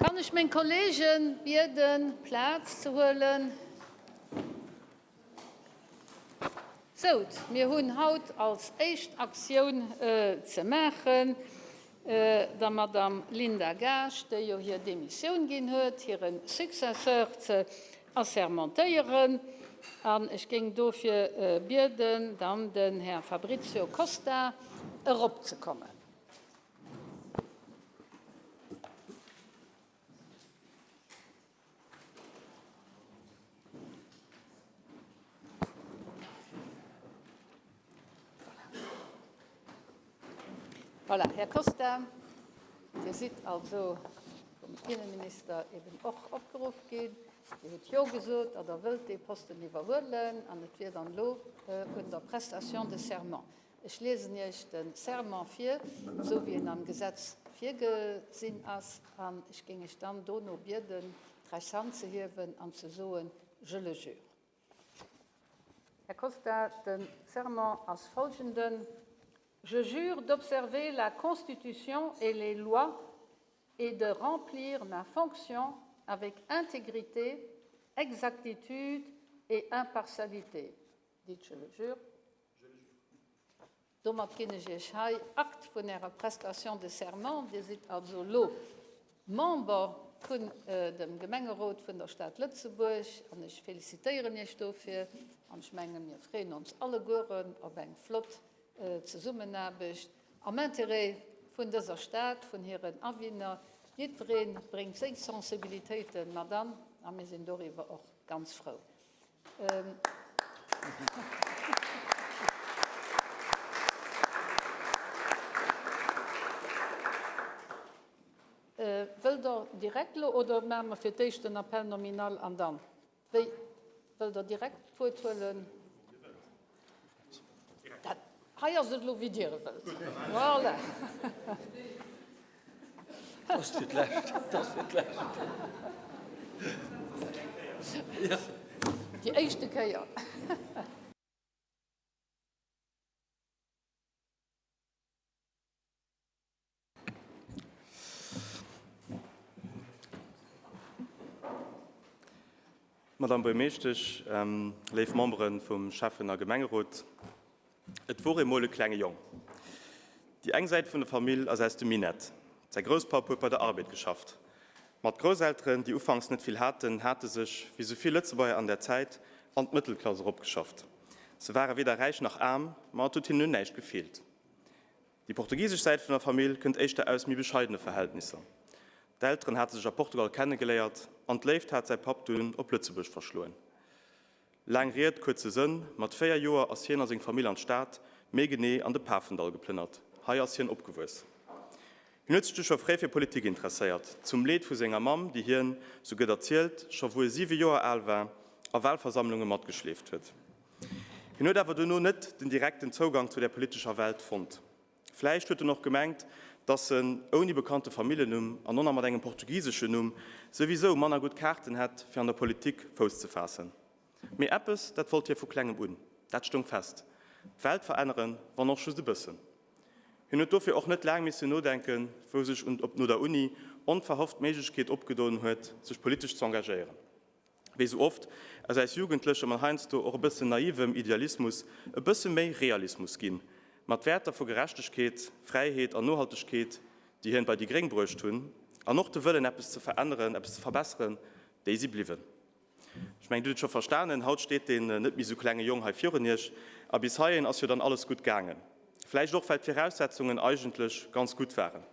Kann ech meng Kollegen bieden, Plaz ze huelen? Sou, mir hunn haut als éischt Aktioun ze maachen, der Madame Linda Gaasch, déi jo hir Demissioun ginn huet, hire Successeur ze assermentéieren. An ech géing dofir bieden, dann den Här Fabrizio Costa eropzekommen. Voilà, Här Costa, Dir sidd also vum Innenminister eben och opgeruff ginn. Dir hutt Jo gesot, datt Der wëllt dee Posten iwwerhuelen an et wier dann elo un der Prestation de serment. Ech liesen Iech de Serment vir, esou wéi en am Gesetz virgesinn ass, an ech géing Iech dann dono bieden, d'rechts Hand ze hiewen an ze soen, Je le jure. Här Costa, de Serment ass folgenden, Je jure d'observer la Constitution et les lois et de remplir ma fonction avec intégrité, exactitude et impartialité. Dites je le jure. Domat ginn ech Iech hei Akt vun Ärer Prestation de serment. Dir sidd also elo Member vun dem Gemengerot vun der Stad Lëtzebuerg an ech felicitéieren Iech dofir. An ech mengen, mir freeën ons allegueren op eng flott Zesummenaarbecht am Intérêt vun dëser Stad, vun hiren Awinner. Jiddweree bréngt seng Sensibilitéite mat an a mir sinn doriwwer och ganz frou. Wëllt Der direkt elo oder maache mer fir d'éischt den Appel nominal an dann? Wéi? Wëllt Der direkt d'Wuert huelen? Dat hei ass et elo, wéi Dir et wëllt. Voilà. Dat ass fir d'Lescht. Dat ass fir d'Lescht. Déi éischte Kéier. Madame Buergermeeschtesch, léif Membere vum Schäffen a Gemengerot, Et wor emol e klenge Jong. Déi eng Säit vun der Famill ass aus dem Minett. Säi Grousspapp huet bei der Arbed geschafft. Ma d'Grousselteren, déi ufanks net vill haten, hate sech, wéi sou vill Lëtzebuerger an där Zäit, an d'Mëttelklass eropgeschafft. Se ware weder räich nach aarm, ma et huet hinnen un näischt gefeelt. Déi portugisesch Säit vun der Famill kënnt éischter aus méi bescheidene Verhältnisser. D'Elteren hate sech a Portugal kennegeléiert an d'Léift hat säi Papp dunn op Lëtzebuerg verschloen. Laang Ried, kuerze Sënn, mat 4 Joer ass hien a seng Famill an d'Stad, méi genee an de Pafendall geplënnert. Hei ass hien opgewuess. Hien huet sech du scho fréi fir Politik interesséiert, zum Leed vu senger Mamm, déi hien, sou gëtt erzielt, scho wou e 7 Joer al war, a Walversammlunge matgeschleeft huet. Hien huet awer dono net den direkten Zougang zu där politescher Welt fonnt. Vläicht huet en och gemengt, datt en ouni bekannte Familljennumm an och nach mat engem portugiseschen Numm souwisou manner gutt Kaarten hätt, fir an der Politik Fouss ze faassen. Mee eppes, dat wollt hie vu klengem un, dat stoung fest, D'Welt veränneren, wann och just e bëssen. Hien huet dofir och net laang missen nodenken, wou sech no der Uni onverhofft d'Méiglechkeet opgedoen huet, sech politesch z'engagéieren. Wéi sou oft aus äis Jugendlechem an heiansdo och e bëssen naivem Idealismus e bësse méi Realismus ginn. Ma d'Wäerter vu Gerechtegkeet, Fräiheet an Nohaltegkeet, déi hien bei déi Gréng bruecht hunn, an och de Wëllen eppes ze veränneren, eppes ze verbesseren, déi si bliwwen. Ech mengen, Dir hutt et scho verstanen, haut steet deen net méi sou klenge Jong hei virun Iech. A bis heihin ass jo dann alles gutt gaangen. Vläicht och, well d'Viraussetzungen eigentlech ganz gutt waren.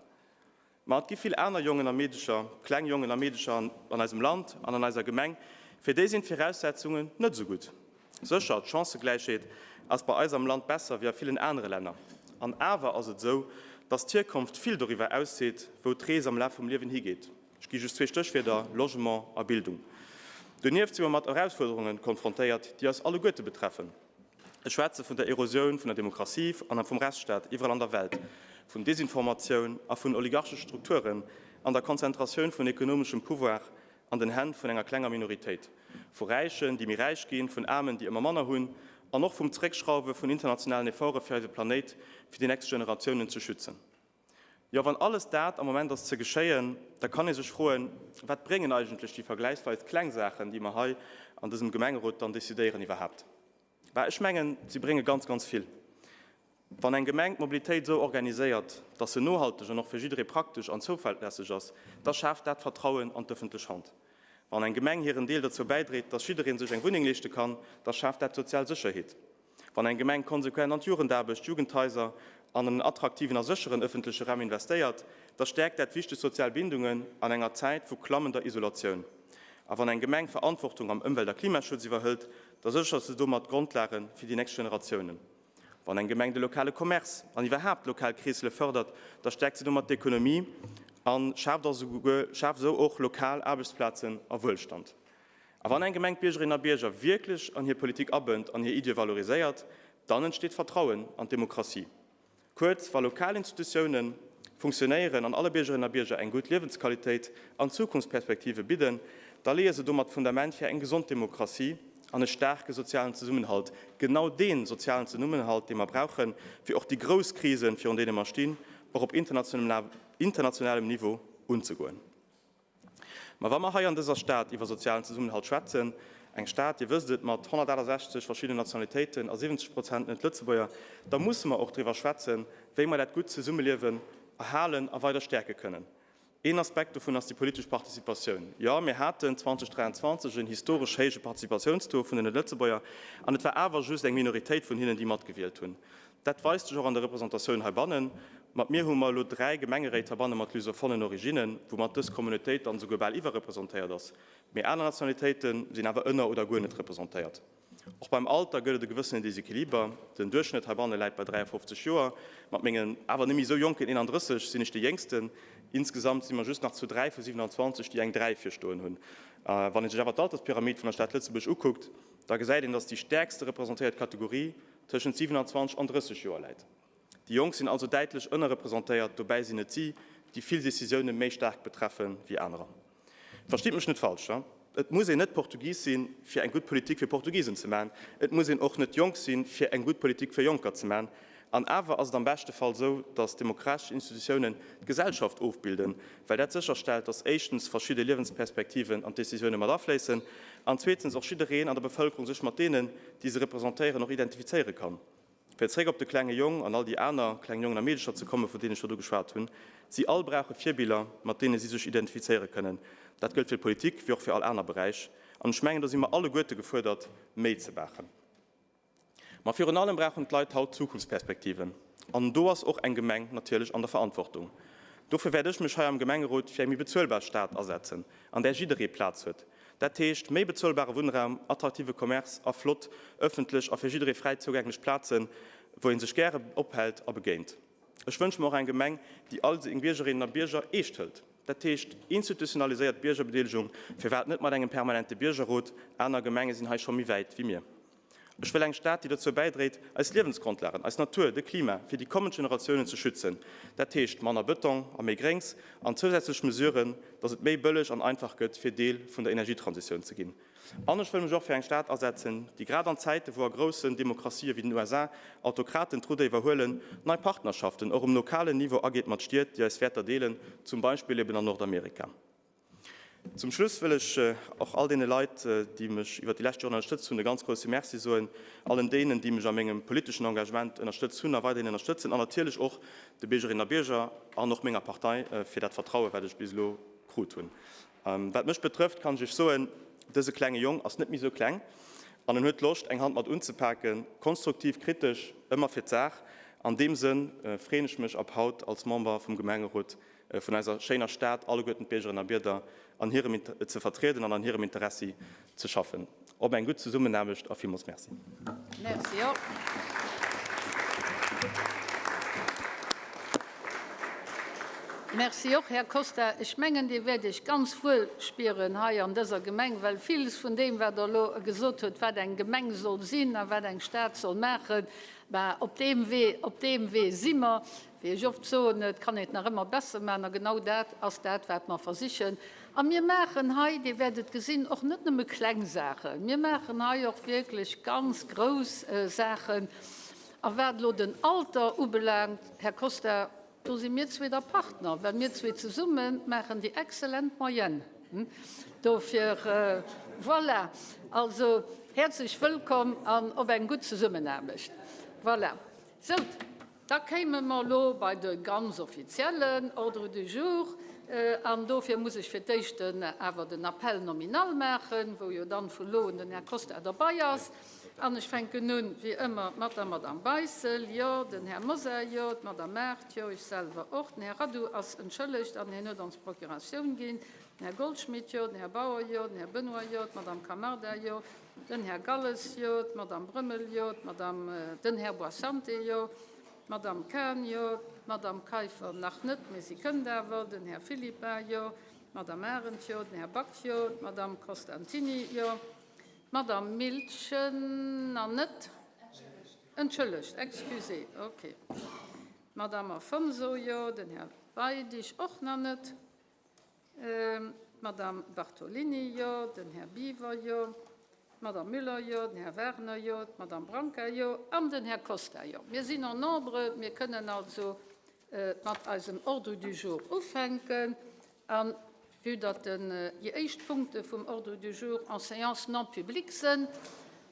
Ma et gi vill aner Jongen a Meedecher, kleng Jongen a Meedecher an eisem Land an an eiser Gemeng, fir déi sinn d'Viraussetzungen net esou gutt. Sécher, d'Chancëgläichheet ass bei eis am Land besser wéi a villen anere Länner. An awer ass et esou, dass d'Hierkonft vill doriwwer ausseet, wou d'Rees am Laf vum Liewen higeet. Ech gi just zwee Stéchwierder, Logement a Bildung. Donieft si mer mat Erausfuerderunge konfrontéiert, déi eis alleguerte betreffen. Ech schwätze vun der Erosioun vun der Demokratie an vum Rechtsstaat iwwerall an der Welt, vun Desinformatioun a vun oligarchesche Strukturen an der Konzentratioun vun ekonomeschem Pouvoir an den Hänn vun enger klenger Minoritéit, vu Räichen, déi méi räich ginn, vun Aarmen, déi ëmmer manner hunn, an och vum Zeréckschrauwe vun internationalen Efforte fir eise Planéit fir déi nächst Generatiounen ze schützen. Jo, wann alles dat am Moment ass ze geschéien, da kann ee sech froen, Wat bréngen eigentlech déi vergläichsweis kleng Saachen, déi mer hei an dësem Gemengerot dann decidéieren, iwwerhaapt? Bah, ech mengen, si brénge ganz, ganz vill. Wann eng Gemeng d'Mobilitéit esou organiséiert, dass se nohalteg an och fir jidderee praktesch an zouverlässeg ass, da schaaft dat Vertrauen an d'ëffentlech Hand. Wann eng Gemeng hiren Deel dozou bäidréit, dass jidderee sech eng Wunneng leeschte kann, da schaaft dat sozial Sécherheet. Wann eng Gemeng konsequent an d'Jugendaarbecht, d'Jugendhaiser an en attraktiven a sécheren ëffentleche Raum investéiert, da stäerkt dat wichteg sozial Bindungen an enger Zäit vu klammender Isolatioun. A wann eng Gemeng Verantwortung am Ëmwelt a Klimaschutz iwwerhëlt, da séchert se domat d'Grondlage fir déi nächst Generatiounen. Wann eng Gemeng de lokale Commerce an iwwerhaapt lokal Kreessele fërdert, da stäerkt se domat d'Ekonomie a schaaft esou och lokal Aarbechtsplazen a Wuelstand. A wann eng Gemeng d'Biergerinnen a Bierger wierklech an hir Politik abënnt an hir Iddie valoriséiert, dann entsteet Vertrauen an d'Demokratie. Kuerz, wa lokal Institutioune funktionéieren an alle Biergerinnen a Bierger eng gutt Liewensqualitéit an Zukunftsperspektive bidden, da leeë se domat d'Fundament fir eng gesond Demokratie an e staarke sozialen Zesummenhalt, genau dee sozialen Zesummenhalt, dee mer brauchen, fir och déi grouss Krisen, virun deene mer stinn, och op internationalem Niveau unzegoen. Ma wa mer hei an dëser Stad iwwer sozialen Zesummenhalt schwätzen, eng Stad, Dir wësst et, mat 168 verschiddenen Nationalitéiten a 70 Prozent Net-Lëtzebuerger, da musse mer och driwwer schwätzen, wéi mer dat gutt Zesummeliewen erhalen a weider stäerke kënnen. Een Aspekt dovun ass déi politesch Participatioun. Jo, mir haten 2023 en historesch héije Participatiounstaux vun den Net-Lëtzebuerger, an et war awer just eng Minoritéit vun hinnen, déi matgewielt hunn. Dat weist sech och an der Representatioun heibannen. Mat mir hu mer elo 3 Gemengeréit heibanne mat lusophonen Originnen, woumat dës Communautéit dann esouguer bal iwwerrepresentéiert ass. Mee aner Nationalitéite sinn awer ënner oder guer net representéiert. Och beim Alter gëtt et e gewëssenen Desequiliber. Den Duerchschnëtt heibanne läit bei 53 Joer. Mat mengen awer net méi esou jonken 31 sinn ech dee Jéngsten. Insgesamt si mer just nach zu 3 vu 27, déi eng 3 virstoen hunn. Wann ee sech awer d'Alterspyramid vun der Stad Lëtzebuerg ukuckt, da gesäit een, dass déi stäerkste representéiert Kategorie tëschent 27 an 30 Joer läit. Déi Jonk sinn also däitlech ënnerrepresentéiert, dobäi sinn et si, déi vill Decisioune méi staark betreffe wéi anerer. Verstitt mech net falsch, Et muss een net Portugis sinn, fir eng gutt Politik fir Portugisen ze man. Et muss een och net jonk sinn, fir eng gutt Politik fir Jonker ze man. An awer ass et am beschte Fall esou, datt demokratesch Institutiounen d'Gesellschaft ofbilden, well dat sécherstellt, datt éischtens verschidde Liewensperspektiven an d'Decisioune mat afléissen an zweetens och jiddereen an der Bevëlkerung sech mat deenen, déi se representéieren, och identifizéiere kann. Fir zréck op de klenge Jong an all déi aner kleng Jongen a Meedecher ze kommen, vun deenen ech virdu geschwat hunn, Si all brauche Virbiller, mat deene si sech identifizéiere kënnen. Dat gëllt fir d'Politik wéi och fir all aner Beräich. An ech mengen, do si mer alleguerte gefuerdert, méi ze maachen. Ma virun allem brauchen d'Leit haut Zukunftsperspektiven. An do ass och eng Gemeng natierlech an der Verantwortung. Dofir wäert ech mech hei am Gemengerot fir eng méi bezuelbar Stad asetzen, an där jidderee Plaz huet. Dat heescht méi bezuelbare Wunnraum, attraktive Commerce a flott ëffentlech a fir jidderee fräi zougänglech Plazen, wou ee sech gäre ophält a begéint. Ech wënsche mer och eng Gemeng, déi all seng Biergerinnen a Bierger eescht hëlt. Dat heescht institutionaliséiert Biergerbedeelegung, firwat net mat engem permanente Biergerrot? Aner Gemenge sinn hei scho méi wäit wéi mir. Ech wëll eng Stad, déi dozou bäidréit, eis Liewensgrondlagen, eis Natur, de Klima fir déi kommend Generatiounen ze schützen. Dat heescht manner Bëtong a méi Gréngs an zousätzlech Mesuren, datt et méi bëlleg an einfach gëtt, fir Deel vun der Energietransitioun ze ginn. An ech wëll mech och fir eng Stad asetzen, déi grad an Zäite wou a groussen Demokratië wéi den USA Autokraten d'Rudder iwwerhuelen, nei Partnerschaften och um lokalen Niveau ageet mat Stied, déi eis Wäerter deelen, zum Beispill eben an Nordamerika. Zum Schluss wëll ech och all deene Leit, déi mech iwwert déi lescht Joren ënnerstëtzt hunn, e ganz grousse Merci soen, allen deenen, déi mech a mengem politeschen Engagement ënnerstëtzt hunn a weiderhin ënnerstëtzen, an natierlech och de Biergerinnen a Bierger an och menger Partei fir dat Vertraue wat ech bis elo krut hunn. Wat mech betrëfft, kann ech Iech soen, dëse klenge Jong ass net méi esou kleng an en huet Loscht eng Hand mat unzepaken, konstruktiv, kritesch, ëmmer fir d'Saach. An deem Sënn freeën ech mech ab haut als Member vum Gemengerot vun eiser schéiner Stad alleguerten d'Biergerinnen a Bierder an hirem ze vertrieden an an hirem Interessi ze schaffen. Op eng gutt Zesummenaarbecht a villmools Merci. Merci och. Merci och, Här Costa. Ech mengen, Dir wäert Iech ganz wuel spieren hei an dëser Gemeng, well villes vun deem, wat Der elo gesot hutt, wat eng Gemeng soll sinn a wat eng Stad soll maachen, bah, op deem Wee, op deem Wee si mer. Wéi ech oft soen, et kann een et nach ëmmer besser maachen, a genau dat ass dat, wat mer versichen. A mir maachen hei, Dir wäert et gesinn, och net nëmme kleng Saachen, mir maachen hei och wierklech ganz grouss Saachen. A wat elo den Alter ubelaangt, Här Costa. Do si mir zwee da Partner, well mir zwee zesumme maachen déi exzellent Moyenne. Dofir, voilà. Also, häerzlech wëllkomm an op eng gutt Zesummenaarbecht. Voilà. Sou, da kéime mer elo bei de ganz offiziellen Ordre du jour. An dofir muss ech fir d'éischt awer den Appel nominal maachen, wou jo dann vu lo un den Här Costa derbei ass. An ech fänken un, wéi ëmmer, mat der Madame Beissel, jo, den Här Mosar, jo, d'Madame Maart, jo, ech selwer och, den Här Radu ass entschëllegt an hien huet ons Procuratioun ginn, den Här Goldschmidt, jo, den Här Bauer, jo, den Här Benoy, jo, d'Madame Camarda, jo, den Här Galles, jo, d'Madame Brömmel, jo, d'Madame, den Här Boissante, jo, d'Madame Cahen, jo, d'Madame Kaiffer nach net, mee si kënnt awer, den Här Philippart, jo, d'Madame Arendt, jo, den Här Back, jo, d'Madame Costantini, jo. D'Madame Miltgen an net? Entschëllegt, excusez, ok. D'Madame Afonso, jo. Den Här Weidig och nach net. D'Madame Bartolini, jo. Den Här Biwer, jo. D'Madame Müller, jo. Den Här Wagner, jo. D'Madame Branca, jo. An den Här Costa, jo. Mir sinn en nombre, mir kënnen also mat eisem Ordre du jour ufänken. A vue datt déi éischt Punkte vum Ordre du jour en séance non publique sënn,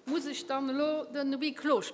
muss ech dann elo den Huis clos.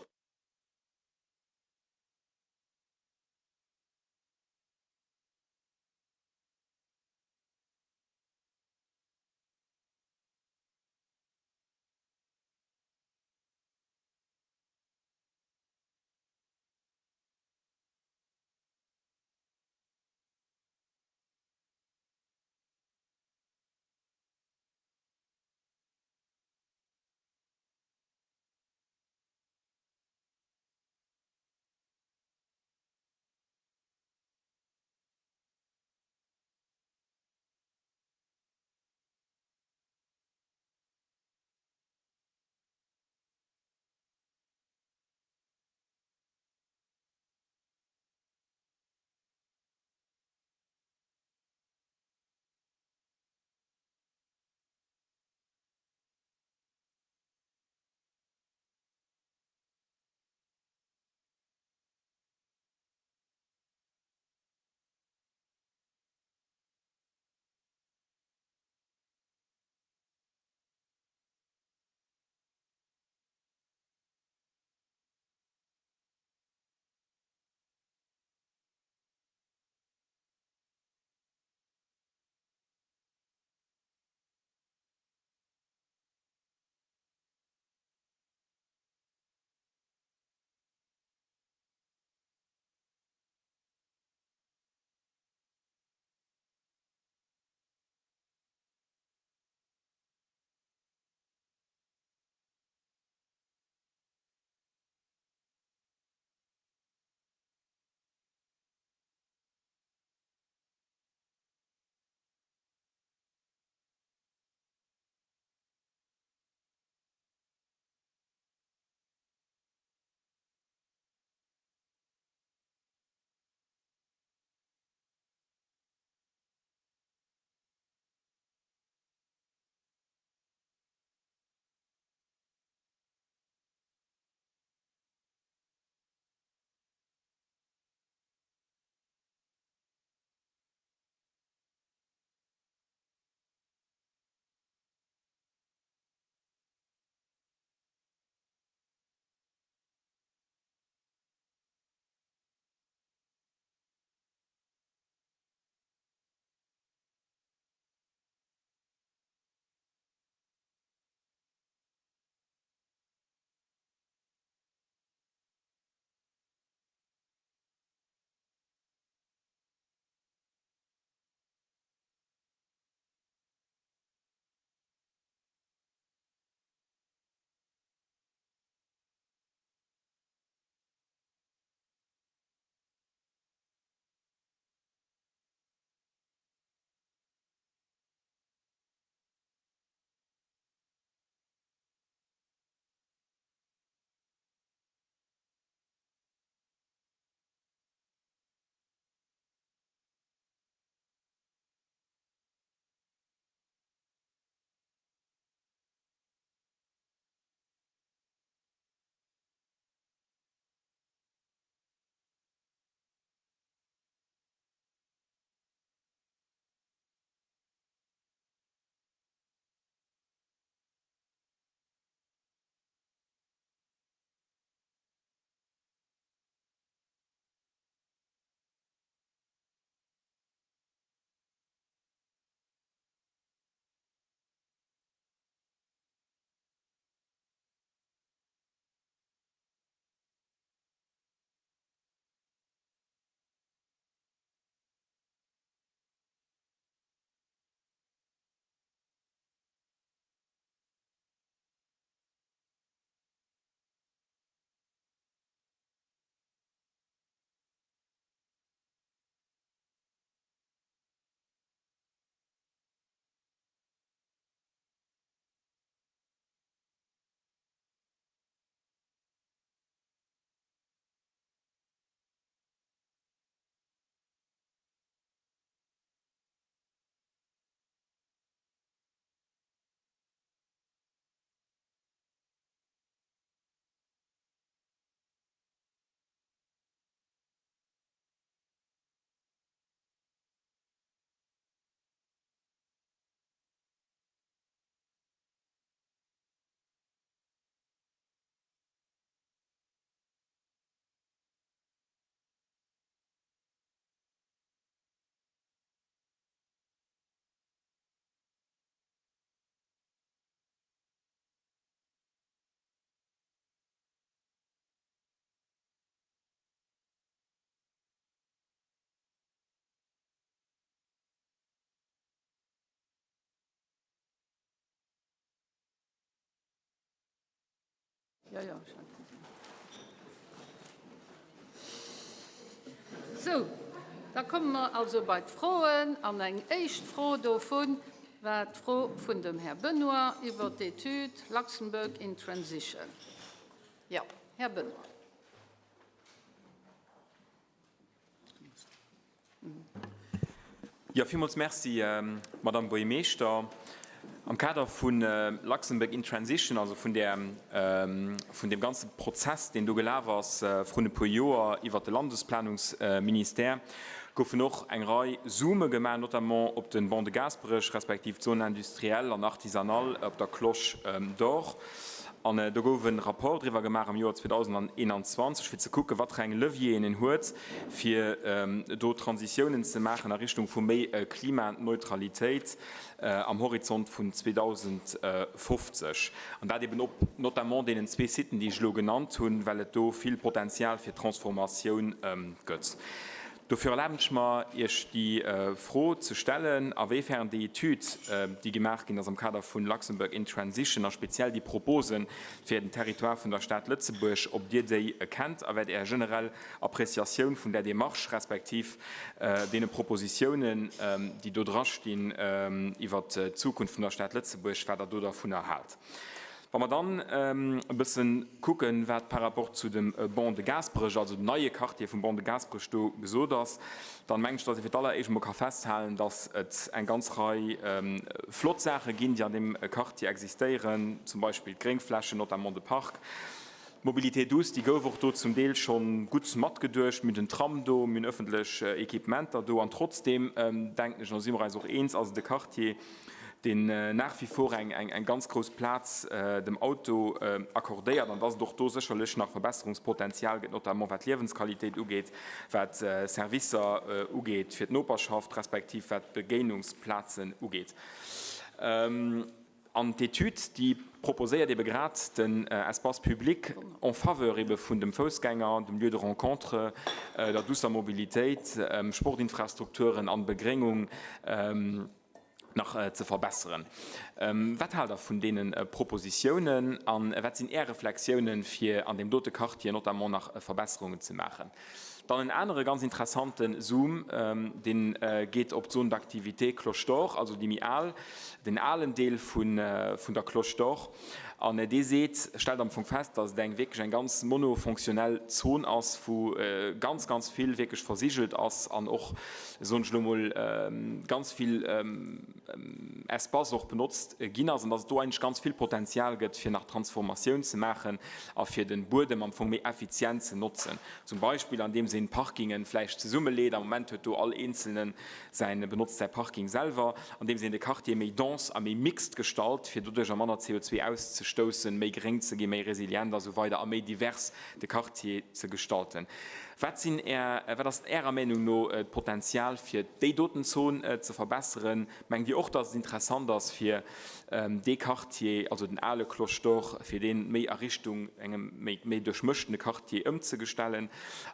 Jo, jo, ech hat gesinn. Sou, da komme mer also bei d'Froen. An eng éischt Fro dovun war d'Fro vun dem Här Benoy iwwert d'Etüd Luxembourg in Transition. Jo, Här Benoy. Jo, villmools Merci, Madamm Buergermeeschter. Am Kader vu Luxembourg in Transition, also vun där, vun deem ganze Prozess, deen do gelaf ass vrun e puer Joer iwwert de Landesplanungsministère, goufen och eng Rei Zoome gemaach, notamment op de Ban de Gaasperech respektiv d'Zone industrielle an artisanale op der Cloche d'Or. An do gouf e Rapport driwwer gemaach am Joer 2021, fir ze kucken, wat fir eng Levieren een huet, fir do Transitiounen ze maachen a Richtung vu méi Klimaneutralitéit am Horizont vun 2050. An dat eben op notamment deenen zwee Siten, déi ech elo genannt hunn, well et do vill Potenzial fir Transformatioun gëtt. Dofir erlaben ech mer, Iech déi Fro ze stellen, awéifern déi Etüd, déi gemaach ginn ass am Kader vun Luxembourg in Transition a speziell déi Propose fir den Territoire vun der Stad Lëtzebuerg, ob Dir déi kennt a wat Är generell Appréciatioun vun där Démarche respektiv deene Propositiounen, déi do drastinn, iwwert d'Zukunft vun der Stad Lëtzebuerg, wat Der do dervunner haalt. Wa mer dann e bësse kucken, wat par rapport zu dem Ban de Gaasperech, also dem neie Quartier vum Ban de Gaasperech do gesot ass, dann mengen ech, dass ee fir d'alleréischt emol ka festhalen, dass et eng ganz Rei flott Saache ginn, déi an deem Quartier existéieren, zum Beispill d'Gréngflächen, notamment de Park. D'Mobilité douce, déi gouf och do zum Deel scho gutt matgeduecht. Mir hunn den Tram do, mir hunn öffentlech Equipementer do. An trotzdeem, denken ech, an do si mer eis och eens, ass et e Quartier, deen nach wie vor eng ganz grouss Plaz dem Auto accordéiert an dass et och do sécherlech nach Verbesserungspotenzial gëtt, notamment wat d'Liewensqualitéit ugeet, wat Servicer ugeet fir d'Noperschaft respektiv wat d'Begéinungsplazen ugeet. An d'Etüd, déi proposéiert ebe grad den Espace public en faveur ebe vun dem Foussgänger, dem Lieu de rencontre, der doucer Mobilitéit, Sportinfrastrukturen an Begréngung, nach ze verbesseren. Wat haalt Der vun deene Propositiounen a wat sinn Är Reflexiounen, fir an deem dote Quartier notamment nach Verbesserungen ze maachen? Dann en anere ganz interessante Zoom, dee geet op d'Zone d'activité Cloche d'Or, also déi méi al, den alen Deel vun der Cloche d'Or. An dee seet, stellt am Fong fest, datt et eng wierklech eng ganz monofonctionnel Zon ass, wou ganz, ganz vill wierklech versigelt ass an och, soen ech elo mol, ganz vill Espace och benotzt ginn ass an datt et do eigentlech ganz vill Potenzial gëtt, fir nach Transformatioun ze maachen a fir de Buedem am Fong méi effizient ze notzen. Zum Beispill andeems een d'Parkingen vläicht zesummeleet, am Moment huet do all Eenzelne säin, benotzt säi Parking selwer, andeems een de Quartier méi dense a méi mixt gestalt, fir doduercher manner CO2 auszestoussen, méi gréng ze ginn, méi resilient a sou weider a méi divers de Quartier ze gestalten. Wat sinn Är, wat ass Ärer Meenung no d'Potenzial fir déi doten Zon ze verbesseren? Mengt Dir och, dass et interessant ass fir dee Quartier, also den ale Cloche d'Or, fir dee méi a Richtung engem méi méi duerchmëschtene Quartier ëmzegestellen?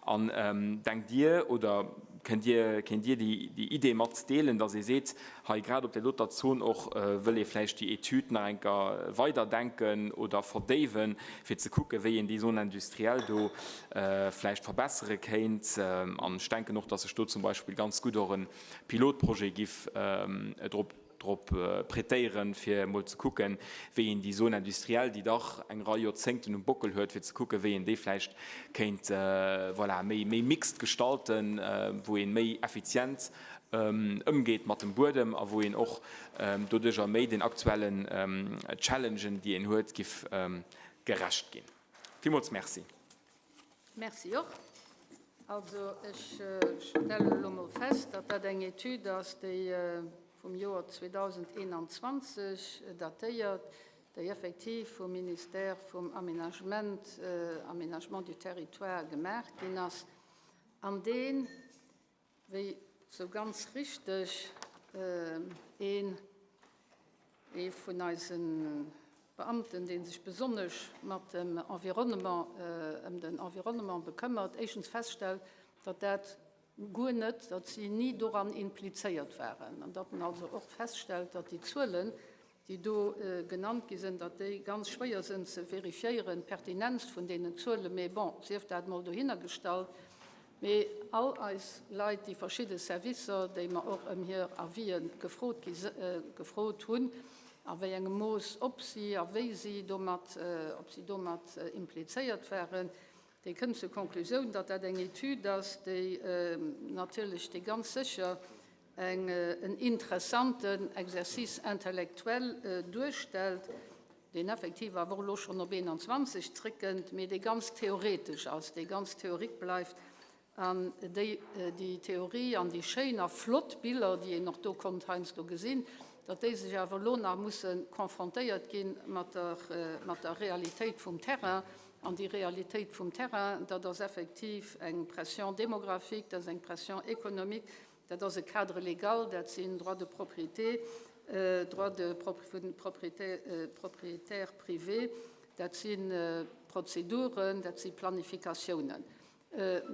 An denkt Dir oder kënnt Dir, kéint Dir déi déi Idee mat deelen, dass ee seet, hei grad op där doter Zon och wëll ee vläicht déi Etüd nach eng Kéier weiderdenken oder verdéiwen, fir ze kucken, wéi een déi Zone industrielle do vläicht verbessere kéint? An ech denken och, dass sech do zum Beispill ganz gutt och e Pilotprojet giff drop drop prêtéieren, fir emol ze kucken, wéi een déi Zone industrielle, déi dach eng Rei Joerzéngten um Bockel huet, fir ze kucken, wéi een déi vläicht kéint, voilà, méi, méi mixt gestalten, wou ee méi effizient ëmgeet mat dem Buedem a wou een och doduerjer méi den aktuellen Challengen, déi een huet, giff gerecht ginn. Villmools Merci. Merci och. Also ech stellen elo mol fest, datt dat eng Etüd ass, déi vum Joer 2021 datéiert, déi effektiv vum Ministère vum Aménagement, Aménagement du territoire, gemaach ginn ass an deen, wéi sou ganz richteg een, ee vun eise Beamten, dee sech besonnesch mat dem Environnement, ëm den Environnement bekëmmert, éischtens feststellt, datt dat guer net, datt si ni doran implizéiert waren an datt en also och feststellt, datt déi Zuelen, déi do genannt gi sinn, datt déi ganz schwéier sinn ze vérifiéieren, d'Pertinenz vun deenen Zuelen, mee bon, sief dat emol dohinnergestallt. Mee all eis Leit, déi verschidde Servicer, déi mer och ëm hir Avisë gefrot gi gefrot hunn, a wéi engem Mooss, ob si a wéi si domat, ob si domat implizéiert waren, déi kënnen zur Konklusioun, datt dat eng Etüd ass, déi natierlech, déi ganz sécher eng en interessanten Exercice intellectuel duerstellt, deen effektiv awer och elo schonn op 21 zréckkënnt, mee dee ganz theoretesch ass, dee ganz théorique bleift. An déi, déi Theorie an déi schéin a flott Biller, déi een och do konnt heiansdo gesinn, datt déi sech awer elo nach musse confrontéiert gi mat der, mat der Realitéit vum Terrain. An déi Realitéit vum Terrain, dat ass effektiv eng Pression démographique, dat ass eng Pression économique, Dat ass e Cadre légal, dat sinn Droits de propriété, Droits de vun propriétaires privés, dat si Prozeduren, dat si Planifikatiounen.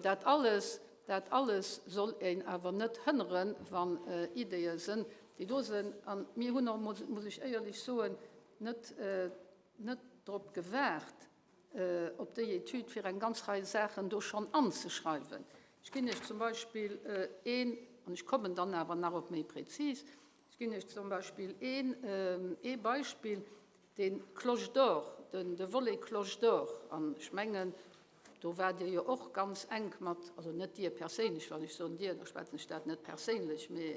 Dat alles, dat alles soll een awer net hënneren, wann Ideeë sinn, déi do sinn. A mir hunn och, muss ech éierlech soen, net, net drop gewaart, op déi Etüd, fir eng ganz Rei Saachen do schonn anzeschreiwen. Ech ginn Iech zum Beispill een, an ech kommen dann awer nach op méi prezis, ech ginn Iech zum Beispill een, ee Beispill, dee Cloche d'Or, den, de Volet Cloche d'Or, an ech mengen, do waart Dir jo och ganz enk mat, also net Dir perséinlech, wann ech soen Dir, da schwätzen ech dat net perséinlech, mee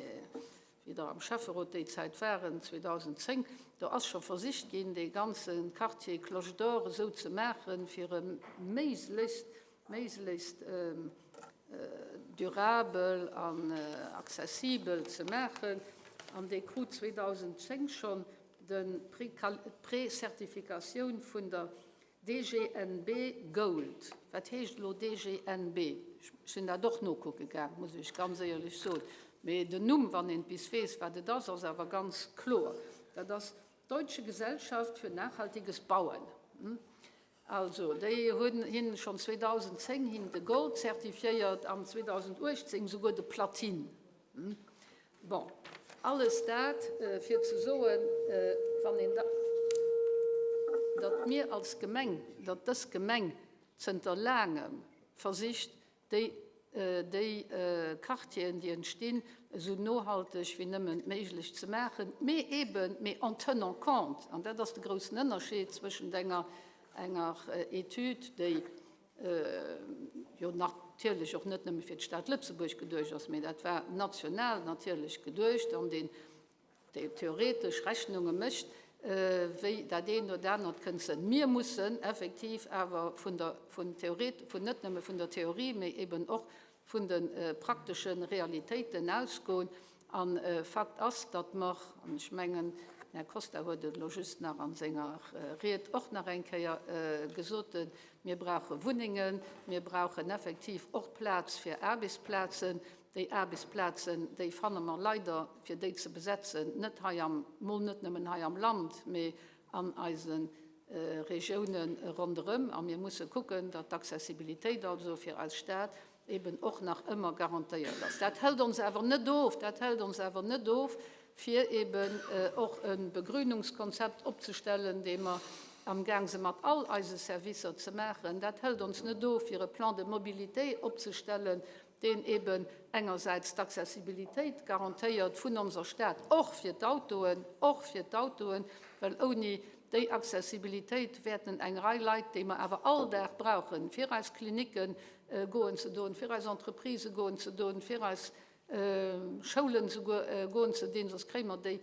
wéi der am Schäfferot déi Zäit waren, 2010, do ass scho versicht ginn, dee ganze Quartier Cloche d'Or esou ze maachen, fir e méiglechst, méiglechst durabel an accessibel ze maachen. An dee krut 2010 schonn d'Précertificatioun vun der DGNB Gold, wat heescht elo DGNB? Ech sinn dat och nokucke gaang, muss ech ganz éierlech soen. Mee den Numm, wann een bis weess, wat et ass, ass awer ganz kloer. Dat ass d'Deutsche Gesellschaft für nachhaltiges Bauen. Also, déi hunn hien schonn 2010 hien de Gold zertifiéiert an 2018 souguer de Platine. Bon, alles dat, fir ze soen, wann een da, datt mir als Gemeng, datt dës Gemeng zënter Laangem versicht, déi, déi Quartieren, déi entstinn, esou nohalteg wéi nëmmen méiglech ze maachen, mee eeben, mee en tenant compte, an dat ass de groussen Ënnerscheed zwëschent enger, enger Etüd, déi jo natierlech och net nëmme fir d'Stad Lëtzebuerg geduecht ass, mee dat war national natierlech geduecht, an deen theoretesch Rechnunge mécht, wéi dat eent oder anert kënnt sënn. Mir mussen effektiv awer vun der, vun Theoret, vun net nëmme vun der Theorie, mee eben och vun de praktesche Realitéiten ausgoen. A Fakt ass, datt mer, an ech mengen, den Här Costa huet et elo just nach a senger Ried och nach eng Kéier gesot, mir brauche Wunnengen, mir brauchen effektiv och Plaz fir Aarbechtsplazen. Déi Aarbechtsplazen, déi fanne mer leider, fir déi ze besetzen, net hei am, mol net nëmmen hei am Land, mee an eise Regiounen ronderëm. A mir musse kucken, datt d'Accessibilitéit also fir eis Stad eben och nach ëmmer garantéiert ass. Dat hält ons awer net of, dat hält ons awer net of, fir eben och e Begrünungskonzept opzestellen, dee mer amgaang si mat all eise Servicer ze maachen. Dat hält ons net of, fir e Plan de mobilité opzestellen, deen eben engersäits d'Accessibilitéit garantéiert vun onser Stad, och fir d'Autoen, och fir d'Autoen, well ouni déi Accessibilitéit wäerten eng Rei Leit, déi mer awer all Dag brauchen, fir eis Klinicken goen ze doen, fir eis Entreprisë goen ze doen, fir eis Schoulen souguer goen ze dinn, soss kréie mer déi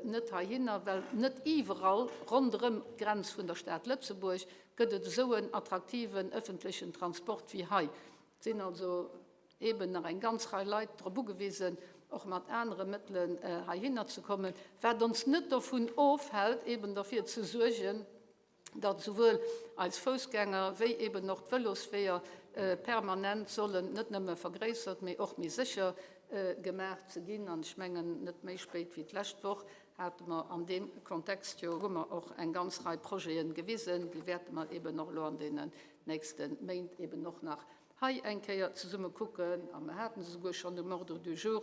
net heihinner, well net iwwerall ronderëm d'Grenz vun der Stad Lëtzebuerg gëtt et esou en attraktiven öffentlechen Transport wéi hei. Et sinn also eeben nach eng ganz Rei Leit drop ugewisen, och mat anere Mëttelen heihinner ze kommen, wat ons net dovun ofhält, eeben derfir ze suergen, datt souwuel eis Foussgänger wéi eeben och d'Vëlosweeër permanent sollen net nëmme vergréissert, mee och méi sécher gemaach ze ginn. An ech mengen, net méi spéit wéi d'lescht Woch hate mer an deem Kontext jo, hu mer och eng ganz Rei Projete gewisen, déi wäerte mer eeben och elo an deenen nächste Méint eben och nach hei eng Kéier zesumme kucken, a mer haten se souguer schonn um Ordre du jour,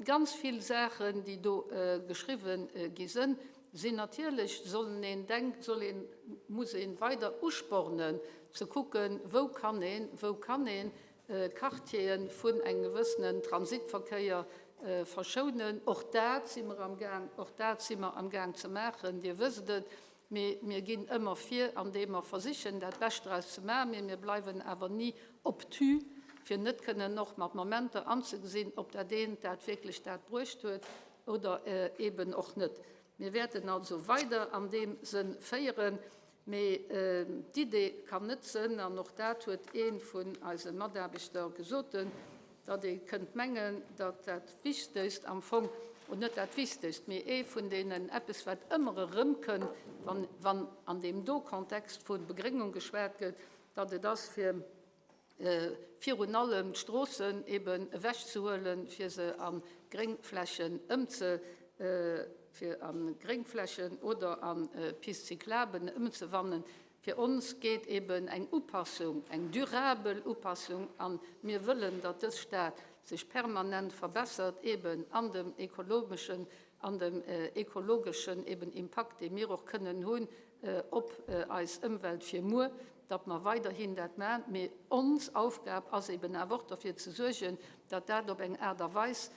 ganz vill Saachen, déi do geschriwwen gi sënn. sinn natierlech, sollen een denk, soll een, muss ee weider uspornen ze kucken, wou kann een, wou kann een Quartiere vun engem gewëssenen Transitverkéier verschounen. Och dat si mer amgaang, och dat si mer amgaang ze maachen. Dir wësst et, mee mir ginn ëmmer vir, andeem mer versichen, dat Bescht draus ze maachen, mee mir bleiwen awer ni obtus, fir net kënnen och mat Momenter anzegesinn, ob dat eent dat wierklech dat bruecht huet oder eeben och net. Mir wäerten also weider an deem Sënn féieren, mee d'Idee kann net sënn, an och dat huet ee vun eise Mataarbechter gesoten, datt ee kënnt mengen, datt dat Wichtegst am Fong, oder net dat Wichtegst, mee ee vun deenen eppes wat ëmmer erëmkënnt, wann, wann an deem do Kontext vu Begréngung geschwat gëtt, datt et ass fir virun allem d'Stroossen eben ewechzehuelen, fir se a Gréngflächen ëmze, fir a Gréngflächen oder a Pistes cyclables ëmzewannen. Fir ons geet eben eng Upassung, eng durabel Upassung, a mir wëllen, datt dës Stad sech permanent verbessert, eben an dem ekologeschen, an dem ekologeschen eben Impakt, dee mir och kënnen hunn op eis Ëmwelt fir muer, datt mer weiderhin dat maachen. Mee ons Aufgab ass eben awer och derfir ze suergen, datt dat op eng Aart a Weis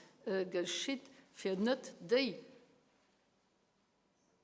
geschitt, fir net déi,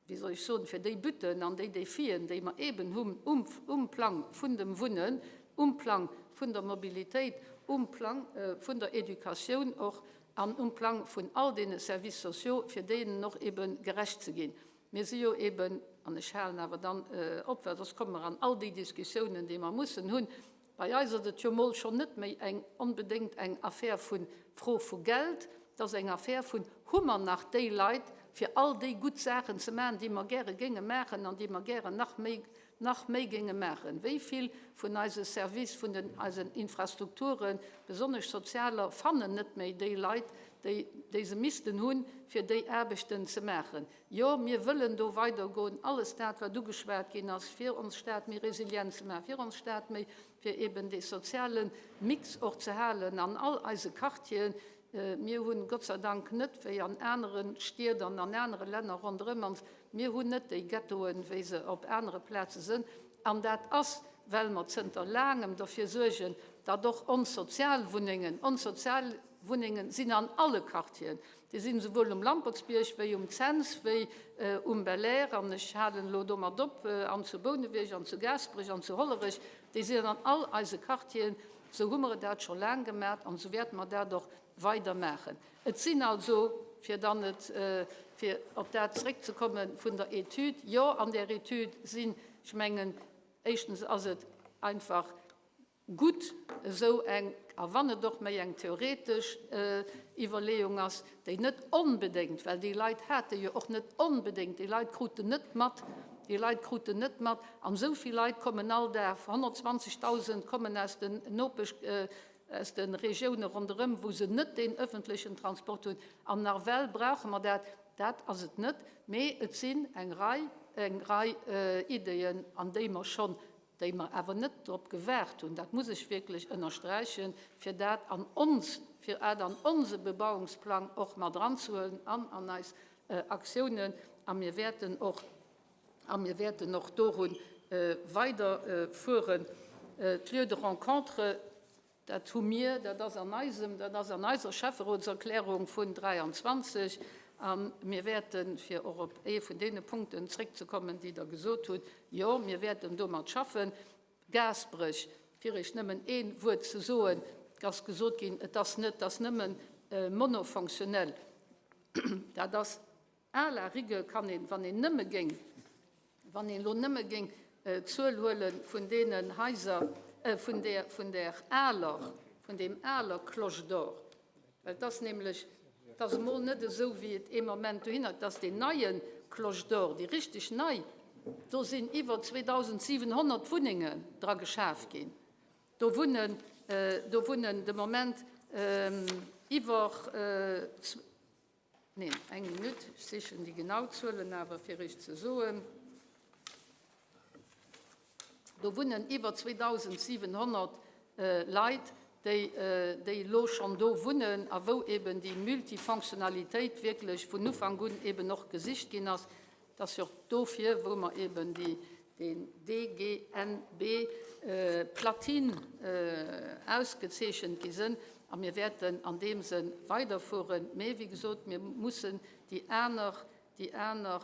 wéi soll ech soen, fir déi Butten an déi Défien, déi mer eben hunn um, um Plang vun dem Wunnen, um Plang vun der Mobilitéit, um Plang vun der Educatioun och an um Plang vun all deene Services sociaux, fir deenen och ebe gerecht ze ginn. Mir si jo eben, an ech halen awer dann op, well soss komme mer an all déi Diskussiounen, déi mer mussen hunn, bei eis ass et jo mol schonn net méi eng onbedéngt eng Affär vu Fro vu Geld, et ass eng Affär vun, Hu mer nach déi Leit, fir all déi gutt Saachen ze maachen, déi mer gäre géinge maachen an déi mer gären nach méi, nach méi géinge maachen? Wéi vill vun eise Service, vun den eisen Infrastrukturen, besonnesch sozialer, fannen net méi déi Leit, déi, déi se missten hunn, fir déi Aarbechten ze maachen? Jo, mir wëllen do weidergoen, alles dat, wat ugeschwat ginn ass, fir ons Stad méi resilient ze maachen, fir ons Stad méi, fir eeben dee soziale Mix och ze halen an all eise Quartieren. Mir hunn Gott sei Dank net, wéi an anere Stied an an anere Länner ronderëm ons, mir hunn net déi Ghettoen, wéi se op anere Plaze sënn. An dat ass, well mer zënter laangem derfir suergen, datt och ons Sozialwunnengen, ons Sozialwunnengen sinn an alle Quartieren, Déi sinn esouwuel um Lampertsbierg wéi um Cents wéi um Belair, an ech halen elo domat op, an zu Bouneweg an zu Gaasperech an zu Hollerech. Déi sinn an all eise Quartieren. Esou hu mer et dat scho laang gemat an esou wäerte mer dat och weider maachen. Et sinn also, fir dann et, fir op dat zréckzekomme vun der Etüd, jo, an där Etüd sinn, ech mengen, éischtens ass et einfach Gutt, esou eng, a wann et och méi eng theoretesch Iwwerleeung ass, déi net onbedéngt, well déi Leit hate jo och net onbedéngt, déi Leit kruten net mat, déi Leit kruten net mat, an esou vill Leit kommen all Dag, 120.000 kommen aus den Nopesch, aus de Regioune ronderëm, wou se net deen öffentlechen Transport hunn, an nawell brauche mer dat. Dat ass et net, mee et sinn eng Rei, eng Rei Ideeën, an déi mer schonn déi mer awer net drop gewaart hunn, dat muss ech wierklech ënnersträichen, fir dat an ons, fir dat an onse Bebauungsplang och mat eranzehuelen an an eis Aktiounen. A mir wäerten och, a mir wäerten och doru weiderfueren. D'Lieux de rencontre, Dat hu mir, dat ass an eisem, dat ass an eiser Schäfferotserklärung vun 23. A mir wäerten, fir och op ee vun deene Punkten zréckzekommen, déi Der gesot hutt, jo, mir wäerten domat schaffen. Gaasperech, fir Iech nëmmen ee Wuert ze soen, et ass gesot ginn, et ass net, et ass nëmmen monofonctionnel. Dat ass À la rigueur kann een, wann een nëmme géing, wann een elo nëmme géing d'Zuel huele vun deenen Haiser, vun där, vun där aler, vun deem aler Cloche d'Or, well et ass nämlech, et ass emol net esou, wéi et ee Moment dohinner, et ass deen neie Cloche d'Or, déi richteg nei, do sinn iwwer 2.700 Wunnengen dra geschaf ginn. Do wunnen, do wunnen de Moment iwwer, Neen, eng Minutt, ech sichen déi genau Zuelen awer, fir Iech ze soen. Do wunnen iwwer 2.700 Leit, déi, déi elo schonn do wunnen a wou eben déi Multifonctionnalitéit wierklech vun Ufank un eben och gesicht ginn ass. Et ass jo och dofir, wou mer eben déi, deen DGNB Platine ausgezeechent gi sënn. A mir wäerten an deem Sënn weiderfueren. Mee, wéi gesot, mir mussen déi aner, déi aner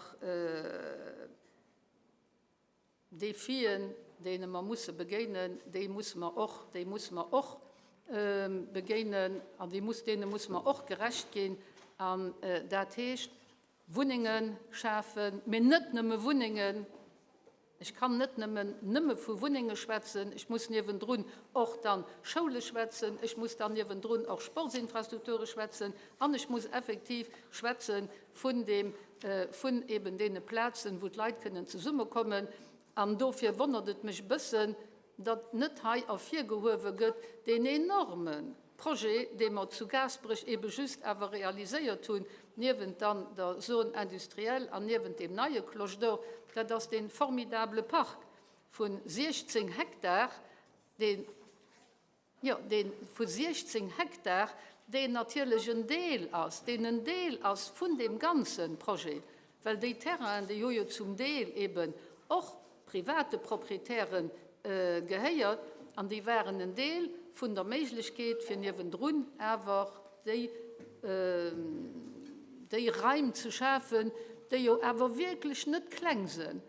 Defien, deene mer musse begéinen, déi musse mer och, déi musse mer och begéinen an déi muss, deene musse mer och gerecht ginn. An dat heescht, Wunnenge schafen, mee net nëmme Wunnengen. Ech kann net nëmmen nëmme vu Wunnenge schwätzen, ech muss niewendrun och dann Schoule schwätzen, ech muss dann niewendrun och Sportsinfrastrukture schwätzen an ech muss effektiv schwätze vun deem, vun eben deene Plazen, wou d'Leit kënnen zesummekommen. An dofir wonnert et mech e bëssen, datt net hei ervirgehuewe gëtt deen enorme Projet, dee mer zu Gaasperech ebe just awer realiséiert hunn, niewent dann der Zone industrielle an niewent deem neie Cloche d'Or, dat ass dee formidable Park vu 16 Hektar, deen, jo, dee vu 16 Hektar, deen natierlech en Deel ass, deen en Deel ass vun deem ganze Projet, well déi Terrainen, déi hu jo zum Deel eben och private Proprietäre gehéiert an déi waren en Deel vun der Méiglechkeet, fir niewendrun awer déi, déi Raim ze schafen, déi jo awer wierklech net kleng sinn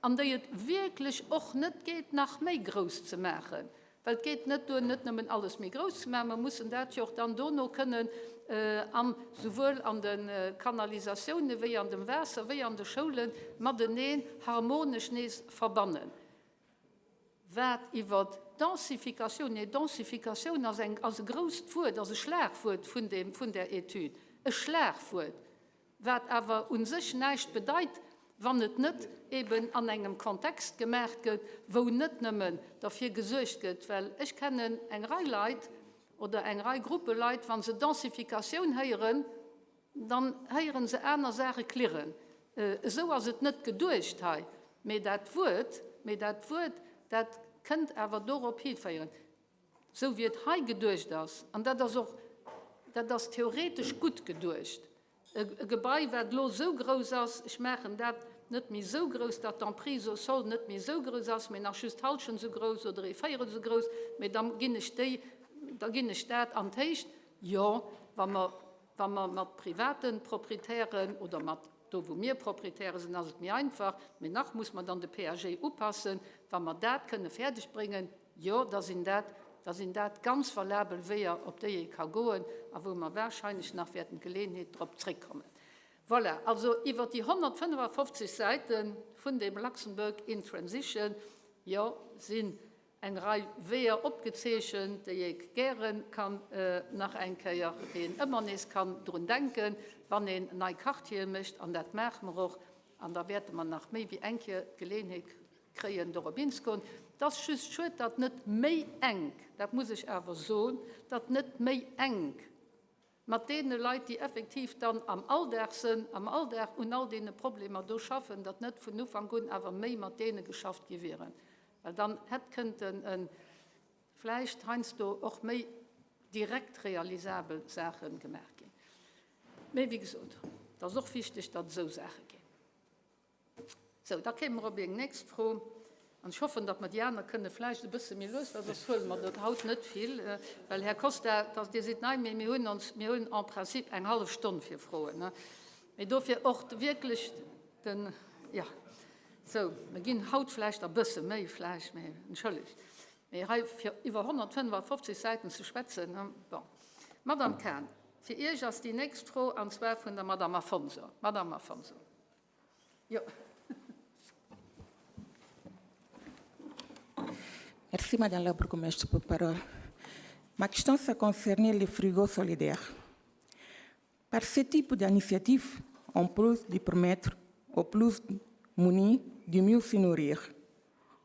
an déi et wierklech och net geet nach méi grouss ze maachen. Well et geet net duer, net nëmmen alles méi grouss ze maachen, mer mussen dat jo och dann dono kënnen an souwuel an de Kanalisatiounen wéi an dem Waasser wéi an de Schoule mateneen harmonesch nees verbannen. Wat iwwer Densifikatioun, nee, Densifikatioun ass eng, ass e grousst Wuert, ass e Schlagwuert vun deem, vun där Etüd, e Schlagwuert. Wat awer u sech näischt bedeit, wann et net eben an engem Kontext gemaach gëtt, wou net nëmmen derfir gesuergt gëtt, well ech kennen eng Rei Leit oder eng Rei Gruppe Leit, wa se Densifikatioun héieren, dann héiere se aner Saache klirren. Esou ass et net geduecht hei, mee dat Wuert, mee dat Wuert, dat kënnt awer dorop hiféieren. Esou wéi et hei geduecht ass, an dat ass och, dat ass theoretesch gutt geduecht, e Gebai, wat elo esou grouss ass, ech maachen dat net méi esou grouss, datt d'Emprise au sol net méi esou grouss ass, mee nach just d'Hallschent esou grouss oder ee Véierel esou grouss, mee da ginn ech déi, da ginn ech dat an d'Héicht. Jo, wa mer, wa mer mat private Proprietären oder mat do wou mir Proprietäre sinn, ass et méi einfach, mee nach muss mer dann de PAG upassen, wa mer dat kënne fäerdegbréngen, Jo, da sinn dat, da sinn dat ganz valabel Weeër, op déi ee ka goen a wou mer wahrscheinlech nach wäerten d'Geleeënheet drop zréckkommen. Voilà, also iwwert déi 155 Säite vun deem Luxembourg in Transition, jo, sinn eng Rei Weeër opgezeechent, déi ee gäre kann nach eng Kéier, déi een ëmmer nees kann drun denken, wann een nei Quartiere mécht, an dat maache mer och, an da wäerte mer nach méi wéi eng Kéier d'Geleeënheet kréien dorop hinzegoen. Et ass just schued, datt net méi enk, dat muss ech awer soen, datt net méi enk mat deene Leit, déi effektiv dann am Alldag sënn, am Alldag un all deene Problemer do schaffen, datt net vun Ufank un awer méi mat deene geschafft gi wieren, well dann hätt kënnten e vläicht heiansdo och méi direkt realisabel Saache gemaach ginn. Mee wéi gesot, et ass och wichteg, datt esou Saache ginn. Sou, da kéime mer op eng nächst Fro. An ech hoffen, datt mer déi aner kënne vläicht e bësse méi lues, well soss huele mer der haut net vill. Well, Här Costa, dass Dir sidd nei, mee mir hunn ons, mir hunn en principe eng hallef Stonn fir Froen, ne? Mee dofir och wierklech den, jo. Sou, mer ginn haut vläicht e bësse méi, vläicht, mee entschëllegt. Mee hei fir iwwer 155 Säiten ze schwätzen, bon. Madamm Cahen, fir Iech ass déi nächst Fro, an zwar vun der Madamm Afonso. Madamm Afonso. Jo. Merci, Madame la bourgmestre, pour la parole. Ma question, ça concernait les frigos solidaires. Par ce type d'initiative, on peut de permettre aux plus munis de mieux se nourrir,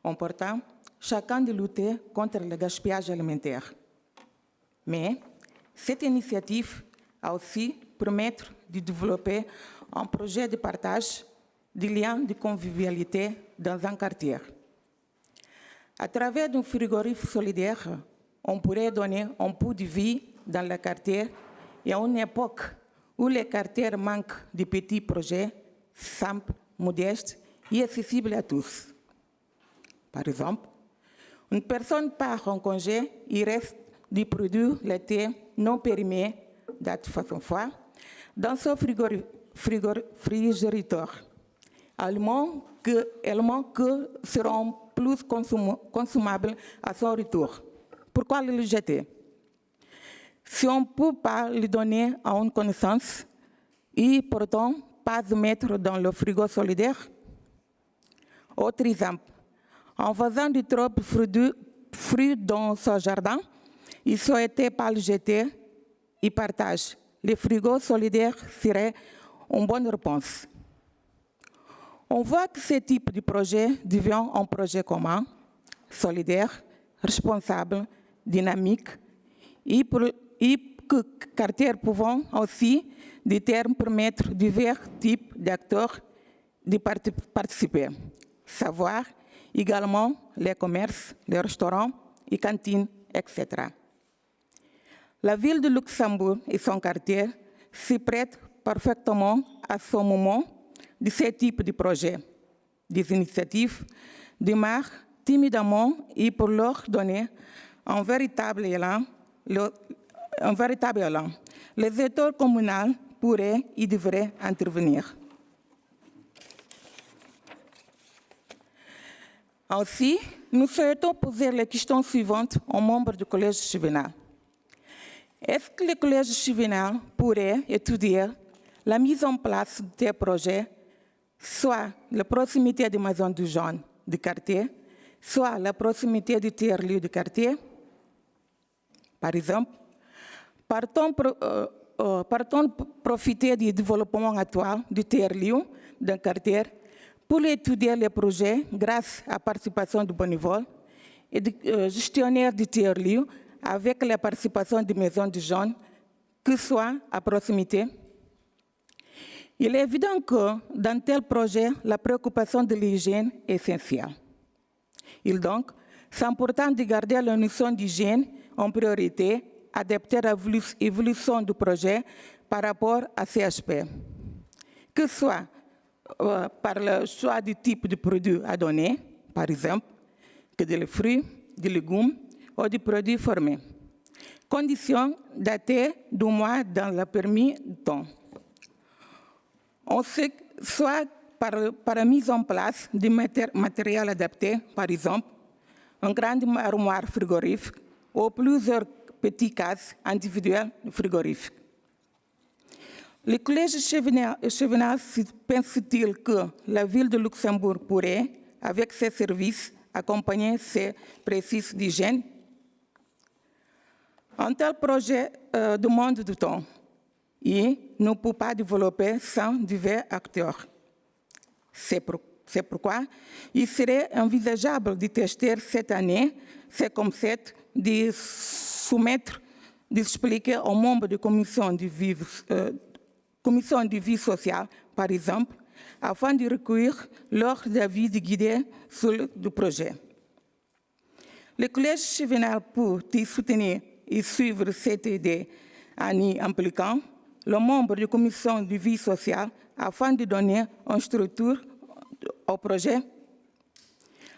en portant chacun de lutter contre le gaspillage alimentaire. Mais cette initiative a aussi permettre de développer un projet de partage de liens de convivialité dans un quartier. À travers d'un frigorifique solidaire, on pourrait donner un peu de vie dans le quartier et à une époque où les quartiers manquent de petits projets simples modeste et accessible à tous. Par exemple, une personne part en congé et reste du produit laitier non périmé, date façon fois, dans son frigoritor. Aliments que, aliments que seront plus consommables à son retour. Pourquoi le jeter Si on ne peut pas le donner à une connaissance et pourtant pas mettre dans le frigo solidaire Autre exemple, en faisant du trop fruit dans son jardin, il souhaitait pas le jeter et partage. Le frigo solidaire serait une bonne réponse. On voit que ce type de projet devient un projet commun, solidaire, responsable, dynamique et, pour, et que quartiers pouvant aussi des termes permettre divers types d'acteurs de participer. Savoir également les commerces, les restaurants et cantines, etc. La ville de Luxembourg et son quartier s'y prêtent parfaitement à ce moment de ce type de projet. Des initiatives démarrent timidement et pour leur donner un véritable élan, le, un véritable élan. Les acteurs communaux pourraient et devraient intervenir. Ainsi, nous souhaitons poser les questions suivantes aux membres du Collège juvénal. Est-ce que le Collège juvénal pourrait étudier la mise en place des projets, soit la proximité des maisons du jaune du quartier, soit la proximité du tiers-lieu du quartier? Par exemple, partons, euh, euh, partons profiter du développement actuel du tiers-lieu d'un quartier pour étudier les projets grâce à la participation du bénévole et du euh, gestionnaire du tiers-lieu avec la participation des maisons du jeunes, que soit à proximité. Il est évident que dans tel projet, la préoccupation de l'hygiène est essentielle. Il donc, c'est important de garder la notion d'hygiène en priorité, adapter l'évolution du projet par rapport à ces aspects. Que ce soit euh, par le choix du type de produit à donner, par exemple, que des fruits, des légumes ou des produits formés. Condition datée du mois dans le permis de temps. On sait soit par, par la mise en place de matériel adapté, par exemple, un grand armoire frigorifique ou plusieurs petits cases individuelles frigorifiques. Le collège Chevenard pense-t-il que la ville de Luxembourg pourrait, avec ses services, accompagner ces précises d'hygiène Un tel projet euh, demande du temps et ne peut pas développer sans divers acteurs. C'est pour, pourquoi il serait envisageable de tester cette année ce concept de soumettre, d'expliquer aux membres de commission de vie, euh, commission de vie sociale, par exemple, afin de recueillir leur avis de guider sur le projet. Le Collège Chevenal pour soutenir et suivre cette idée en y impliquant le membre de commission de vie sociale afin de donner une structure au projet.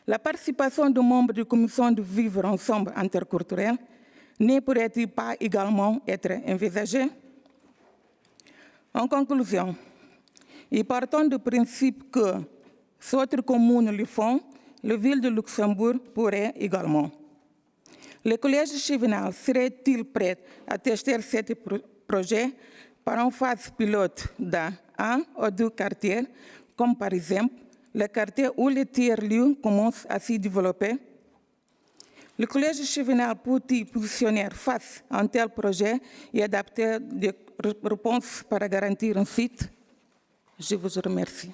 La participation de membres de commission de vivre ensemble interculturel ne pourrait-il pas également être envisagée En conclusion, et partant du principe que d'autres communes le font, la ville de Luxembourg pourrait également. Le collège Chevenal serait-il prêt à tester ce projet par une phase pilote dans un ou deux quartiers, comme par exemple le quartier où les tiers-lieux commencent à s'y développer? Le collège Chevenal peut-il positionner face à un tel projet et adapter des réponses para garantir un site? Je vous remercie.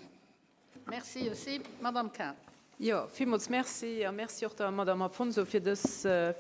Merci aussi, Madame Kahn. Jo, villmools Merci a Merci och der Madame Afonso fir dës,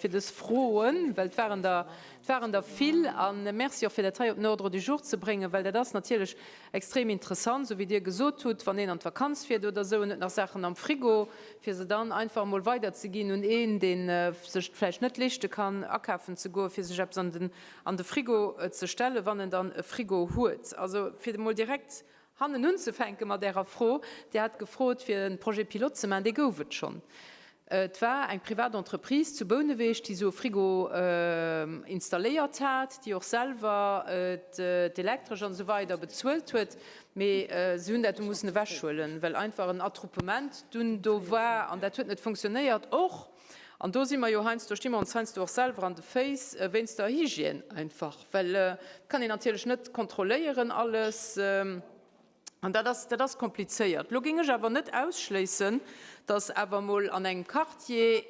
fir dës Froen, well et waren der, et waren der vill. A Merci och fir dat hei op den Ordre du jour ze bréngen, well dat ass natierlech extrem interessant, esou wéi Dir gesot hutt, wann een an d'Vakanz fiert oder esou en huet nach Saachen am Frigo, fir se dann einfach emol weiderzeginn un een, dee sech et vläicht net leeschte kann, akafen ze goen, fir sech eppes an den, an de Frigo ze stellen, wann en dann e Frigo huet. Also fir emol direkt. hannen unzefänke mat Ärer Fro. Dir hat gefrot, fir e Projet pilote ze maachen. Dee gouf et schonn. Et war eng privat Entreprise zu Bouneweg, déi esou e Frigo installéiert hat, déi och selwer d'Elektresch an esou weider bezuelt huet. Mee si hunn dat du mussen ewechhuelen, well einfach en Attroupement dunn do war an dat huet net funktionéiert. Och, an do si mer jo heiansdo, sti mer ons heiansdo och selwer an de Féiss wéinst der Hygiène einfach, well et kann een natierlech net kontrolléieren alles. An dat ass, dat ass komplizéiert. Elo géing ech awer net ausschléissen, datt awer emol an engem Quartier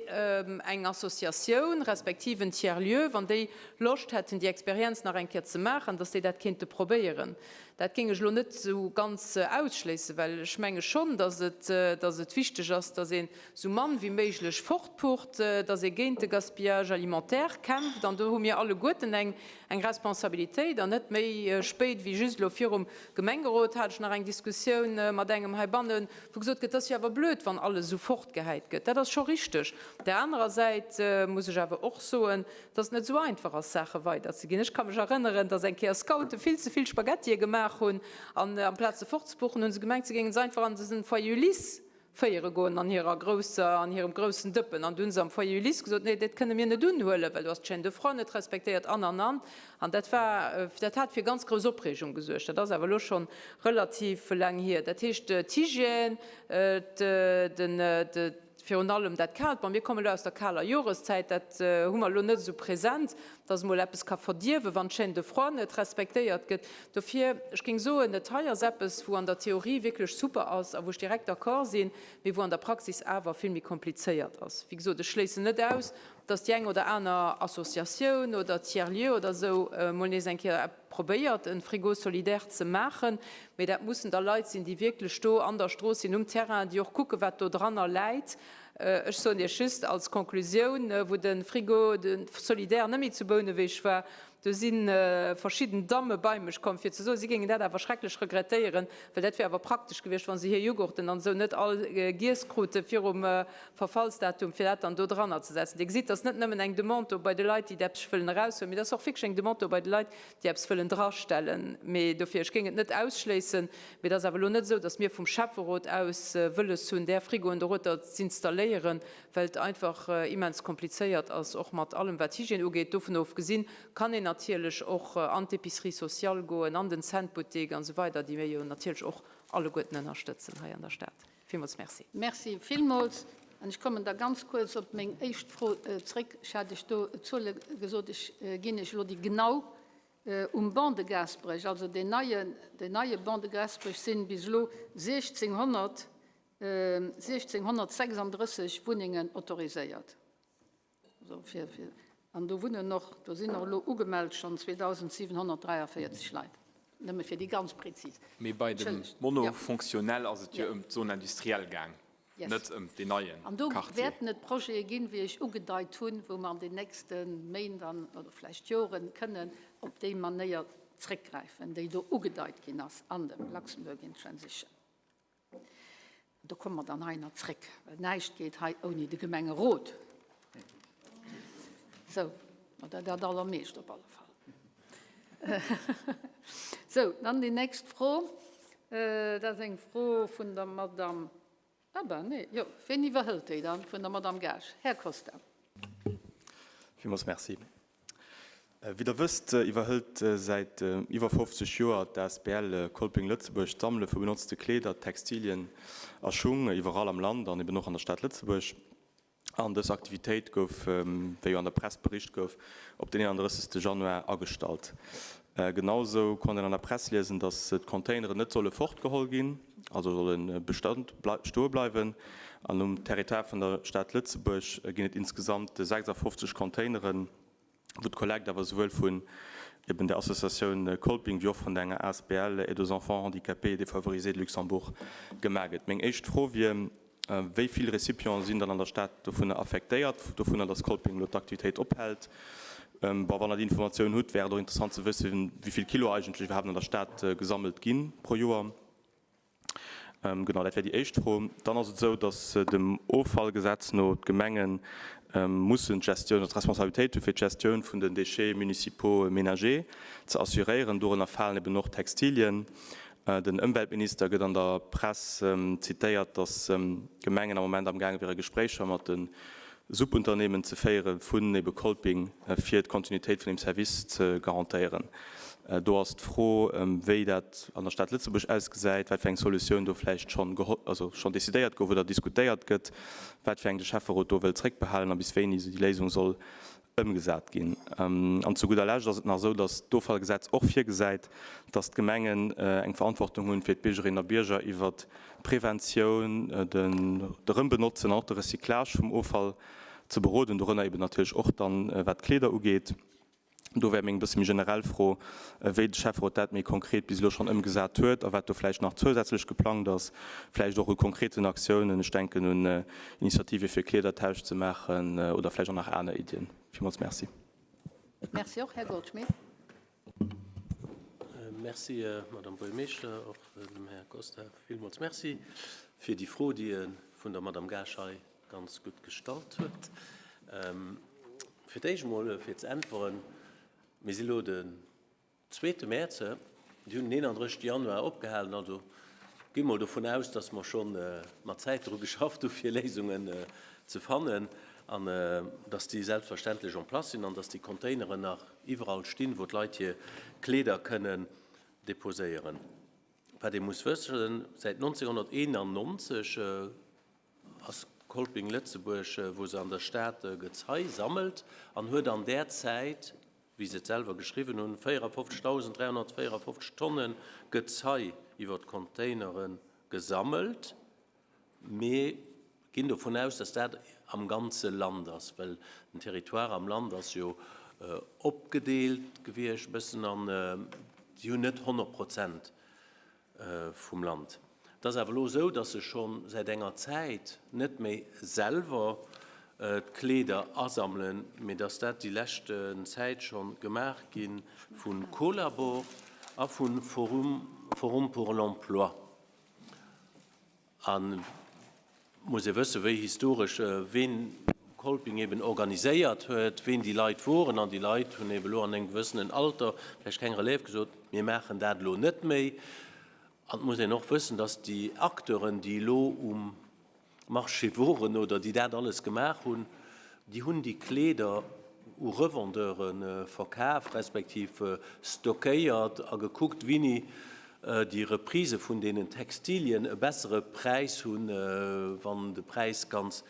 eng Associatioun respektiv en Tiers-lieu, wann déi Loscht hätten, déi Experienz nach eng Kéier ze maachen, datt déi dat kéinte probéieren. Dat géing ech elo net esou ganz ausschléissen, well ech menge schonn, datt et, datt et wichteg ass, datt een esou mann wéi méiglech fortpucht, datt ee géint de Gaspillage alimentaire kämpft. An do hu mir alleguerten eng, eng Responsabilitéit an net méi spéit wéi just elo virum Gemengerot hat ech nach eng Diskussioun mat engem heibannen, wou gesot gëtt, et ass jo awer blöd, wann alles esou fortgehäit gëtt. Dat ass scho richteg. Op där anerer Säit muss ech awer och soen, dass et net esou einfach ass, Saache weiderzeginn. Ech ka mech erënneren, dass eng Kéier Scoute vill ze vill Spaghettië gemaach hunn an amplaz se fortzepuchen, hu se gemengt, se géinge se einfach an den Foyer Ulysse féiere goen an hirer grousser, an hirem groussen Dëppen. An du hunn se am Foyer Ulysse gesot, Nee, dat kënne mir net unhuelen, well do ass d'Chaîne de froid net respektéiert an, an, an. An dat war, dat hat fir ganz grouss Opreegung gesuergt. Dat ass awer elo scho relativ laang hier. Dat heescht, d'Hygiène, den, de, virun allem dat Kaalt, bon, mir kommen elo aus der kaler Joreszäit, dat hu mer elo net esou present, dass emol eppes ka verdierwen, wann d'Chaîne de froid net respektéiert gëtt. Dofir, ech géing soen, et hei ass eppes, wou an der Theorie wierklech super ass a wou ech direkt d'accord sinn, mee wou an der Praxis awer vill méi komplizéiert ass. Wéi gesot, ech schléissen net aus, dass déi eng oder aner Associatioun oder Tiers-lieu oder esou emol nees eng Kéier probéiert, e Frigo solidaire ze maachen, mee dat mussen da Leit sinn, déi wierklech do an der Strooss sinn, um Terrain, déi och kucken, wat do dranner läit. Ech soen Iech just als Konklusioun, wou de Frigo solidaire net méi zu Bouneweg war, do si verschidden Damme bei mech komm, fir ze soen, si géingen dat awer schrecklech regrettéieren, well dat wier awer praktesch gewiescht, wa se hir Jughurten an esou net all giess krute virum Verfallsdatum, fir dat dann do dranner ze setzen. Dir gesitt, et ass net nëmmen eng Demande do bei de Leit, déi eppes wëllen eraushuelen, mee et ass och wierklech eng Demande do bei de Leit, déi eppes wëllen drastellen. Mee dofir, ech géing et net ausschléissen. Mee et ass awer elo net esou, datt mir vum Schäfferot aus wëlles hunn, där Frigoen dorueter z'installéieren, well et einfach immens komplizéiert ass, och mat allem wat Hygiène ugeet. Dovun ofgesinn kann een natierlech och an d'Épicerie sociale goen, an den Centbuttek an esou weider, déi mir jo natierlech och alleguerten ënnerstëtzen hei an der Stad. Villmools Merci. Merci villmools. An ech kommen da ganz kuerz op meng éischt Fro zréck. Ech hat Iech do Zuele gesot. Ech ginn Iech elo déi genau. Um Banc de Gaasperech, also deen neien, deen neie Banc de Gaasperech, sinn bis elo 1.600, 1.636 Wunnengen autoriséiert. Also fir, fir, an do wunnen och, do sinn och elo ugemellt schonn 2.743 Leit. Nëmme fir déi ganz prezis. Mee bei dem Entschëllegt. Monofonctionnel ass et jo Ja. ëm d'Zone industrielle gaang. Yes. Net ëm deen neie An do Quartier. wäerten et Projete ginn, wéi ech ugedeit hunn, wou mer an den nächste Méint an, oder vläicht Joren kënnen op déi Manéier zréckgräifen, déi do ugedeit ginn ass an dem Luxembourg in Transition. Do komme mer dann hei nach zréck, well näischt geet hei ouni de Gemengerot. Sou, oder dat Allermeescht op alle Fall. Sou, dann déi nächst Fro. Dat ass eng Fro vun der Madamm Ah ben, nee, jo, ween iwwerhëlt déi dann? Vun der Madamm Gaasch. Här Costa. Villmools Merci. Wéi Der wësst, iwwerhëlt säit iwwer 50 Joer d'ASBL Kolping Lëtzebuerg d'Sammele vu benotzte Kleeder, Textilien a Schung iwwerall am Land an eben och an der Stad Lëtzebuerg. An dës Aktivitéit gouf, wéi jo an der Press bericht gouf, op den 31. Januar agestallt. Genausou konnt een an der Press liesen, datt d'Containeren net solle fortgeholl ginn, also solle Bestand stoe bleiwen. An um Territoire vun der Stad Lëtzebuerg ginn et insgesamt 56 Containeren, wou d'Kollekt awer souwuel vun eben der Associatioun Kolping wéi och vun enger asbl Aide aux enfants handicapés et défavorisés de Luxembourg gemaach gëtt. Meng éischt Fro wier, Wéi vill Récipienten sinn dann an der Stad dovunner affektéiert, dovunner datt Kolping elo d'Aktivitéit ophält? Bon, wann Der déi Informatioun hutt, wär et och interessant ze wëssen, wéi vill Kilo eigentlech iwwerhaapt an der Stad gesammelt gi pro Joer. Genau, dat wär déi éischt Fro. Dann ass et esou, datt dem Offallgesetz no d'Gemenge mussen d'Gestioun oder d'Responsabilitéit hu fir d'Gestioun vun den Déchets municipaux ménagers ze assuréieren. Dorënner falen eben och Textilien. Den Ëmweltminister gëtt an der Press zitéiert, datt d'Gemengen am Moment am gaange wiere Gespréicher mat de Subunternehmen ze féiere vun ebe Kolping, fir d'Kontinuitéit vun dem Service ze garantéieren. Do ass d'Fro, wéi dat an der Stad Lëtzebuerg ausgesäit, wat fir eng Solutioun do vläicht schonn also schonn decidéiert gouf oder diskutéiert gëtt, wat fir eng de Schäfferot do wëllt zréckbehalen a bis wéini esou déi Léisung soll ëmgesat ginn. An zu gudder Lescht ass et nach esou, datt d'Offallgesetz och virgesäit, datt d'Gemengen eng Verantwortung hunn, fir d'Biergerinnen a Bierger iwwert d'Preventioun, de Rëmbenotzen an och de Recyclage vum Offall ze beroden, dorënner eben natierlech och dann, wat d'Kleeder ugeet. Do wär meng e bësse méi generell Fro, wéi de Schäfferot dat méi konkret bis elo schonn ëmgesat huet a wat do vläicht nach zousätzlech geplangt ass, vläicht och u konkreten Aktiounen, ech denken un Initiative fir Kleedertausch ze maachen oder vläicht och nach aner Iddien. Villmools Merci. Merci och. Här Goldschmidt. Merci, Madame Buergermeeschter. Och dem Här Costa villmools Merci fir déi Fro, déi e vun der Madame Gaasch hei ganz gutt gestallt huet. Fir d'éischt emol, fir ze äntweren, Mir si lo den zweete Mäerz, déi hunn den 31. Januar opgehalen, also gi mol dovun aus, datt mer scho mat Zäit dru geschafft hu fir Léisungen ze fannen an datt déi selbstverständlech en place sinn an datt déi Containeren nach iwwerall stinn, wou d'Leit hir Kleeder kënnen deposéieren. Wat ee muss wëssen, Säit 1991 ass Kolping Lëtzebuerg, wou se an der Stad Gezei sammelt an huet an där Zäit, wéi se et selwer geschriwwen hunn, 54.354 Tonne Gezei iwwer d'Containere gesammelt. Mir ginn dovun aus, dass dat am ganze Land ass, well den Territoire am Land ass jo opgedeelt gewiescht e bëssen an si hunn net 100 Prozent vum Land. Et ass awer elo esou, dass se scho säit enger Zäit net méi selwer d'Kleeder asammelen, mee dass dat déi leschten Zäit scho gemaach gi vu Colabor a vu Forum pour l'emploi. A muss ee wëssen, wéi historesch ween Kolping eben organiséiert huet, ween déi Leit woren. An déi Leit hunn eben elo an engem gewëssenen Alter, vläicht keng Relève, gesot, mir maachen dat elo net méi. An et muss een och wëssen, dass déi Acteuren, déi elo um Marché woren oder déi dat alles gemaach hunn, déi hunn déi Kleeder u Revendeure verkaf, respektiv stockéiert a gekuckt, wéini déi Reprise vun deenen Textilien e bessere Präis hunn, wann de Präis ganz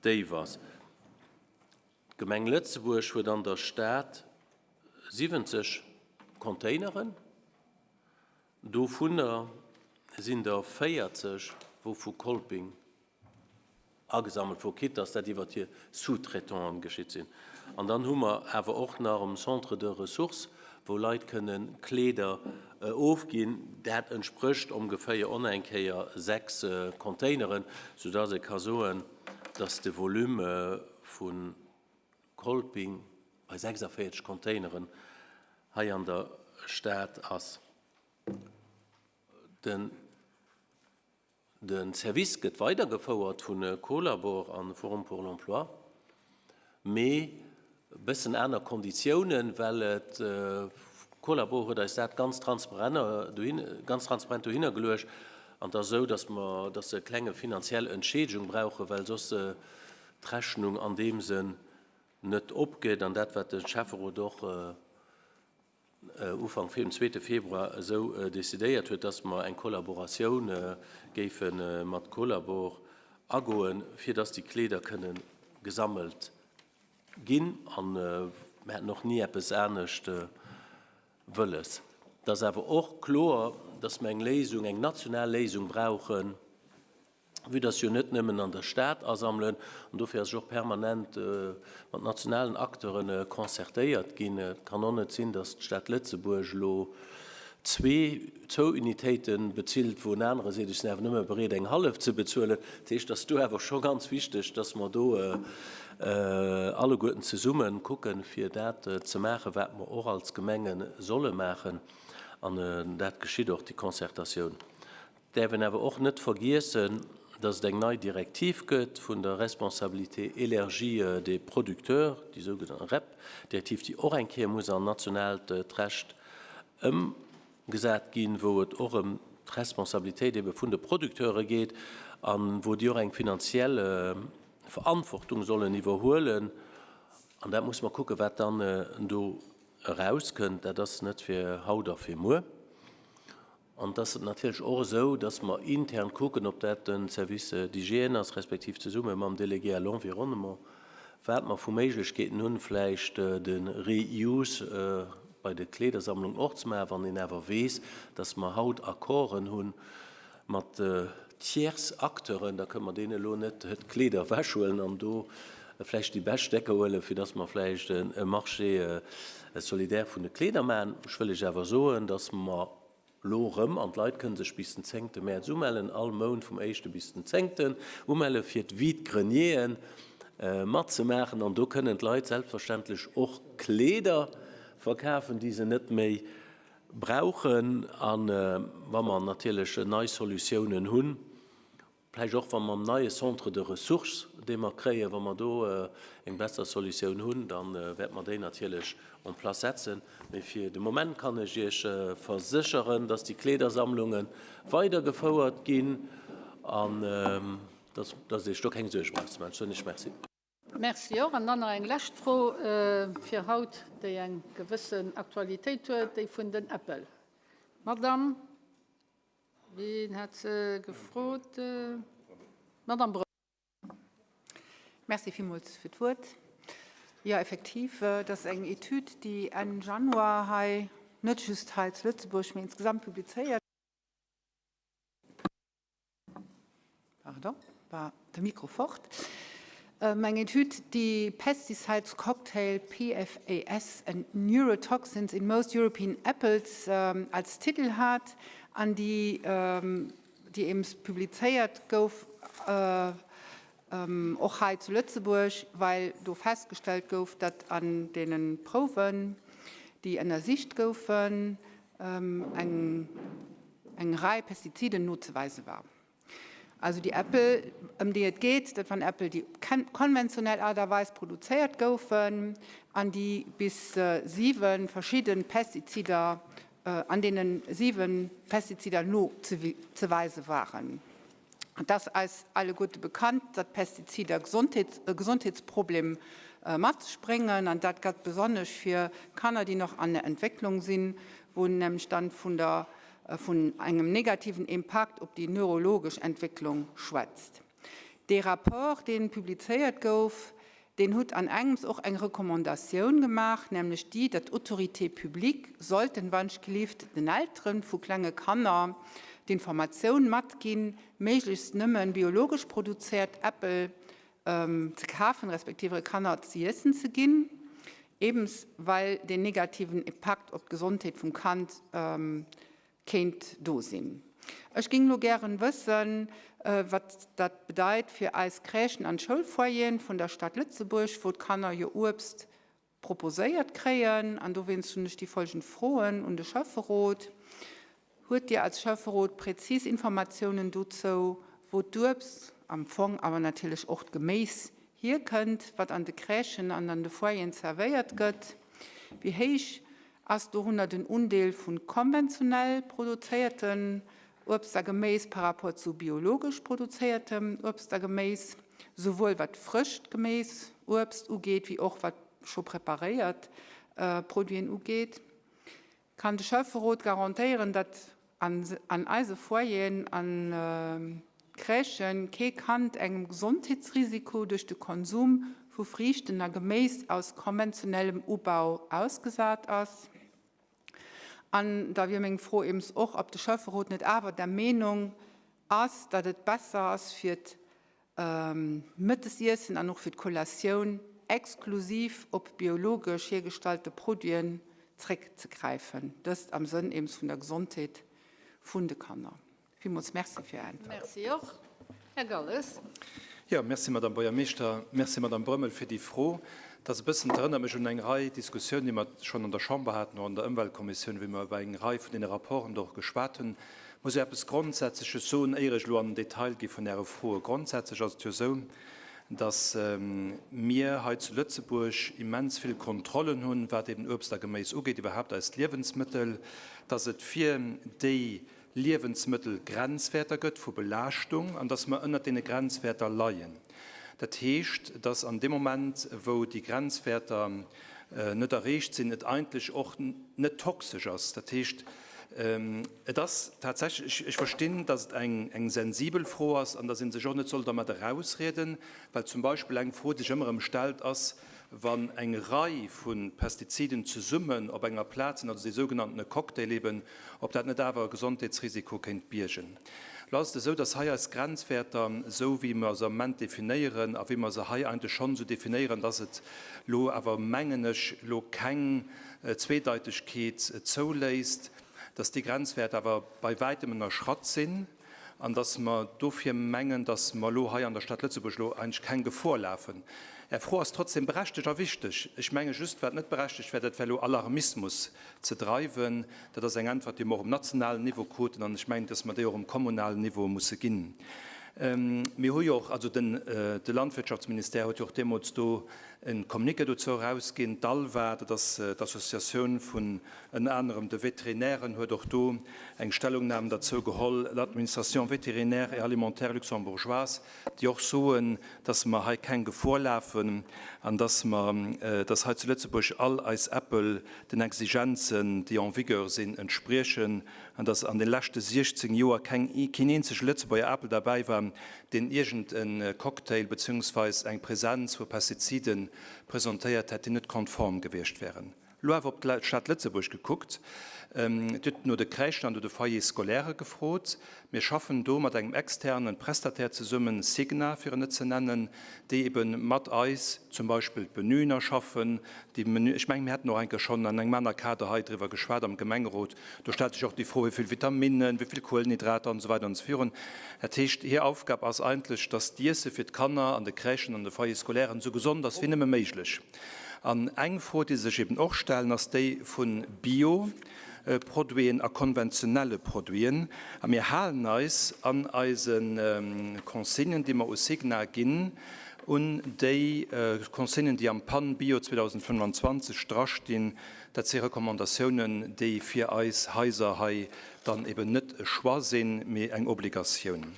déif ass. D'Gemeng Lëtzebuerg huet an der Stad 70 Containeren, dovunner sinn der 40, wou vu Kolping agesammelt wor, quitte dass dat iwwert hir Sous-traitanten geschitt sinn. An dann hu mer awer och nach um Centre de ressources, wou Leit kënnen Kleeder ofginn. Dat entsprécht ongeféier on eng Kéier 6 Containeren, soudass ee ka soen, dass de Volume vu Kolping bei 46 Containeren hei an der Stad ass. Den. De Service gëtt weidergefouert vu Colabor a Forum pour l'emploi, mee e bëssen aner Konditiounen, well et, Colabor huet eis dat ganz transparent dohinner geluecht, an et ass esou, datt mer, datt se e klenge finanziell Entschiedegung brauchen, well soss d'Rechnung an deem Sënn net opgeet. An dat, wat de Schäfferot och Ufank um zweete Februar esou decidéiert huet, dass mer eng Kollaboratioun géife mat Colabor agoen, fir dass déi Kleeder kënne gesammelt ginn. A mir hätten och ni eppes anescht wëlles. Et ass awer och kloer, dass mer eng Léisung, eng national Léisung brauchen, vue dass jo net nëmmen an der Stad asammelen, an dofir ass ech och permanent mat nationalen Acteure concertéiert ginn. Et kann och net sinn, dass d'Stad Lëtzebuerg elo zwee, zwou Unitéite bezilt, wou en anere seet, ech sinn awer nëmme bereet eng hallef ze bezuelen. Dat heescht, dass do awer scho ganz wichteg, dass mer do alleguerten zesumme kucken, fir dat ze maachen, wat mer och als Gemenge solle maachen. An dat geschitt och, déi Concertatioun. Däerf een awer och net vergiessen, dass et eng nei Direktiv gëtt vun der Responsabilité élargie des producteurs, déi sougenannt REP-Direktiv, déi och eng Kéier muss an nationaalt Recht ëmgesat ginn, wou et och ëm. d'Responsabilitéit ebe vun de Producteure geet a wou déi och eng finanziell Verantwortung sollen iwwerhuelen. An dat musse mer kucken, wat dann do erauskënnt. Dat ass net fir haut a fir muer. An et ass natierlech och esou, dass mer intern kucken, ob dat de Service d'hygiène ass, respektiv zesumme mam Délégué à l'environnement, wat mer vu Méiglechkeeten hunn, vläicht de Reuse bei de Kleedersammlungen och ze maachen, wann een awer weess, dass mer haut Accorden hu mat tiers Acteuren, da kënne mer deene elo net d'Kleeder ewechhuelen an do vläicht déi bescht Stécker huelen, fir dass mer vläicht e Marché solidaire vun de Kleeder maachen. Ech wëll lech awer soen, dass mer Elo erëm, an d'Leit kënne sech bis den zéngte Mäerz umellen, all Mount vum éischte bis den zéngten umelle fir d'Vide-grenieren matzemaachen. An do kënnen d'Leit selbstverständlech och Kleeder verkafen, déi se net méi brauchen. A wa mer natierlech nei Solutiounen hunn, Vläicht och, wa mer am neie Centre de ressources, dee mer kréien, wa mer do eng besser Solutioun hunn, da wäerte mer déi natierlech en place setzen. Mee fir de Moment kann ech Iech versécheren, dass déi Kleedersammlunge weidergefouert ginn an dass Der Iech do keng Suerge braucht ze maachen. Ech soen Iech Merci. Merci och. An dann nach eng lescht Fro fir haut, déi eng gewëssen Aktualitéit huet, déi vun den Äppel. Madamm. Wien hat se gefrot? D'Madame Brun. Merci villmools fir d'Wuert. Jo, effektiv, et ass eng Etüd, déi Enn Januar hei, net just hei zu Lëtzebuerg, mee insgesamt publizéiert. Pardon, war de Mikro fort. Eng Etüd, déi Pesticides Cocktail PFAS and Neurotoxins in most European Apples als Titel hat an déi, déi eems publizéiert gouf, och hei zu Lëtzebuerg, well do festgestellt gouf, datt an deene Prouwen, déi ënnersicht goufen, eng eng Rei Pestiziden nozeweise war. Also déi Äppel, ëm déi et geet, dat waren Äppel, déi op konventionell Aart a Weis produzéiert goufen an déi bis 7 verschidde Pestizider, an deene 7 Pestizider nozeweise waren. Et ass eis alleguerte bekannt, datt Pestizider e Gesondheetsproblem mat sech bréngen, an dat gëllt besonnesch fir Kanner, déi nach an der Entwécklung sinn, wou nämlech dann vun der vun engem negativen Impakt op déi neurologesch Entwécklung schwätzt. Dee Rapport, dee publizéiert gouf, deen hutt an engems och eng Recommandatioun gemaach, nämlech déi, datt d'Autorités publiques sollten, wann ech gelift, den Eltere vu klenge Kanner d'Informatioun matginn, méiglechst nëmme biologesch produzéiert Äppel ze kafen, respektiv hire Kanner ze iessen ze ginn, ebens well deen negativen Impakt op d'Gesondheet vum Kand kéint do sinn. Ech géing elo gären wëssen, wat dat bedeit fir eis Crèchen an Schoulfoyeren vun der Stad Lëtzebuerg, wou d'Kanner jo Uebst proposéiert kréien. An dowéinst hunn ech déi folgend Froen un de Schäfferot, Huet Dir als Schäfferot präzis Informatiounen dozou, wou d'Uebst, am Fong awer natierlech och d'Geméis, hierkënnt, wat an de Crèchen an an de Foyeren zerwéiert gëtt? Wéi héich Ass dorunner den Undeel vu konventionell produzéierten Uebst a Geméis par rapport zu biologesch produzéiertem Uebst a Geméis, souwuel wat frëscht Geméis, Uebst ugeet, wéi och wat scho preparéiert Produiten ugeet? Kann de Schäfferot garantéieren, datt an eise Foyeren an Crèchen kee Kand engem Gesondheetsrisiko duerch de Konsum vu Friichten a Geméis aus konventionellem Ubau ausgesat ass? An da wier meng Fro eems och, ob de Schäfferot net awer der Meenung ass, datt et besser ass fir d'Mëttesiessen an och fir d'Collatioun exklusiv op biologesch hiergestallte Produiten zréckzegräifen, dëst am Sënn eems vun der Gesondheet vun de Kanner. Villmools Merci fir Är Äntwert. Merci och. Här Galles. Jo, merci, Madame Buergermeeschter. Merci, Madame Brömmel, fir déi Fro. Dat ass e bëssen, dat erënnert mech un eng Rei Diskussiounen, déi mer schonn an der Chamber haten, och an der Ëmweltkommissioun, wéi mer iwwer eng Rei vun deene Rapporten do och geschwat hunn. Ech muss jo eppes Grondsätzleches soen, éier ech elo an den Detail gi vun Äre Froe. Grondsätzlech ass et jo esou, dass mir hei zu Lëtzebuerg immens vill Kontrollen hunn, wat eben Uebst a Geméis ugeet, iwwerhaapt eis Liewensmëttel, dass et fir déi. Liewensmëttelgrenzwäerter gëtt vu Belaaschtung an dass mer ënnert deene Grenzwäerter leien. Dat heescht, dass an deem Moment, wou déi Grenzwäerter net erreecht sinn, et eigentlech och net toxesch ass. Dat heescht, et ass tatsächlech, ech verstinn, dass et eng sensibel Fro ass an dass ee sech och net soll dermat erausrieden, well zum Beispill eng Fro, déi sech ëmmer erëm stellt, ass, wann eng Rei vu Pestiziden zesummen op enger Plaz sinn, also dee sougenanntene Cocktail eben, ob dat net awer e Gesondheetsrisiko kéint biergen. Elo ass et esou, dass hei eis Grenzwäerter, esou wéi mer se am Moment definéieren a wéi mer se hei eigentlech schonn esou definéieren, dass et elo awer, mengen ech, elo keng Zweedeitegkeet zouléisst, dass déi Grenzwäerter awer bei wäitem ënnerschratt sinn. an dass mer dofir mengen, dass mer elo hei an der Stad Lëtzebuerg elo eigentlech keng Gefor lafen. Är Fro ass trotzdem berechtegt a wichteg. Ech menge just, wat net berechtegt wär, dat wär elo Alarmismus ze dreiwen. Dat ass eng Äntwert, déi mer och um nationalen Niveau kruten, an ech mengen, dass mer déi och um kommunalen Niveau musse ginn. Mir hu jo och, also den, de Landwirtschaftsministère huet jo och deemools do e Communiqué dozou erausginn. D'ALVA, dat ass d'Associatioun vun Ënner anerem de Veterinären huet och do eng Stellungnahme derzou geholl, l'Administration vétérinaire et alimentaire luxembourgeoise, déi och soen, dass mer hei keng Gefor lafen an dass mer, dass hei zu Lëtzebuerg all eis Äppel den Exigenzen, déi en vigueur sinn, entspriechen an dass an de leschte 16 Joer keng, keen eenzege Lëtzebuerger Apel derbäi war, deen iergend e Cocktail beziehungsweis eng Präsenz vu Pestizide presentéiert hätt, déi net konform gewiescht wären. Lo awer op d'Stad Lëtzebuerg gekuckt, Dir hutt no de Crèchen an no de Foyers scolaires gefrot. Mir schaffen do mat engem externen Prestataire zesummen, Signa fir en net ze nennen, déi ebe mat eis zum Beispill d'Menuen erschaffen. Déi Menuen, ech mengen, mir hätten och eng Kéier schonn an engem aner Kader hei driwwer geschwat am Gemengerot, do stellt sech och déi Fro, wéi vill Vitaminnen, wéi vill Kuelenhydrater an esou weider an esou virun. Dat heescht, hir Aufgab ass eigentlech, dass d'Iesse fir d'Kanner an de Crèchen an de Foyers scolairen esou gesond ass wéi nëmme méiglech. An eng Fro, déi sech eben och stellen, ass déi vu Bio-Produiten a konventionelle Produiten. A mir halen eis an eise Consignen, déi mer u Signa ginn, un déi Consignen, déi am PAN Bio 2025 drastinn. Dat si Recommandatiounen, déi fir eis Haiser hei dann eben net e Choix sinn, mee eng Obligatioun.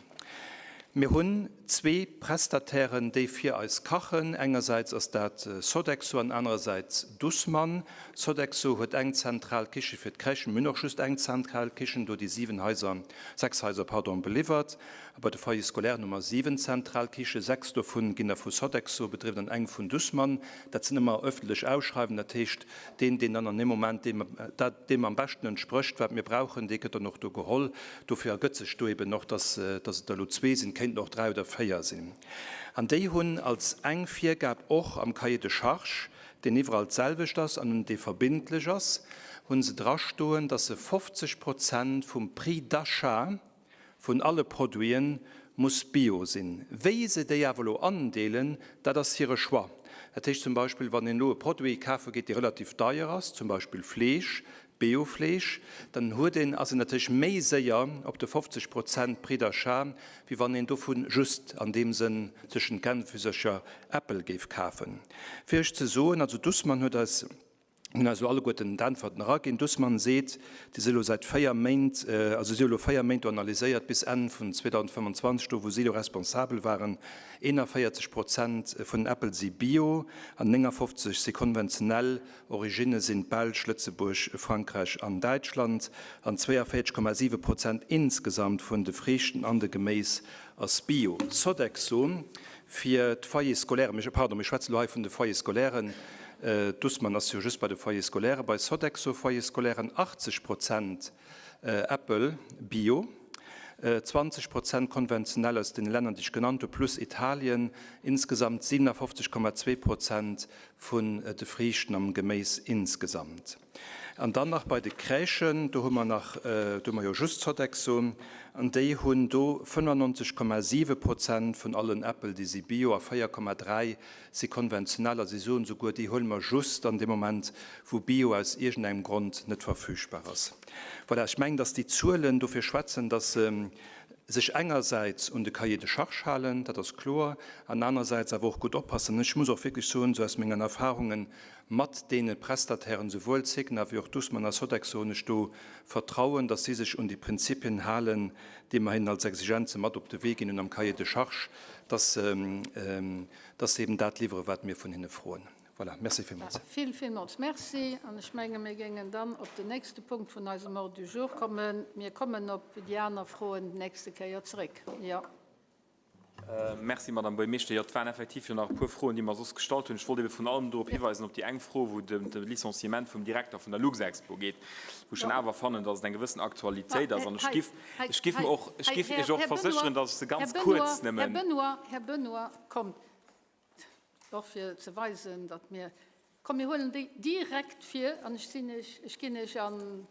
Mir hunn zwee Prestatairen, déi fir eis kachen. Engersäits ass dat Sodexo an anerersäits Dussmann. Sodexo huet eng zentral Kiche fir d'Crèchen. Mir hunn och just eng zentral Kichen do, déi siwen Haiser, sechs Haiser, pardon, beliwwert. A bei de Foyers scolaires hu mer siwen zentral Kichen. Sechs dovun ginn da vu Sodexo bedriwwen an eng vun Dussmann. Dat sinn ëmmer öffentlech Ausschreiwungen. Dat heescht, deen, deen dann an deem Moment deem, dat deem am beschten entsprécht, wat mir brauchen, dee gëtt dann och do geholl. Dofir ergëtt sech do eben och, dass, dass et der elo zwee sinn, et kéinten och dräi oder véier sinn. An déi hunn als eng Virgab och am Cahier de charges, deen iwwerall d'selwecht ass an dee verbindlech ass, hu se drastoen, dass se 50 Prozent vum Prix d'achat vun alle Produiten muss bio sinn. Wéi se déi awer elo andeelen, dat ass hire Choix. Dat heescht zum Beispill, wann een elo e Produit kafe geet, dee relativ deier ass, zum Beispill Fleesch, Biofleesch, dann huet een, ass een natierlech méi séier op de 50 Prozent Prix d'achat, wéi wann een dovu just an deem Sënn zwëschen d'Gänsefüsercher Äppel géif kafen. Fir Iech ze soen, also Dussmann huet eis, hunn eis elo alleguerten d'Äntwerten eraginn. Dussmann seet, déi si elo säit 4 Méint, also si hu elo 4 Méint do analyséiert, bis Enn vun 2025, do wou si elo responsabel waren, 41 Prozent vun den Äppel si bio an 59 si konventionell. Originne sinn d'Belsch, Lëtzebuerg, Frankräich an Däitschland an 42,7 Prozent insgesamt vun de Friichten an de Geméis ass bio. Sodexo fir d'Foyers scolaires, pardon, mir schwätzen elo hei vun de Foyers scolairen, Dussmann ass jo just bei de Foyers scolaires, bei Sodexo Foyers scolairen 80 Prozent Äppel bio, 20 Prozent konventionell aus den Länner, déi ech genannt hu, plus Italien, insgesamt 57,2 Prozent vun de Friichten am Geméis insgesamt. An dann nach bei de Crèchen, do hu mer nach, do hu mer jo just Sodexo, an déi hunn do 95,7 Prozent vun allen Äppel, déi si bio a 4,3 si konventionell. A si soen souguer, déi huele mer just an deem Moment, wou bio aus iergendengem Grond net verfügbar ass. Voilà, ech mengen, dass déi Zuelen dofir schwätzen, dass. Sech engersäits un de Cahier de charges halen, dat ass kloer, an anersäits awer och gutt oppassen. Ech muss och wierklech soen, esou aus mengen Erfahrunge mat deene Prestatairen, souwuel Cigna wéi och Dussmann a Sodexo, hunn ech do Vertrauen, dass si sech un déi Prinzipien halen, déi mer hinnen als Exigenze mat op de Wee ginn hunn am Cahier de charges, dass dass se eben dat liwweren, wat mir vun hinne froen. Voilà, merci villmools. Vill, villmools Merci. An ech menge mir géingen dann op den nächste Punkt vun eisem Ordre du jour kommen. Mir kommen op déi aner Froen d'nächste Kéier zeréck. Jo. Merci, Madame Buergermeeschter. Jo, et waren effektiv jo nach e puer Froen, déi mer soss gestallt hunn. Ech wollt ebe vrun allem dorop hiweisen, op déi eng Fro, wou et ëm de Licenciement vum Direkter vun der Luxexpo geet, wou ech dann awer fannen, datt et eng gewëssen Aktualitéit ass. An ech giff, ech giff mer och, ech giff Iech och versécheren, datt ech se ganz kuerz nëmmen. Här Benoy, Här Benoy, kommt. Och fir ze weisen, datt mir, komm mir huelen déi direkt vir an ech sinn Iech, ech ginn Iech an,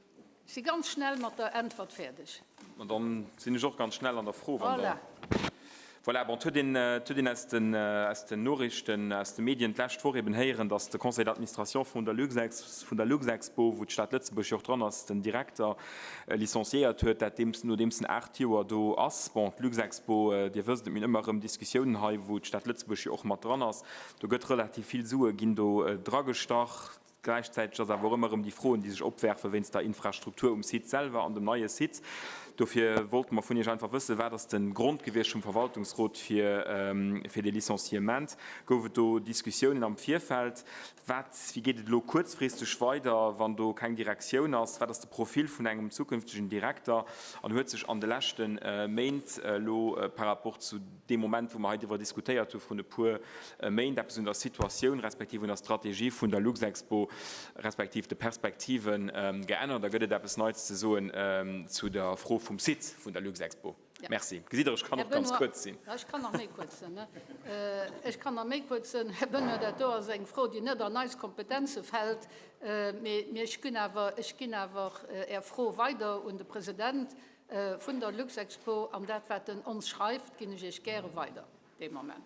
ech si ganz schnell mat der Äntwert fäerdeg. Ma dann sinn ech och ganz schnell an der Fro, wann Der. Voilà. Bon, et huet een, et huet een aus den, aus den Noriichten, aus de Medien d'lescht Woch eben héieren, datt de Conseil d'administration vun der Luxex, vun der Luxexpo, wou d'Stad Lëtzebuerg jo och dran ass, den Direkter licenciéiert huet, dat deems, nodeems en 8 Joer do ass. Bon, d'Luxexpo, Dir wësst et, mir hunn ëmmer erëm Diskussiounen hei, wou d'Stad Lëtzebuerg jo och mat dran ass. Do gëtt relativ vill Sue ginn do dragestach. Gläichzäiteg ass awer och ëmmer erëm déi Froen, déi sech opwerfen wéinst der Infrastruktur um Site selwer an dem neie Site. Dofir wollte mer vun Iech einfach wëssen, Wat ass de Grond gewiescht vum Verwaltungsrot fir fir dee Licenciement? Gouf et do Diskussiounen am Virfeld? Wat, wéi geet et elo kuerzfristeg weider, wann do keng Direktioun ass? Wat ass de Profil vun engem zukünftegen Direkter? An huet sech an de leschte Méint elo par rapport zu deem Moment, wou mer hei driwwer diskutéiert hu vrun e puer Méint, eppes un der Situatioun respektiv un der Strategie vun der Luxexpo respektiv de Perspektive geännert? A gëtt et eppes Neits ze soen zu der Fro vum Site vun der Luxexpo? Merci. Gesitt Der, ech kann och ganz kuerz sinn. Ech kann nach méi kuerz sinn. Ech kann nach méi kuerz sinn. Här Benoy, dat do ass eng Fro, déi net an eis Kompetenze fält. Mee ech ginn awer, ech ginn awer Är Fro weider un de President vun der Luxexpo. An dat, wat en ons schreift, ginn ech Iech gäre weider dee Moment.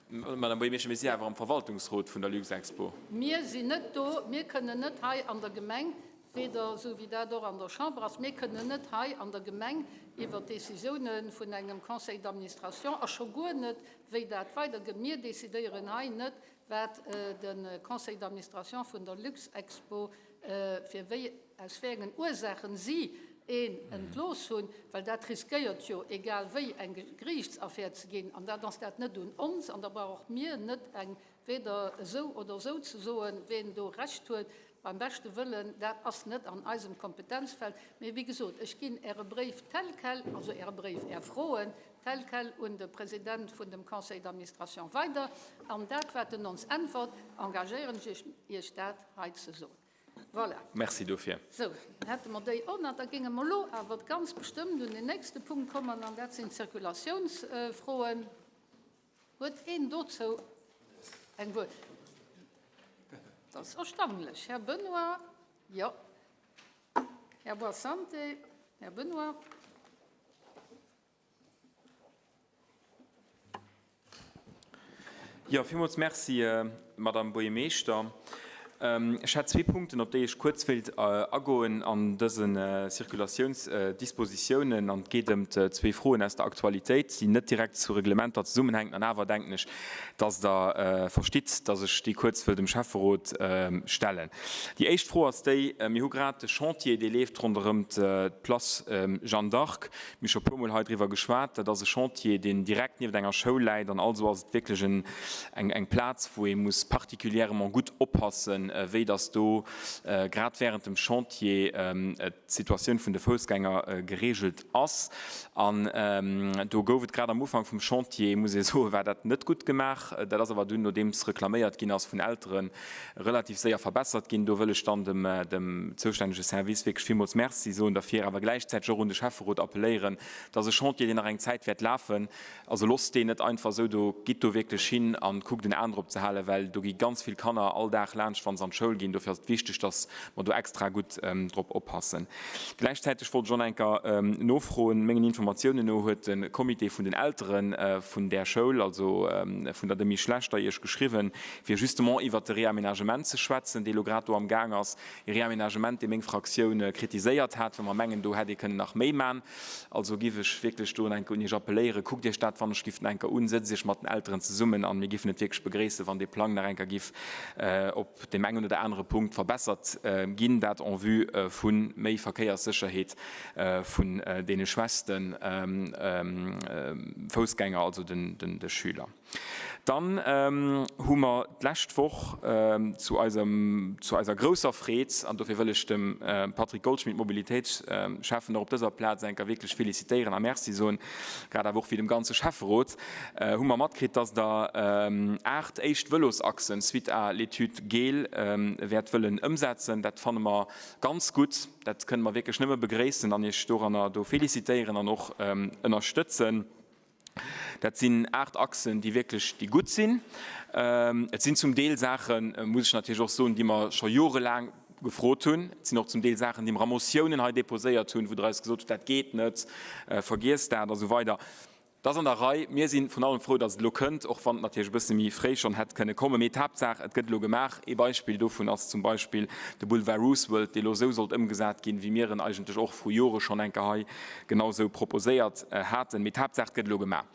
Madame Buergermeeschter, mir si awer am Verwaltungsrot vun der Luxexpo. Mir sinn net do, mir kënnen net hei an der Gemeng, weder esou wéi dat och an der Chamber ass, mir kënnen net hei an der Gemeng iwwert d'Décisiounen vun engem Conseil d'administration a scho guer net, wéi dat weidergeet. Mir décidéieren hei net, wat de Conseil d'administration vun der Luxexpo fir wéi, aus wéi engen Ursaachen si een entlooss hunn, well dat riskéiert jo egal wéi eng Geriichtsaffär ze ginn, an dat ass dat net un ons, an da brauch och mir net eng weder esou oder esou ze soen, ween do Recht huet, beim beschte Wëllen, dat ass net an eisem Kompetenzfeld. Mee wéi gesot, ech ginn Äre Bréif tel quel, also Äre Bréif, Är Froen tel quel un de President vun dem Conseil d'administration weider, an dat wat en ons äntwert, engagéieren ech Iech dat hei ze soen. Voilà. Merci dofir. Sou, dann hätte mer déi och nach. Da géinge mer elo awer ganz bestëmmt un den nächste Punkt kommen, an dat sinn d'Zirkulatiounsfroen. Huet een dozou eng Wuert? Dat ass erstaunlech. Här Benoy, jo. Här Boissante, Här Benoy. Jo, villmools Merci, Madame Buergermeeschter. Ech hätt zwee Punkten, op déi ech kuerz wéilt agoen an dëse Circulatiounsdispositiounen. An et geet ëm zwee Froen aus der Aktualitéit, déi net direkt zu Reglementer zesummenhänken. An awer denken ech, dass Der verstitt, dass ech déi kuerz wëll dem Schäfferot stellen. Déi éischt Fro ass déi, Mir hu grad de Chantier, dee leeft ronderëm d'Place Jeanne d'Arc. Mir hu scho puermol hei driwwer geschwat. Dat ass e Chantier, deen direkt nieft enger Schoul läit. An also ass et wierklech eng, eng Plaz, wou ee muss particulièrement gutt oppassen, wéi dass do grad während dem Chantier d'Situatioun vun de Foussgänger geregelt ass. An do gouf et grad am Ufank vum Chantier, muss ee soen, war dat net gutt gemaach. Dat ass awer dunn, nodeems reklaméiert ginn ass vun Elteren, relativ séier verbessert ginn. Do wëll ech dann dem, dem zoustännege Service wierklech villmools Merci soen derfir, awer gläichzäiteg och un de Schäfferot appelléieren, dass e Chantier, deen nach eng Zäit wäert lafen, also losst deen net einfach esou do, gitt do wierklech hin a kuckt en An drop ze halen, well do gi ganz vill Kanner all Dag laanscht, wa se. wa se an d'Schoul ginn. Dofir ass et wichteg, dass mer do extra gutt drop oppassen. Gläichzäiteg wollt ech och nach eng Kéier nofroen, Mengen Informatiounen no huet de Comité vun den Eltere vun där Schoul, also vun der Demy Schlechter, Iech geschriwwen, fir justement iwwert de Réaménagement ze schwätzen, dee lo grad do am Gaang ass. E Réaménagement, dee meng Fraktioun kritiséiert hat, well mer mengen, do hätt ee kënnen nach méi man. Also giff ech wierklech do enke un Iech appelléieren, kuckt Iech dat wann ech giff enker un, sëtzt Iech mat den Elteren zesummen an mir giffen et wierklech begréissen, wann dee Plang nach enker giff op deem engen oder anere Punkt verbessert ginn, dat en vue vu méi Verkéierssécherheet vun deene schwächste Foussgänger, also de Schüler. Dann hu mer d'lescht Woch zu eisem, zu eiser grousser Freed, an dofir wëll ech dem Patrick Goldschmidt, Mobilitéitsschäffen, och op dëser Plaz eng Kéier wierklech félicitéieren a Merci soen, grad awer och wéi dem ganze Schäfferot, hu mer matkritt, dass Der 8 éischt Vëlosachsen suite à l'étude Gehl wäert wëllen ëmsetzen. Dat fanne mer ganz gutt. Dat kënne mer wierklech nëmme begréissen an Iech doranner do félicitéieren an och ënnerstëtzen. Dat sinn 8 Achsen, déi wierklech, déi gutt sinn. Et sinn zum Deel Saachen, muss ech natierlech och soen, déi mer scho jorelaang gefrot hunn. Et sinn och zum Deel Saachen, déi mer a Motiounen hei déposéiert hunn, wou Der eis gesot hutt, dat geet net, vergiesst dat a sou weider. Dat ass an der Rei. Mir si vrun allem frou, datt et elo kënnt, och wann et natierlech e bësse méi fréi schonn hätt kënne kommen. Mee d'Haaptsaach, et gëtt elo gemaach. Ee Beispill dovun ass zum Beispill de Boulevard Roosevelt, dee elo esou sollt ëmgesat ginn, wéi mir en eigentlech och vru Jore schonn eng Kéier hei genau esou proposéiert haten. Mee d'Haaptsaach, et gëtt elo gemaach.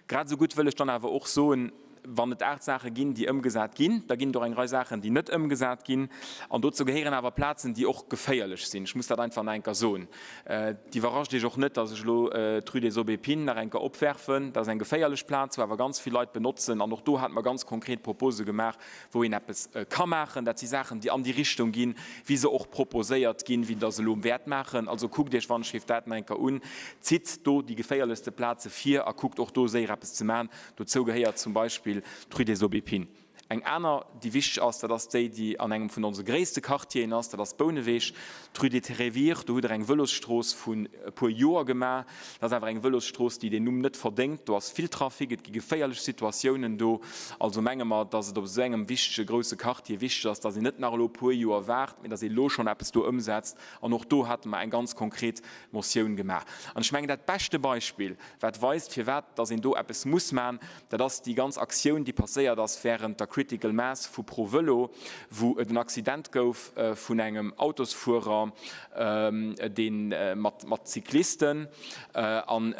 Grad esou gutt wëll ech dann awer och soen, wann et 8 Saache ginn, déi ëmgesat ginn, da ginn et och eng Rei Saachen, déi net ëmgesat ginn. An dozou gehéieren awer Plazen, déi och geféierlech sinn. Ech muss dat einfach nach eng Kéier soen. Et iwwerrascht Iech och net, dass ech elo d'Rue des Aubépines nach eng Kéier opwerfen. Dat ass eng geféierlech Plaz, wou awer ganz vill Leit benotzen. An och do hate mer ganz konkret Propose gemaach, wou een eppes ka maachen. Dat si Saachen, déi an déi Richtung ginn, wéi se och proposéiert ginn, wéi Der se elo wäert maachen. Also kuckt Iech wann-ech-géif dat nach eng Kéier un. Zitt do déi geféierlechste Plaze vir a kuckt och do séier eppes ze maachen. Dozou gehéiert zum Beispill d'Rue des Aubépines. Eng aner, déi wichteg ass, dat ass déi, déi an engem vun onse gréisste Quartieren ass, dat ass Bouneweg, d'Rue des Trévires. Do hutt Der eng Vëlosstrooss vun e puer Joer gemaach. Dat ass awer eng Vëlosstrooss, déi deen Numm net verdéngt. Do ass vill Trafic, et gi geféierlech Situatiounen do. Also menge mer, dass et op esou engem wichtege grousse Quartier wichteg ass, dass een net nach elo e puer Joer waart, mee dass ee elo schonn eppes do ëmsetzt. An och do hate mer eng ganz konkret Motioun gemaach. An ech mengen, dat beschte Beispill, wat weist, firwat dass een do eppes muss maachen, dat ass déi ganz Aktioun, déi passéiert ass während der Critical Mass vu ProVëlo, wou et en Accident gouf vun engem Autosfuerer, dee mat Cyclisten, an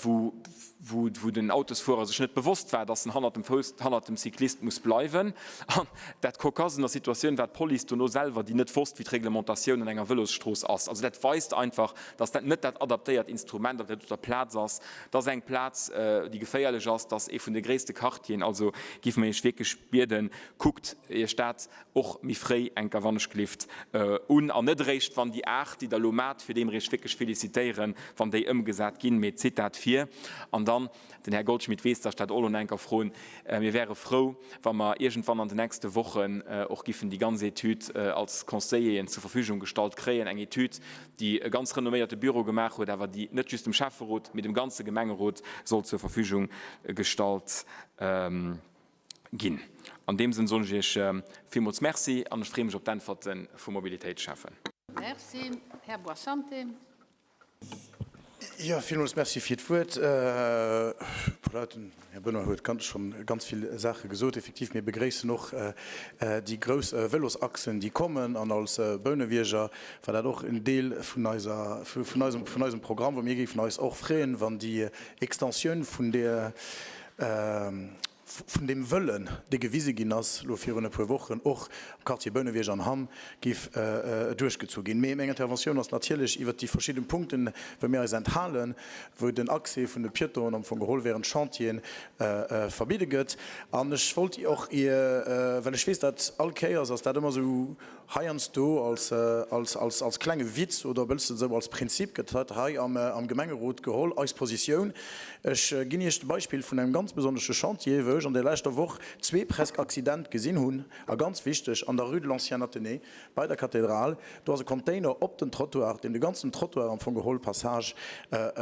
wou wou den Autosfuerer sech net bewosst war, dass en hannert dem Fouss, hannert dem Cyclist muss bleiwen. An dat Cocasse un der Situatioun war d'Police dono selwer, déi net wosst, wéi d'Reglementatioun an enger Vëlosstrooss ass. Also dat weist einfach, dass dat net dat adaptéiert Instrument op der doter Plaz ass. Dat ass eng Plaz, déi geféierlech ass. Dat ass ee vun de gréisste Quartieren. Also géife mer Iech wierklech bieden, kuckt Iech dat och méi fréi enker wannechgelift un an net eréischt, wann déi 8, déi Der elo maacht, fir déi mer Iech wierklech félicitéieren, wann déi ëmgesat ginn, mee zitt dat vir. An dann, den Här Goldschmidt weess, dass ech dat och elo nach enker froen, mir wäre frou, wa mer iergendwann an den nächste Wochen och giffen déi ganz Etüd als Conseilleren zur Verfügung gestallt kréien, eng Etüd, déi e ganz renomméierte Büro gemaach huet, awer déi net just dem Schäfferot, mee dem ganze Gemengerot soll zur Verfügung gestallt ginn. An deem Sënn soen ech Iech villmools Merci an ech freeë mech op d'Äntwerte vum Mobilitéitsschäffen. Merci. Här Boissante. Jo, villmools Merci fir d'Wuert. Voilà, den Här Benoy huet ganz scho ganz vill Saache gesot. Effektiv, mir begréissen och déi grouss Vëlosachsen, déi kommen. An als Bounewierger war dat och en Deel vun eiser, vun eisem, vun eisem Programm, wou mir géifen eis och freeën, wann déi Extensioun vun där, vun deem Wëllen, dee gewise ginn ass elo virun e puer Wochen, och am Quartier Bouneweg an Hamm géif duerchgezu ginn. Mee meng Interventioun ass natierlech iwwert déi verschidden Punkten, wou mir eis enthalen, wou den Accès vun de Piétonen am Fong geholl während Chantieren verbidde gëtt. An ech wollt och, well ech weess, dat all Kéiers ass dat ëmmer esou Heiansdo als, als, als klenge Witz oder e bëlzen esou als Prinzip gëtt dat hei am, am Gemengerot geholl, eis Positioun. Ech ginn Iech d'Beispill vun engem ganz besonnesche Chantier, wou ech an der leschter Woch zwee presque Accident gesinn hunn, a ganz wichteg, an der Rue de l'Ancien Athénée bei der Kathedral. Do ass e Container op den Trottoir, deen de ganzen Trottoir am Fong geholl, Passage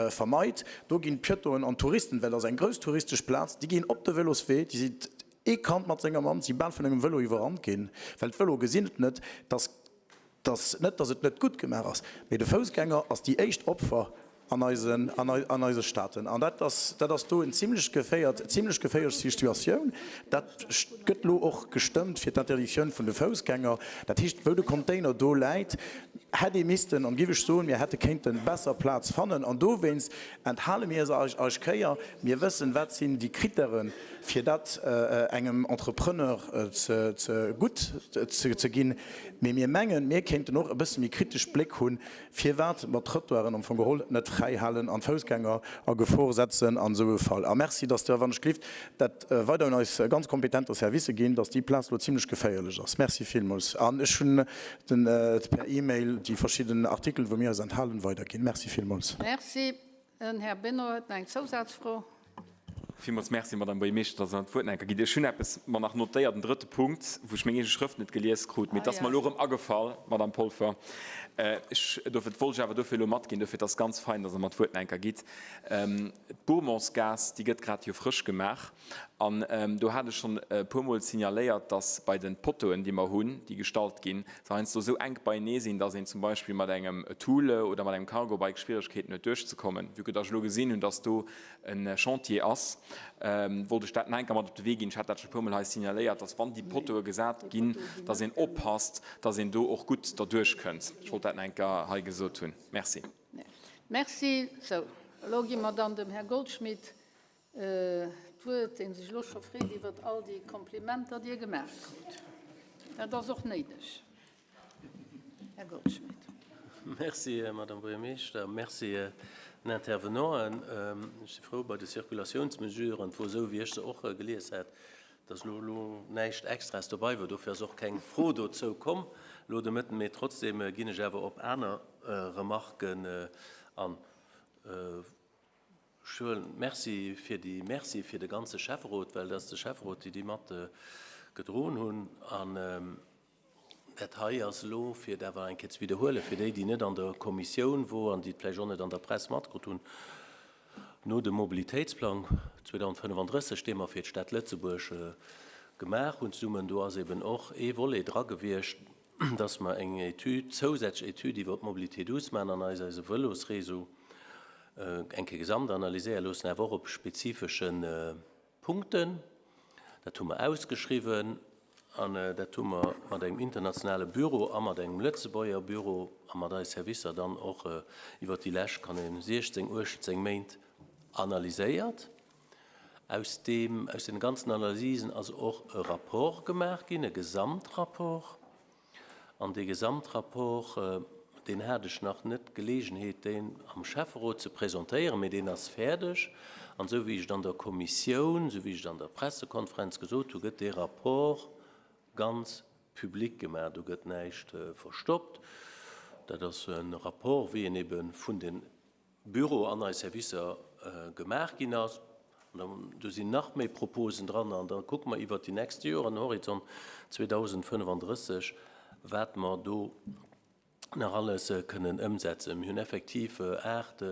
vermeit. Do ginn d'Piétonen an d'Touristen, well dat ass eng grouss touristesch Plaz, déi ginn op de Véloswee, déi si. Ee Kand mat senger Mamm si bal vun engem Vëlo iwwerrannt ginn, well d'Vëlo gesinn et net, dass, dass, net dass et net gutt gemaach ass, mee de Foussgänger ass déi éischt Opfer an eisen, an eise Staaten. An dat ass, dat ass do en zimlech geféiert, zimlech geféierlech Situatioun. Dat gëtt elo och gestëmmt fir d'Interdictioun vun de Foussgänger. Dat heescht, wou de Container do läit, hätt ee missten, an giff ech soen, mir hätte kéinte besser Plaz fannen. An dowéinst enthale mir eis eis Kéier. Mir wëssen, wat sinn déi Krittären, fir dat engem Entrepreneur ze gutt ze ginn. Mee mir mengen, mir kéinten och e bësse méi kritesch Bléck hunn, firwat mer d'Trottoiren am Fong geholl net fräi halen an d'Foussgänger a Gefor setzen an esou e Fall. A Merci, dass Der, wann ech gelift, dat weider un eis ganz kompetenter Servicë ginn, dass déi Plaz elo zimlech geféierlech ass. Merci villmools. An ech hunn per E-Mail déi verschidden Artikelen, wou mir eis enthalen, weiderginn. Merci villmools. Merci. Den Här Benoy huet nach eng Zousazfro. Villmools Merci, Madame Buergermeeschter, dass Der mer d'Wuert nach eng Kéier gitt. Ech hunn eppes mer nach notéiert, en drëtte Punkt, wou ech meng eege Schrëft net gelies krut, mee et ass mer elo erëm agefall, Madame Polfer. Ech, dofir, wollt ech awer dofir elo matginn. Dofir, et ass ganz fein, dass Der mer d'Wuert nach eng Kéier gitt. D'Bourmontsgaass, déi gëtt grad jo frësch gemaach. An do hat ech schonn e puermol signaléiert, dass bei de Pottoen, déi mer hunn, déi gestallt ginn, se heiansdo esou enk beienee sinn, dass een zum Beispill mat engem Thule oder mat engem Cargobike Schwieregkeeten huet duerchzekommen. Vue que dass ech elo gesinn hunn, dass do e Chantier ass, wollt ech dat nach eng Kéier mat op de Wee ginn. Ech hat dat scho e puermol hei signaléiert, dass wann déi Pottoe gesat ginn, dass een oppasst, dass een do och gutt derduerch kënnt. Ech wollt dat nach eng Kéier hei gesot hunn. Merci. Merci. Sou, elo gi mer dann dem Här Goldschmidt D'Wuert, dee sech elo scho freet iwwert all déi Komplimenter, déi e gemaach krut. Dat ass och néideg, Här Goldschmidt. Merci, Madame Buergermeeschter. Merci den Intervenanten. Ech si frou, bei de Circulatiounsmesuren, et wor esou, wéi ech se och gelies hat, dass elo elo näischt Extraes dobei wor. Dofir ass och keng Fro dozou komm elo de Mëtten. Mee trotzdem ginn ech awer op aner Remarken an. Ech huelen d'Merci fir déi Merci fir de ganze Schäfferot, well et ass de Schäfferot, déi déi mat gedroen hunn. An dat hei ass elo, fir et awer eng Kéier ze widderhuelen, fir déi, déi net an der Kommissioun woren, déi et vläicht och net an der Press matkritt hunn, no dem Mobilitéitsplang 2035, dee mer fir d'Stad Lëtzebuerg gemaach hunn zesummen, do ass eben och ee Volet dra gewiescht, dass mer eng Etüd, zousätzlech Etüd iwwer d'Mobilité douce maachen an eis eise Vëlosréseau eng Kéier gesamt analyséiere loossen, awer och op spezifesche Punkten. Dat hu mer ausgeschriwwen an dat hu mer mat engem internationale Büro a mat engem Lëtzebuerger Büro a mat eis Servicer dann och iwwert déi lescht, kann een 16, 18 Méint analyséiert. Aus deem, aus deene ganzen Analysen ass och e Rapport gemaach ginn, e Gesamtrapport. An dee Gesamtrapport, deen hat ech nach net d'Geleegenheet, deen am Schäfferot ze presentéieren, mee deen ass fäerdeg. An esou wéi ech et an der Kommissioun, esou wéi ech et an der Pressekonferenz gesot hu, gëtt dee Rapport ganz public gemaach. Do gëtt näischt verstoppt. Dat ass e Rapport, wéi en ebe vun den Büro an eis Servicer gemaach ginn ass. An do sinn nach méi Proposen dran. An da kucke mer iwwert déi nächst Joren, Horizont 2035, wat mer do nach alles kënnen ëmsetzen. Mir hunn effektiv 8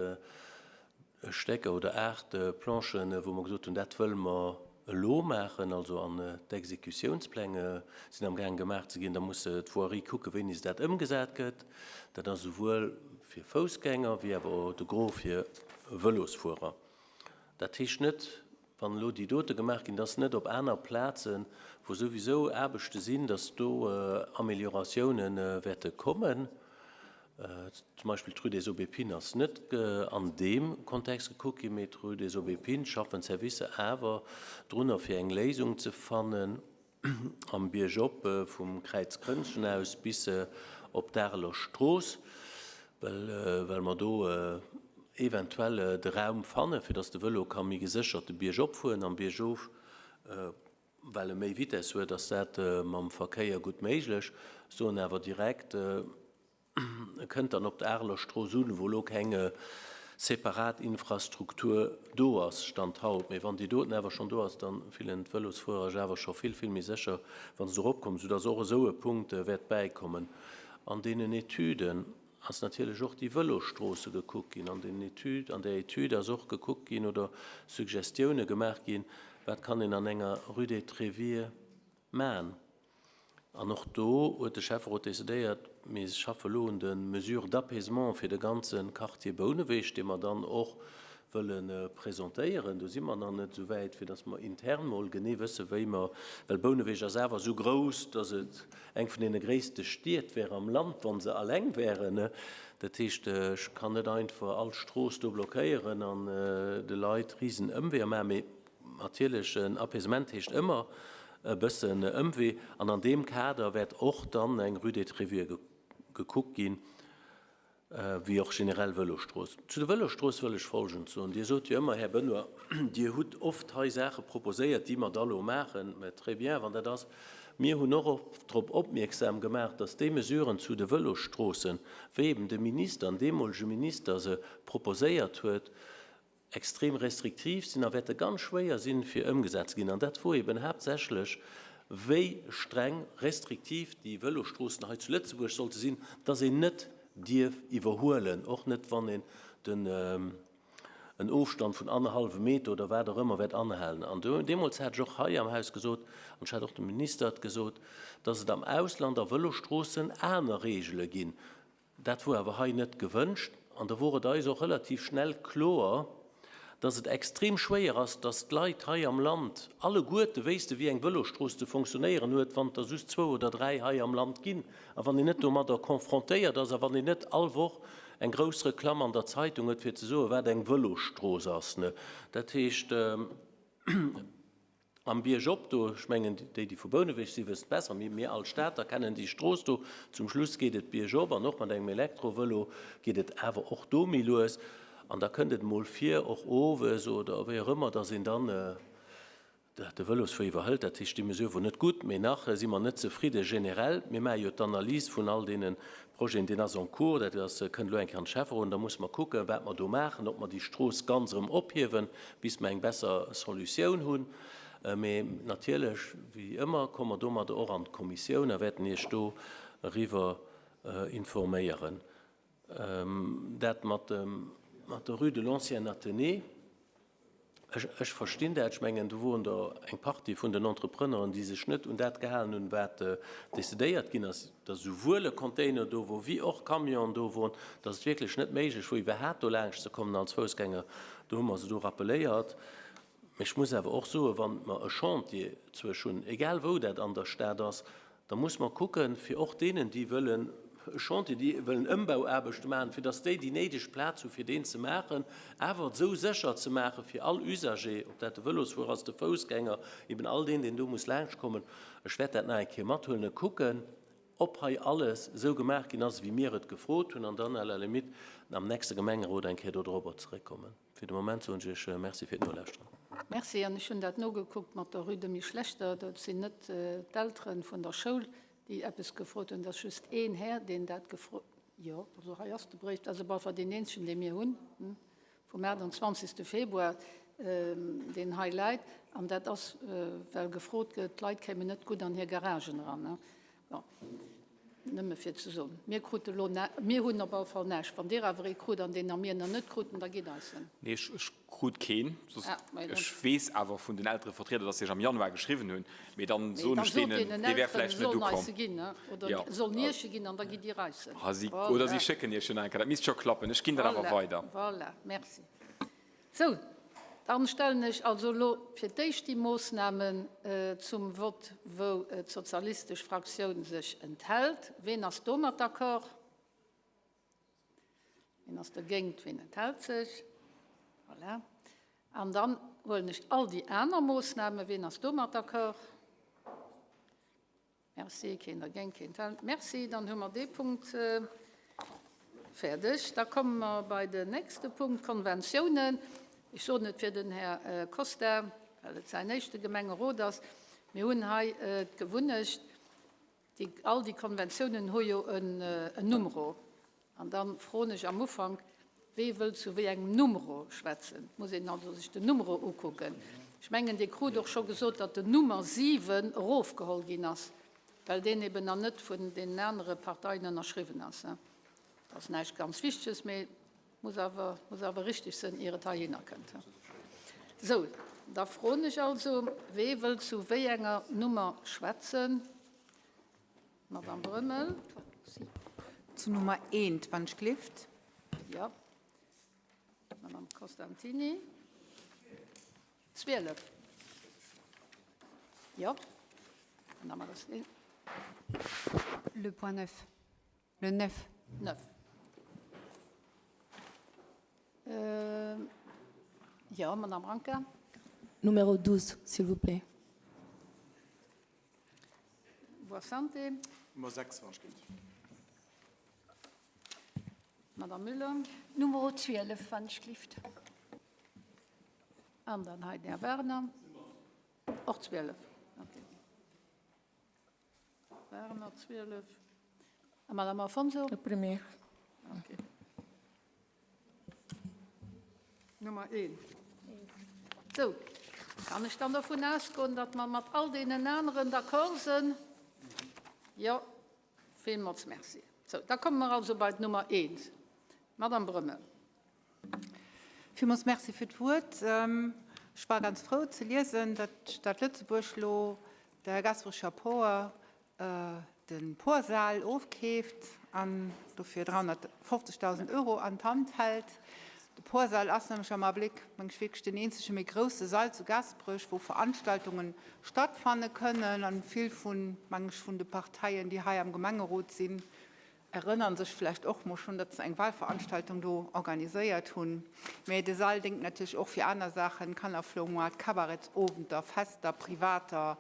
Stécker oder 8 Planchen, wou mer gesot hunn, dat wëlle mer elo maachen, also an d'Exekutiounspläng sinn am gaange gemaach ze ginn, da muss d'Voirie kucken, wéini se dat ëmgesat gëtt. Dat ass esouwuel fir Foussgänger wéi awer de Gros fir Vëlosfuerer. Dat heescht net, wann elo déi dote gemaach ginn, dass net op aner Plazen, wou souwisou Aarbechte sinn, dass do Amélioratioune wäerte kommen. Zum Beispill d'Rue des Aubépines ass net an deem Kontext gekuckt ginn, mee d'Rue des Aubépines schaffen d'Servicer awer drunner, fir eng Léisung ze fannen am Biergop vum Kräiz Krënnchen aus bis op d'Areler Strooss, well mer do eventuell de Raum fannen, fir datt de Vëlo ka méi geséchert de Bierg opfueren an biergof. Well e méi Vitess huet, ass dat mam Verkéier gutt méiglech. Soen awer direkt, e kënnt dann op der Areler Strooss un, wou elo keng separat Infrastruktur do ass, Stand haut. Mee wann déi doten awer schonn do ass, da fillen d'Vëlosfuerer sech awer scho vill, vill méi sécher, wa se do eropkommen, soudass och esou e Punkt wäert bäikommen. An deenen Etüden ass natierlech och déi Vëlosstroosse gekuckt ginn. An deenen Etüd, an där Etüd ass och gekuckt ginn oder Suggestioune gemaach ginn. Wat kann een an enger Rue des Tréviers man? An och do huet de Schäfferot decidéiert, mir schaffe elo un de Mesures d'apaisement fir de ganze Quartier Bouneweg, dee mer dann och wëlle presentéieren. Do si mer nach net esou wäit, fir datt mer intern mol genee wësse wéi mer, well Bouneweg ass awer esou grouss, datt et eng vun deene gréisste Stied wär am Land, wa se alleng wären. Dat heescht, ech kann net einfach all Strooss do blockéieren an de Leit risen Ëmweeër maachen. Mee natierlech, en Apaisement heescht ëmmer e bëssen Ëmwee. An an deem Kader wäert och dann eng Rue des Tréviers gekuckt ginn, wéi och generell Vëlosstrooss. Zu de Vëlosstrooss wëll ech Folgend soen. Dir sot jo ëmmer, Här Benoy, Dir hutt oft hei Saache proposéiert, déi mer da lo maachen. Mä très bien, wann dat ass. Mir hunn och oft drop opmierksam gemaach, dass déi Mesuren zu de Vëlosstroossen, wéi eben de Minister, an deemolege Minister se proposéiert huet, extrem restriktiv sinn a wäerte ganz schwéier sinn, fir ëmgesat ze ginn. An dat wor eben haaptsächlech, wéi streng restriktiv déi Vëlosstroossen hei zu Lëtzebuerg sollte sinn, dass een net dierf iwwerhuelen, och net wann een den en Ofstand vun annerhallwem Meter oder wat och ëmmer wäert anhalen. An deemools hat ech och hei am Haus gesot, an ech hat och dem Minister et gesot, dass et am Ausland a Vëlosstroossen aner Regele ginn. Dat wor awer hei net gewënscht an da wor et eis och relativ schnell kloer, dass et extrem schwéier ass, dass d'Leit hei am Land alleguerte wéisste wéi eng Vëlosstrooss ze fonctionnéieren huet, wann et der just zwou oder dräi hei am Land ginn a wann een net domadder confrontéiert ass a wann een net all Woch eng grouss Reklamm an der Zeitung huet fir ze soen, wat eng Vëlosstrooss ass. Dat heescht. Am Biergop do, ech mengen, déi, déi vu Bouneweg sinn, wëssen et besser, mee mir all Stater kennen déi Strooss do, zum Schluss geet et biergop an och mat engem Elektrovëlo geet et awer och do méi lues. An da kënnt et emol vir, och owes oder wéi och ëmmer, dass een dann de Vëlosfuer iwwerhëlt. Dat heescht, déi Mesure wor net gutt, mee nach si mer net zefridde generell. Mir maache jo d'Analys vun all deene Projeten, deen ass en cours, dat ass, kënnt elo eng Kéier an de Schäfferot an da musse mer kucken, wat mer do maachen, ob mer déi Strooss ganz erëm ophiewen, bis mer eng besser Solutioun hunn. Mee natierlech, wéi ëmmer, komme mer domadder och an d'Kommissioun a wäerten Iech do eriwwer informéieren. Dat mat dem, mat der Rue de l'Ancien Athénée, Ech verstinn dat. Ech mengen, do woren der eng Partie vun den Entrepreneuren, déi sech net un dat gehalen hunn, wat decidéiert ginn ass, datt esouwuel e Container do wor wéi och Camionen do woren, datt et wierklech net méiglech wor, iwwerhaapt do laanscht ze kommen als Foussgänger. Do hu mer se do rappelléiert. Mee ech muss awer och soen, wa mer e Chantier zwësch hunn, egal wou dat an der Stad ass, Da muss mer kucken, fir och deenen, déi wëllen e Chantier, déi wëllen Ëmbauaarbechte maachen, fir dass déi déi néideg Plaz hu fir deen ze maachen, awer et esou sécher ze maache fir all Usager, ob dat de Vëlosfuerer ass, de Foussgänger, eben all deen, deen do muss laanschtkommen. Ech wäert dat nach eng Kéier mathuelen a kucken, ob hei alles esou gemaach ginn ass, wéi mir et gefrot hunn, an dann à la limite am nächste Gemengerot eng Kéier dodrobber zeréckkommen. Fir de Moment soen ech Iech Merci fir d'Nolauschteren. Merci. An ech hunn dat nogekuckt mat der Rue de Mischlechter. Dat sinn net d'Eltere vun der Schoul, déi eppes gefrot hunn. Dat ass just een Här, deen dat gefrot, jo, also hei ass de Bréif, dat ass op alle Fall deen eenzegen, dee mir hunn, vum 28. Februar, deen hei läit. An dat ass, well gefrot gëtt, d'Leit kéimen net gutt an hir Garagen eran. Bon, nëmme fir ze soen, mir krute elo, mir hunn op alle Fall näischt. Wann Dir awer ee krut an deen a mir nach net kruten, da gitt eis en. Nee, ech krut keen. Soss, ech weess awer vun den Elterevertrieder, dass si iech am Januar geschriwwen hunn. Mee dann soen ech deenen, dee wär vläicht net ukomm. Eis e ginn, oder Jo. sollen Iech e ginn an da gitt Dir eis en. Ha si, oder si schécken Iech en enker. Dat misst scho klappen. Ech ginn dat awer weider. Voilà, merci. Sou, dann stellen ech also elo fir d'éischt déi Moossnamen zum Vott, wou d'sozialistesch Fraktioun sech enthält. Ween ass domat d'accord? Ween ass dergéint? Ween enthält sech? Voilà. An dann huelen ech all déi aner Moossnamen. Ween ass domat d'accord? Merci. Keen dergéint, keen enthält. Merci. Dann hu mer dee Punkt fäerdeg. Da komme mer bei den nächste Punkt, d'Konventiounen. Ech soen et fir den Här Costa, well et säin éischte Gemengerot ass. Mir hunn hei d'Gewunnecht, déi, all déi Konventiounen hu jo en Numero. An da froen ech am Ufank, Wee wëllt zu wéi engem Numero schwätzen? Et muss een also sech den Numero ukucken. Ech mengen, Dir krut och scho gesot, datt den Nummer 7 erofgeholl ginn ass, well deen eben nach net vun deenen anere Parteien ënnerschriwwen ass. Dat ass näischt ganz Wichteges, mee muss awer, muss awer richtig sënn, ier et heihinner kënnt. Sou. Da froen ech also, Wee wëllt zu wéi enger Nummer schwätzen? Madame Brömmel. Zu Nummer eent, wann ech glift. Jo. Madame Costantini. 12. Jo. Madame Agostini. Le point neuf. Le neuf. Neuf. Jo, Madame Branca. Numéro 12, s'il vous plaît. Boa Santé. Nummer 6, wann ech gift. Madame Müller. Numero 12, wann ech glift. An dann hei den Här Werner. Och 12. Okay. Werner 12. A Madame Afonso? Le premier. Okay. Nummer 1. Sou, kann ech dann dovun ausgoen, datt mer mat all deenen aneren d'accord sinn? Jo, villmools Merci. Sou, da komme mer also bei d'Nummer 1. Madame Brömmel. Villmools Merci fir d'Wuert. Ech war ganz frou ze liesen, datt d'Stad Lëtzebuerg elo der Gasperecher Por de Porsaal ofkeeft an dofir 350.000 Euro an d'Hand hält. De Porsaal ass nämlech am Abléck, meng ech, wierklech den eenzege méi grousse Sall zu Gasperech, wou Veranstaltunge stattfanne kënnen. An vill vun, meng ech, vun de Parteien, déi hei am Gemengerot sinn, erënnern sech vläicht och mol schonn, datt se eng Wahlveranstaltung do organiséiert hunn. Mä de Sall déngt natierlech och fir aner Saachen, Kannerfloumoart, Cabaretsowenter, Fester, privater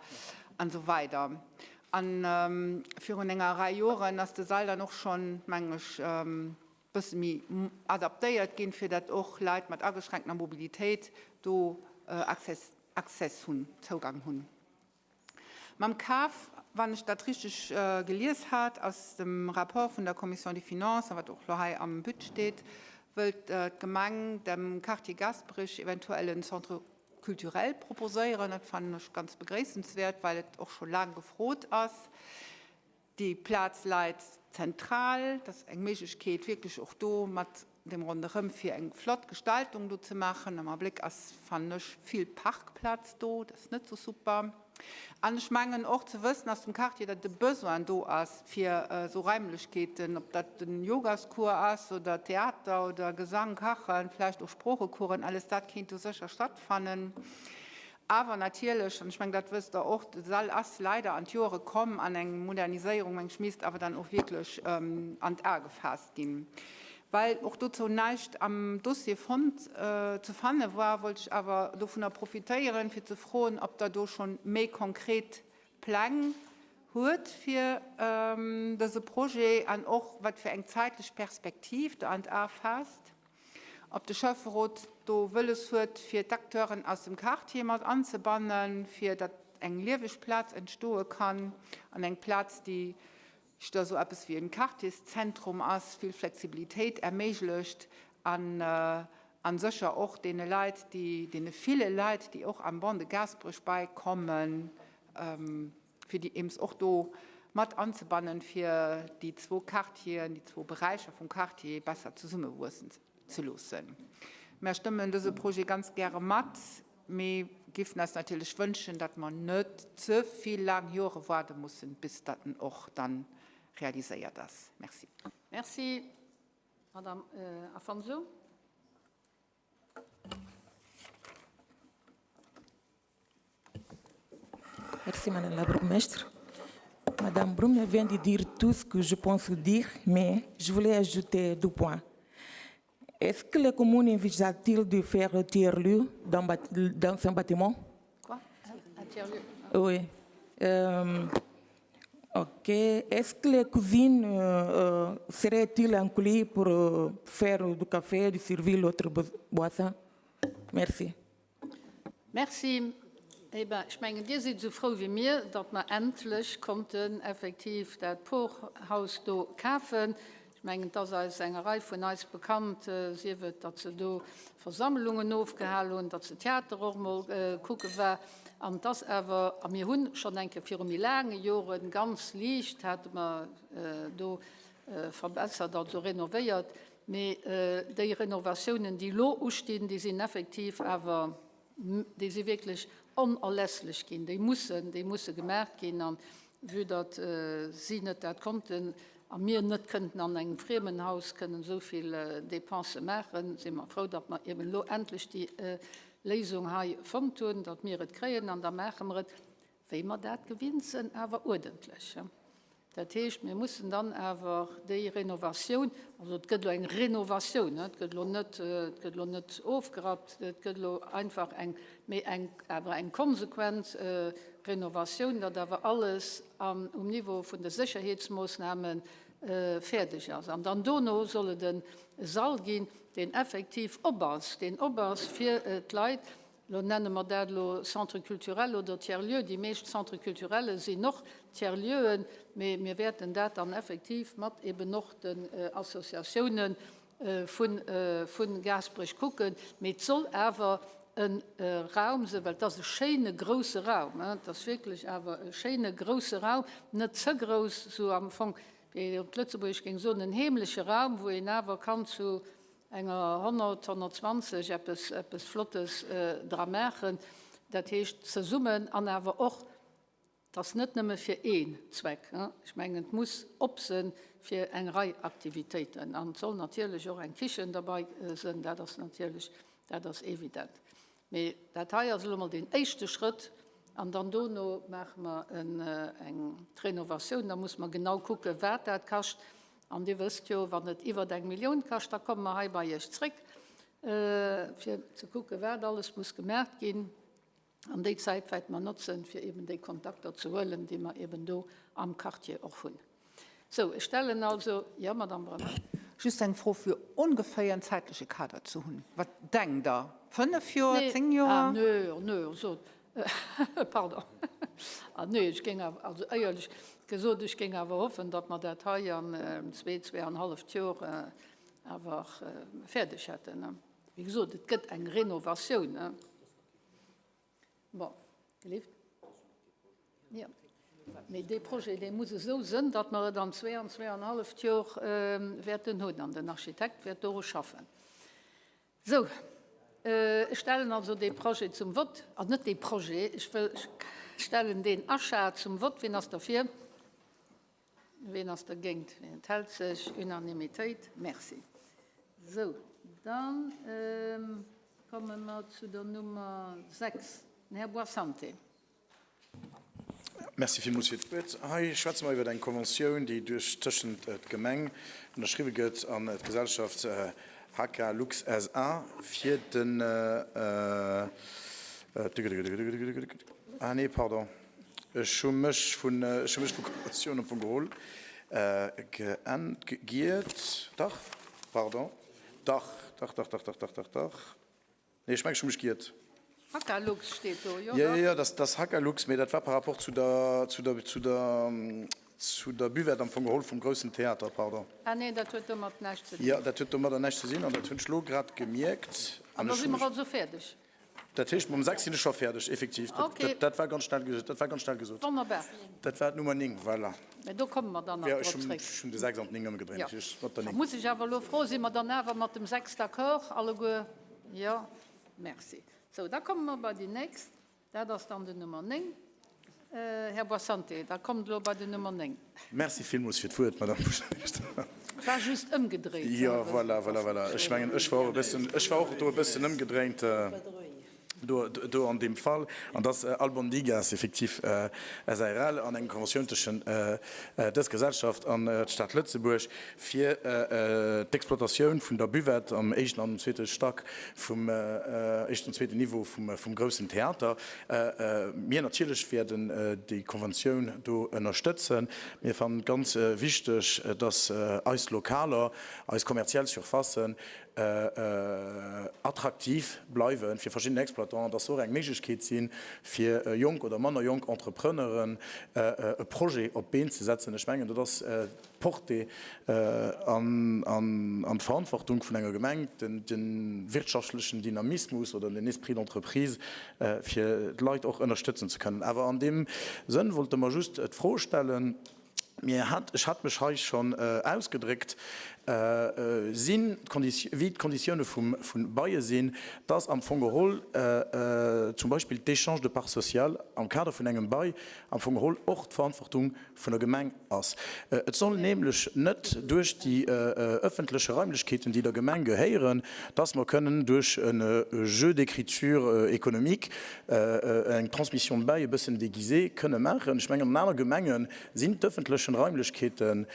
an esou weider. A virun enger Rei Joren ass de Sall dann och schonn, mengen ech, e bësse méi adaptéiert ginn, fir datt och Leit mat ageschränkter Mobilitéit do Accès hunn, Zougang hunn. Mam Kaf, wann ech dat richteg gelies hat aus dem Rapport vun der Commission des Finances, a wat och elo hei am Budget steet, wëllt d'Gemeng dem Quartier Gasperich eventuell en Centre culturel proposéieren. Dat fannen ech ganz begréissenswäert, well et och scho laang gefrot ass. Déi Plaz läit zentral. Dat ass eng Méiglechkeet, wierklech och do mat dem Ronderëm fir eng flott Gestaltung do ze maachen. Am Abléck ass, fannen ech, vill Parkplaz do. Dat ass net esou super. An ech mengen och ze wëssen aus dem Quartier, datt de Besoin do ass fir esou Raimlechkeeten, ob dat den Yogascours ass oder Theater oder Gesang, Kachen, vläicht och Sproochecoursen, alles dat kéint do sécher stattfannen. Awer natierlech, an ech mengen, dat wësst Der och, de Sall ass leider an d'Joere komm an eng Moderniséierung, meng ech, misst awer dann och wierklech an d'A gefaasst ginn. Well och dozou näischt am Dossier fonnt ze fanne war, wollt ech awer dovunner profitéieren, fir ze froen, ob Der do schonn méi konkret Pläng huet fir dëse Projet an och wat fir eng zäitlech Perspektiv Der an d'A faasst. Ob de Schäfferot do wëlles huet, fir d'Acteuren aus dem Quartier mat anzebannen, fir datt eng lieweg Plaz entstoe kann an eng Plaz, déi da sou eppes wéi e Quartierszentrum ass, vill Flexibilitéit erméiglecht an a sécher och deene Leit, déi, deene ville Leit, déi och am Ban de Gaasperech beikommen, fir déi ems och do mat anzebannen, fir déi zwou Quartieren, déi zwou Beräicher vum Quartier besser zesummewuessen ze loossen. Mär stëmmen dëse Projet ganz gäre mat, mee giffen eis natierlech wënschen, datt mer net ze vill laang Jore waarde mussen, bis datt en och dann realiséiert ass. Merci. Merci, Madame Afonso. Merci, Madame la bourgmestre. Madame Brumel vient de dire tout ce que je pense dire, mais je voulais ajouter deux points. Est-ce que la commune envisage-t-il de faire un tiers-lieu dans, dans un bâtiment Quoi Un tiers-lieu Oui. Euh, ok. Est-ce que les cuisines euh, seraient-ils inclus pour euh, faire du café, du servir l'autre boisson Merci. Merci. Eh ben, ech mengen, Dir sidd esou frou wéi mir, datt mer endlech konnten effektiv dat Porhaus do kafen. Ech mengen, et ass eis enger Rei vun eis bekannt, sief et, datt se do Versammlungen ofgehal hunn, datt se Theater och emol kucke war. An et ass awer, a mir hunn schonn eng Kéier viru méi laange Joren ganz liicht hate mer do verbessert, also renovéiert, mee déi Renovatiounen, déi elo ustinn, déi sinn effektiv awer. déi si wierklech onerlässlech ginn, déi mussen, déi musse gemaach ginn. An vue datt si net dat konnten a mir net kënnten an engem friemen Haus kënnen esou vill Dépensë maachen, si mer frou, datt mer eben elo endlech déi Léisung hei fonnt hunn, datt mir et kréien. An da maache mer et, wéi mer dat gewinnt sinn, awer uerdentlech. Dat heescht, mir mussen dann awer déi Renovatioun, also et gëtt elo eng Renovatioun, et gëtt elo net, et gëtt elo net ofgerappt, et gëtt elo einfach eng, mee eng, awer eng konsequent Renovatioun, datt awer alles am, um Niveau vun de Sécherheetsmoossname fäerdeg ass. An dann dono soll et e Sall ginn, deen effektiv op ass, deen op ass fir d'Leit, Lo nenne mer dat elo Centre culturel oder Tiers-lieu. Déi meescht Centres culturels sinn och Tiers-lieuen, mee mir wäerten dat dann effektiv mat eben och den Associatiounen vu Gaasperech kucken. Mee et soll awer e Raum sinn, well et ass e schéine grouse Raum, et ass wierklech awer e schéine grouse Raum, net ze grouss, esou am Fong, wéi een op Lëtzebuergesch géing soen, en heemleche Raum, wou een awer kann zu enger 100, 120 eppes, eppes Flottes dra maachen. Dat heescht zesummen an awer och, et ass net nëmme fir een Zweck, ech mengen, et muss op sinn fir eng Rei Aktivitéiten an et soll natierlech och eng Kichen derbei sinn, dat ass natierlech, dat ass evident. Mee dat hei ass elo mol deen éischte Schrëtt an dann dono maache mer eng Renovatioun. Da muss mer genau kucken, wat dat kascht. An Dir wësst jo, wann et iwwert eng Millioun kascht, da komme mer hei bei Iech zréck, fir ze kucken, wat alles muss gemaach ginn. An déi Zäit wäerte mer notzen, fir eben déi Kontakter ze huelen, déi mer eben do am Quartier och hunn. Sou, ech stellen also, jo, Madamm Brönner. Just eng Fro, fir ongeféier en zäitleche Kader ze hunn. Wat denkt Der? Fënnef Joer? Zéng Joer? Ah, nö, nö, sot, pardon. Ah, nee, ech géing awer, also éierlech gesot, ech géing awer hoffen, datt mer dat hei an zwee, zweeanhalleft Joer awer fäerdeg hätten. Wéi gesot, et gëtt eng Renovatioun. Bon, gelift. Jo. Mee dee Projet, dee muss esou sënn, datt mer et an zwee an zweeanhalleft Jor wäerten hunn. An den Architekt wäert doru schaffen. Sou, ech stellen also dee Projet zum Vott. Ah, net dee Projet, ech wëll, ech stellen deen Achat zum Vott. Wien ass derfir? Ween ass dergéint? Ween enthält sech? Unanimitéit. Merci. Sou, da komme mer zu der Nummer 6, den Här Boissante. Merci villmools fir d'Wuert. Hei schwätze mer iwwer eng Konventioun, déi duerch tëschent d'Gemeng ënnerschriwwe gëtt an d'Gesellschaft HK Lux SA fir den, ah nee, pardon. Ech hu mech vun, ech hu mech vu Konventioun am Fong geholl geent, dach, pardon, dach, dach, dach, dach, dach, dach, dach, dach, nee, ech mengen, ech hu mech giert. Hacalux steet do, jo, Jo, jo, dach. jo, dat ass Hacalux, mee dat war par rapport zu der, zu der, zu der, zu der Buvette am Fong geholl vum groussen Theater, pardon. Ah nee, dat huet domat näischt ze dinn. Jo, dat huet domadder näischt ze sinn an dat hunn ech elo grad gemierkt. An da si mer also fäerdeg. Dat heescht, mam 6 sinn ech scho fäerdeg, effektiv. Okay. Dat war ganz schnell, dat war ganz schnell gesot. Wonnerbar. Dat war d'Nummer 9, voilà. Mä do komme mer dann nach Jo, drop ech hunn, zréck. ech hunn de 6 an d'Néng ëmgedréint. Jo. Ech mat der Da 9. muss ech awer elo froen, Si mer dann awer mat dem 6 d'accord alleguer? Jo. Merci. Sou, da komme mer bei déi nächst. Dat ass dann den Nummer 9. Här Boissante, da kommt elo bei den Nummer 9. Merci villmools fir d'Wuert, Madame Buergermeeschter. War just ëmgedréint. Jo, voilà, voilà, voilà. Ech mengen, ech war och e bëssen, ech war och do e bëssen ëmgedréint do, do an deem Fall. An dass Albondigas effektiv SARL an eng Konventioun tëschent dës Gesellschaft an d'Stad Lëtzebuerg fir d'Exploitatioun vun der Buvette am éischten an zweete Stack vum éischten an zweeten Niveau vum groussen Theater. Mir natierlech wäerden déi Konventioun do ënnerstëtzen. Mir fannen et ganz wichteg, dass eis Lokaler, eis kommerziell Surfacen attraktiv bleiwe fir verschidden Exploitanten, dass se och eng Méiglechkeet si fir jonk oder manner jonk Entrepreneuren e Projet op d'Been ze setzen. Ech mengen, dat ass d'Portée an d'Verantwortung vun enger Gemeng, de wirtschaftlechen Dynamismus oder den Esprit d'entreprise fir d'Leit och ënnerstëtzen ze kënnen. Awer an deem Sënn wollte mer just d'Fro stellen, mir hat, ech hat mech hei schonn ausgedréckt. Sinn, wéi d'Konditioune vum Baile sinn, dass am Fong geholl zum Beispill d'Échange de parts sociales am Kader vun engem Bail am Fong geholl och d'Verantwortung vun der Gemeng ass. Et soll nämlech net duerch déi öffentleche Raimlechkeeten, déi der Gemeng gehéieren, dass mer kënnen duerch e Jeu d'écriture économique eng Transmission de bail e bëssen déguisée kënne maachen. Ech mengen, an aner Gemenge sinn d'öffentlechen Raimlechkeeten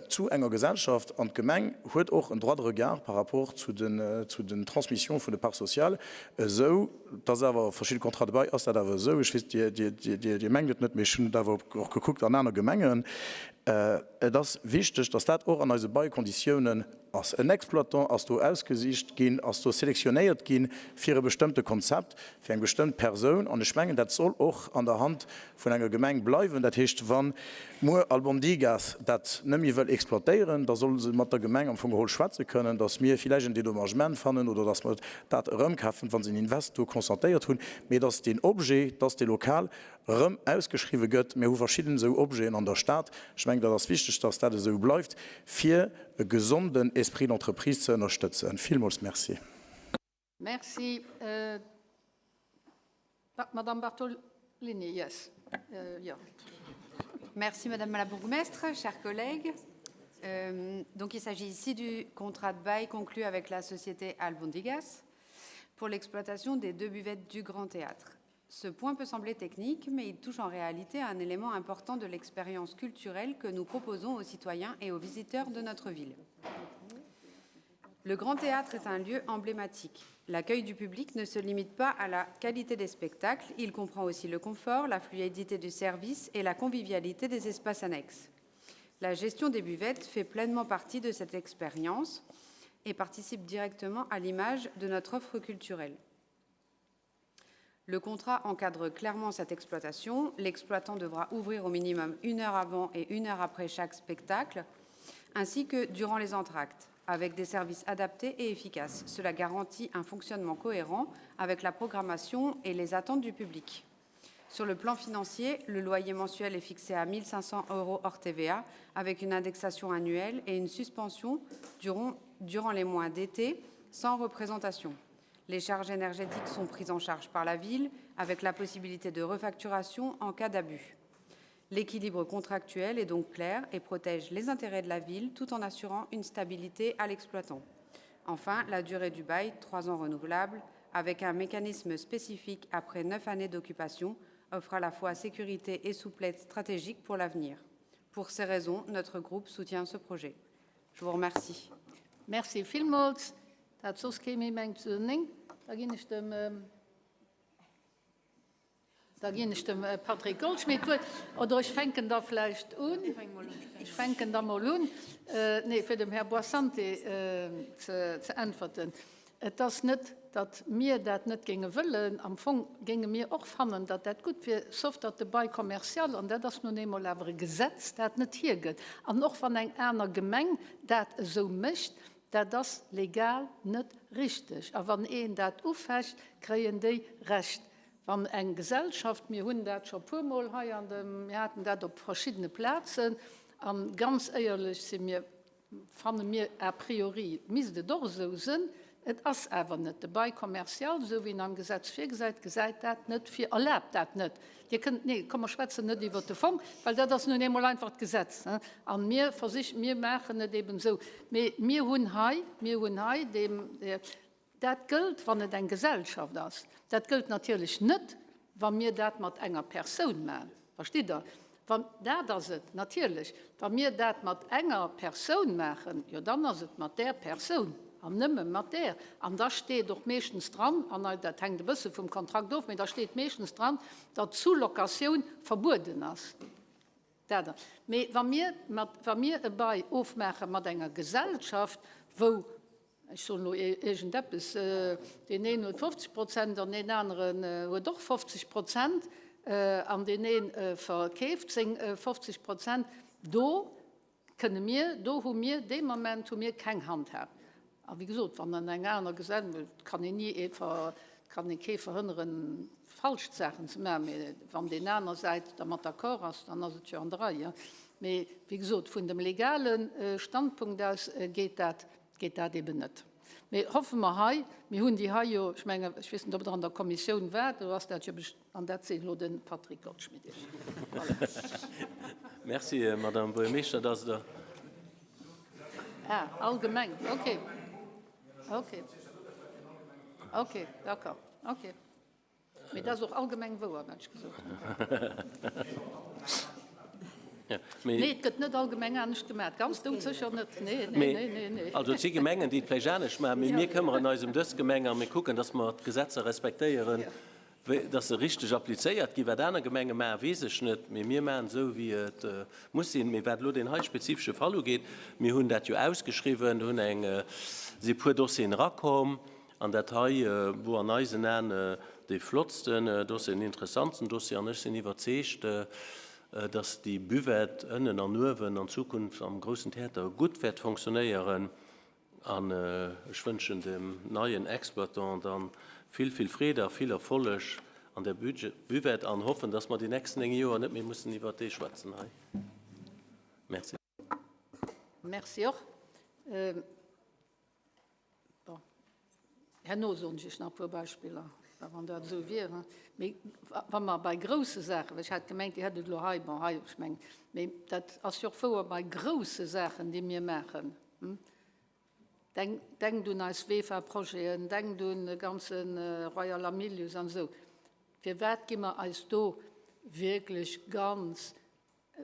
zu enger Gesellschaft an d'Gemeng huet och en Droit de regard par rapport zu den, zu den Transmissions vun de Parts sociales, esou dass awer verschidde Contrats de bail ass dat awer esou, ech weess, Dir, Dir, Dir, Dir mengt et net, mee ech hunn et awer och gekuckt an aner Gemengen, et ass wichteg, dass dat och an eise Bailkonditiounen ass. En Exploitant ass do ausgesicht ginn, ass do sélectionnéiert gi fir e bestëmmte Konzept, fir eng bestëmmt Persoun an ech mengen, dat soll och an der Hand vun enger Gemeng bleiwen. Dat heescht, wa muer Albondigas dat net méi wëll exploitéieren, da solle se mat der Gemeng am Fong geholl schwätze kënnen, datt mir villäicht en Dédommagement fannen oder datt mer dat erëmkafen, wa se en Invest do consentéiert hunn, mee datt deen Objet, datt dee Lokal erëm ausgeschriwwe gëtt. Mir hu verschidden esou Objeten an der Stad. Ech mengen, dat ass wichteg, datt dat esou bleift, fir e gesonden Esprit d'entreprise ze ënnerstëtzen. Villmools Merci. Merci. Madame Bartolini, yes. Jo. Merci Madame la bourgmestre, chers collègues. Euh, donc il s'agit ici du contrat de bail conclu avec la société Albondigas pour l'exploitation des deux buvettes du Grand Théâtre. Ce point peut sembler technique, mais il touche en réalité à un élément important de l'expérience culturelle que nous proposons aux citoyens et aux visiteurs de notre ville. Le Grand Théâtre est un lieu emblématique. L'accueil du public ne se limite pas à la qualité des spectacles, il comprend aussi le confort, la fluidité du service et la convivialité des espaces annexes. La gestion des buvettes fait pleinement partie de cette expérience et participe directement à l'image de notre offre culturelle. Le contrat encadre clairement cette exploitation. L'exploitant devra ouvrir au minimum une heure avant et une heure après chaque spectacle, ainsi que durant les entractes, avec des services adaptés et efficaces. Cela garantit un fonctionnement cohérent avec la programmation et les attentes du public. Sur le plan financier, le loyer mensuel est fixé à 1 500 euros hors TVA, avec une indexation annuelle et une suspension durant, durant les mois d'été sans représentation. Les charges énergétiques sont prises en charge par la ville, avec la possibilité de refacturation en cas d'abus. L'équilibre contractuel est donc clair et protège les intérêts de la ville tout en assurant une stabilité à l'exploitant. Enfin, la durée du bail, trois ans renouvelable, avec un mécanisme spécifique après neuf années d'occupation, offre à la fois sécurité et souplesse stratégique pour l'avenir. Pour ces raisons, notre groupe soutient ce projet. Je vous remercie. Merci villmools. Dat soss kee méi mengt zu den 9, da ginn ech dem, da ginn ech dem Patrick Goldschmidt d'Wuert. Oder ech fänken da vläicht un, ech fänken da mol un, nee, fir dem Här Boissante ze, ze äntwerten. Et ass net, datt mir dat net géinge wëllen. Am Fong géinge mir och fannen, datt dat gutt wier, sauf datt de Bail commercial, an dat ass nun eemol awer e Gesetz, dat net hiergëtt. An och wann eng aner Gemeng dat esou mécht, Dat ass legal net richteg. A wann een dat ufecht, kréien déi Recht. Wann eng Gesellschaft, mir hunn dat scho puermol hei an dem, mir haten dat op verschiddene Plazen, a ganz éierlech si mir, fanne mir a priori misst et och esou sënn, et ass awer net. De Bail commercial, esou wéi en am Gesetz virgesäit, gesäit dat net vir, erlaabt dat net. Dir kënnt, nee, komm mer schwätzen net iwwert de Fong, well dat ass nun eemol einfach d'Gesetz. A mir versichen, mir maachen et eben esou. Mee mir hunn hei, mir hunn hei deem, dat gëllt, wann et eng Gesellschaft ass. Dat gëllt natierlech net, wa mir dat mat enger Persoun maachen. Verstitt Der? Wann, dat ass et natierlech, wa mir dat mat enger Persoun maachen, jo dann ass et mat där Persoun an nëmme mat där. An da steet och meeschtens dran, an dat hänkt e bësse vum Kontrakt of, mee da steet meeschtens dran, datt Sous-locatioun verbueden ass. Dat ass. Mee wa mir mat, wa mir e Bail ofmaache mat enger Gesellschaft, wou, ech soen elo iergendeppes, deen een huet 50 Prozent an deen aneren huet och 50 Prozent an deen ee verkeeft seng 50 Prozent, do kënne mir, do hu mir, dee Moment hu mir keng Handhab. A wéi gesot, wann an eng aner Gesell, et kann een ni ee ver, et kann ee kee verhënneren, falsch Saachen ze maachen, mee wann deen aner Säit dermat d'accord ass, dann ass et jo an der Rei. Mee wéi gesot, vun dem legale Standpunkt aus geet dat, geet dat eben net. Mee hoffe mer hei, mir hunn déi hei jo, ech mengen, ech weess net, ob Der an der Kommissioun waart, do ass dat jo best-, an dat seet elo de Patrick Goldschmidt Iech. Voilà. Merci, Madame Buergermeeschter, dass Der. Ah, allgemeng, okay. Okay. Okay, d'accord. Okay. Mee dat ass och allgemeng wouer, wat ech gesot hunn. Nee, et gëtt net allgemeng anescht gemaach. Ganz doudsécher net. Nee, nee, nee, nee, nee. Also et si Gemengen, déi et vläicht anescht maachen, mee mir këmmeren eis ëm dës Gemeng a mir kucken, dass mer d'Gesetzer respektéieren, dass se richteg applizéiert ginn. Wat aner Gemenge maachen, weess ech net, mee mir maachen esou, wéi et muss sinn. Mee wat elo deen hei spezifesche Fall ugeet, mir hunn dat jo ausgeschriwwen, do hunn eng, si e puer Dossieren erakomm. An dat hei wor an eisen Aen dee flottsten Dossier, den interessantsten Dossier. An ech sinn iwwerzeegt, dass déi Buvette ënnen an uewen an Zukunft am groussen Theater gutt wäert fonctionnéieren. An ech wënschen dem neien Exploitant dann vill, vill Freed a vill Erfolleg an där Buvette an hoffen, dass mer déi nächsten 9 Joer net méi mussen iwwert dee schwätzen hei. Merci. Merci och. Bon, herno soen ech Iech nach e puer Beispiller, well wann dat esou wier, mee wa mer bei grousse Saachen, well ech hat gemengt, Dir hätt et elo hei, bon, hei, ech mengen, mee dat ass jo och wouer bei grousse Saachen, déi mir maachen. Denk, denkt un eis VEFA-Projeten, denkt un de ganze Royal Hamilius an esou. Firwat gi mer eis do wierklech ganz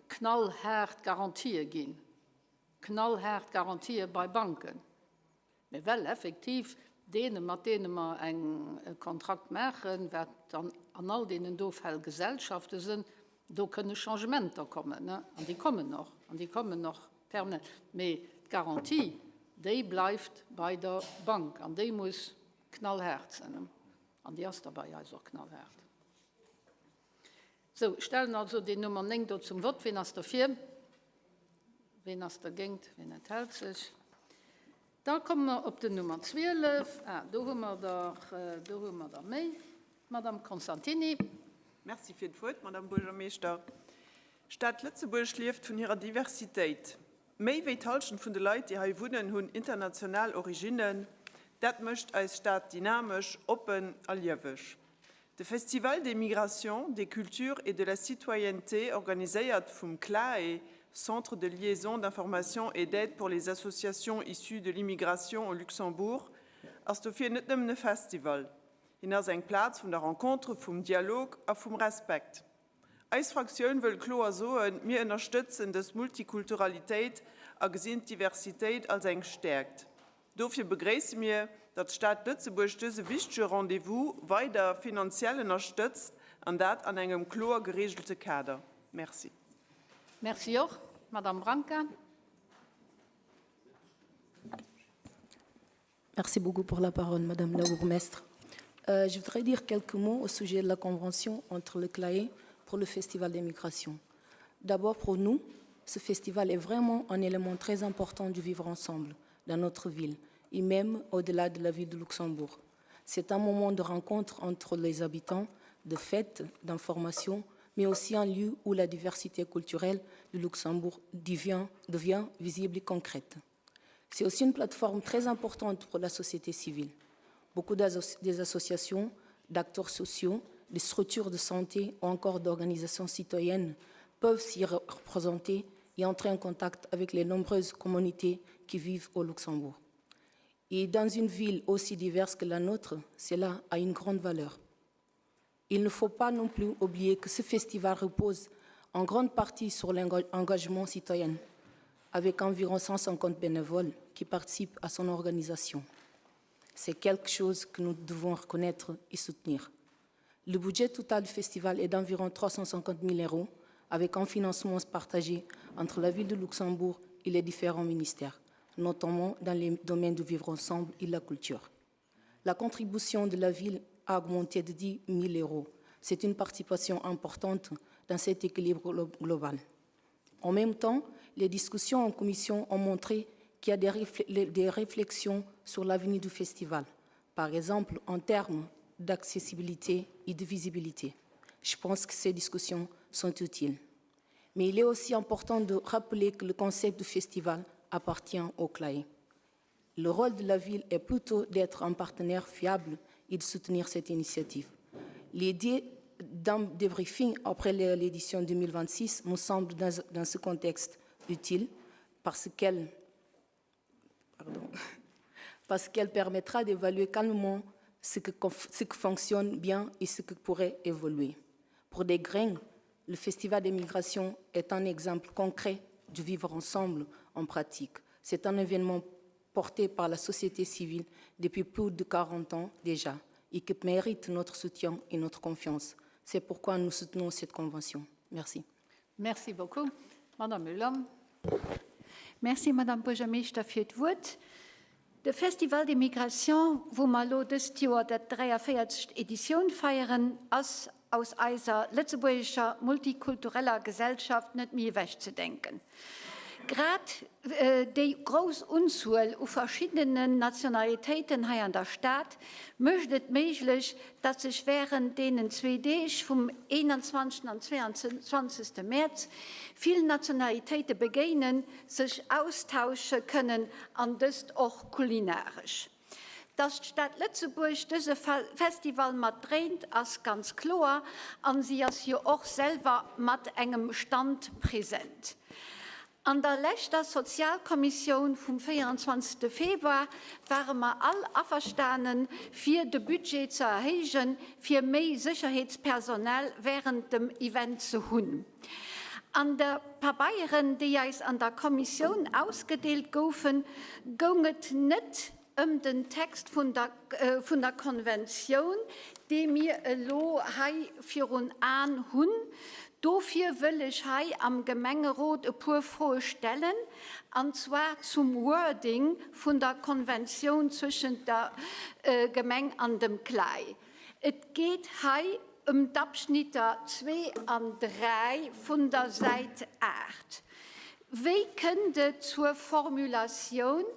knallhaart Garantië ginn? Knallhaart Garantië bei Banken, mä well effektiv deene mat deene mer eng e Kontrakt maachen, wat dann an all deenen do Fäll Gesellschafte sinn, do kënne Changementer kommen, an déi kommen och, an déi kommen och permanent. Mee d'Garantie, déi bleift bei der Bank an déi muss knallhaart sinn, an déi ass da bei eis och knallhaart. Sou, ech stellen also deen Nummer 9 do zum Vott. Ween ass derfir? Ween ass dergéint? Ween enthält sech? Da komme mer op den Nummer 12. Ah, do hu mer der, do hu mer der méi. D'Madame Constantini. Merci fir d'Wuert, Madame Buergermeeschter. D'Stad Lëtzebuerg lieft vun hirer Diversitéit. Méi wéi d'Hallschent vun de Leit, déi hei wunnen, hunn international Originnen. Dat mécht eis Stad dynamesch, oppen a lieweg. De Festival des migrations, des cultures et de la citoyenneté, organiséiert vum CLAE, Centre de liaison, d'information et d'aide pour les associations issues de l'immigration au Luxembourg, ass dofir net nëmmen e Festival. Hien ass eng Plaz vun der Rencontre, vum Dialog a vum Respekt. Eis Fraktioun wëll kloer soen, Mir ënnerstëtzen dës Multikulturalitéit a gesinn d'Diversitéit als eng Stäerkt. Dofir begréisse mir, datt d'Stad Lëtzebuerg dëse wichtege Rendez-vous weider finanziell ënnerstëtzt, an dat an engem kloer gereegelte Kader. Merci. Merci och. Madame Branca. Merci beaucoup pour la parole, Madame la bourgmestre. Euh, je voudrais dire quelques mots au sujet de la convention entre le CLAE pour le Festival des migrations. D'abord, pour nous, ce festival est vraiment un élément très important du vivre ensemble dans notre ville et même au-delà de la ville de Luxembourg. C'est un moment de rencontre entre les habitants, de fêtes, d'informations, mais aussi un lieu où la diversité culturelle du Luxembourg devient, devient visible et concrète. C'est aussi une plateforme très importante pour la société civile. Beaucoup des associations, d'acteurs sociaux, des structures de santé ou encore d'organisations citoyennes peuvent s'y représenter et entrer en contact avec les nombreuses communautés qui vivent au Luxembourg. Et dans une ville aussi diverse que la nôtre, cela a une grande valeur. Il ne faut pas non plus oublier que ce festival repose en grande partie sur l'engagement citoyen, avec environ 150 bénévoles qui participent à son organisation. C'est quelque chose que nous devons reconnaître et soutenir. Le budget total du festival est d'environ 350 000 euros, avec un financement partagé entre la ville de Luxembourg et les différents ministères, notamment dans les domaines du vivre ensemble et la culture. La contribution de la ville a augmenté de 10 000 euros. C'est une participation importante dans cet équilibre global. En même temps, les discussions en commission ont montré qu'il y a des, réfl des réflexions sur l'avenir du festival, par exemple en termes d'accessibilité et de visibilité. Je pense que ces discussions sont utiles. Mais il est aussi important de rappeler que le concept du festival appartient au CLAE. Le rôle de la ville est plutôt d'être un partenaire fiable et de soutenir cette initiative. L'idée d'un débriefing après l'édition 2026 me semble dans, dans ce contexte utile parce qu'elle parce qu'elle permettra d'évaluer calmement ce que, ce que fonctionne bien et ce qui pourrait évoluer. Pour des grains, le Festival des migrations est un exemple concret du vivre ensemble en pratique. C'est un événement porté par la société civile depuis plus de 40 ans déjà et qui mérite notre soutien et notre confiance. C'est pourquoi nous soutenons cette convention. Merci. Merci beaucoup. Madame Müller. Merci, Madame Buergermeeschter, fir d'Wuert. De Festival des Migrations, wou mer elo dëst Joer dat 43. Editioun feieren, ass aus eiser lëtzebuergescher multikultureller Gesellschaft net méi ewechzedenken. Grad déi grouss Unzuel u verschiddenen Nationalitéiten hei an der Stad mécht et méiglech, datt sech wärend deenen zwee Deeg vum 21. an 22. Mäerz vill Nationalitéite begéinen, sech austausche kënnen an dëst och kulinaresch. Datt d'Stad Lëtzebuerg dëse Festival mat dréint ass ganz kloer an si ass jo och selwer mat engem Stand present. An der leschter Sozialkommissioun vum 24. Februar ware mer all averstanen, fir de Budget ze erhéijen, fir méi Sécherheetspersonal während dem Event ze hunn. An de Pabeieren, déi eis an der Kommissioun ausgedeelt goufen, goung et net ëm den Text vun der vun der Konventioun, dee mir elo hei virun Aen hunn. Dofir wëll ech hei am Gemengerot e puer Froe stellen, an zwar zum Wording vun der Konventioun zwëschent der Gemeng an dem CLAE. Et geet hei ëm d'Abschnitter 2 an 3 vun der Säit 8. Wéi kënnt et zur Formulatioun,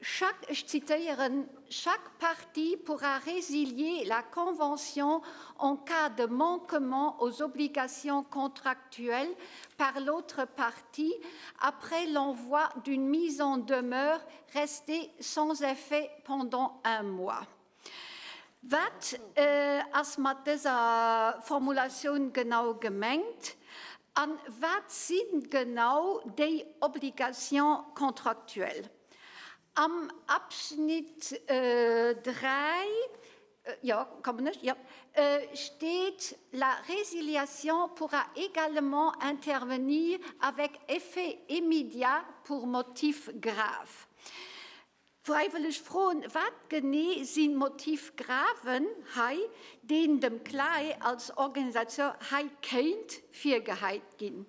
Chaque, ech zitéieren, chaque partie pourra résilier la convention en cas de manquement aux obligations contractuelles par l'autre partie après l'envoi d'une mise en demeure restée sans effet pendant un mois. Wat ass mat dëser Formulatioun genau gemengt a wat si genau déi Obligations contractuelles? Am Abschnitt 3, jo, kommen ech, jo, steet, La résiliation pourra également intervenir avec effet immédiat pour motif grave. Fräiwëlleg froen, Wat genee si Motif graven hei, deen dem CLAE als Organisateur hei kéint virgehäit ginn?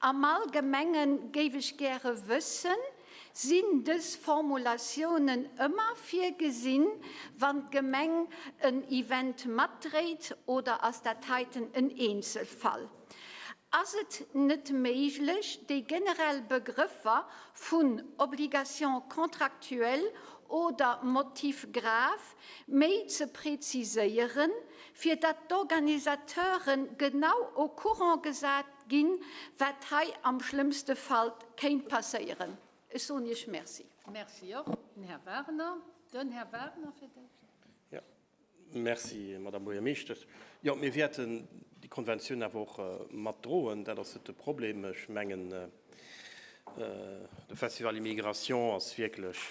Am Allgemenge géif ech gäre wëssen, Sinn dës Formulatiounen ëmmer virgesinn, wann d'Gemeng en Event matdréit, oder ass dat heiten en Eenzelfall? Ass et net méiglech, déi generell Begrëffer vun Obligation contractuelle oder Motif grave méi ze preziséieren, fir datt d'Organisateure genau au courant gesat ginn, wat hei am schlëmmste Fall kéint passéieren? Ech soen Iech Merci. Merci och. Den Här Wagner. Den Här Wagner fir d'éischt. Merci, Madame Buergermeeschtesch. Jo, mir wäerten déi Konventioun awer och matdroen. Dat ass net de Problem. Ech mengen, de Festival Immigration ass wierklech,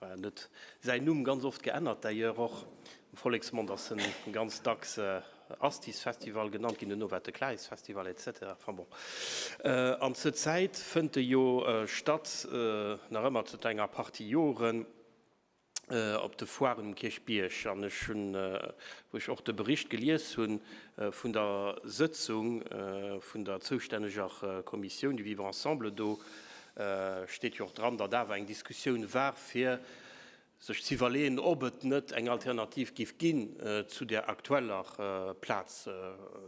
war net säin Numm ganz oft geännert d'ailleurs och, am Volleksmond ass en ganz dacks Astis-Festival genannt ginn, duerno war et de Claes-Festival et cetera. Enfin bon. An zur Zäit fënnt e jo statt, nach ëmmer zënter enger Partie Joren, op de Foiren um Kierchbierg an ech hunn, wou ech och de Bericht gelies hunn vun der Sëtzung vun der zoustänneger Kommissioun du Vivre ensemble, do steet jo och dran, datt awer eng Diskussioun war, fir sech ze iwwerleeën, ob et net eng Alternativ géif ginn zu där aktueller Plaz.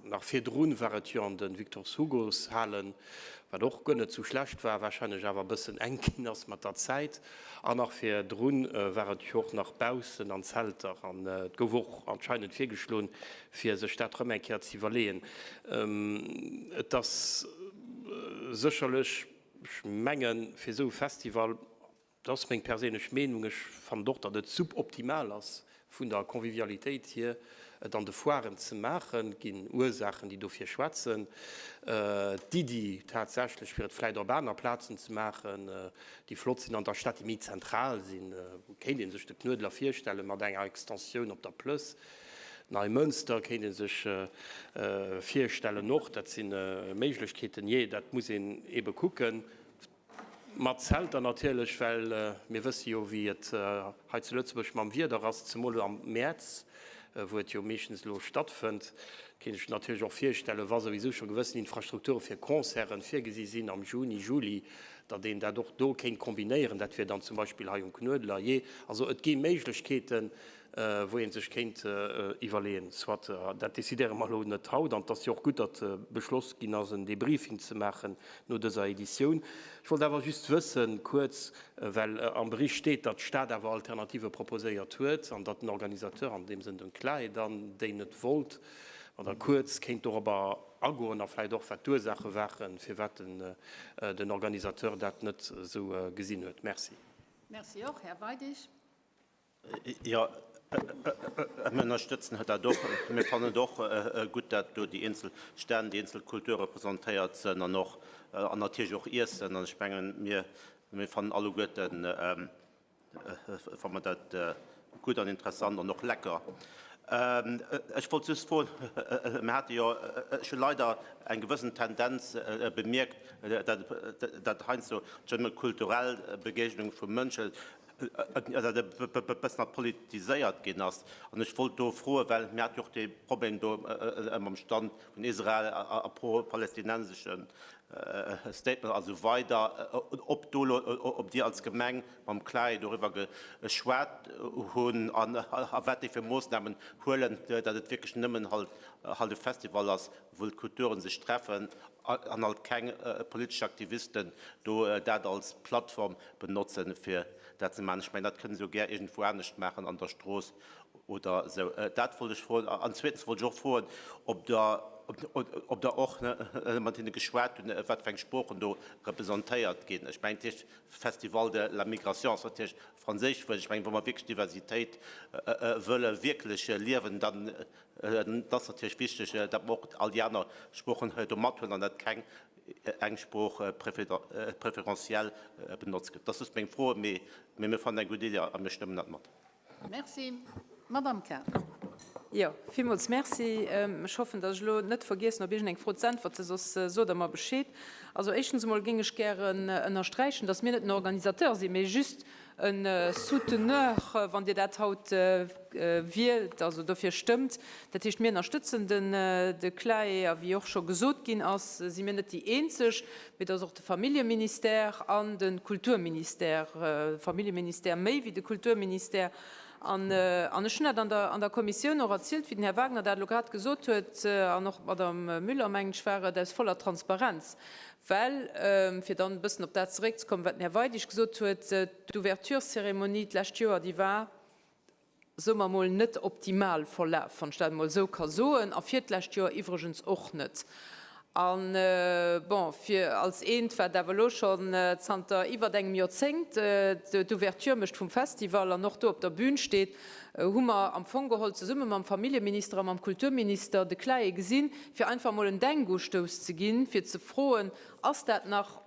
Nach virdrun war et jo an de Victor-Hugo's-Halen, wat och guer net sou schlecht war, wahrscheinlech awer e bëssen enk ginn ass mat der Zäit. An nach virdrun war et jo och nach baussen an Zelter. An et gouf och anscheinend virgeschloen, fir sech dat erëm eng Kéier ze iwwerleeën. Et ass. sécherlech, ech mengen, fir esou e Festival, dat ass meng perséinlech Meenung, ech fannen och, datt et suboptimal ass vun der Convivialitéit hier, et an de Foiren ze maachen. Et ginn Ursaachen, déi dofir schwätzen. D'Iddi tatsächlech, fir et vläicht op aner Plazen ze maachen, déi flott sinn an der Stad, déi méi zentral sinn, kéint ee sech de Knuedler virstellen mat enger Extensioun op der Plëss. Neimënster kéint ee sech virstellen och. Dat si Méiglechkeeten. Jee, dat muss een eebe kucken. Mat Zelter natierlech, well mir wësse jo, wéi et hei zu Lëtzebuerg mam Wieder ass, zemol am Mäerz, wou et jo meeschtens elo stattfënnt. Kéint ech natierlech och virstellen, wa souwisou scho gewëssen Infrastrukture fir Concerten virgesi sinn am Juni, Juli, datt een dat och do kéint kombinéieren. Dat wier dann zum Beispill hei um Knuedler. Jee, also et gi Méiglechkeeten, wou ee sech kéint iwwerleeën, soit, dat décidéiere mer elo net haut, an et ass jo och gutt, datt beschloss ginn ass, en Debriefing ze maachen no dëser Editioun. Ech wollt awer just wëssen, kuerz, well am Bericht steet, datt d'Stad awer Alternative proposéiert huet an datt den Organisateur, an deem Sënn den CLAE dann, déi net wollt, wann Der kuerz kéint dorobber agoen a vläicht och, wat d'Ursaache waren, firwat den Organisateur dat net esou gesinn huet. Merci. Merci och. Här Weidig. Jo, mir ënnerstëtzen dat och. Mir fannen et och gutt, datt do déi eenzel Stänn, déi eenzel Kulture presentéiert sënn an och, an natierlech och Iessen. An ech mengen, mir, mir fannen alleguerten, fanne mer dat gutt an interessant an och lecker. Ech wollt just froen, mir hate jo, ech hu leider eng gewëssen Tendenz bemierkt, datt, datt heiansdo net nëmme kulturell Begegnung vu Mënschen, dat e bëssen nach politiséiert ginn ass. An ech wollt do froen, well mir hate jo och dee Problem do mam Stand vun Israel a pro-palästinensesche Statements a sou weider, ob do elo, ob Dir als Gemeng mam CLAE doriwwer geschwat hunn an a wat déi fir Moossnamen huelen, datt et wierklech nëmmen halt e Festival ass, wou d'Kulturen sech treffen an halt keng politesch Aktivisten do dat als Plattform benotzen, fir dat ze maachen. Ech mengen, dat kënnen se jo gär iergendwou anescht maachen, an der Strooss oder esou. Dat wollt ech froen. An zweetens wollt ech och froen, ob Der, ob Der och mat hinne geschwat hunn, wat fir eng Sproochen do representéiert ginn. Ech mengen, dat heescht Festival de la migration ass natierlech e franséischt Wuert. Ech mengen, wa mer wierklech Diversitéit wëlle wierklech liewen, dann Et ass natierlech wichteg, datt mer och all déi aner Sproochen do mathuelen an datt keng eng Sprooch préférentiel benotzt gëtt. Dat ass just meng Fro, mee mir fannen eng gutt Iddi a mir stëmmen dat mat. Merci. Madamm Kern. Jo, villmools Merci. Ech hoffen, datt ech elo net vergiessen, op iergendeng Fro z'äntwerten, soss sot Der mer Bescheed. Also éischtens emol géing ech gären ënnersträichen, datt mir net den Organisateur sinn, mee just e Souteneur, wann Dir dat haut wielt, also dofir stëmmt. Dat heescht, mir ënnerstëtzen de CLAE a wéi och scho gesot ginn ass, si mir net déi eenzeg, mee et ass och de Familljeministère an de Kulturministère, de Familljeministère méi wéi de Kulturministère. An ech hunn dat an der Kommissioun och erzielt, wéi den Här Wagner dat elo grad gesot huet, an och d'Madame Müller, mengen ech war et, aus voller Transparenz. Well, fir dann e bëssen op dat zeréckzekommen, wat den Här Weidig gesot huet, d'Ouvertureszeremonie d'lescht Joer, déi war, soe mer emol, net optimal verlaf, wann ech dat emol esou ka soen, a virdlescht Joer iwwregens och net. A bon, fir als eent, wat awer elo schonn zanter iwwert engem Joerzéngt d'Ouverture mécht vum Festival an och do op der Bühn steet, hu mer am Fong geholl zesumme mam Familljeminister a mam Kulturminister de CLAE gesinn, fir einfach emol en Denkustouss ze ginn, fir ze froen, Ass dat nach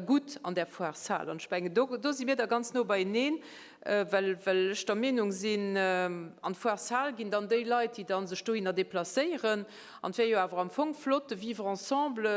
gutt an där Foire-Salle? An ech mengen, do, do si mir da ganz no beieneen, well, well ech der Meenung sinn, an d'Foire-Salle ginn dann déi Leit, déi da sech dohinner déplacéieren. An et wär jo awer am Fong flott, de Vivre ensemble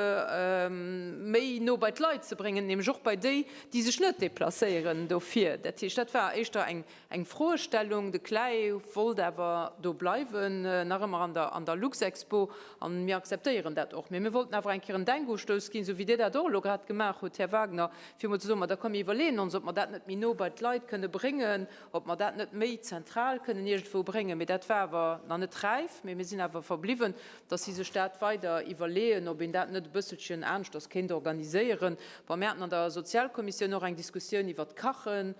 méi no bei d'Leit ze bréngen, nämlech och bei déi, déi sech net déplacéieren dofir. Dat heescht, dat war éischter eng, Eng Froestellung, De CLAE wollt awer do bleiwen, nach ëmmer an der an der Luxexpo, an mir akzeptéieren dat och. Mee mir wollten awer eng Kéier en Denkustouss ginn, esou wéi Dir dat och elo grad gemaach hutt, Här Wagner, fir emol ze soen, ma da komm mir iwwerleeën ons, ob mer dat net méi no bei d'Leit kënne bréngen, ob mer dat net méi zentral kënnen iergendwou bréngen. Mee dat war awer nach net räif. Mee mir sinn awer verbliwwen, dass si sech dat weider iwwerleeën, ob een dat net e bësselchen aneschters kéint organiséieren. Bon, mir haten an der Sozialkommissioun och eng Diskussioun iwwert d'Kachen.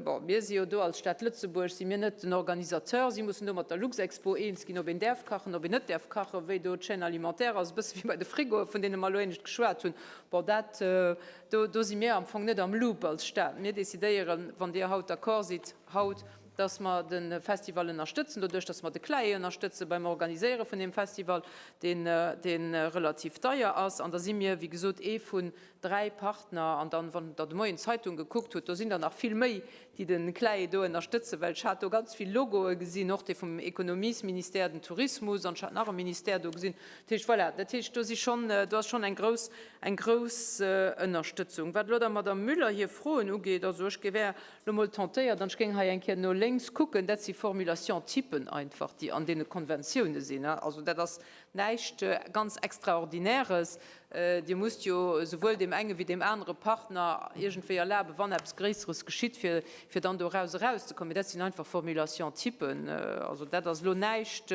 Bon, mir si jo do als Stad Lëtzebuerg, si mir net den Organisateur. Si mussen do mat der Luxexpo eens ginn, ob een däerf kachen, ob een net däerf kachen, wéi do d'Chaîne alimentaire ass, e bësse wéi bei de Frigoe vun deene mer elo éinescht geschwat hunn. Bon, dat, do, do si mir am Fong net am Loop als Stad. Mir decidéieren, wann Dir haut d'accord sidd, haut, dass mer de Festival ënnerstëtzen, doduerch dass mer de CLAE ënnerstëtze beim Organiséiere vun deem Festival, deen, dee relativ deier ass. An da si mir, wéi gesot, ee vun 3 Partner, an dann, wann Der de Moien d'Zeitung gekuckt hutt, do sinn der nach vill méi, déi de CLAE do ënnerstëtzen, well ech hat do ganz vill Logoe gesinn, och dee vum Ekonomiesministère, den Tourismus, an ech hat nach e Ministère do gesinn. Dat heescht, voilà, dat heescht, do si schonn, do ass schonn eng grouss, eng grouss Ënnerstëtzung. Wat elo der Madame Müller hir Froen ugeet, also ech wär elo mol tentéiert an ech géing hei eng Kéier no lénks kucken, dat si Formulation-typen einfach, déi an deene Konventioune sinn. Also dat ass näischt ganz Extraordinäres. Dir musst jo souwuel deem enge wéi deem anere Partner iergendwéi erlaben, wann eppes Gréisseres geschitt, fir, fir dann doraus erauszekommen. Mee dat sinn einfach Formulation-typen. Also dat ass elo näischt,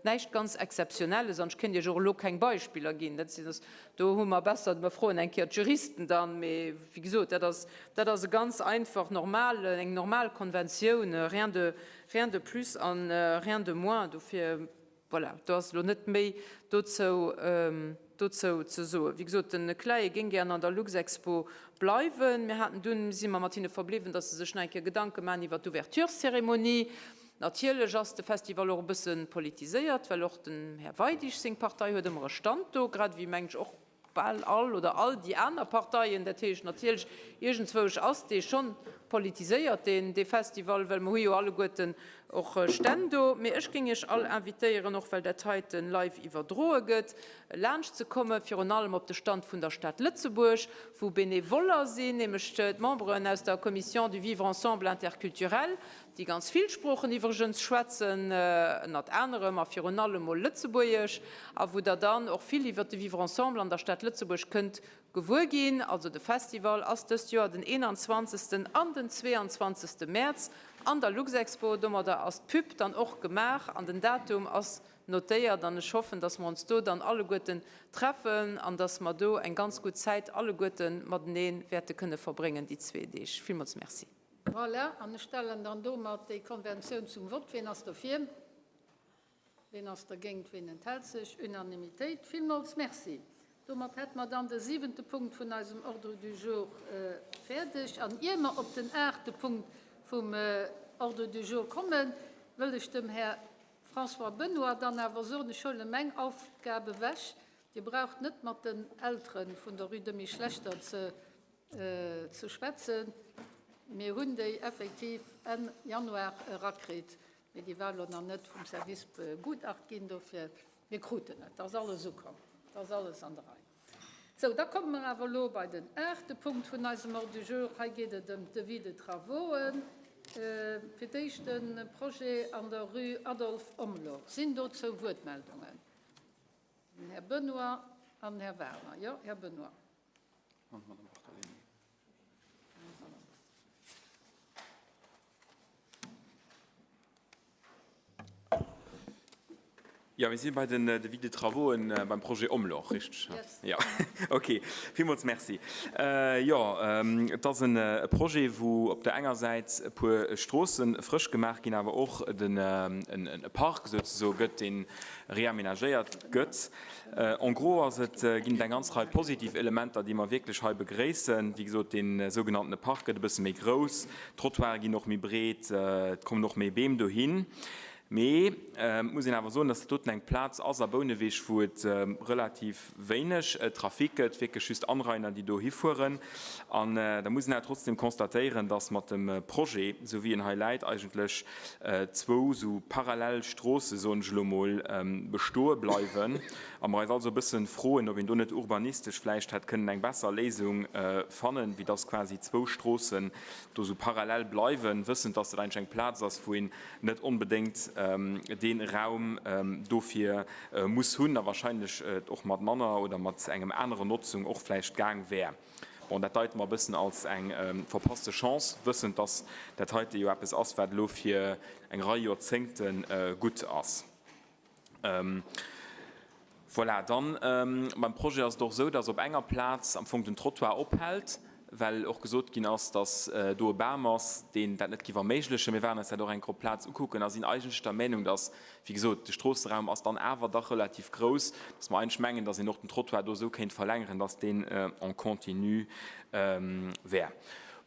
näischt ganz Exzeptionelles. An ech kéint Iech och elo keng Beispiller ginn. Dat sinn, do hu mer besser, mer froen eng Kéier d'Juristen dann. Mee wéi gesot, dat ass, dat ass e ganz einfach normal, eng normal Konventioun, rien de, rien de plus an rien de moins. Dofir. Voilà, do ass elo net méi dozou, dozou ze soen. Wéi gesot, den CLAE géing gären an der Luxexpo bleiwen. Mir haten dunn, si mer mat hinne verbliwwen, datt se sech nach eng Kéier Gedanke maachen iwwert d'Ouvertureszeremonie. Natierlech ass de Festival och e bësse politiséiert, well och dem Här Weidig seng Partei huet ëmmer e Stand do, grad ewéi, mengen ech, och bal all oder all déi aner Parteien, dat heescht natierlech iergendzwousch ass dee schonn politiséiert, deen dee Festival, well mer hu jo alleguerten och Stänn do. Mee ech géing Iech all invitéieren, och well dat heite live iwwerdroe gëtt, laanscht ze kommen, virun allem op de Stand vun der Stad Lëtzebuerg, wou Benevoller sinn, nämlech d'Memberen aus der Commission du vivre ensemble interculturel, déi ganz vill Sproochen iwwregens schwätzen, ënnert anerem a virun allem mol Lëtzebuergesch, a wou Der dann och vill iwwert de Vivre ensemble an der Stad Lëtzebuerg kënnt gewuer ginn. Also de Festival ass dëst Joer den 21. an den 22. Mäerz an der Luxexpo. Domadder ass d'Pub dann och gemaach an den Datum ass notéiert an ech hoffen, dass mer ons do dann alleguerten treffen an dass mer do eng ganz gutt Zäit alleguerte matenee wäerte kënne verbréngen déi zwee Deeg. Villmools Merci. Voilà, an ech stellen dann domat déi Konventioun zum Vott. Wien ass dofir? Wien ass dergéint? Wien enthält sech? Unanimitéit. Villmools Merci. Domat hätte mer dann de siwente Punkt vun eisem Ordre du jour fäerdeg. An ier mer op den aachte Punkt vum Ordre du jour kommen, wëll ech dem Här François Benoy dann awer soen, ech huele meng Aufgab ewech, Dir braucht net mat den Eltere vun der Rue Demy Schlechter ze ze schwätzen. Mir hunn déi effektiv Enn Januar erakritt, mee déi war elo nach net vum Service begutacht ginn. Dofir, mir kruten et, et ass alles ukomm, et ass alles an der Rei. Sou, da komme mer awer elo bei den aachte Punkt vun eisem Ordre du jour. Hei geet et ëm d'Devis de travauxen. Fir d'éischt de Projet an der Rue Adolphe Omlor. Sinn dozou Wuertmeldungen? Den Här Benoy an den Här Werner. Jo, Här Benoy. Jo, mir si bei den Devis de travauxen beim Projet Omlor, richteg? Yes. Jo, okay. Villmools Merci. Jo, et ass e Projet, wou op der enger Säit e puer Stroosse frësch gemaach ginn, awer och den e Park souzesoe gëtt, dee reaménagéiert gëtt. En gros ass et, ginn et eng ganz Rei positiv Elementer, déi mer wierklech hei begréissen. Wéi gesot, dee sougenanntene Park gëtt e bësse méi grouss, d'Trottoiren ginn och méi breet, et kommen och méi Beem dohin. Mee et muss een awer soen, dass dat doten eng Plaz ass a Bouneweg, wou et relativ wéineg Trafic gëtt, wierklech just Anrainer, déi dohi fueren. An da muss een awer trotzdem constatéieren, dass mat dem Projet, esou wéi en hei läit, eigentlech zwou esou parallel Stroosse, soen ech elo mol, bestoe bleiwen a mer eis also e bësse froen, ob een do net urbanistesch vläicht hätt kënnen eng besser Léisung fannen, wéi dass quasi zwou Stroossen do esou parallel bleiwen, wëssend, dass dat eigentlech eng Plaz ass, wou een net onbedéngt dee Raum dofir muss hunn a wahrscheinlech et och mat manner oder mat engem aneren Notzung och vläicht gaang wär. Bon, dat deite mer e bëssen als eng verpasste Chance, wëssend, dass dat heite jo eppes ass, wat elo fir eng Rei Joerzéngte gutt ass. Voilà, dann beim Projet ass et och esou, dass op enger Plaz am Fong den Trottoir ophält. well och gesot ginn ass, datt do e Bam ass, deen dat net géif erméiglechen. Mir waren eis dat och eng Kéier op d'Plaz ukucken a sinn eigentlech der Meinung, datt, wéi gesot, de Stroosseraum ass dann awer dach relativ grouss, datt mer eigentlech mengen, datt een och den Trottoir do esou kéint verlängeren, datt deen en continu wär.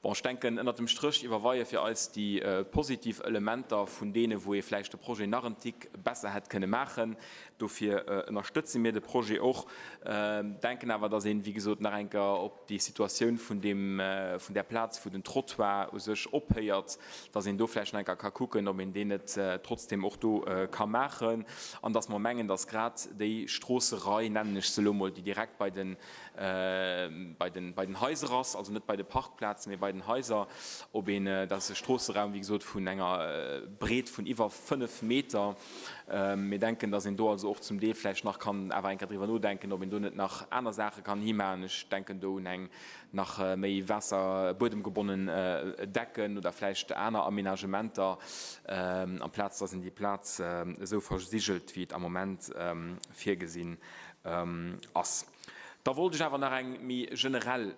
Bon, ech denken, ënnert dem Stréch iwwerweie fir eis déi positiv Elementer vun deene wou ee vläicht de Projet nach en Tick besser hätt kënne maachen. Dofir ënnerstëtze mir de Projet och, denken awer, datt een, wéi gesot, nach eng Kéier op déi Situatioun vun deem, vun där Plaz, wou den Trottoir u sech ophéiert, datt een do vläicht nach eng Kéier ka kucken, ob een deen net trotzdem och do ka maachen. An datt mer mengen, datt grad déi Stroosserei, nennen ech se elo mol, déi direkt bei den, bei den, bei den Haiser ass, also net bei de Parkplazen, mee bei den Haiser, ob een, dat ass e Stroosseraum, wéi gesot, vun enger Breet vun iwwer 5 Meter. Mir denken, dass een do also och zum Deel vläicht nach kann awer eng Kéier driwwer nodenken, ob een do net nach aner Saache kann himaachen. Ech denken do un eng nach méi waasser-, buedemgebonnen Decken oder vläicht aner Aménagementer, amplaz dass een déi Plaz esou versigelt, wéi et am Moment virgesinn ass. Da wollt ech awer nach eng méi generell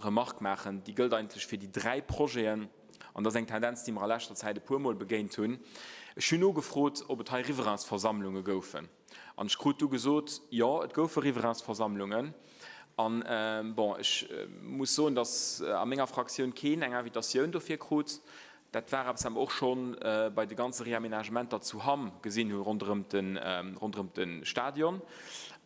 Remarque maachen, déi gëllt eigentlech fir déi dräi Projeten, an dat ass eng Tendenz, déi mer a leschter Zäit e puermol begéint hunn. Ech hunn nogefrot, ob et hei Riverainsversammlunge goufen, an ech krut du gesot, jo, et goufe Riverainsversammlungen. An, bon, ech muss soen, datt a menger Fraktioun keen eng Invitatioun dofir krut. Dat war eppes, wat mer och scho bei de ganze Reaménagementer zu Hamm gesinn hu ronderëm de Stadion.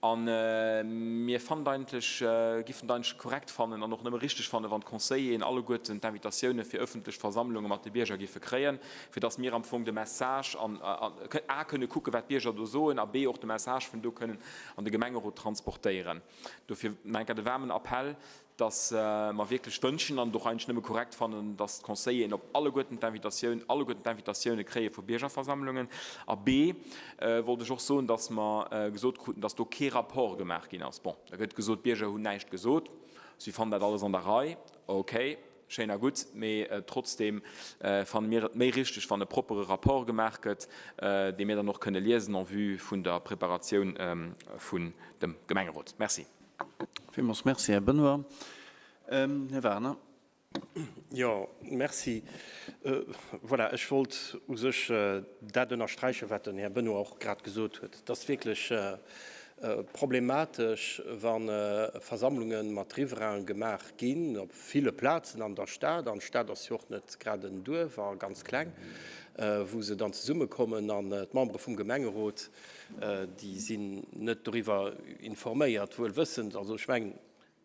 A mir fannen et eigentlech, giffen et eigentlech korrekt fannen an och nëmme richteg fannen, wann d'Conseilleren alleguerten d'Invitatioune fir ëffentlech Versammlunge mat de Bierger giffe kréien, fir datt mir am Fong de Message an, a kënne kucken, wat d'Bierger do soen, a b och de Message vun do kënnen an de Gemengerot transportéieren. Dofir nach eng Kéier de waarmen Appell, dass mer wierklech wënschen an et och eigentlech nëmme korrekt fannen, dass d'Conseilleren op alleguerten d'Invitatioun, alleguerten d'Invitatioune kréie vu Biergerversammlungen. A b wollt ech och soen, dass mer gesot kruten, dass do kee Rapport gemaach ginn ass. Bon, da gëtt gesot, d'Bierger hunn näischt gesot, si fannen dat alles an der Rei. Okay, schéin a gutt, mee trotzdeem fanne mir et méi richteg, wann e proppere Rapport gemaach gëtt, dee mir dann och kënne liesen en vue vun der Preparatioun vun dem Gemengerot. Merci. Villmools Merci, Här Benoy. Här Werner. Jo, merci. Voilà, ech wollt u sech dat ënnersträichen, wat den Här Benoy och grad gesot huet. Et ass wierklech problematesch, wa Versammlunge mat Riverainen gemaach ginn op ville Plazen an der Stad, an d'Stad ass jo och net grad en Duerf a ganz kleng, wou se dann zesummekommen an d'Membere vum Gemengerot, Déi sinn net doriwwer informéiert, wuel wëssend, also ech mengen,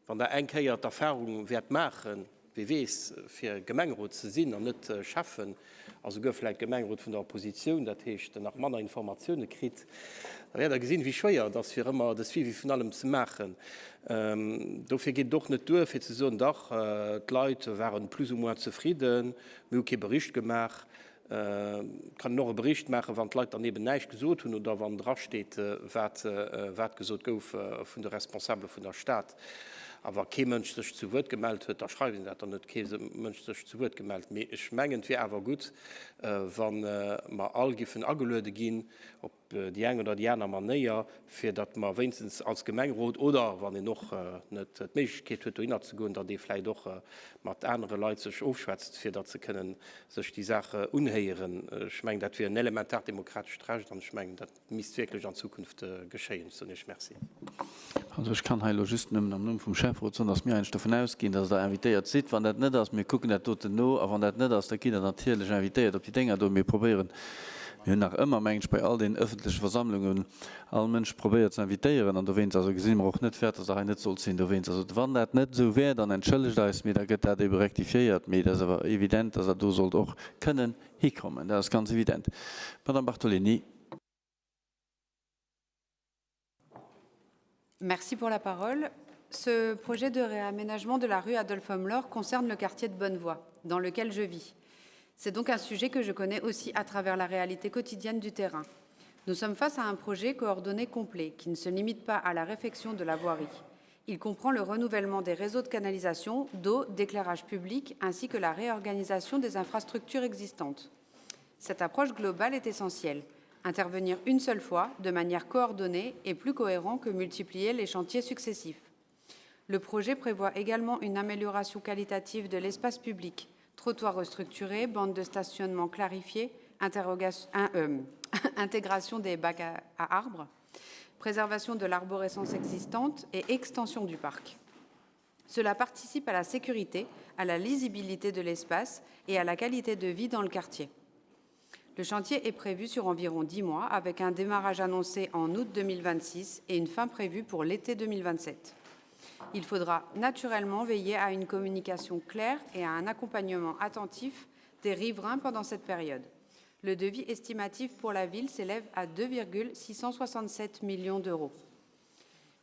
wann Der eng Kéier d'Erfahrung wäert maachen, wie weess, fir Gemengerot ze sinn an net Schäffen a souguer vläicht Gemengerot vun der Oppositioun, dat heescht nach manner Informatioune kritt, da wäert Der gesinn, wéi schwéier et ass, fir ëmmer de Suivi vun allem ze maachen. Dofir geet et och net duer, fir ze soen, dach, d'Leit ware plus ou moins zefridden, mir hu kee Bericht gemaach. Et kann een och e Bericht maachen, wann d'Leit dann eben näischt gesot hunn oder wann drasteet, wat, wat gesot gouf vun de Responsabele vun der Stad. A wa kee Mënsch sech zu Wuert gemellt huet, da schreift een dat, dann huet kee Mënsch sech zu Wuert gemellt. Mee ech mengen, et wier awer gutt, wa mer all giffen ageluede ginn, op déi eng oder déi aner Manéier, fir datt mer wéinstens als Gemengerot oder wann een och net d'Méiglechkeet huet dohinner ze goen, datt ee vläicht och mat anere Leit sech ofschwätzt, fir datt se kënnen sech déi Saach unhéieren. Ech mengen, dat wier en elementaart demokratescht Recht an ech mengen, dat misst wierklech an Zukunft geschéien. Ech soen Iech Merci. Also ech kann hei elo just nëmmen am Numm vum Schäfferot soen, datt mir eigentlech dovun ausginn, datt Der invitéiert sidd. Wann dat net ass, mir kucken dat doten no, a wann dat net ass, da gitt Der natierlech invitéiert op déi Dénger do. Mir probéieren, mir hunn nach ëmmer, mengen ech, bei all den ëffentleche Versammlungen all Mënsch probéiert ze invitéieren an dowéinst also gesi mer och net, firwat datt Der hei net sollt sinn. Dowéinst also, wann dat net esou wär, dann entschëllegt eis, mee da gëtt dat ebe rektifiéiert. Mee et ass awer evident, datt Der do sollt och kënnen hikommen. Dat ass ganz evident. Madame Bartolini. Merci pour la parole. Ce projet de réaménagement de la rue Adolphe Omlor concerne le quartier de Bonnevoie, dans lequel je vis. C'est donc un sujet que je connais aussi à travers la réalité quotidienne du terrain. Nous sommes face à un projet coordonné complet qui ne se limite pas à la réfection de la voirie. Il comprend le renouvellement des réseaux de canalisation, d'eau, d'éclairage public ainsi que la réorganisation des infrastructures existantes. Cette approche globale est essentielle. Intervenir une seule fois, de manière coordonnée, est plus cohérent que multiplier les chantiers successifs. Le projet prévoit également une amélioration qualitative de l'espace public, trottoirs restructurés, bandes de stationnement clarifiées, euh, intégration des bacs à, à arbres, préservation de l'arborescence existante et extension du parc. Cela participe à la sécurité, à la lisibilité de l'espace et à la qualité de vie dans le quartier. Le chantier est prévu sur environ 10 mois, avec un démarrage annoncé en août 2026 et une fin prévue pour l'été 2027. Il faudra naturellement veiller à une communication claire et à un accompagnement attentif des riverains pendant cette période. Le devis estimatif pour la ville s'élève à 2,667 millions d'euros.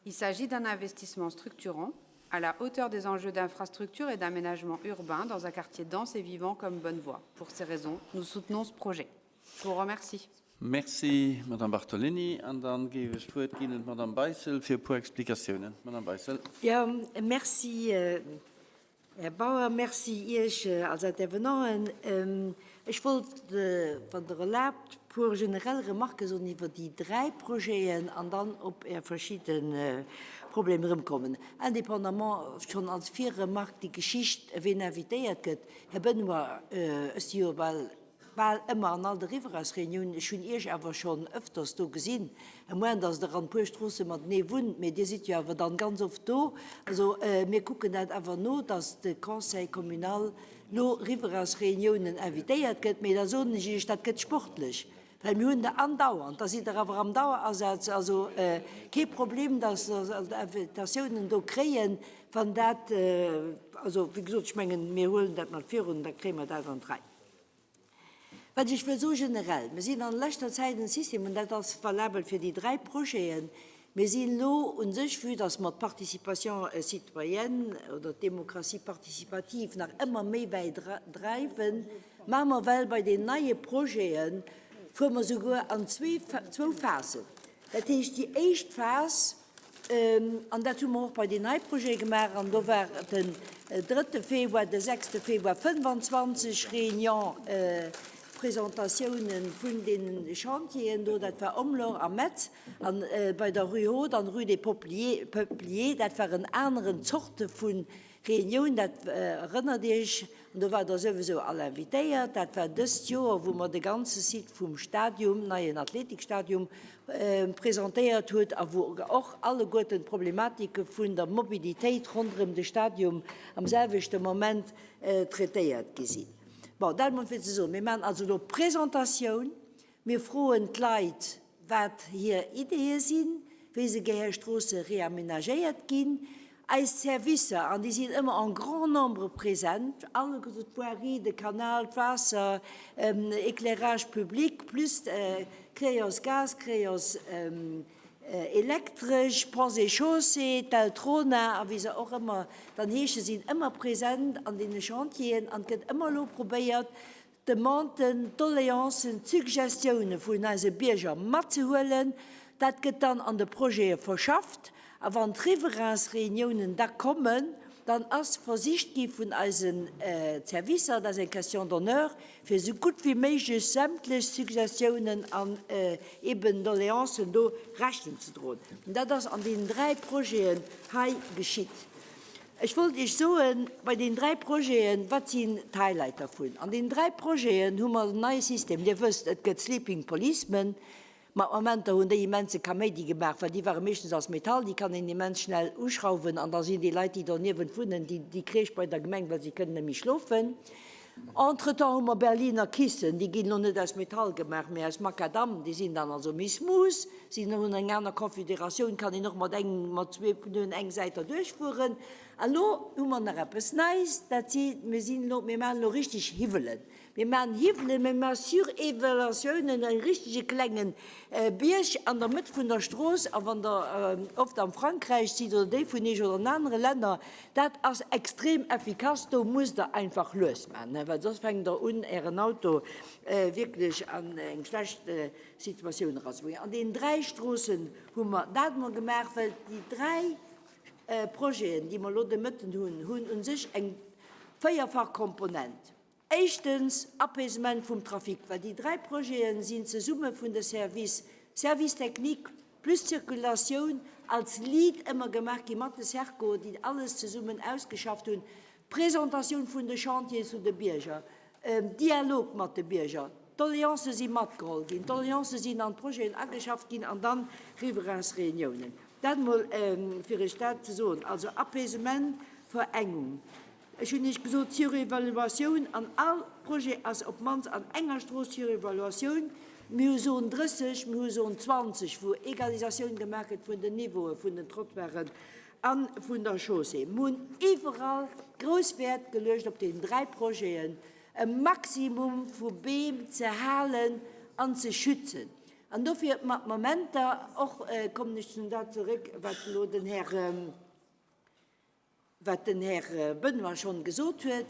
Il s'agit d'un investissement structurant à la hauteur des enjeux d'infrastructure et d'aménagement urbain dans un quartier dense et vivant comme Bonnevoie. Pour ces raisons, nous soutenons ce projet. Je vous remercie. Merci, Madame Bartolini. An dann géif ech d'Wuert ginn un d'Madame Beissel fir e puer Explikatiounen. Madame Beissel. Jo, merci, Här Bauer. Merci Iech als Intervenanten. Ech wollt, wann Der erlaabt, e puer generell Remarquë soen iwwer déi dräi Projeten an dann op Är verschidde Problemer erëmkommen. Indépendamment schonn als Virremark déi Geschicht, ween invitéiert gëtt. Här Benoy, ech si jo bal Bal ëmmer an all de Riverains-Reuniounen. Ech hunn Iech awer schonn ëfters do gesinn. À moins dass Der an e puer Stroosse matenee wunnt, mee Dir sidd jo awer dann ganz oft do. Also mir kucken dat awer no, dass de Conseil communal no Riverains-Reuniounen invitéiert gëtt. Mee da soen ech Iech, dat gëtt sportlech, well mir hunn der andauernd. Da sidd Der awer am Dauerasaz. Also kee Problem, dass Der d'Invitatiounen do kréien, wann dat, also wéi gesot, ech mengen, mir huelen dat mat virun, da kréie mer dat an d'Rei. Wat ech wëll soe generell, Mir sinn an leschter Zäit en System, an dat ass valabel fir déi dräi Projeten, mir sinn elo u sech, vue dass mer d'Participation citoyenne oder d'Démocratie participative nach ëmmer méi wäit dreiwen, maache mer well bei den neie Projete fuere mer souguer an zwee, zwou Phasen. Dat heescht, déi éischt Phas, An dat hu mer och bei deen hei Projet gemaach. An do war den drëtte Februar, de sechste Februar 25 Réunion, Presentatiounen vun deenen Chantieren do. Dat war Omlor a Metz. An bei der Rue Haute an Rue des Peupliers, dat waren aneren Zorte vu Reunioun, dat erënnert Iech, an do waart Der souwisou all invitéiert, dat war dëst Joer, wou mer de ganze Site vum Stadium, neien Athletikstadium, presentéiert hutt a wou och alleguerten d'Problematike vun der Mobilitéit ronderëm de Stadium am selwechte Moment traitéiert gi sinn. Bon, dat emol fir ze soen. Mir maachen also elo Presentatioun. Mir froen d'Leit, wat hir Ideeë sinn, wéi se gär Stroosse reamenagéiert ginn. Eis Servicer, an déi sinn ëmmer en grand nombre present, alleguerte d'Voirie, de Kanal, d'Waasser, Éclairage public, plus Creos Gaz, Creos Elektresch, Ponts et Chaussées, d'Eltrona a wéi se och ëmmer dann heeschen, sinn ëmmer present an deene Chantieren an et gëtt ëmmer elo probéiert, d'Demanden, d'Doléancen, d'Suggestioune vun eise Bierger matzehuelen. Dat gëtt dann an de Projete verschafft. A wann d'Riverainsreuniounen da kommen, dann ass versicht gi vun eise Servicer, dat ass eng Question d'honneur, fir esou gutt wéi méiglech sämtlech Suggestiounen an eben Doléancen do Rechnung ze droen. Dat ass an deenen dräi Projeten hei geschitt. Ech wollt Iech soen, bei deenen dräi Projeten, wat sinn d'Highlight dervun? An deenen dräi Projeten hu mer en neie System. Dir wësst, et gëtt Sleeping Policemen. Mat Momenter hunn déi immense Kaméidi gemaach, well déi ware meeschtens aus Metall, déi kann een immens schnell uschrauwen an da sinn déi Leit, déi doniewent wunnen, déi, déi kreesch bei der Gemeng, well si kënnen net méi schlofen. Entretemps hu mer Berliner Kissen, déi ginn elo net aus Metall gemaach, mä aus Makadam, déi sinn dann also méi smooth. Si hunn eng aner Configuratioun, kann een och mat engem, mat zwee Pneuen eng Säit derduerch fueren. An elo hu mer nach eppes Neis, dat si, mir sinn elo, mir maachen elo richtig Hiwwelen. Mir maachen Hiwwelen, mir maachen Surévaluatiounen, e richtege klenge Bierg an der Mëtt vun der Strooss. A wann Der oft am Frankräich sidd oder déi vun Iech oder an anere Länner, dat ass extrem effikass. Do musst Der einfach lues maachen, well soss fänkt Der un, Ären Auto wierklech an eng schlecht Situatioun erazebréngen. An deenen dräi Stroossen hu mer dat emol gemaach, well déi dräi Projeten, déi mer elo de Mëtten hunn, hunn u sech eng véierfach Komponent. Éischtens, Apaisement vum Trafic, well déi dräi Projete sinn zesumme vun de Service, Service technique. Plus d'Circulatioun als Lead ëmmer gemaach gi mat de Serco, déi alles zesummen ausgeschafft hunn, Presentatioun vun de Chantieren zu de Bierger, Dialog mat de Bierger, d'Doléancë si matgeholl ginn, d'Doléancë sinn an d'Projeten ageschafft ginn an dann Riverains-Reuniounen. Dat emol fir Iech dat ze soen. Also Apaisement, Verengung. Ech hunn Iech gesot, Surévaluatioun an all Projet ass op d'mannst an enger Strooss Surévaluatioun. Mir hu Zone 30, mir hu Zone 20, wou Egalisatioun gemaach gëtt vun den Niveaue vun den Trottoiren a vun der Chaussée. Mir hunn iwwerall grouss Wäert geluecht op deenen dräi Projeten, e Maximum vu Beem ze halen an ze schützen. An dofir mat Momenter och, kommen ech zum dat zeréck, wat elo den Här, wat den Här Benoy schonn gesot huet,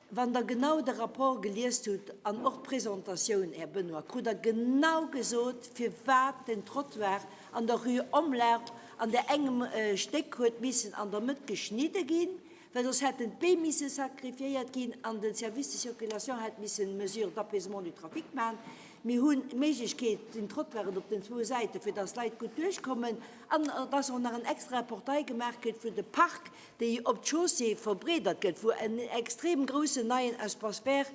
Wann Der genau de Rapport geliest hutt an och d'Presentatioun, Här Benoy, krut Der genau gesot, firwat den Trottoir an der Rue Omlart an där engem Stéck huet missen an der Mëtt geschnidde ginn, well soss hätten d'Beem misse sacrifiéiert ginn an de Service de circulation hätt missen Mesures d'apaisement du trafic maachen. Mir hunn d'Méiglechkeet, den Trottoiren op den zwou Säiten, fir dass d'Leit gutt duerchkommen, an dass och nach en extrae Portail gemaach gëtt fir de Park, déi op d'Chaussée verbreedert gëtt, wou en extrem groussen neien Espace vert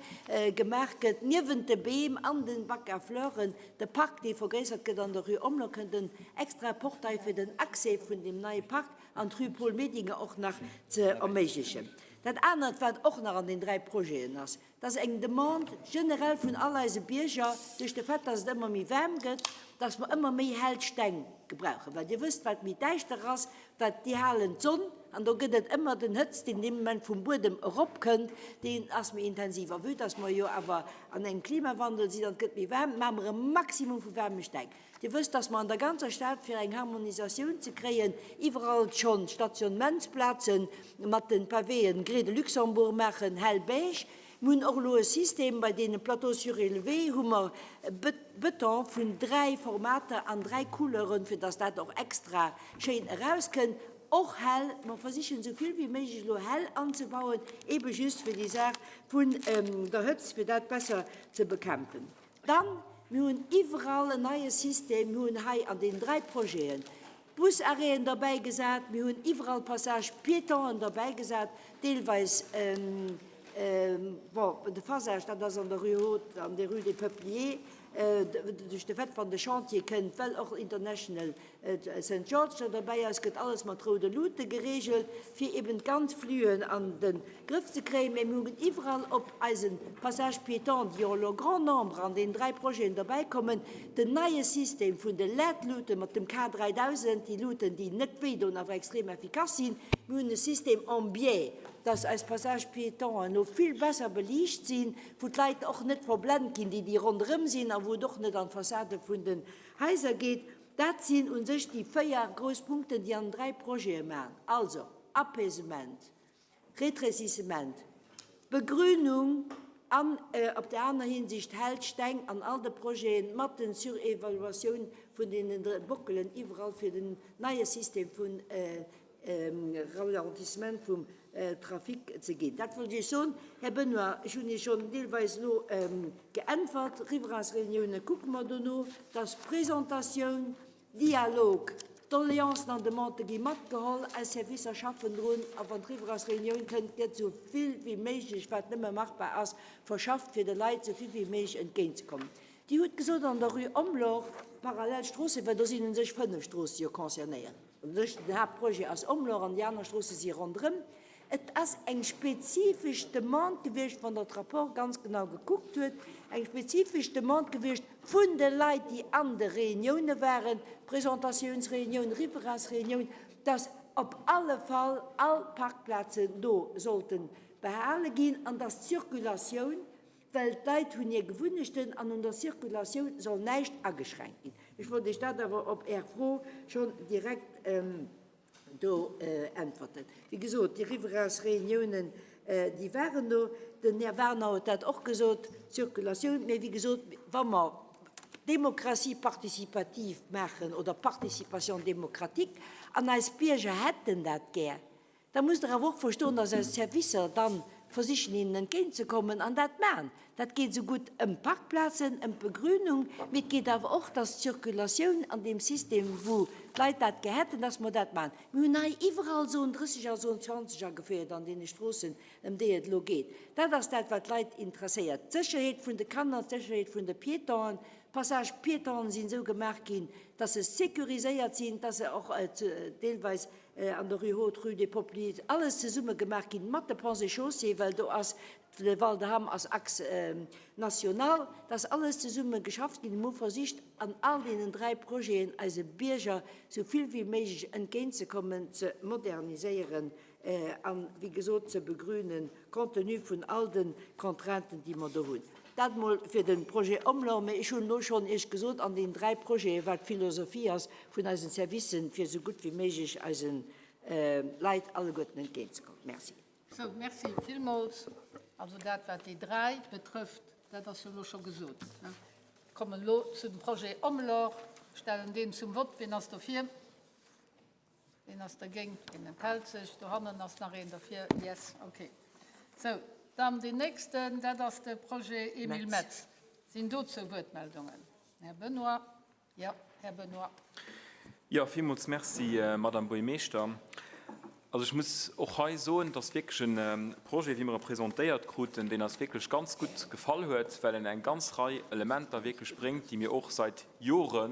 gemaach gëtt, niewent de Beem an de Bac à fleuren, de Park, dee vergréissert gëtt an der Rue Omler, kënnt en extrae Portail fir den Accès vun deem neie Park an d'Rue Paul Medinger och nach ze erméiglechen. Dat anert, wat och nach an den 3 Projeten ass, Dat ass eng Demande generell vun all eise Bierger, duerch de Fait, dass et ëmmer méi waarm gëtt, dass mer ëmmer méi hell Steng gebrauchen. Well Dir wësst, wat méi däischter ass, wat déi halen d'Sonn an do gëtt et ëmmer den Hëtzt, deen dee Moment vum Buedem eropkënnt, deen ass méi intensiv. A vue dass mer jo awer an engem Klimawandel sinn an et gëtt méi waarm, maache mer e Maximum vu waarme Steng. Dir wësst, dass mer an der ganzer Stad, fir eng Harmonisatioun ze kréien, iwwerall schonn Stationnementsplaze mat de Pavéen Gris de Luxembourg maachen, hell beige. Mir hunn och elo e System, bei deene Plateaux surélevés hu mer Bëton vun dräi Formater an dräi Couleuren, fir dass dat och extra schéin erauskënnt, och hell. Mer versichen esou vill wéi méiglech elo hell anzebauen, eebe just fir déi Saach vun der Hëtzt, fir dat besser ze bekämpfen. Dann, mir hunn iwwerall en neie System, mir hunn hei an deenen dräi Projeten d'Busarrêten derbäigesat, mir hunn iwwerall Passage-piétonen derbäigesat, deelweis, bon, de Phasage, dat ass an der Rue Haute, an der Rue des Peupliers, duerch de Fait, wann de Chantier kënnt, well och International Saint George do derbäi ass, gëtt alles mat roude Luute geregelt, fir eben d'ganz Fluen an de Grëff ze kréien. Mä mir hunn iwwerall op eise Passages piétons, déi jo elo en grand nombre an deenen dräi Projeten derbäi kommen, den neie System vun de LED-Luuten mat dem K 3000, déi Luuten, déi net wéidoen, awer extrem effikass sinn. Mir hunn e System en biais, dass eis Passages piétons elo vill besser beliicht sinn, wou d'Leit och net verblent ginn, déi déi ronderëm sinn, a wou et och net an d'Fassade vun den Haiser geet. Dat sinn u sech déi 4 grouss Punkten, déi an den 3 Projete maachen. Also, Apaisement, Rétrécissement, Begrünung an op där aner Hinsicht hell Steng an all de Projeten mat den Surévaluatioun vun deenen Bockelen iwwerall fir den neie System vun Ralentissement vum Trafic ze ginn. Dat wollt ech Iech soen. Här Benoy, ech hunn Iech schonn deelweis elo geäntwert. Riverains-Reunioune kucke mer dono, dass Presentatioun, Dialog, Doleancen an Demandë gi matgeholl, eis Servicer schaffen drun a wann d'Riverains-Reunioun kënnt, gëtt esou vill wéi méiglech, wat nëmme machbar ass, verschafft, fir de Leit esou vill wéi méiglech entgéintzekommen. Dir hutt gesot, an der Rue Omlor, parallel Stroosse, well do sinn u sech 5 Stroosse jo concernéiert. U sech den Haaptprojet ass Omlor an déi aner Stroosse si ronderëm. Et ass eng spezifesch Demande gewiescht, wann Der d'Rapport ganz genau gekuckt huet, eng spezifesch Demande gewiescht vun de Leit, déi an de Reunioune waren, Presentatiounsreunioun, Riveransreunioun, dass op alle Fall all Parkplazen do sollte behale ginn an dass d'Circulatioun, Well d'Leit hunn hir Gewunnechten an un der Circulatioun soll näischt ageschränkt ginn. Ech wollt Iech dat awer op Är Fro schonn direkt do äntwerten. Wéi gesot, déi Riverains-Reuniounen, déi waren do. Den Här Werner huet dat och gesot, d'Circulatioun. Mä wéi gesot, wa mer Démocratie participative maachen oder Participation démocratique an eis Bierger hätten dat gär, Da musst Der awer och verstoen, dass eis Servicer dann versichen hinnen entgéintzekommen an dat maachen. Dat geet esou gutt ëm d'Parkplazen, ëm d'Begrünung, mee et geet awer och, dass d'Circulatioun an deem System, wou d'Leit dat gär hätten, dass mer dat maachen. Mir hunn hei iwwerall Zone 30 a Zone 20 ageféiert an deene Stroossen, ëm déi et elo geet. Dat ass dat, wat d'Leit interesséiert, d'Sécherheet vun de Kanner, d'Sécherheet vun de Piétonen. D'Passages piétons sinn esou gemaach ginn, dass se sécuriséiert sinn, dass se och deelweis an der Rue Haute, Rue des Peupliers, alles zesumme gemaach ginn mat de Ponts et Chaussées, well do ass de Val de Hamm ass Axe national. Dat ass alles zesumme geschafft ginn. Mir hu versicht, an all deenen dräi Projeten eise Bierger esou vill wéi méiglech entgéintzekommen, ze moderniséieren an, wéi gesot, ze begrünen, compte tenu vun all de Contrainten, déi mer do hunn. Dat emol fir de Projet Omlor. Mä ech hunn elo schonn Iech gesot an deenen dräi Projeten, wat d'Philosophie ass vun eisen Servicen, fir esou gutt wéi méiglech eise Leit alleguerten entgéintzekommen. Merci. Sou, merci villmools. Also dat, wat déi dräi betrëfft, dat ass jo elo scho gesot. Ech kommen elo zu dem Projet Omlor, stellen deen zum Vott. Wien ass dofir? Wien ass dergéint? Wien enthält sech? Dohannen ass nach een derfir. Yes, okay. Sou, dann deen nächsten, dat ass de Projet Emile Metz. Sinn dozou Wuertmeldungen? Här Benoy. Jo, Här Benoy. Jo, villmools Merci, Madame Buergermeeschter. Also ech muss och hei soen, et ass wierklech e Projet, wéi mer e presentéiert kruten, deen eis wierklech ganz gutt gefall huet, well en eng ganz Rei Elementer wierklech bréngt, déi mir och seit Jore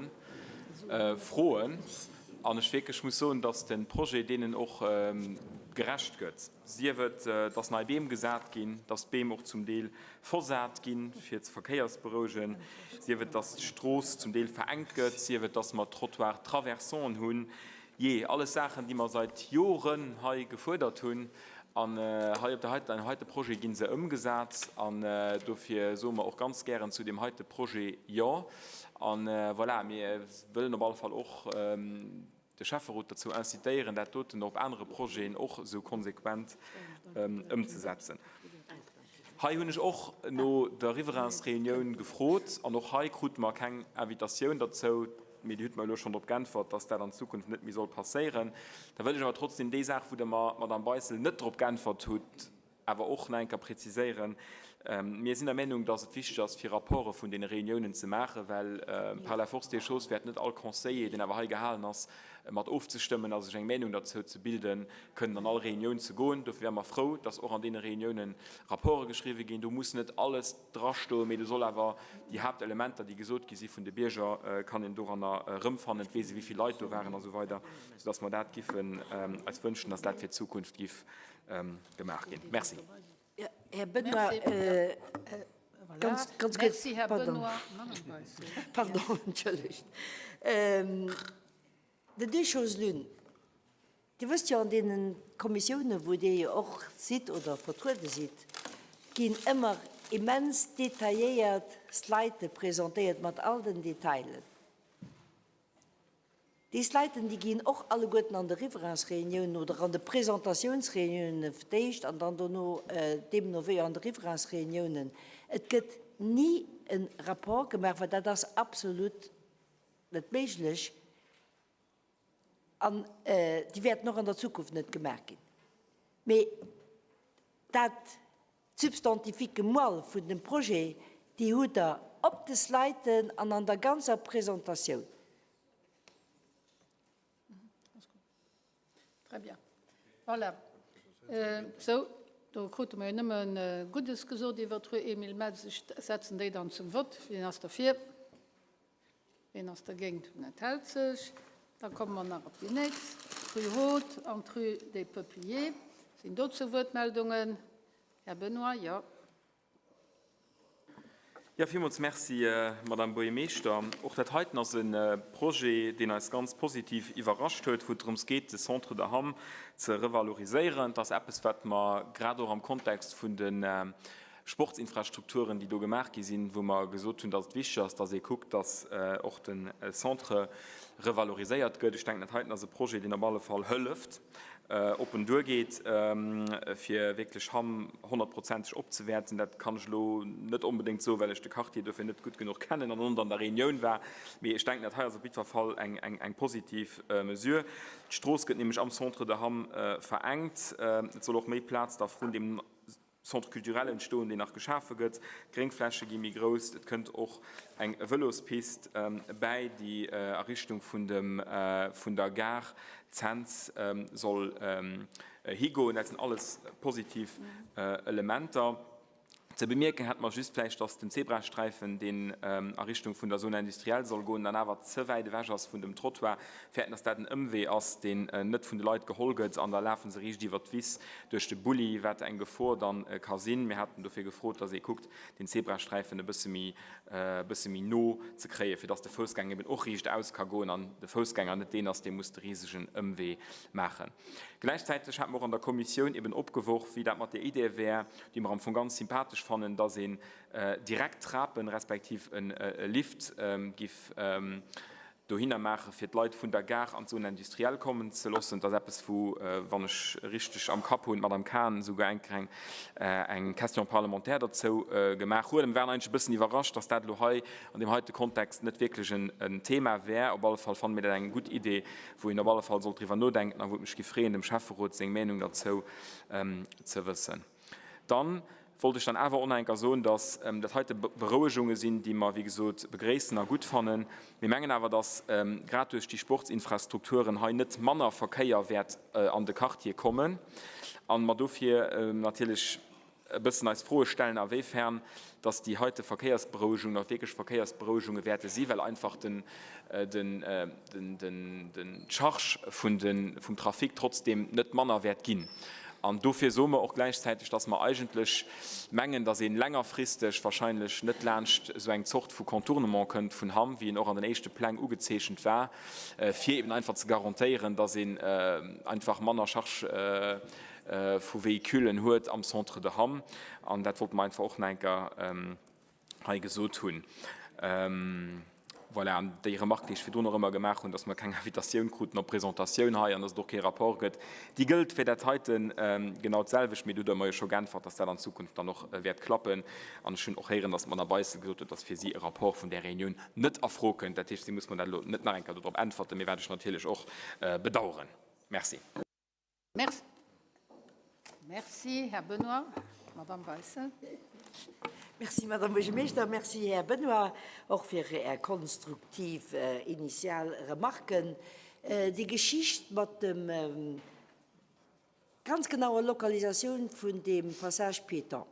froen. An ech wierklech muss soen, dass de Projet deenen och gerecht gëtt. Sief et, dass nei Beem gesat ginn, dass d'Beem och zum Deel versat ginn, fir ze verkéiersberouegen, sief et, dass d'Strooss zum Deel verengt gëtt, sief et, dass mer Trottoir-traversanten hunn. Jee, alles Saachen, déi mer seit Joren hei gefuerdert hunn. An hei op der heiten, heite Projet gi se ëmgesat. An dofir soe mer och ganz gären zu deem heite Projet Jo. An voilà, mir wëllen op alle Fall och, de Schäfferot derzou incitéieren, dat doten op anere Projeten och esou konsequent ëmzesetzen. Hei hunn ech och no der Riverainsreunioun gefrot an och hei krute mer keng Invitatioun derzou, mee Dir hutt mer elo schonn drop geäntwert, dass dat an Zukunft net méi soll passéieren. Da wëll ech awer trotzdem déi Saach, wou Der mer, Madamm Beissel, net drop geäntwert hutt, awer och nach eng Kéier präziséieren, Mir sinn der Meinung, dass et wichteg ass, fir Rapporte vun deene Réuniounen ze maachen, well par la force des choses wäert net all Conseiller, deen awer hei gehalen ass, mat ofzestëmmen a sech eng Meinung derzou ze bilden, kënnen an all Réunioun ze goen. Dofir wäre mer frou, dass och an deene Réuniounen Rapporte geschriwwen ginn. Do muss net alles drastoen, mee do soll awer déi Haaptelementer, déi gesot gi si vun de Bierger, kann een doranner erëmfannen, et weess ee wéi vill Leit do waren a sou weider, soudass mer dat giffen eis wënschen, dass dat fir d'Zukunft giff gemaach ginn. Merci. Här Benoy, ganz, ganz kuerz. Pardon, pardon, entschëllegt. De deux choses l'une. Dir wësst jo, an deene Kommissiounen, wou Dir jo och sidd oder vertruede sidd, ginn ëmmer immens detailléiert Slidë presentéiert mat all den Detailen. Déi Sliden, déi ginn och alleguerten an de Riverainsreuniounen oder an de Presentatiounsreuniounen fir d'éischt an dann dono deemno wéi an de Riverainsreuniounen. Et gëtt ni e Rapport gemaach, well dat ass absolut net méiglech an déi wäerten och an der Zukunft net gemaach ginn. Mee dat D'Substantifique moelle vun dem Projet, déi hutt Der op de Sliden an an der ganzer Presentatioun. Très bien. Voilà. Sou, do krute mer jo nëmme Guddes gesot iwwer d'Rue Emile Metz. Ech setzen déi dann zum Vott. Wien ass derfir? Wien ass dergéint? Wien enthält sech? Da komme mer nach op déi nächst, d'Rue Haute an d'Rue des Peupliers. Sinn dozou Wuertmeldungen? Här Benoy, jo. Jo, villmools Merci, Madame Buergermeeschter. Och dat heiten ass e Projet, deen eis ganz positiv iwwerrascht huet, wou et drëms geet, de Centre de Hamm ze revaloriséieren. Et ass eppes, wat mer grad och am Kontext vun de Sportsinfrastrukturen, déi do gemaach gi sinn, wou mer gesot hunn, dass et wichteg ass, dass ee kuckt, dass och de Centre revaloriséiert gëtt. Ech denken, dat heiten ass e Projet, deen op alle Fall hëlleft. Ob en duergeet, fir wierklech Hamm honnertprozenteg opzewäerten, dat kann ech elo net onbedéngt soen, well ech de Quartier dofir net gutt genuch kennen an och net an der Reunioun war. Mee ech denken, dat hei ass op jiddwer Fall eng positiv Mesure. D'Strooss gëtt nämlech am Centre de Hamm verengt. Et soll och méi Plaz da vrun deem. Centre culturel entstoen, deen nach geschafe gëtt. D'Gréngfläche gi méi grouss. Et kënnt och eng Vëlospist bäi, déi a Richtung vun dem, vun der Gare Cents soll higoen. Dat sinn alles positiv Elementer. Ze bemierken hätte mer just vläicht, dass den Zebrasträifen, deen a Richtung vun der Zone industrielle soll goen, dann awer ze wäit ewech ass vun dem Trottoir. Fäerten, dass dat en Ëmwee ass, deen net vun de Leit geholl gëtt an da lafe se riicht iwwert d'Wiss duerch de Bulli, wat eng Gefor dann ka sinn. Mir haten dofir gefrot, dass ee kuckt, den Zebrasträifen e bësse méi, e bësse méi no ze kréien, fir dass de Foussgänger eben och riichtaus ka goen an de Foussgänger net deen ass, dee muss de risegen Ëmwee maachen. Gläichzäiteg hate mer och an der Kommissioun eben opgeworf, wéi dat mat där Idee wär, déi mer am Fong ganz sympathesch fannen, dass een direkt Trapen respektiv e Lift giff dohinner maachen, fir d'Leit vun der Gare an d'Zone industrielle kommen ze loossen. Dat ass eppes, wou, wann ech richteg am Kapp hunn, d'Madame Cahen esouguer eng Kéier eng Question parlementaire derzou gemaach huet. A mir waren eigentlech e bëssen iwwerrascht, dass dat elo hei an deem heite Kontext net wierklech en Thema wär. Op alle Fall fanne mir dat eng gutt Idee, wou een op alle Fall sollt driwwer nodenken a wou et mech géif freeën, dem Schäfferot seng Meenung derzou ze wëssen. Dann wollt ech dann awer och nach eng Kéier soen, dass dat heite Berouegunge sinn, déi mer, wéi gesot, begréissen a gutt fannen. Mir mengen awer, dass grad duerch déi Sportsinfrastrukturen hei net manner Verkéier wäert an de Quartier kommen a mer dofir natierlech e bëssen eis Froe stellen, awéifern dass déi heite Verkéiersberouegungen och wierklech Verkéiersberouegunge wäerte sinn, well einfach den, d'Charge vum Trafic trotzdeem net manner wäert ginn. An dofir soe mer och gläichzäiteg, dass mer eigentlech mengen, dass ee längerfristeg wahrscheinlech net laanscht esou eng Zort vu Contournement kënnt vun Hamm, wéi en och an den éischte Pläng ugezeechent war, fir eben einfach ze garantéieren, dass een einfach manner Charge vu Véhiculen huet am Centre de Hamm. An dat wollte mer einfach och nach eng Kéier hei gesot hunn. Voilà, an déi Remarque, déi ech virdrun och ëmmer gemaach hunn, dass mer keng Invitatioun kruten op d'Presentatioun hei an dass et och kee Rapport gëtt, déi gëllt fir dat heite genau d'selwecht. Mee do hutt Der mer jo scho geäntwert, dass dat an Zukunft dann och wäert klappen. An ech hunn och héieren, dass d'Madame Beissel gesot huet, dass fir si e Rapport vun där Reunioun net a Fro kënnt. Dat heescht, si muss mer dat elo net nach eng Kéier dodrop äntwerten, mee wat ech natierlech och bedauern. Merci. Merci. Merci, Här Benoy. Madame Beissel. Merci, Madame Buergermeeschter. Merci, Här Benoy, och fir Är konstruktiv initial Remarken. Déi Geschicht mat dem ganz genauer Lokalisatioun vun deem Passage piéton,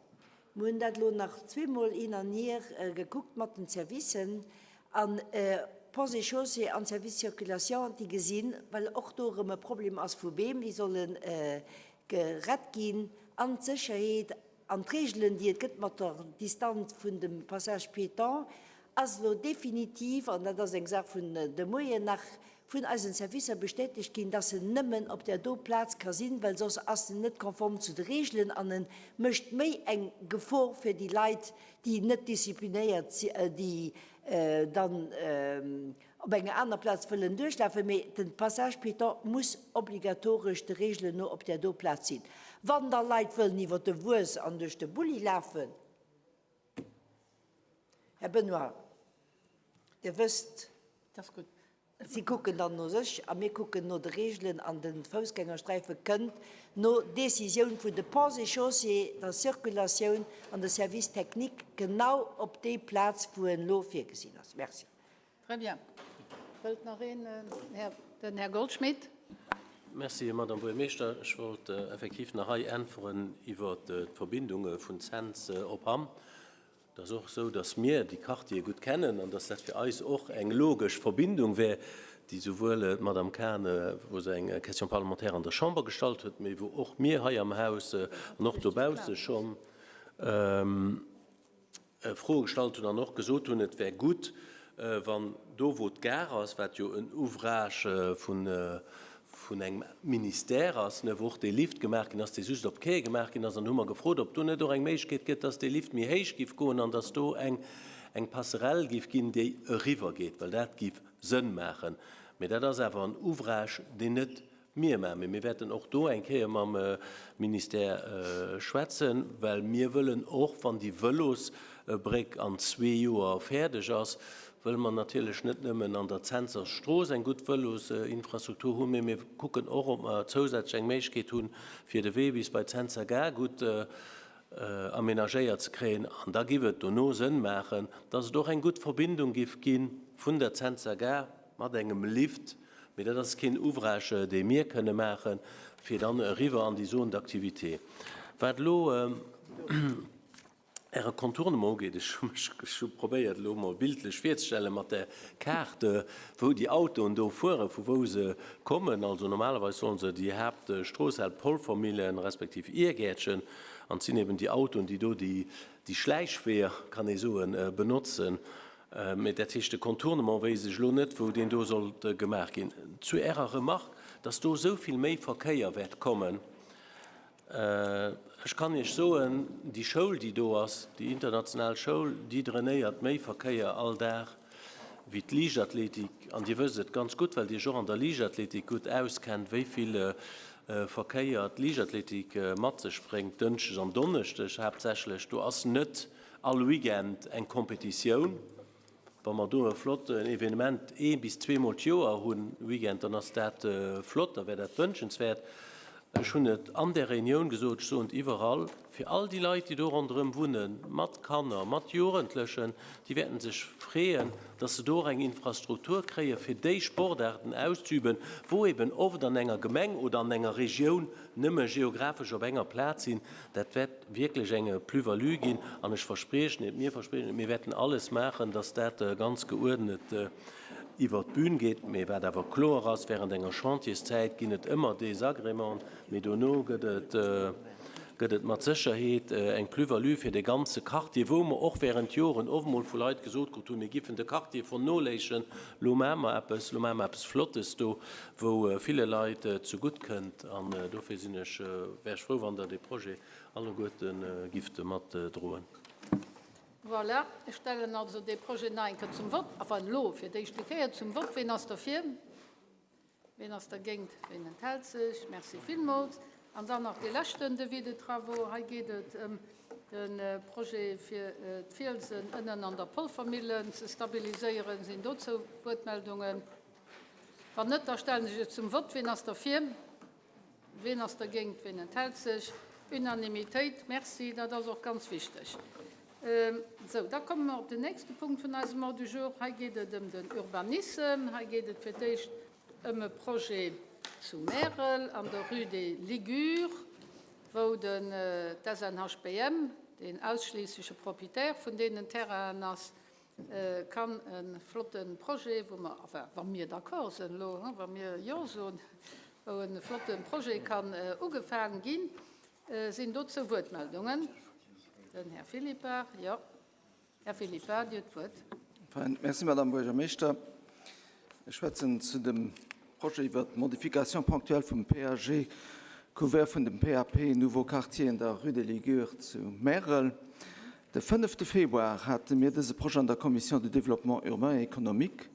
Mir hunn dat elo nach zweemol hin an hier gekuckt mat den Servicen an Ponts et Chaussées an Service Circulation, déi gesinn, well och do erëm e Problem ass vu Beem, déi solle gerett ginn, an d'Sécherheet an d'Regelen, déi et gëtt mat der Distanz vun dem Passage piéton, ass elo definitiv, an dat ass eng Saach vun de Moien nach vun eisen Servicer bestätegt ginn, dass en nëmmen op där do Plaz ka sinn, well soss ass en net konform zu de Regelen an en mécht méi eng Gefor fir déi Leit, déi net disziplinéiert si, déi dann op enger aner Plaz wëllen duerchlafen. Mee den Passage piéton muss obligatoresch de Regelen no op där do Plaz sinn. Wann da Leit wëllen iwwer de Wues an duerch de Bulli lafen, Här Benoy, Dir wësst, si kucken dann no sech a mir kucken no de Regelen an de Foussgängersträife kënnt no Décisioun vun de Ponts et Chaussées, der Circulatioun an de Services techniques genau op déi Plaz, wou en elo virgesinn ass. Merci. Très bien. Wëllt nach een? Den Här Goldschmidt. Merci, Madame Buergermeeschter. Ech wollt effektiv nach hei äntweren iwwert d'Verbindunge vun Cents op Hamm. Et ass och esou, dass mir déi Quartiere gutt kennen an dass dat fir eis och eng logesch Verbindung wär, déi souwuel d'Madame Cahen, wou se eng Question parlementaire an der Chamber gestallt huet, mee wou och mir hei am Haus an och dobausse schonn, Froe gestallt hunn an och gesot hunn, et wär gutt, wann do, wou d'Gare ass, wat jo en Ouvrage vun engem Ministère ass, wou och dee Lift gemaach ginn ass, dee just op Quaie gemaach ginn ass, an do hu mer gefrot, ob do net och eng Méiglechkeet gëtt, dass dee Lift méi héich giff goen an dass do eng Passerelle giff ginn, déi eriwwer geet, well dat giff Sënn maachen. Mee dat ass awer en Ouvrage, deen net Mir maachen, mee mir wäerten och do eng Kéier mam Ministère schwätzen, well mir wëllen och, wann déi Vëlosbréck an zwee Joer fäerdeg ass, wëlle mer natierlech net nëmmen an der Zenser Strooss eng gutt Vëlosinfrastruktur hunn, mee mir kucken och, ob mer zousätzlech eng Méiglechkeet hunn, fir de Wee bis bei d'Zenser Gare gutt. amenagéiert ze kréien. An da giff et dono Sënn maachen, dass et och eng gutt Verbindung giff gi vun der Zentzer Gare mat engem Lift, mee dat ass keen Ouvrage, dee mir kënne maachen, fir dann eriwwer an déi Zone d'activité. Wat elo Äre Contournement ugeet, ech hu mech, ech hu probéiert elo emol bildlech virzestellen mat där Kaart, wou déi Autoen do fueren, vu wou se kommen. Also normalerweis sollen se déi Haaptstrooss, al Polvermillen respektiv Irgäertchen, an et sinn eben déi Autoen, déi do déi Schläichweeër, kann ee soen, benotzen. Mä dat heescht, de Contournement wéisst ech elo net, wou deen do sollt gemaach ginn. Zu Ärer Remarque, dass do esou vill méi Verkéier wäert kommen, Ech kann Iech soen, déi Schoul, déi do ass, déi international Schoul, déi drainéiert méi Verkéier all Dag wéi d'Liichtathletik. An Dir wësst et ganz gutt, well Dir Iech och an der Liichtathletik gutt auskennt, wéi vill Verkéier d'Liichtathletik mat sech bréngt, dënschdeg an donneschdeg haaptsächlech. Do ass net all Weekend eng Kompetitioun. Wa mer do e flotten Evenement ee bis zweemol d'Joer hunn, Weekend, dann ass dat flott, da wär dat wënschenswäert. Ech hunn et an där Reunioun gesot, ech soen et iwwerall, fir all déi Leit, déi do ronderëm wunnen, mat Kanner, mat Jugendlechen, déi wäerten sech freeën, dass se do och eng Infrastruktur kréie fir déi Sportaarten auszeüben, wou eben oft an enger Gemeng oder an enger Regioun nëmme geographesch op enger Plaz sinn. Dat wäert wierklech eng Plus-value ginn an ech verspriechen et, mir verspriechen et, mir wäerten alles maachen, dass dat ganz geuerdnet iwwert d'Bün geet. Mee wat awer kloer ass, Während enger Chantierszäit ginn et ëmmer Désagrémenten, mee dono gëtt et, gëtt et mat Sécherheet eng Plus-value fir de ganze Quartier, wou mer och während Joren oft emol vu Leit gesot krut hunn, mir giffen de Quartier vernoléissen. Lo maache mer eppes, lo maache mer eppes Flottes do, wou ville Leit zegutt kënnt. An dofir sinn ech, wär ech frou, wann Der dee Projet alleguerte gifft matdroen. Voilà, ech stellen also dee Projet nach eng Kéier zum Vott, enfin elo fir d'éischte Kéier zum Vott. Ween ass derfir? Ween ass dergéint? Ween enthält sech? Merci villmools. An dann nach dee leschten Devis de travaux. Hei geet et ëm de Projet fir d'Fielsen ënnen an der Polvermillen ze stabiliséieren. Sinn dozou Wuertmeldungen? Wann net, da stellen ech et zum Vott. Ween ass derfir? Ween ass dergéint? Ween enthält sech? Unanimitéit. Merci, dat ass och ganz wichteg. Sou, da komme mer op den nächste Punkt vun eisem Ordre du jour. Hei geet et ëm den Urbanissem. Hei geet et fir d'éischt ëm e Projet zu Märel an der Rue des Ligures, wou den d'SNHBM, deen ausschliissleche Propriétaire vun deenen Terrainen ass, kann e flotte Projet, wou mer, enfin, wa mir d'accord sinn elo, wa mir Jo soen, wou e flotte Projet kann ugefaang ginn. Sinn dozou Wuertmeldungen? Den Här Philippart, jo. Här Philippart, Dir hutt d'Wuert. Merci, Madame Buergermeeschter. Ech schwätzen zu dem Projet iwwert d'Modification ponctuelle vum PAG couvert vun dem PAP Nouveau Quartier in der Rue des Ligures zu Märel. De fënnefte Februar hate mir dëse Projet an der Commission du Développement urbain et économique.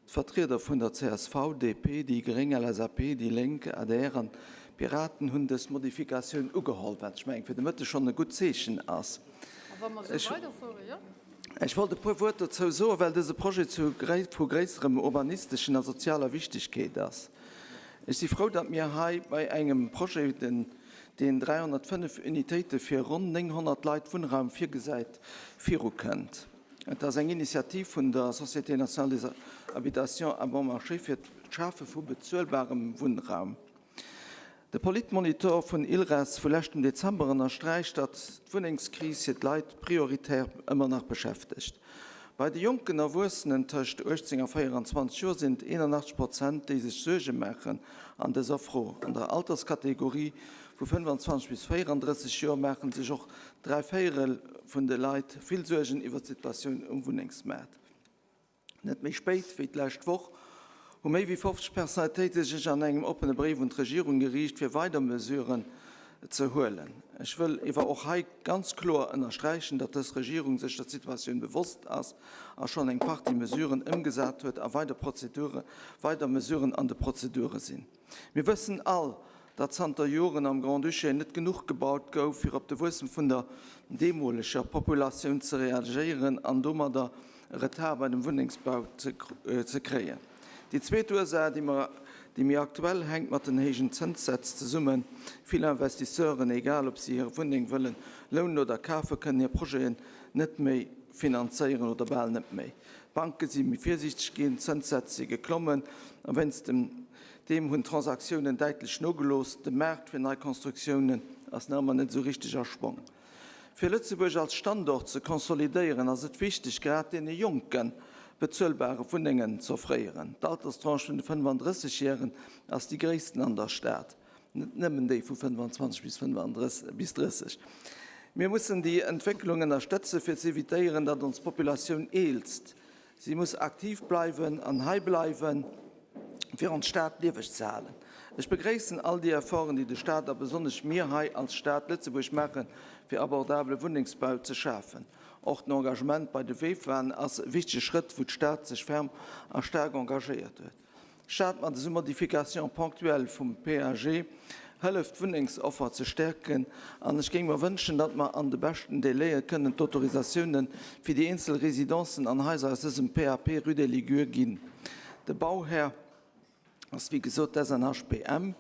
D'Vertrieder vun der csv, DP, déi gréng, LSAP, déi Lénk, adr an d'Piraten hunn dës Modifikatioun ugeholl, wat ech mengen fir de Mëtteg schonn e gutt Zeechen ass. Ech wollt e puer Wuert dozou soen, well dëse Projet zu vu gréisserem urbanisteschen a sozialer Wichtigkeet ass. Ech si frou, datt mir hei bei engem Projet, deen 305 Unitéite fir ronn 900 Leit Wunnraum virgesäit, virukënnt. Et ass eng Initiativ vun der Société nationale des habitations à bon marché fir d'Schafe vu bezuelbarem Wunnraum. De Politmonitor vun ILRES vu leschtem Dezember ënnersträicht, datt d'Wunnengskris hir d'Leit prioritär ëmmer nach beschäftegt. Bei de jonken Erwuessenen tëscht 18 a 24 Joer sinn et 81 Prozent, déi sech Suerge maachen an dëser Fro. An der Alterskategorie vu 25 bis 34 Joer maache sech och 3 Véierel vun de Leit vill Suergen iwwer d'Situatioun um Wunnengsmaart. Net méi spéit wéi d'lescht Woch hu méi wéi 50 Personnalitéite sech an engem oppene Bréif un d'Regierung geriicht, fir weider Mesuren ze huelen. Ech wëll ewer och hei ganz kloer ënnersträichen, datt dës Regierung sech der Situatioun bewosst ass a schonn eng Partie Mesuren ëmgesat huet a weider Prozedure, weider Mesuren an de Prozedure sinn. Mir wëssen all, datt zanter Joren am Grand-Duché net genuch gebaut gouf, fir op de Wuessem vun der deemoleger Populatioun ze reagéieren an domadder e Retard bei dem Wunnengsbau ze kréien. Déi zweet Ursaach, déi mer. Déi méi aktuell hänkt mat den héijen Zënssätz zesummen. Vill Investisseuren, egal ob si hir Wunneng wëllen lounen oder kafen, kënnen hir Projeten net méi finanzéieren oder bal net méi. D'Banke si méi virsiichteg ginn, d'Zënssätz si geklommen a wéinst deem hunn d'Transaktiounen däitlech nogelooss. De Maart fir nei Constructiounen ass nach ëmmer net esou richteg a Schwong. Fir Lëtzebuerg als Standort ze konsolidéieren, ass et wichteg, grad deene Jonke bezuelbare Wunnengen z'offréieren. D'Alterstranche vun de 35 Jären ass déi gréissten an der Stad, net nëmmen déi vu 25 bis 30. Mir mussen déi Entwécklung ënnerstëtzen, fir z'evitéieren, datt ons Populatioun eelst. Si muss aktiv bleiwen an hei bleiwen, fir ons Stad lieweg ze halen. Ech begréissen all déi Efforten, déi de Staat a besonnesch mir hei als Stad Lëtzebuerg maachen, fir abordabele Wunnengsbau ze schafen. Och den Engagement bei de VEFAen ass e wichtege Schrëtt, wou d'Stad sech ferm a staark engagéiert huet. D'Stad mat esou Modifications ponctuelles vum PAG hëlleft d'Wunnengsoffer ze stäerken an ech géing mer wënschen, datt mer an de beschten Délaië kënnen d'Autorisatiounen fir déi eenzel Residencen an Haiser aus dësem PAP rue des Ligures ginn. De Bauhär ass wéi gesot d'SNHBM,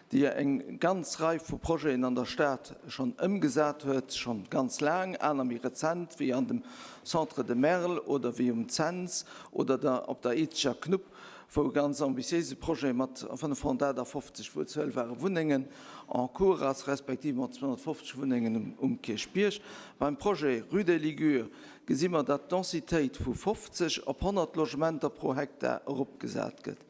déi eng ganz Rei vu Projeten an der Stad schonn ëmgesat huet, schonn ganz laang, aner méi rezent, wéi an dem Centre de Merl oder wéi um Cents oder der op der Izeger Knupp, wou e ganz ambitiéise Projet mat 558 bezuelbare Wunnengen en cours ass, respektiv mat 250 Wunnengen um Kierchbierg. Beim Projet Rue des Ligures gesi mer, datt d'Densitéit vu 50 op 100 Logementer pro Hektar eropgesat gëtt.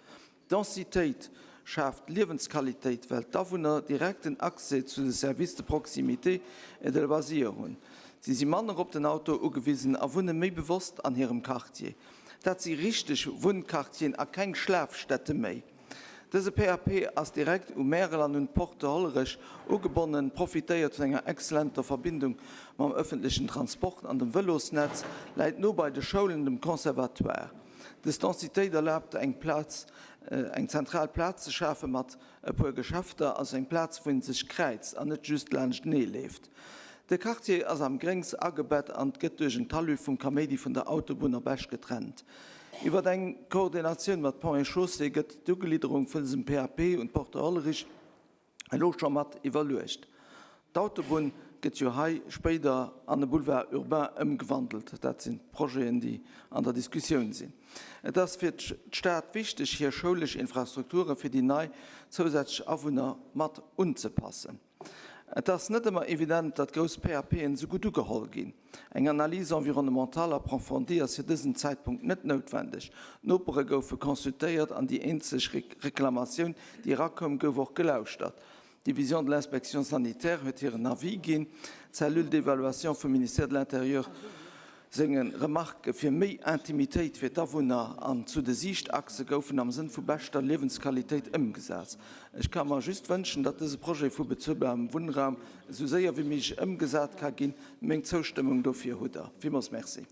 D'Densitéit schaaft Liewensqualitéit, well d'Awunner direkten Accès zu de Services de proximité et de loisirs hunn. Si si manner op den Auto ugewisen a wunne méi bewosst an hirem Quartier. Dat si richteg Wunnquartieren a keng Schlafstätte méi. Dëse PAP ass direkt u Märel an un d'Porte de Hollerech ugebonnen, profitéiert vun enger exzellenter Verbindung mam ëffentlechen Transport an dem Vëlosnetz, läit no bei de Schoulen, dem Conservatoire. Dës Densitéit erlaabt eng Plaz, eng zentral Plaz ze schafe mat e puer Geschäfter, also eng Plaz wou een sech kräizt an net just laanschtenee leeft. De Quartier ass am Gréngs agebett an gëtt duerch en Talus vum Kaméidi vun der Autobunn op Esch getrennt. Iwwer eng Koordinatioun mat Ponts et Chaussées gëtt d'Uglidderung vun dësem PAP un d'Porte Hollerich elo scho mat iwwerluecht. D'Autobunn gëtt jo hei spéider an e Boulevard urbain ëmgewandelt. Dat sinn d'Projeten, déi an der Diskussioun sinn. Et ass fir d'Stad wichteg, hir schoulesch Infrastrukture fir déi nei zousätzlech Awunner mat unzepassen. Et ass net ëmmer evident, datt grouss PAPen esou gutt ugeholl ginn. Eng Analyse environnementale approfondie ass fir dësen Zäitpunkt net noutwendeg. D'Nopere goufe consultéiert an déi eenzeg Reklamatioun, déi erakoum, gouf och gelauschtert. D'Division de l'inspection sanitaire huet hiren Avis ginn. D'Cellule d'évaluation vum Ministère de l'Intérieur senge Remarquë fir méi Intimitéit fir d'Awunner an zu de Siichtachse goufen am Sënn vu beschter Liewensqualitéit ëmgesat. Ech ka mer just wënschen, datt dëse Projet vu bezuelbarem Wunnraum esou séier wéi méiglech ëmgesat ka ginn. Meng Zoustëmmung dofir hutt Der. Villmools Merci.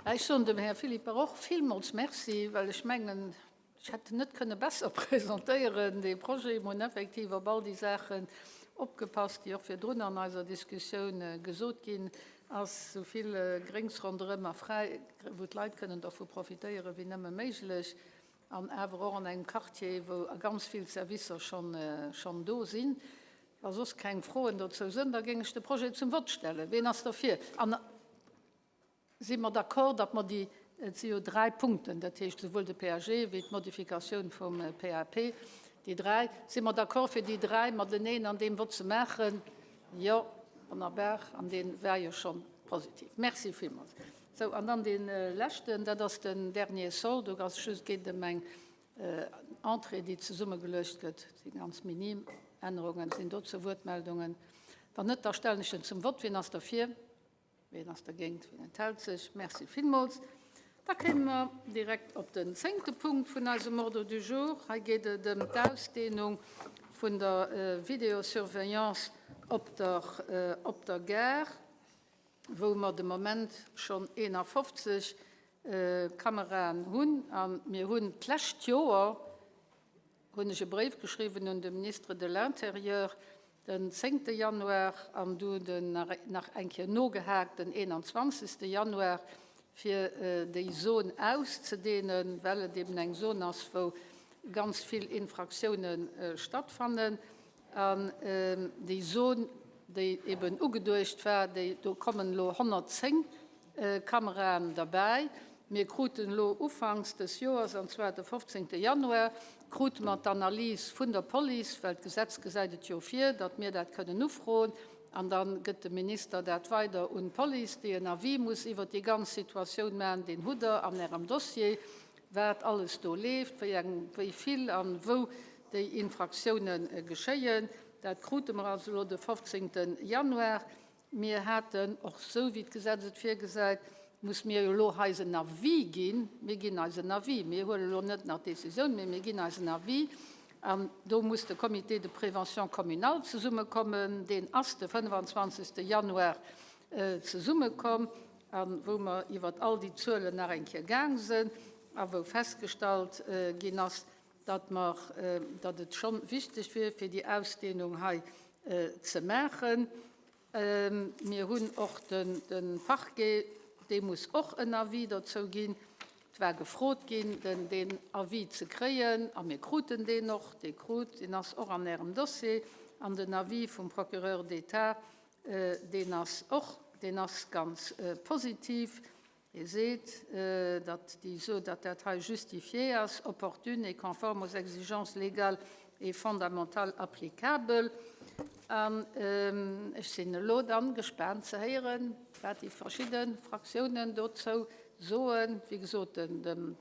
Ech soen dem Här Philippart och villmools Merci, well ech mengen, ech hätt en net kënne besser presentéieren, dee Projet. Mir hunn effektiv op all déi Saachen opgepasst, déi och virdrun an eiser Diskussioun gesot ginn ass, esou vill Gréngs ronderëm a fräi, wou d'Leit kënnen dervu profitéieren, wéi nëmme méiglech, an awer och an engem Quartier, wou ganz vill Servicer schonn do sinn. Wa soss keng Froen dozou sënn, da géing ech de Projet zum Vott stellen. Wien ass derfir? An si mer d'accord, datt mer déi, et si jo dräi Punkten, dat heescht souwuel de PAG wéi d'Modifikatioun vum PAP, déi dräi, si mer d'accord, fir déi dräi mateneen an deem Vott ze maachen? Jo, wonnerbar. An dee war jo schonn positiv. Merci villmools. Sou, an dann dee leschten, dat ass den Dernier Sol. Do ass just, geet et ëm eng Entrée, déi zesummegeluecht gëtt. Dat si ganz minim Ännerungen. Sinn dozou Wuertmeldungen? Wann net, da stellen ech en zum Vott. Wien ass derfir? Wien ass dergéint? Wien enthält sech? Merci villmools. Da kéime mer direkt op den zéngte Punkt vun eisem Ordre du jour. Hei geet et ëm d'Ausdehnung vun der Vidéosurveillance op der, op der Gare, wou mer de Moment schonn 51 Kameraen hunn. A mir hunn d'lescht Joer, hunn ech e Bréif geschriwwen un de Ministre de l'Intérieur den zéngte Januar an du den nach eng Kéier nogehaakt den 21. Januar, fir déi Zon auszedehnen, well et eben eng Zon ass, wou. ganz vill Infraktioune stattfannen. An déi Zon, déi eben ugeduecht war, déi, do kommen elo 110 Kameraen derbäi. Mir kruten elo ufanks des Joers, an zwar de 15. Januar, krute mer d'Analys vun der Police, well d'Gesetz gesäit et jo vir, datt mir dat kënnen ufroen, an da gëtt de Minister dat weider un d'Police, déi en Avis muss iwwert déi ganz Situatioun maachen. Deen hutt Der an Ärem Dossier, wat alles do leeft, wéi eng, wéi vill an wou déi Infraktioune geschéien. Dat krute mer also elo de 15. Januar. Mir haten och, esou wéi d'Gesetz et virgesäit, muss mir jo elo eisen Avis ginn. Mir ginn eisen Avis. Mir huelen elo net nach d'Décisioun, mee mir ginn eisen Avis. An do muss de Comité de prévention communal zesummekommen. Deen ass de 25. Januar zesummekomm a wou mer iwwer all déi Zuelen nach eng Kéier gaang sinn a wou festgestallt ginn ass, datt mer, datt et scho wichteg wier, fir déi Ausdehnung hei ze maachen. Mir hunn och de Parquet, dee muss och en Avis dozou ginn. Et war gefrot ginn, deen Avis ze kréien, a mir kruten deen och. Dee krut, deen ass och an Ärem Dossier. An den Avis vum Procureur d'État, deen ass och, deen ass ganz positiv. Hie seet, datt déi so, datt dat hei justifié ass, opportune et conforme aux exigences légales et fondamentales applicables. An ech sinn elo dann gespaant ze héieren, wat déi verschidde Fraktiounen dozou soen. Wéi gesot, den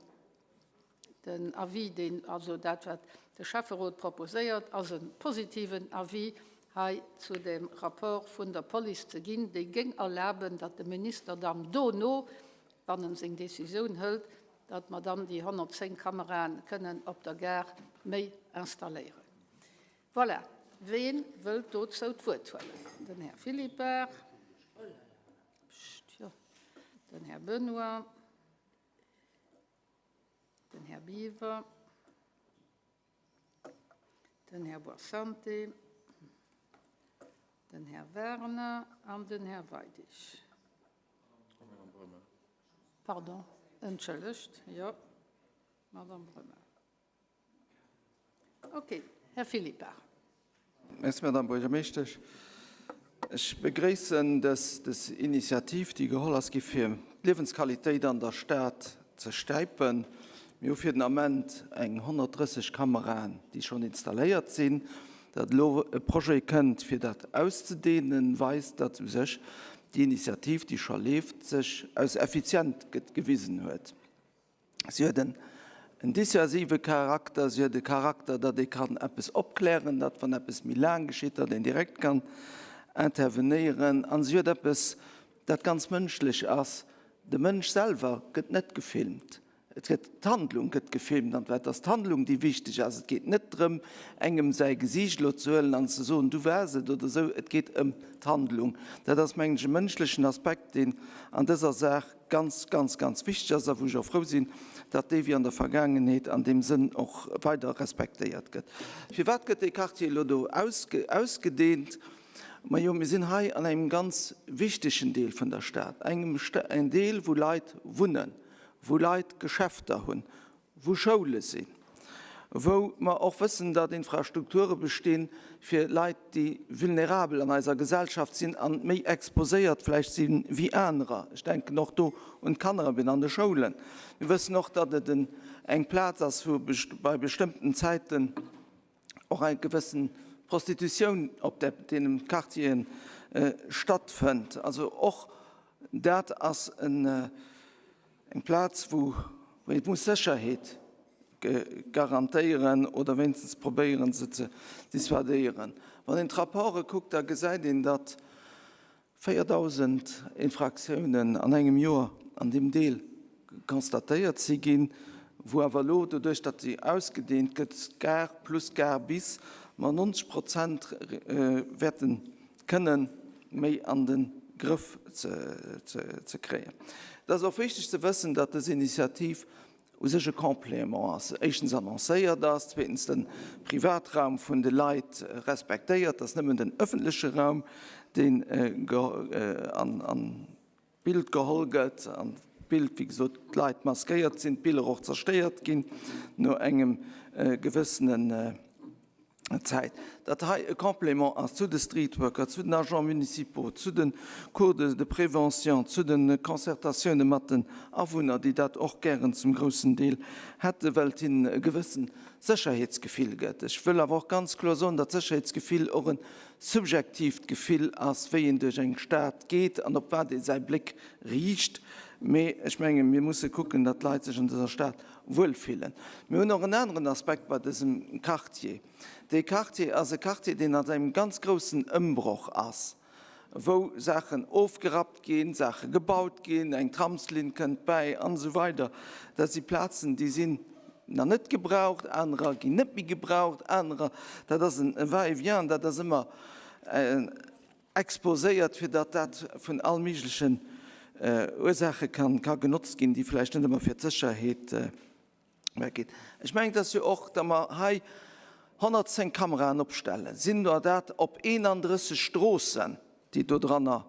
Den Avis, deen, also dat wat de Schäfferot proposéiert, ass e positiven Avis hei zu dem Rapport vun der Police ze ginn, dee géing erlaben, datt de Minister dann dono, wann en seng Décisioun hëlt, datt mer dann déi 110 Kameraen kënnen op der Gare méi installéieren. Voilà. Ween wëllt dozou d'Wuert huelen? Den Här Philippart, den Här Benoy. Den Här Biwer, den Här Boissante, den Här Werner an den Här Weidig. Pardon, entschëllegt, jo, Madame Brömmel. Okay, Här Philippart. Merci, Madame Buergermeeschtesch. Ech begréissen dës Initiativ, déi geholl ass gi fir d'Liewensqualitéit an der Stad ze stäipen. Mir hu fir den Ament eng 130 Kameraen, déi schonn installéiert sinn. Datt elo e Projet kënnt, fir dat auszedehnen, weist, datt u sech déi Initiativ, déi scho leeft, sech als effizient gewisen huet. Si huet en dissuasive Charakter, si huet e Charakter, datt ee kann eppes opklären, datt wann eppes méi laang geschitt, datt een direkt kann intervenéieren. A si huet eppes, dat ganz mënschlech ass, De Mënsch selwer gëtt net gefilmt, et gëtt d'Handlung gëtt gefilmt. An et ass d'Handlung, déi wichteg ass. Et geet net drëm, engem säi Gesiicht elo ze huelen an ze soen, du waars et oder esou. Et geet ëm d'Handlung. Dat ass, mengen ech, e mënschlechen Aspekt, deen an dëser Saach ganz, ganz, ganz wichteg ass a wou ech och frou sinn, datt déi wéi an der Vergaangenheet an deem Sënn och weider respektéiert gëtt. Firwat gëtt dee Quartier elo do ausgedehnt? Majo, mir sinn hei an engem ganz wichtegen Deel vun der Stad, engem Deel, wou Leit wunnen, wou Leit Geschäfter hunn, wou Schoule sinn, wou mer och wëssen, datt Infrastrukture bestinn fir Leit, déi vulnerabel an eiser Gesellschaft sinn an méi exposéiert vläicht si wéi anerer. Ech denken och do un d'Kanner eben an de Schoulen. Mir wëssen och, datt et eng Plaz ass, wou bei bestëmmten Zäiten och eng gewëssen Prostitutioun op deenen Quartieren stattfënnt. Also och dat ass eng Plaz, wou ee muss Sécherheet garantéieren oder wéinstens probéieren, se ze dissuadéieren. Wann een d'Rapporte kuckt, da gesäit een, datt 4.000 Infraktiounen an engem Joer an deem Deel constatéiert si ginn, wou awer elo, doduerch datt déi ausgedehnt gëtt, Gare plus Gare bis, mer 90 Prozent wäerte kënnen méi an de Grëff ze kréien. Et ass och wichteg ze wëssen, datt dës Initiativ u sech e Complément ass, éischtens annoncéiert ass, zweetens de Privatraum vun de Leit respektéiert, dass nëmmen den öffentleche Raum, deen an d'Bild geholl gëtt. Bild, wéi gesot, d'Leit maskéiert sinn, d'Biller och zerstéiert ginn no engem gewëssenen Zäit. Datt hei e Complément ass zu de Streetworker, zu den Agents municipaux, zu de Cours de prévention, zu de Concertatioune mat den Awunner, déi dat och gären zum groussen Deel hätten, well et hinnen e gewëssen Sécherheetsgefill gëtt. Ech wëll awer och ganz kloer soen, datt Sécherheetsgefill och e subjektiivt Gefill ass, wéi een duerch eng Stad geet an op wat ee säi Bléck riicht. Mee ech mengen, mir musse kucken, datt d'Leit sech an dëser Stad wuelfillen. Mir hunn och en aneren Aspekt bei dësem Quartier. Dee Quartier ass e Quartier, deen an engem ganz groussen Ëmbroch ass, wou Saachen ofgerappt ginn, Saache gebaut ginn, eng Tramslinn kënnt bäi an esou weider. Dat si Plazen, déi sinn nach net gebraucht, anerer ginn net méi gebraucht, anerer, dat ass en Va-et-vient, dat ass ëmmer exposéiert, fir datt dat vun all méiglechen Ursaache ka genotzt ginn, déi vläicht net ëmmer fir d'Sécherheet ginn. Ech mengen, et ass jo och, datt mer hei 110 Kameraen opstellen, sinn der dat op 31 Stroossen, déi dodranner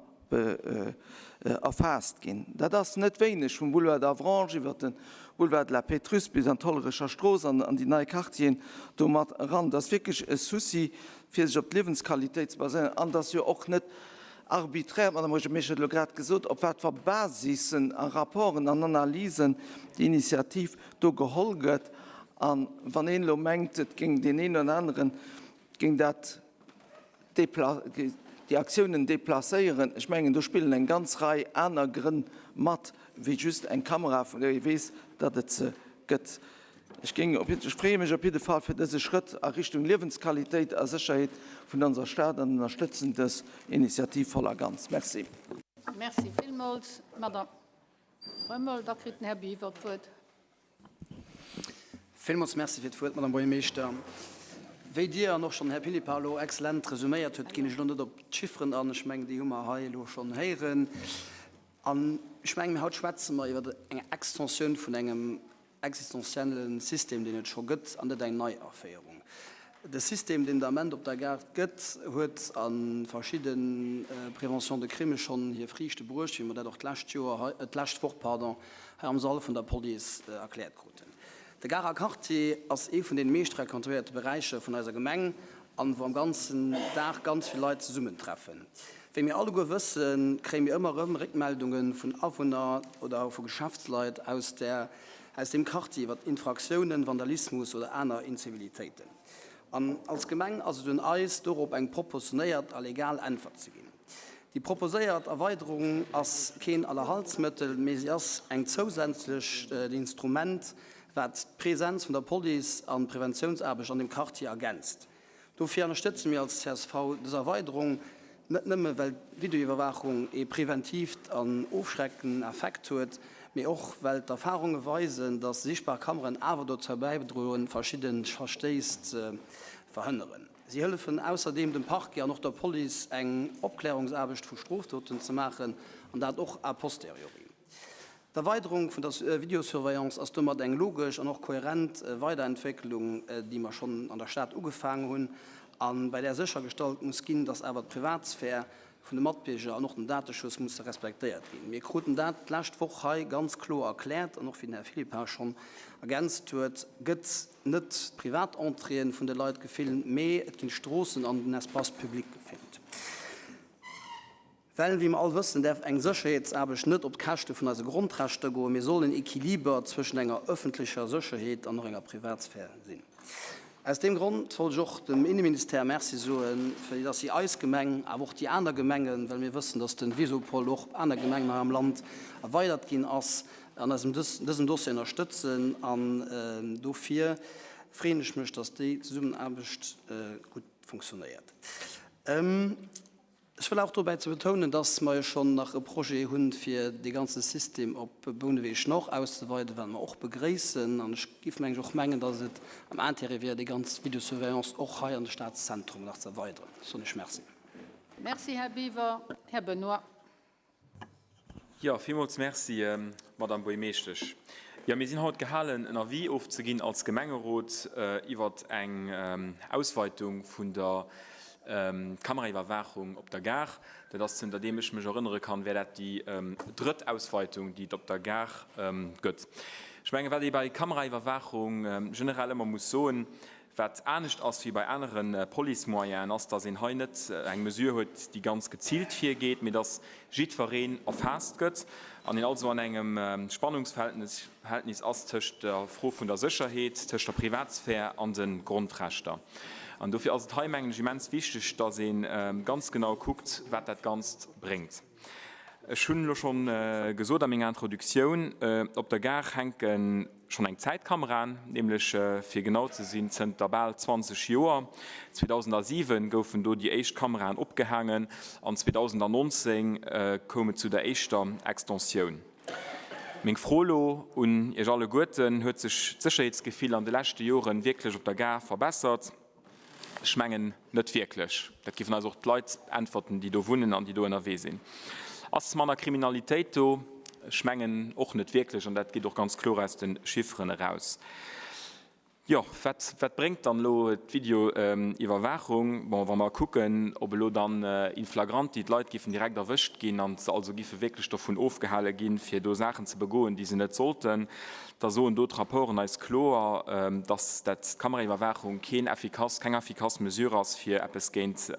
erfaasst ginn. Dat ass net wéineg, vum Boulevard d'Avranches iwwert de Boulevard de la Pétrusse bis an d'Hollerecher Strooss an an déi nei Quartieren do mat eran. Dat ass wierklech e Souci, fir sech op d'Liewensqualitéit ze baséieren an dass jo och net arbiträr, d'Madame Buergermeeschter huet elo grad gesot, op wat fir Basissen a Rapporten an Analysen déi Initiativ do geholl gëtt. A wann een elo mengt, et géing deen een oder aneren, géing dat déi Aktiounen deplacéieren, ech mengen, do spillen eng ganz Rei aner Grënn mat wéi just eng Kamera, vun där ee weess, datt et se gëtt. Ech géing op, ech freeë mech op jidde Fall fir dëse Schrëtt a Richtung Liewensqualitéit a Sécherheet vun onser Stad an ënnerstëtzen dës Initiativ voll a ganz. Merci. Merci villmools, Madame Römmel. Da kritt den Här Biwer d'Wuert. Villmools Merci fir d'Wuert, Madame Buergermeeschter. Wéi Dir an och schonn den Här Pilipa elo exzellent resuméiert hutt, ginn ech elo net op d'Chifferen an. Ech mengen, déi hu mer hei elo schonn héieren. An ech mengen, haut schwätze mer iwwer eng Extensioun vun engem existentielle System, deen et scho gëtt, an net eng Neiaféierung. De System, deen et am Ament op der Gare gëtt, huet a verschidde Préventions de crimes schonn hir Friichte bruecht, wéi mer dat och d'lescht Joer hei, d'lescht Woch, pardon, hei am Sall vun der Police erkläert kruten. De Garer Quartier ass ee vun deene meescht frequentéierte Beräicher vun eiser Gemeng an wou am ganzen Dag ganz vill Leit zesummentreffen. Wéi mir alleguer wëssen, kréie mir ëmmer erëm Réckmeldunge vun Awunner oder vu Geschäftsleit aus der aus deem Quartier iwwer Infraktiounen, Vandalismus oder aner Incivilitéiten. An als Gemeng ass et un eis, dorop eng proportionéiert a legal Äntwert ze ginn. Déi proposéiert Erweiderung ass keen Allerhalsmëttel, mee si ass eng zousätzlecht Instrument, wat d'Presenz vun der Police an d'Preventiounsaarbecht an dem Quartier ergänzt. Dofir ënnerstëtze mir als csv dës Erweiderung, net nëmme well d'Videoiwwerwaachung ee preventiivt an ofschreckenden Effekt huet, mee och well d'Erfarunge weisen, datt sichtbar Kameraen awer dozou bäidroen, verschidde Verstéiss ze verhënneren. Si hëllefen ausserdeem dem Parquet an och der Police, eng Opklärungsaarbecht vu Strofdoten ze maachen, an dat och a posteriori. D'Erweiderung vun der Videosurveillance ass domat eng logesch an och kohärent Weiderentwécklung, déi mer schonn an der Stad ugefaang hunn a bei där séchergestallt muss ginn, dass awer d'Privatsphär vun de Matbierger an och den Dateschutz musse respektéiert ginn. Mir kruten dat d'lescht Woch hei ganz kloer erkläert an och wéi den Här Philippart schonn ergänzt huet, gëtt net d'Privatentréeën vun de Leit gefilmt, mee et ginn d'Stroossen an den Espace public gefilmt. Well, wéi mer all wëssen, däerf eng Sécherheetsaarbecht net op d'Käschte vun eise Grondrechter goen. Mir sollen en Equiliber zwëschen enger öffentlecher Sécherheet an och enger Privatsphär sinn. Aus deem Grond wollt ech och dem Inneministère Merci soen, fir dass si eis Gemeng, awer och déi aner Gemengen, well mir wëssen, dass de Visupol och op aner Gemengen hei am Land erweidert ginn ass, an eisem dësem Dossier ënnerstëtzen. An dofir freeën ech mech, dass déi Zesummenaarbecht gutt funktionéiert. Ech wëll och dobäi ze betounen, dass mer jo schonn nach e Projet hunn, fir dee ganze System op Bouneweg Nord auszeweiden, wat mer och begréissen. An ech géif mengen och mengen, dass et am Intérêt wier, déi ganz Vidéosurveillance och hei an de Stadszentrum nach ze erweideren. Soen ech Merci. Merci, Här Biwer. Här Benoy. Jo, villmools Merci, Madame Buergermeeschtesch. Jo, mir sinn haut gehalen, en Avis ofzeginn als Gemengerot iwwer eng Ausweitung vun der. D'Kameraiwwerwaachung op der Gare, dat ass, zënter deem ech mech erënnere kann, wär dat déi drëtt Ausweitung, déi et op der Gare gëtt. Ech mengen, wat ee bei Kameraiwwerwaachung generell ëmmer muss soen, wat anescht ass wéi bei anere Policemoyenen, ass, dass een hei net eng Mesure huet, déi ganz geziilt virgeet, mee dass jiddwereen erfaasst gëtt an een also an engem Spannungsverhältnis Verhältnis ass tëscht der Fro vun der Sécherheet, tëscht der Privatsphär an de Grondrechter. An dofir ass et hei, mengen ech, immens wichteg, dass ee ganz genau kuckt, wat dat Ganzt bréngt. Ech hunn elo scho gesot a menger Introduktioun, Op der Gare hänke schonn eng Zäit Kameraen, nämlech, fir genau ze sinn, zënter bal 20 Joer. 2007 goufen do déi éischt Kameraen opgehaangen an 2019 koum et zu der éischter Extensioun. Meng Fro elo un Iech alleguerten, Huet sech d'Sécherheetsgefill an de leschte Joren wierklech op der Gare verbessert? Ech mengen net wierklech. Dat géifen eis och d'Leit äntwerten, déi do wunnen an déi do ënnerwee sinn. Ass manner Kriminalitéit do? Ech mengen och net wierklech an dat geet och ganz kloer aus de Chifferen eraus. Jo, wat, wat bréngt dann elo d'Videoiwwerwaachung? Bon, wa mer kucken, ob elo dann in flagranti d'Leit giffen direkt erwëscht ginn an se also giffe wierklech dovun ofgehale ginn, fir do Saachen ze begoen, déi se net sollten, da soen do d'Rapporten eis kloer, dass dat d'Kameraiwwerwaachung keen effikass, keng effikass Mesure ass, fir eppes géint,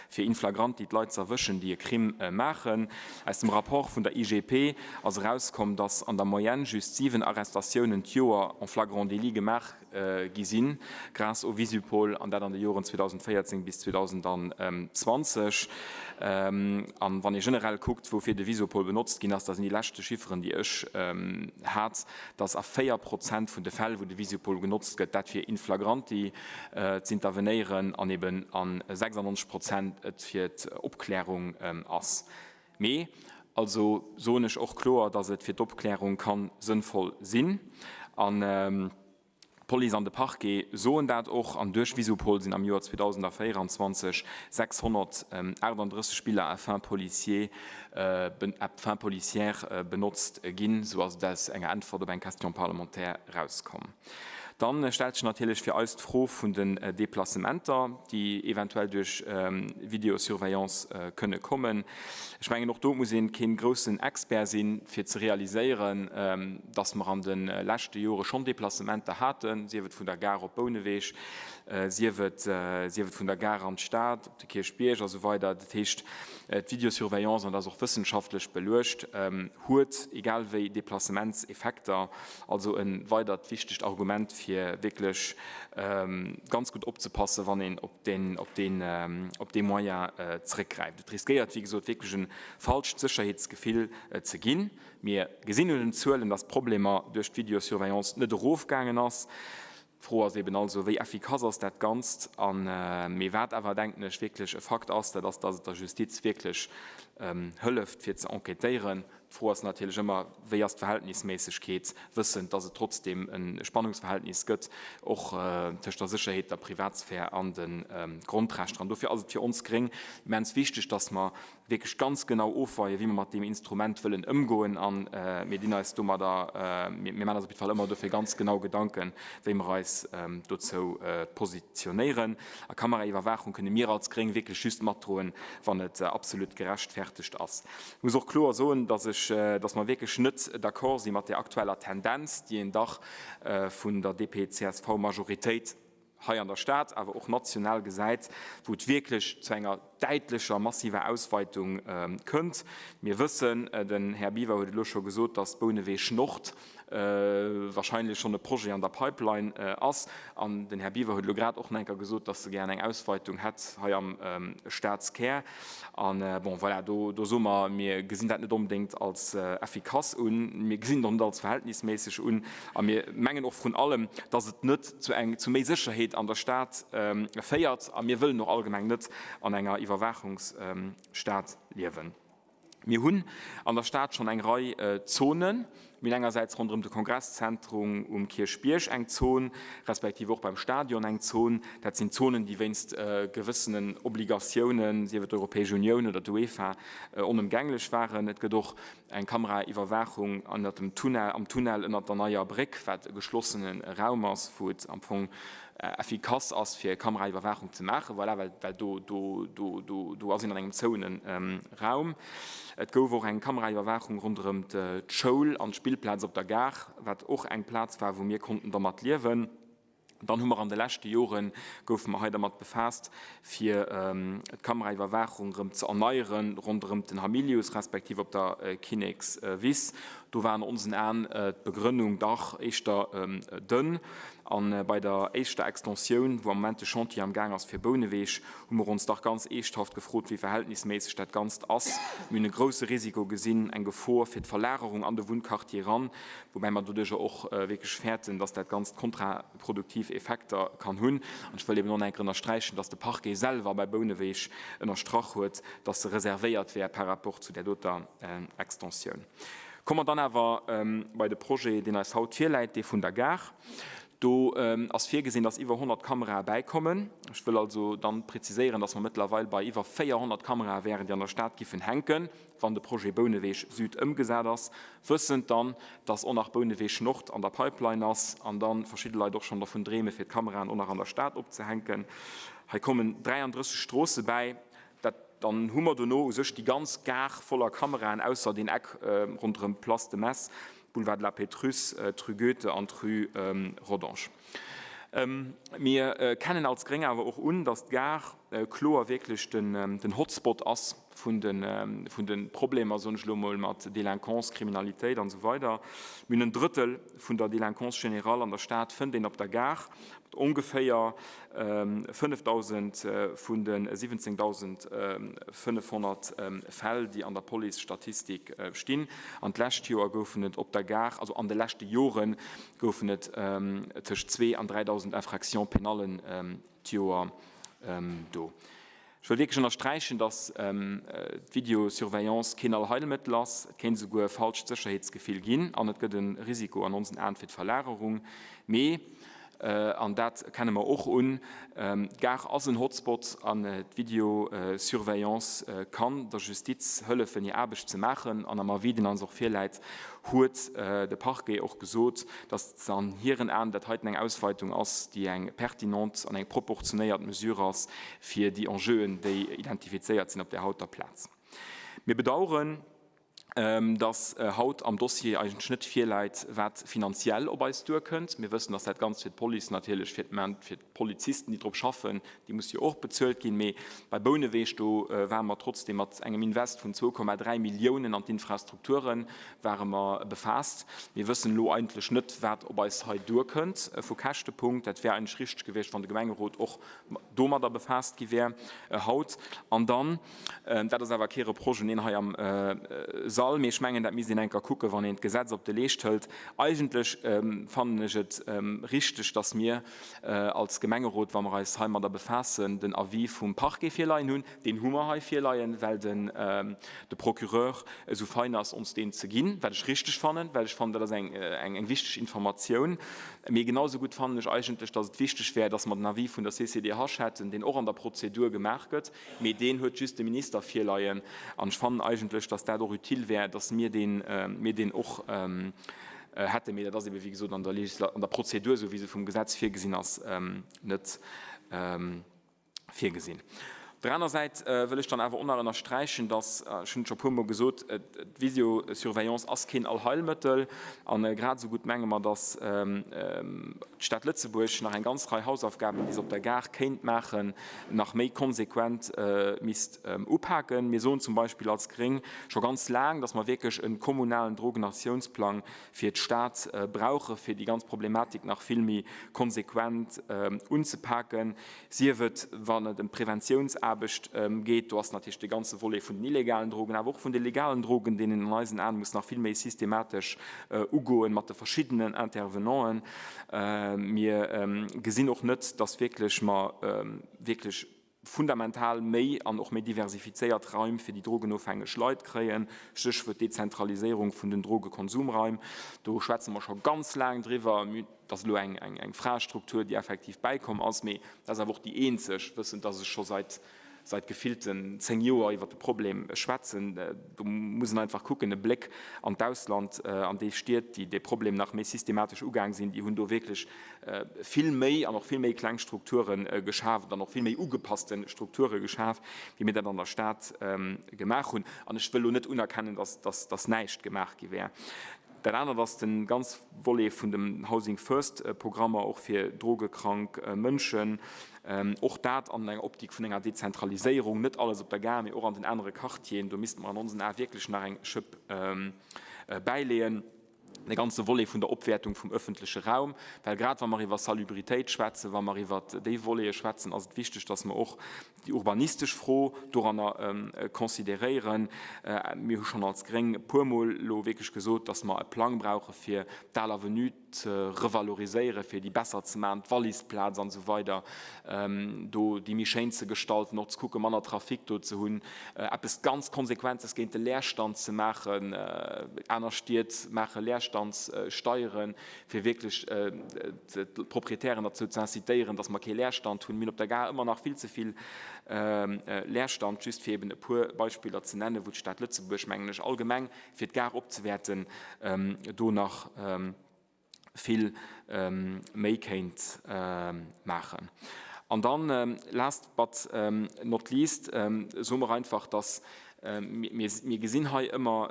fir in flagranti d'Leit ze erwëschen, déi e Crime maachen. Aus dem Rapport vun der IGP ass erauskomm, dass an der Moyenne just 7 Arrestatiounen d'Joer en flagrant délit gemaach gi sinn, grâce au Visupol, an dat an de Joren 2014 bis 2020. An wann ee generell kuckt, woufir de Visupol benotzt ginn ass, da sinn déi leschte Chifferen, déi ech hat, dass a 4 Prozent vun de Fäll, wou de Visupol genotzt gëtt, dat fir in flagranti z'intervenéieren an eben a 96 Prozent et fir d'Opklärung ass. Mee also soen ech och kloer, dass et fir d'Opklärung ka sënnvoll sinn. An d'Police an de Parquet soen dat och. An duerch Visupol sinn am Joer 2024 638 Biller à fins policiers, à fins policières benotzt ginn, esou ass et aus enger Äntwert op eng Question parlementaire erauskomm. Dann stellt sech natierlech fir eis d'Fro vun den Déplacementer, déi eventuell duerch Vidéosurveillance kënne kommen. Ech mengen, och do muss ee kee groussen Expert sinn, fir ze realiséieren, dass mer an de leschte Jore schonn Déplacementer haten, sief et vun der Gare op Bouneweg, sief et vun der Gare an d'Stad, op de Kierchbierg a sou weider. Dat heescht, d'Vidéosurveillance, an dat ass och wëssenschaftlech beluecht, huet egal wéi Déplacementseffekter. Also e weidert wichtegt Argument, fir wierklech ganz gutt opzepassen, wann een op deen, op deen, op dee Moyen zrëckgräift. Et riskéiert, wéi gesot, wierklech e falscht Sécherheetsgefill ze ginn. Mir gesinn un den Zuelen, dass d'Problemer duerch d'Videosurveillance net erofgaangen ass. D'Fro ass eben also, Wéi effikass ass dat Ganzt? A mee wat awer, denken ech, wierklech e Fakt ass, dat ass, dass et der Justiz wierklech hëlleft, fir ze enquêtéieren. D'Fro ass natierlech ëmmer, Wéi ass d'Verhältnisméissegkeet, wëssend, dass et trotzdeem e Spannungsverhältnis gëtt, och tëscht der Sécherheet, der Privatsphär an de Grondrechter? An dofir ass et fir ons Gréng immens wichteg, dass mer wierklech ganz genau ofweien, wéi mer mat deem Instrument wëllen ëmgoen. A mir dinn eis domadder, mir maachen eis op jidde Fall ëmmer dofir ganz genau Gedanken, wéi mer eis dozou positionéieren. A Kameraiwwerwaachung kënne mir als Gréng wierklech just matdroen, wann et absolut gerechtfertegt ass. Ech muss och kloer soen, dass ech, dass mer wierklech net d'accord si mat där aktueller Tendenz, déi een dach vun der DP-CSV-Majoritéit hei an der Stad, awer och national gesäit, wou et wierklech zu enger däitlecher, massiver Ausweitung kënnt. Mir wëssen, den Här Biwer huet et elo scho gesot, dass Bouneweg Nord wahrscheinlech schonn e Projet an der Pipeline ass. An den Här Biwer huet elo grad och nach eng Kéier gesot, dass e gären eng Ausweitung hätt hei am Stadskär. An, bon, voilà, do, do soe mer, mir gesinn dat net onbedéngt als effikass un, mir gesinn et och net als verhältnisméisseg un a mir mengen och vrun allem, dass et net zu eng, zu méi Sécherheet an der Stad féiert. A mir wëllen och allgemeng net an enger Iwwerwaachungsstad liewen. Mir hunn an der Stad schonn eng Rei Zonen. Mir hunn engersäits ronderëm de Kongresszentrum um Kierchbierg eng Zon, respektiv och beim Stadion eng Zon. Dat sinn Zonen, déi wéinst gewëssenen Obligatiounen, sief et d'Europäesch Unioun oder d'UEFA, onëmgänglech waren. Et gëtt och eng Kameraiwwerwaachung ënnert dem Tunnel, am Tunnel ënnert der neier Bréck, wat e geschlossene Raum ass, wou et am Fong effikass ass fir Kameraiwwerwaachung ze maachen, voilà, well, well do, do, do, do, do ass een an engem zouene Raum. Et gouf och eng Kameraiwwerwaachung ronderëm d'Schoul an d'Spillplaz op der Gare, wat och eng Plaz war, wou mir konnten dermat liewen. Dann hu mer an de leschte Jore goufe mer hei dermat befaasst, fir d'Kameraiwwerwaachung erëm ze erneiere ronderëm den Hamilius respektiv op der Kinnekswiss. Do war an onsen Aen d'Begrënnung dach éischter dënn. A bei der éischter Extensioun, wou am Moment de Chantier am Gaang ass fir Bouneweg, hu mer ons dach ganz eeschthaft gefrot, wéi verhältnisméisseg dat Ganzt ass. Mir hunn e grouse Risiko gesinn, eng Gefor fir d'Verlagerung an de Wunnquartier eran, woubäi mer doduerjer och wierklech fäerten, dass dat Ganzt kontraproduktiv Effekter kann hunn. An ech wëll eben och nach eng Kéier ënnersträichen, dass de Parquet selwer bei Bouneweg ënnerstrach huet, dass e reservéiert wär par rapport zu där doter Extensioun. Komme mer dann awer bei de Projet, deen eis haut virläit, dee vun der Gare. Do ass virgesinn, dass iwwer 100 Kamerae bäikommen. Ech wëll also dann preziséieren, dass mer mëttlerweil bei iwwer 400 Kamerae wären, déi an der Stad giffen hänken, wann de Projet Bouneweg Süd ëmgesat ass, wëssend dann, dass och nach Bouneweg Nord an der Pipeline ass an da verschidde Leit och schonn dervun dreeme fir d'Kameraen och nach an der Stad opzehänken. Hei kommen 33 Stroosse bäi. Dat, dann hu mer dono u sech déi ganz Gare voller Kameraen, ausser deen Eck ronderëm d'Place de Metz, Boulevard de la Pétrusse, d'Rue Goethe an d'Rue Rodange. Mir kennen als Gréng awer och un, datt d'Gare kloer wierklech den Hotspot ass vun de Problemer, soen ech elo emol, mat Délinquance, Kriminalitéit an esou weider. Mir hunn en Drëttel vun der Délinquance générale an der Stad fënnt een op der Gare, mat ongeféier 5.000 vun de 17.500 Fäll, déi an der Police-Statistik stinn. An d'lescht Joer goufen et op der Gare, also an de leschte Jore goufen et tëscht 2 an 3.000 Infractions pénallen d'Joer do. Ech wëll wierklech ënnersträichen, dass d'Videosurveillance keen Allheilmëttel ass. Et kéint esouguer e falscht Sécherheetsgefill ginn an et gëtt e Risiko an onsen Aen fir d'Verlagerung. Mee, an dat kenne mer och un, d'Gare ass en Hotspot an d'Videosurveillance kann der Justiz hëllefen, hir Aarbecht ze maachen. An am Avis, deen eis och virläit, huet de Parquet och gesot, dass an hiren Aen dat heiten eng Ausweitung ass, déi eng pertinent an eng proportionéiert Mesure ass fir déi Enjeuen, déi identifizéiert sinn op där hauter Plaz. Mir bedauern, dass haut am Dossier eigentlech net virläit, wat finanziell op eis duerkënnt. Mir wëssen, dass dat Ganzt fir d'Police natierlech, fir d'Polizisten, déi drop schaffen, déi musse jo och bezuelt ginn. Mee bei Bouneweg, do ware mer trotzdeem mat engem Invest vun 2,3 Milliounen an d'Infrastrukture ware mer befaasst. Mir wëssen elo eigentlech net, wat op eis hei duerkënnt vu Käschtepunkt. Dat wär eigentlech richteg gewiescht, wann de Gemengerot och domadder befaasst gi wär haut. An dann, dat ass awer kee Reproche un een hei am Sall, mee ech mengen, dat misst een eng Kéier kucken, wann een d'Gesetz op de Leescht hëlt. Eigentlech fannen ech et richteg, dass mir als Gemengerot, wa mer eis heimadder befaassen, den Avis vum Parquet virleien hunn. Deen hu mer hei virleien, well den de Procureur esou fein ass, ons deen ze ginn, wat ech richteg fannen, well ech fannen, dat ass eng wichteg Informatioun. Mee genau esou gutt fannen ech eigentlech, dass et wichteg wär, dass mer den Avis vun der CCDH hätten, deen och an der Prozedur gemaach gëtt, mee deen huet just de Minister virleien. An ech fannen eigentlech, dass dat och utile wär, dass mir deen, mir deen och hätten. Mee dat ass ebe wéi gesot an der Legisla-, an der Prozedur, esou wéi se vum Gesetz virgesinn ass, net virgesinn. Op der aner Säit wëll ech dann awer och nach ënnersträichen, dass, ech hunn et scho e puermol gesot, d'Visiosurveillance ass keen Allheilmëttel. A grad esou gutt menge mer, dass d'Stad Lëtzebuerg nach eng ganz Rei Hausaufgaben, déi se op der Gare kéint maachen, nach méi konsequent misst upaken. Mir soen zum Beispill als Gréng scho ganz laang, dass mer wierklech e kommunalen Drogenaktionsplang fir d'Stad brauche fir déi ganz Problematik nach vill méi konsequent unzepaken. Sief et, wann et ëm d'Preventiounsaarbecht geet, do ass natierlech de ganze Volet vun den illegalen Drogen, awer och vun de legalen Drogen, deen een an eisen Aen muss nach vill méi systematesch ugoen mat de verschiddenen Intervenanten. Mir gesinn och net, dass wierklech mer wierklech. Fundamental méi an och méi diversifizéiert Raim fir déi drogenofhängeg Leit kréien, Stéchwuert Dezentraliséierung vun den Drogekonsumraim. Do schwätze mer scho ganz laang driwwer. Et ass elo eng Fraestruktur, déi effektiv bäikomm ass, mee dat ass awer och déi eenzeg, wëssend, dass ech scho seit seit gefillten 10 Joer iwwert de Problem schwätzen. Do muss een einfach kucken, e Bléck an d'Ausland, an déi Stied, déi dee Problem nach méi systematesch ugaang sinn, déi hunn do wierklech vill méi an och vill méi kleng Strukture geschaaft an och vill méi ugepasste Strukture geschaf, wéi mir dat an der Stad gemaach hunn. An ech wëll elo net unerkennen, dass, dass näischt gemaach gi wär. Dat anert ass de ganz Volet vun dem Housing First Programmer, och fir drogekrank Mënschen. Och dat an enger Optik vun enger Dezentraliséierung, net alles op der Gare, mee och an den anere Quartieren. Do misste mer an onsen Ae wierklech nach eng Schëpp bäileeën. De ganze Volet vun der Opwäertung vum öffentleche Raum, well grad wa mer iwwer Salubritéit schwätzen, wa mer iwwer déi Volete schwätzen, ass et wichteg, dass mer och déi urbanistesch Fro doranner consideréieren. Mir hu schonn als Gréng e puermol elo wierklech gesot, dass mer e Plang brauche fir d'Al Avenue ze revaloriséieren, fir déi besser ze maachen, d'Wallisplaz an esou weider, do déi méi schéin ze gestalten, och ze kucken, manner Trafic do ze hunn, eppes ganz Konsequentes géint de Leerstand ze maachen. Aner Stied maache Leerstandssteieren, fir wierklech d'Proprietären derzou ze incitéieren, dass mer kee Leerstand hunn. Mir hunn op der Gare ëmmer nach vill ze vill Leerstand, just fir eben e puer Beispiller ze nennen, wou d'Stad Lëtzebuerg, mengen ech, allgemeng fir d'Gare opzewäerten, do nach vill méi kéint maachen. An dann, last but not least, soe mer einfach, dass mir gesinn hei ëmmer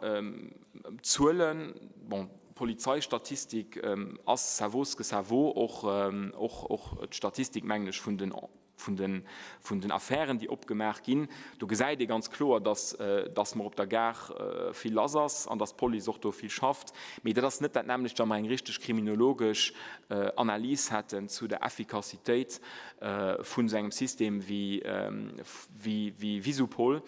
Zuelen, bon, d'Polizeistatistik ass, ça vaut ce que ça vaut, och d'Statistik, mengen ech, vun den vun den, vun den Affären, déi opgemaach ginn, do gesäit ee ganz kloer, dass, dass mer op der Gare vill lass ass an dass d'Police och do vill schafft. Mee dat ass net dat nämmlecht, wa mer eng richteg kriminologesch Analys hätten zu der Effikassitéit vun esou engem System wéi, wéi, wéi Visupol.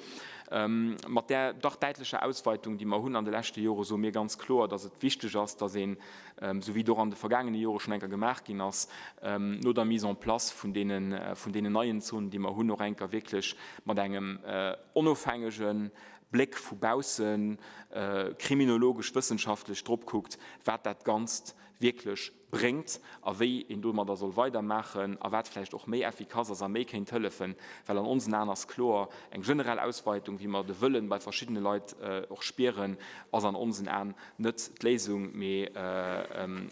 Mat där dach däitlecher Ausweitung, déi mer hunn an de leschte Jore, soe mir ganz kloer, dass et wichteg ass, dass een, esou wéi et och an de vergaangene Jore schonn enker gemaach ginn ass, no der Mise en place vun deenen, vun deenen neien Zonen, déi mer hunn, och enker wierklech mat engem onofhängege Bléck vu baussen, kriminologesch, wëssenschaftlech drop kuckt, wat dat Ganzt wierklech bréngt a wéi een domadder soll weidermaachen a wat vläicht och méi effikass ass a méi kéint hëllefen. Well an onsen Aen ass kloer, eng generell Ausweitung, wéi mer de Wëllen bei verschiddene Leit och spieren, ass an onsen Aen net d'Léisung, mee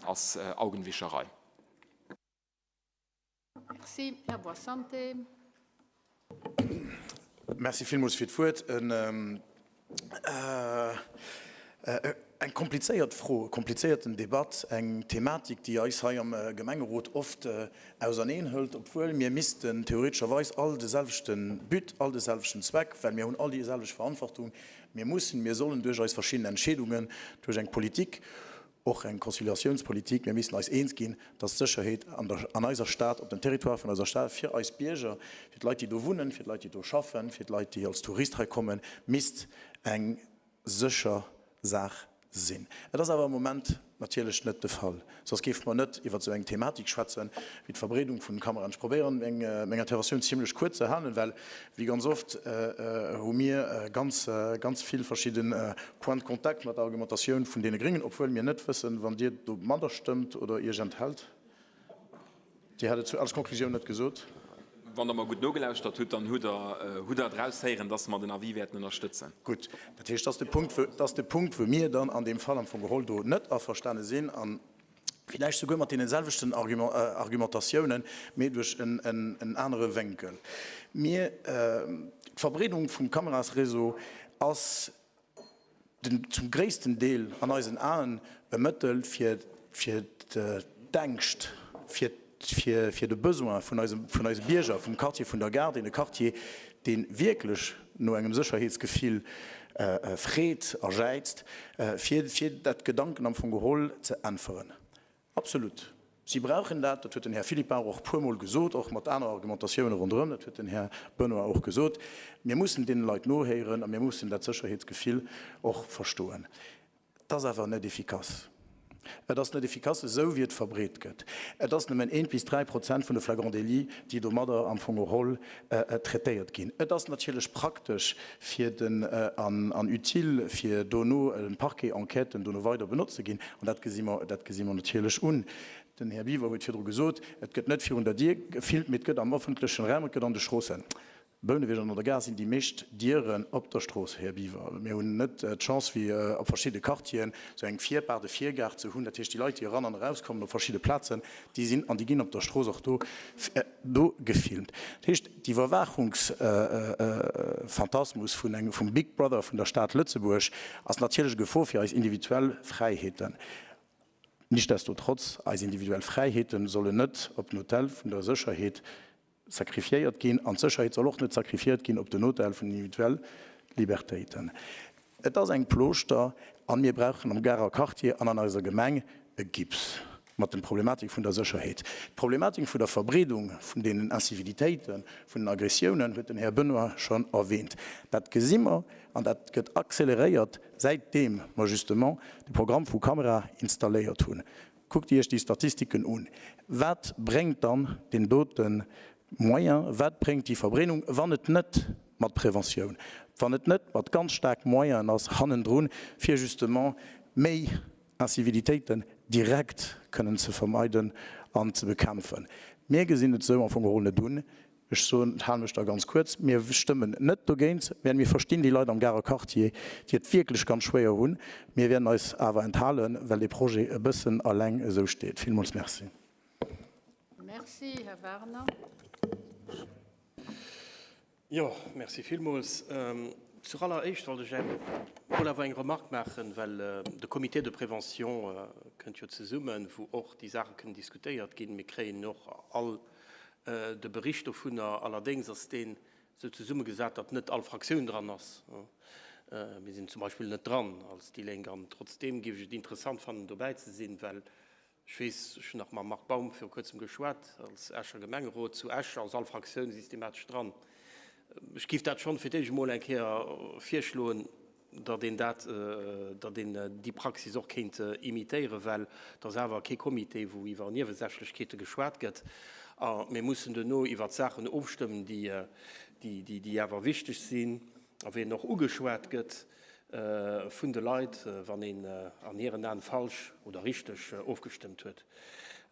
ass Augenwischerei. Merci. Här Boissante. Merci villmools fir d'Wuert. Eng komplizéiert Fro, e komplizéierten Debatt, eng Thematik, déi eis hei am Gemengerot oft auserneenhëlt, obwuel mir missten theoretescherweis all de selwechte But, all de selwechten Zweck, well mir hunn all déi selwecht Verantwortung, Mir mussen, mir sollen duerch eis verschidden Entscheedungen, duerch eng Politik, och eng Conciliatiounspolitik, mir missten eis eens ginn, dass d'Sécherheet an der, an eiser Stad, op dem Territoire vun eiser Stad fir eis Bierger, fir d'Leit, déi do wunnen, fir d'Leit, déi do schaffen, fir d'Leit, déi als Tourist hei kommen, misst eng sécher Saach sinn. Et ass awer am Moment natierlech net de Fall, soss géife mer net iwwer esou eng Thematik schwätzen, wéi d'Verbreedung vun Kameraen. Ech probéieren, meng Interventioun zimlech kuerz ze halen, well wéi ganz oft hu mir ganz, ganz vill verschidde Points de contact mat der Argumentatioun vun deene Gréngen, obwuel mir net wëssen, wann Dir domadder stëmmt oder Iech enthält. Dir hat et als Konklusioun net gesot. Wann Der mer gutt nogelauschtert hutt, dann hutt Der hutt Der et eraushéieren, dass mer den Avis wäerten ënnerstëtzen. Gutt, dat heescht, dat ass de Punkt, wou, dat ass de Punkt, wou mir dann an deem Fall am Fong geholl do net averstane sinn a villäicht souguer mat deene selwechten Argumentatiounen, mee duerch en anere Wénkel. Mir, d'Verbreedung vum Kamerasréseau ass den zum gréissten Deel an eisen Aen e Mëttel fir fir d'Ängscht, fir fir fir de Besoin vun eisem vun eise Bierger vum Quartier vun der Gare, deen e Quartier dee wierklech no engem Sécherheetsgefill freet a jäizt, fir fir dat Gedanken am Fong geholl ze äntweren. Absolut. Si brauchen dat. Dat huet den Här Philippart och e puermol gesot, och mat aner Argumentatioune ronderëm. Dat huet den Här Benoy och gesot. Mir mussen deene Leit nohéieren a mir mussen dat Sécherheetsgefill och verstoen. Et ass awer net efficace. Et ass net efficace, esou wéi et verbreet gëtt. Et ass nëmmen eent bis 3% vun de Flagrants délits, déi domadder am Fong geholl traitéiert ginn. Et ass natierlech praktesch fir den an utile, fir dono Parquet-Enquêten dono weider benotzt ze ginn. An dat gesi mer, dat gesi mer natierlech un. Den Här Biwer huet virdru gesot, et gëtt net virun der Dier gefilmt, mee et gëtt am öffentlechen Raum, et gëtt an de Stroossen. Bouneweg an an der Gare sinn déi meescht Dieren op der Strooss, Här Biwer. Mir hunn net d'Chance wéi op verschidde Quartieren esou eng Virpaart, e Virgaart ze hunn. Dat heescht, déi Leit, déi eran an erauskommen op verschidde Plazen, déi sinn an déi ginn op der Strooss och do do gefilmt. Dat heescht, d'Iwwerwaachungsfantasmus vun engem vum Big Brother vun der Stad Lëtzebuerg ass natierlech e Gefor fir eis individuell Fräiheeten. Nichtsdestotrotz, eis individuell Fräiheete sollen net op den Autel vun der Sécherheet sacrifiéiert ginn an d'Sécherheet soll och net sacrifiéiert ginn op den Autel vun den individuell Libertéiten. Et ass eng Plooschter an mir brauchen am Garer Quartier an an eiser Gemeng e Gips mat den Problematik vun der Sécherheet. D'Problematik vun der Verbreedung vun deenen Incivilitéiten, vun den Aggressiounen huet den Här Benoy schonn erwähnt. Dat gesi mer an dat gëtt accéléréiert säitdeem mer justement de Programm vu Kamera installéiert hunn. Kuckt Iech déi Statistiken un. Wat bréngt dann deen dote Moyen, wat bréngt déi Verbrennung, wann et net mat Preventioun, wann et net mat ganz staark Moyenen ass hannendrun, fir justement méi Incivilitéiten direkt kënnen ze vermeiden an ze bekämpfen? Mir gesinn et esou am Fong geholl net un. Ech soen, et halen mech da ganz kuerz, mir stëmmen net dogéint, mä mir verstinn déi Leit am Garer Quartier, déi et wierklech ganz schwéier hunn. Mir wäerten eis awer enthalen, well dee Projet e bëssen alleng esou steet. Villmools Merci. Merci, Här Werner. Jo, merci villmools. Zur alleréischt wollt ech eng mol awer eng Remarque maachen, well de Comité de prévention kënnt jo zesummen, wou och déi Saache kënnen diskutéiert ginn. Mir kréien och all de Bericht dovunner. Allerdéngs ass deen esou zesummegesat, datt net all Fraktioun dran ass. Mir sinn zum Beispill net dran als déi Lénk. An trotzdeem géif ech et interessant fannen, dobäi ze sinn, well Ech weess, ech hunn nach mam Marc Baum viru Kuerzem geschwat, als Escher Gemengerot zu Esch ass all Fraktioun systematesch dran. Ech géif dat schonn fir d'éischt emol eng Kéier virschloen, datt een dat, datt een déi Praxis och kéint imitéieren, well et ass awer kee Comité, wou iwwer Niewesächlechkeete geschwat gëtt. A mir mussen duerno iwwert Saachen ofstëmmen, déi, déi, déi awer wichteg sinn a wéi en och ugeschwat gëtt. vun de Leit, wann een an hiren Aen falsch oder richteg ofgestëmmt huet.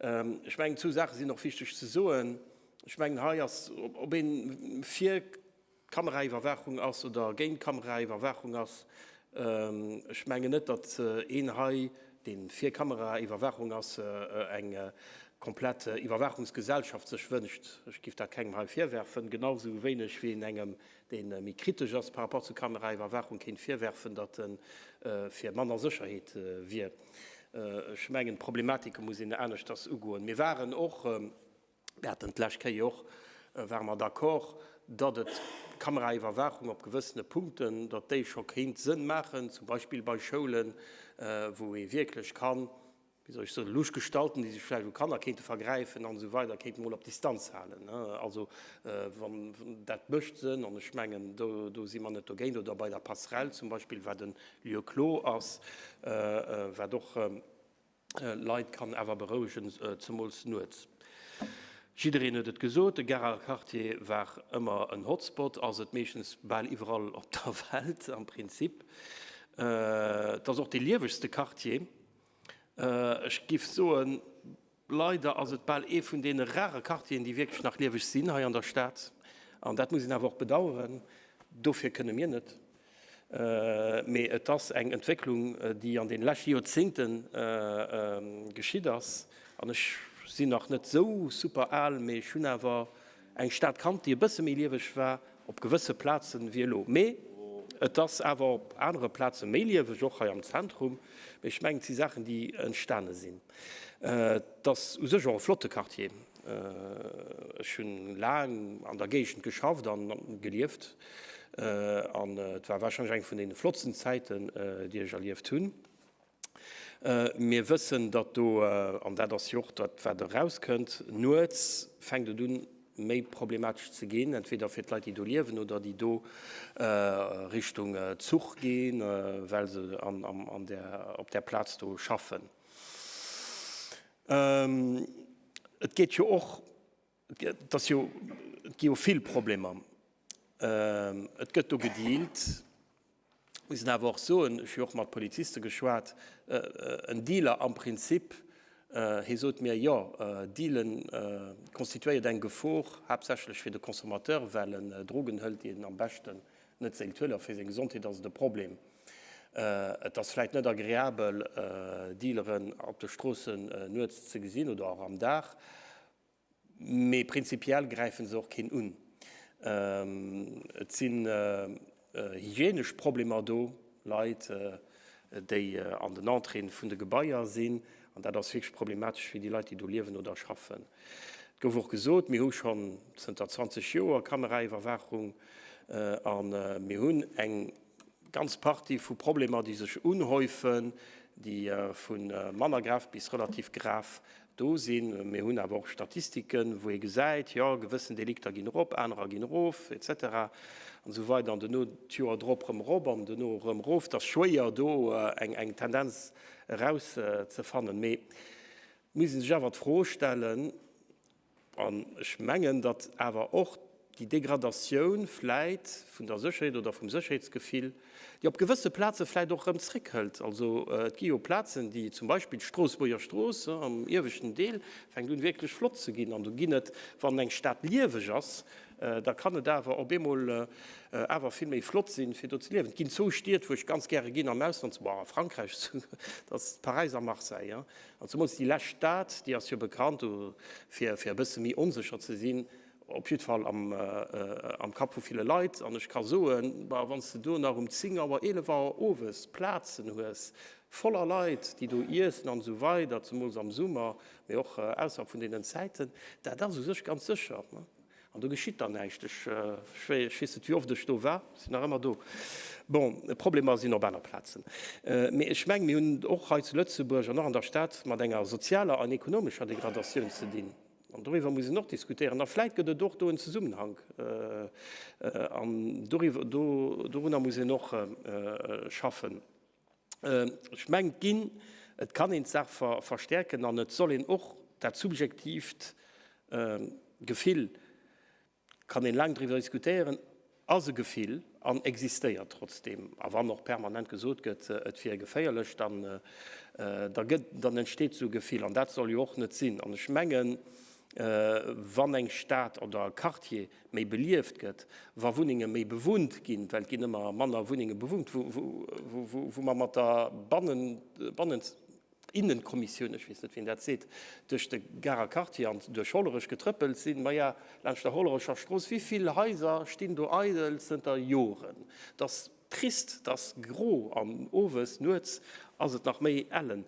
Ech mengen, zwou Saache sinn och wichteg ze soen. Ech mengen, hei ass, ob ee fir Kameraiwwerwaachung ass oder géint Kameraiwwerwaachung ass, ech mengen net, datt een hei, dee fir Kameraiwwerwaachung ass, eng komplett Iwwerwaachungsgesellschaft sech wënscht. Ech géif dat kengem hei virwerfen, genau esou wéineg wéi een engem dee méi kritesch ass par rapport zur Kameraiwwerwaachung, kéint virwerfen, datt e fir manner Sécherheet wier. Ech mengen, d'Problematike muss een aneschters ugoen. Mir waren och, mir haten d'lescht Kéier och, ware mer d'accord, datt et d'Kameraiwwerwaachung op gewëssene Punkten, datt déi scho kéint Sënn maachen, zum Beispill bei Schoulen, wou ee wierklech kann, wéi soll ech soen, lusch Gestalten, déi sech vläicht u Kanner kéinte vergräifen an esou weider, kéinte mol op Distanz halen. Also wann dat mécht Sënn an ech mengen, do, do si mer net dogéint. Oder bei der Passerelle zum Beispill, wat e Lieu clos ass, wat och Leit kann awer berouegen, zemools nuets. Jiddereen huet et gesot, de Garer Quartier war ëmmer en Hotspot, ass et meeschtens bal iwwerall op der Welt am Prinzip. Et ass och dee liewegste Quartier. Ech giff soen, leider ass et bal ee vun deene rare Quartieren, déi wierklech nach lieweg sinn hei an der Stad. An dat muss een awer och bedauern. Dofir kënne mir net. Mee et ass eng Entwécklung, déi an deene leschte Joerzéngte geschitt ass. An ech sinn nach net esou super al, mee ech hunn awer eng Stad kannt, déi e bësse méi lieweg war op gewësse Plazen wéi elo. Mee et ass awer op anere Plaze méi lieweg, och hei am Zentrum. Mee ech mengen, et si Saachen, déi entstane sinn. Et ass u sech och e flotte Quartier. Ech hunn laang an der Géigend geschafft an gelieft. An et war warscheinlech eng vun deene flottsten Zäiten, déi ech erlieft hunn. Mir wëssen, datt do, an dat ass jo och dat, wat erauskënnt, nuets fänkt et un, méi problematesch ze ginn, entweder fir d'Leit, déi do liewen oder déi do Richtung Zuch ginn, well se an där, op där Plaz do schaffen. Et geet jo och, et ass jo, et gi jo vill Problemer. Et gëtt do gedealt. Muss een awer och soen, ech hu jo och mat Poliziste geschwat, en Dealer am Prinzip, hie sot mir, jo, Dealen constituéiert eng Gefor, haaptsächlech fir de Consommateur, well en Drogen hëlt, déi en am beschten net séilt huelen, a fir seng Gesondheet ass et e Problem. Et ass vläit net agreabel, Dealeren op de Stroossen nuets ze gesinn oder och am Dag. Mee prinzipiell gräife se och keen un. Et sinn hygienesch Problemer do, Leit, déi an den Entréeën vun de Gebaier sinn. An dat ass wierklech problematesch fir déi Leit, déi do liewen oder schaffen. Et gouf och gesot, mir hu schonn zënter 20 Joer Kameraiwwerwaachung a mir hunn eng ganz Partie vu Problemer, déi sech unhäufen, déi vu manner grav bis relativ grav do sinn. Mir hunn awer och Statistiken, wou ee gesäit, jo, gewëssen Delikter ginn erop, anerer ginn erof, et cetera an esou weider an duerno d'Joer drop erëm erop an duerno erëm erof. Et ass schwéier, do eng Tendenz erauszefannen. Mee et muss ee sech awer d'Fro stellen, An ech mengen, datt awer och déi Degradatioun vläit vun der Sécherheet oder vum Sécherheetsgefill, déi op gewësse Plaze vläit och erëm zréckhëlt. Also et gi jo Plazen, déi zum Beispill d'Stroossbuerger Strooss am ieweschten Deel fänkt un wierklech flott ze ginn. An do ginn et, wann eng Stad lieweg ass, da kann et awer op eemol awer vill méi flott sinn, fir do ze liewen. Et ginn zwou Stied, wou ech ganz gäre ginn am Ausland, bon a Frankräich, dat ass Paräis a Marseille. An zemools déi lescht Stad, déi ass jo bekannt fir fir e bësse méi onsécher ze sinn, op jidd Fall am am Kapp vu ville Leit. An ech ka soen, bah, wann s de do nach um 10 Auer, 11 Auer owes Plazen hues voller Leit, déi do iessen an esou weider, zemools am Summer, mee och ausserhalb vun deenen Zäiten, dat ass u sech ganz sécher. An do geschitt dann näischt. Ech weess net, wéi oft ech do war, sinn nach ëmmer do. Bon, Problemer sinn op aner Plazen. Mee ech mengen, mir hunn och hei zu Lëtzebuerg an och an der Stad mat enger sozialer an ekonomescher Degradatioun ze dinn. An doriwwer muss een och diskutéieren. A vläit gëtt et och do en Zesummenhank. An dorunner muss een och schaffen. Ech mengen, et ginn, et kann een d'Saach verstärken an et soll een och dat subjektiivt Gefill, kann een laang driwwer diskutéieren, ass e Gefill an existéiert trotzdeem. A wann och permanent gesot gëtt, et wier geféierlech, dann, da gëtt, dann entsteet esou e Gefill an dat soll jo och net sinn. An ech mengen, wann eng Stad oder e Quartier méi belieft gëtt, wa Wunnenge méi bewunnt ginn, well et ginn ëmmer manner Wunnenge bewunnt, wou mer mat der Bannen, Bannen, Innenkommissioun, ech weess net, wien dat seet, duerch de Garer Quartier an duerch Hollerech getrëppelt sinn, maja, laanscht der Hollerecher Strooss, wéi vill Haiser stinn do eidel zënter Joren? Et ass Trist, 't ass gro an owes, nuets ass et nach méi ellen.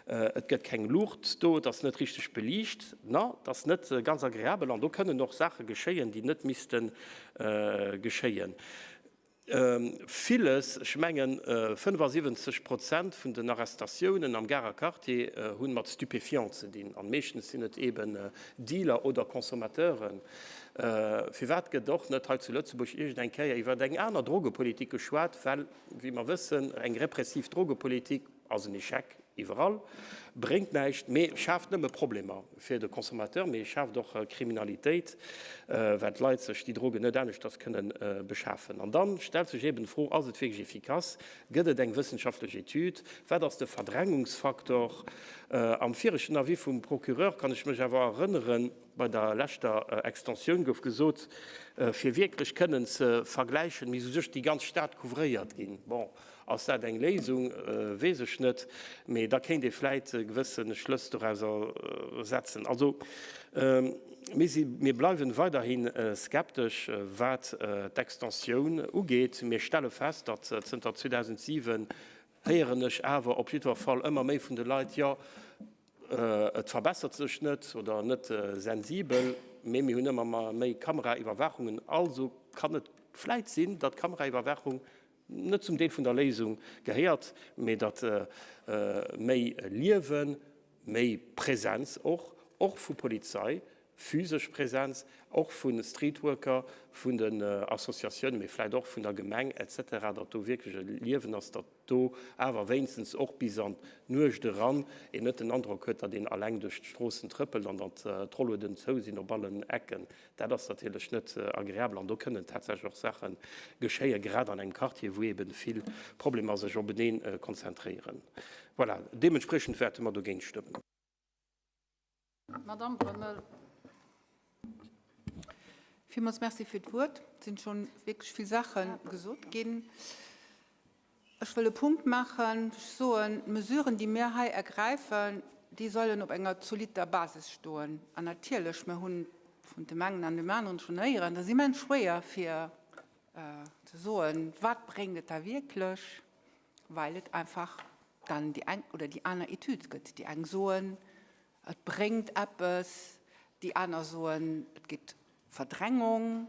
Et gëtt keng Luucht do, et ass net richteg beliicht, na, 't ass net ganz agreabel an do kënnen och Saache geschéien, déi net misste geschéien. Villes, ech mengen 75 Prozent vun den Arrestatiounen am Garer Quartier hunn mat Stupéfiants ze dinn an meeschtens sinn et eben Dealer oder Consommateuren. Firwat gëtt och net hei zu Lëtzebuerg iergend eng Kéier iwwer eng aner Drogepolitik geschwat? Well, wéi mer wëssen, eng repressiv Drogepolitik ass en Échec iwwerall, bréngt näischt, mee schaaft nëmme Problemer fir de Consommateur, mee schaaft och Kriminalitéit, well d'Leit sech déi Drogen net aneschters kënnen beschafen. An da stellt sech eeben d'Fro, Ass et wierklech efficace? Gëtt et eng wëssenschaftlech Etüd? Wat ass de Verdrängungsfaktor? Am viregten Avis vum Procureur kann ech mech awer erënneren, Bei der leschter Extensioun gouf gesot, fir wierklech kënnen ze vergläichen, misst u sech déi ganz Stad couvréiert ginn. Bon, ass dat eng Léisung? Weess ech net, mee da kéint ee vläit gewësse Schlëss dorauser setzen. Also, mir si, mir bleiwen weiderhi skeptesch, wat d'Extensioun ugeet. Mir stelle fest, datt zënter 2007, héieren ech awer op jiddwer Fall ëmmer méi vun de Leit, jo, Et verbessert sech net oder net sensibel, mee mir hunn ëmmer méi Kameraiwwerwaachungen. Also kann et vläit sinn, datt Kameraiwwerwaachung net zum Deel vun der Léisung gehéiert, mee datt méi Liewen, méi Präsenz och, och vu Polizei. physesch Präsenz, och vu Streetworker, vun den Associatiounen, mee vläicht och vun der Gemeng et cetera, datt do wierklech e Liewen ass, datt do awer wéinstens och bis an d'Nuecht eran een net den Androck huet, datt een alleng duerch d'Stroossen trëppelt an datt d'Rollueden zou sinn op allen Ecken. Dat ass natierlech net agreabel an do kënnen tatsächlech och Saache geschéien, grad an engem Quartier, wou eebe vill Problemer sech openee konzentréieren. Voilà, deementspriechend wäerte mer dogéint stëmmen. Madamm Brömmel. Villmools Merci fir d'Wuert. Et sinn scho wierklech vill Saache gesot ginn. Ech wëll e Punkt maachen. Ech soen, d'Mesuren, déi mir hei ergräifen, déi sollen op enger zolitter Basis stoen. An natierlech, mir hunn vun dem engen an dem aneren schonn héieren, et ass immens schwéier fir ze soen, wat bréngt et da wierklech, well et einfach dann déi eng oder déi aner Etüd gëtt. Déi eng soen, et bréngt eppes, déi aner soen, et gétt Verdrängung.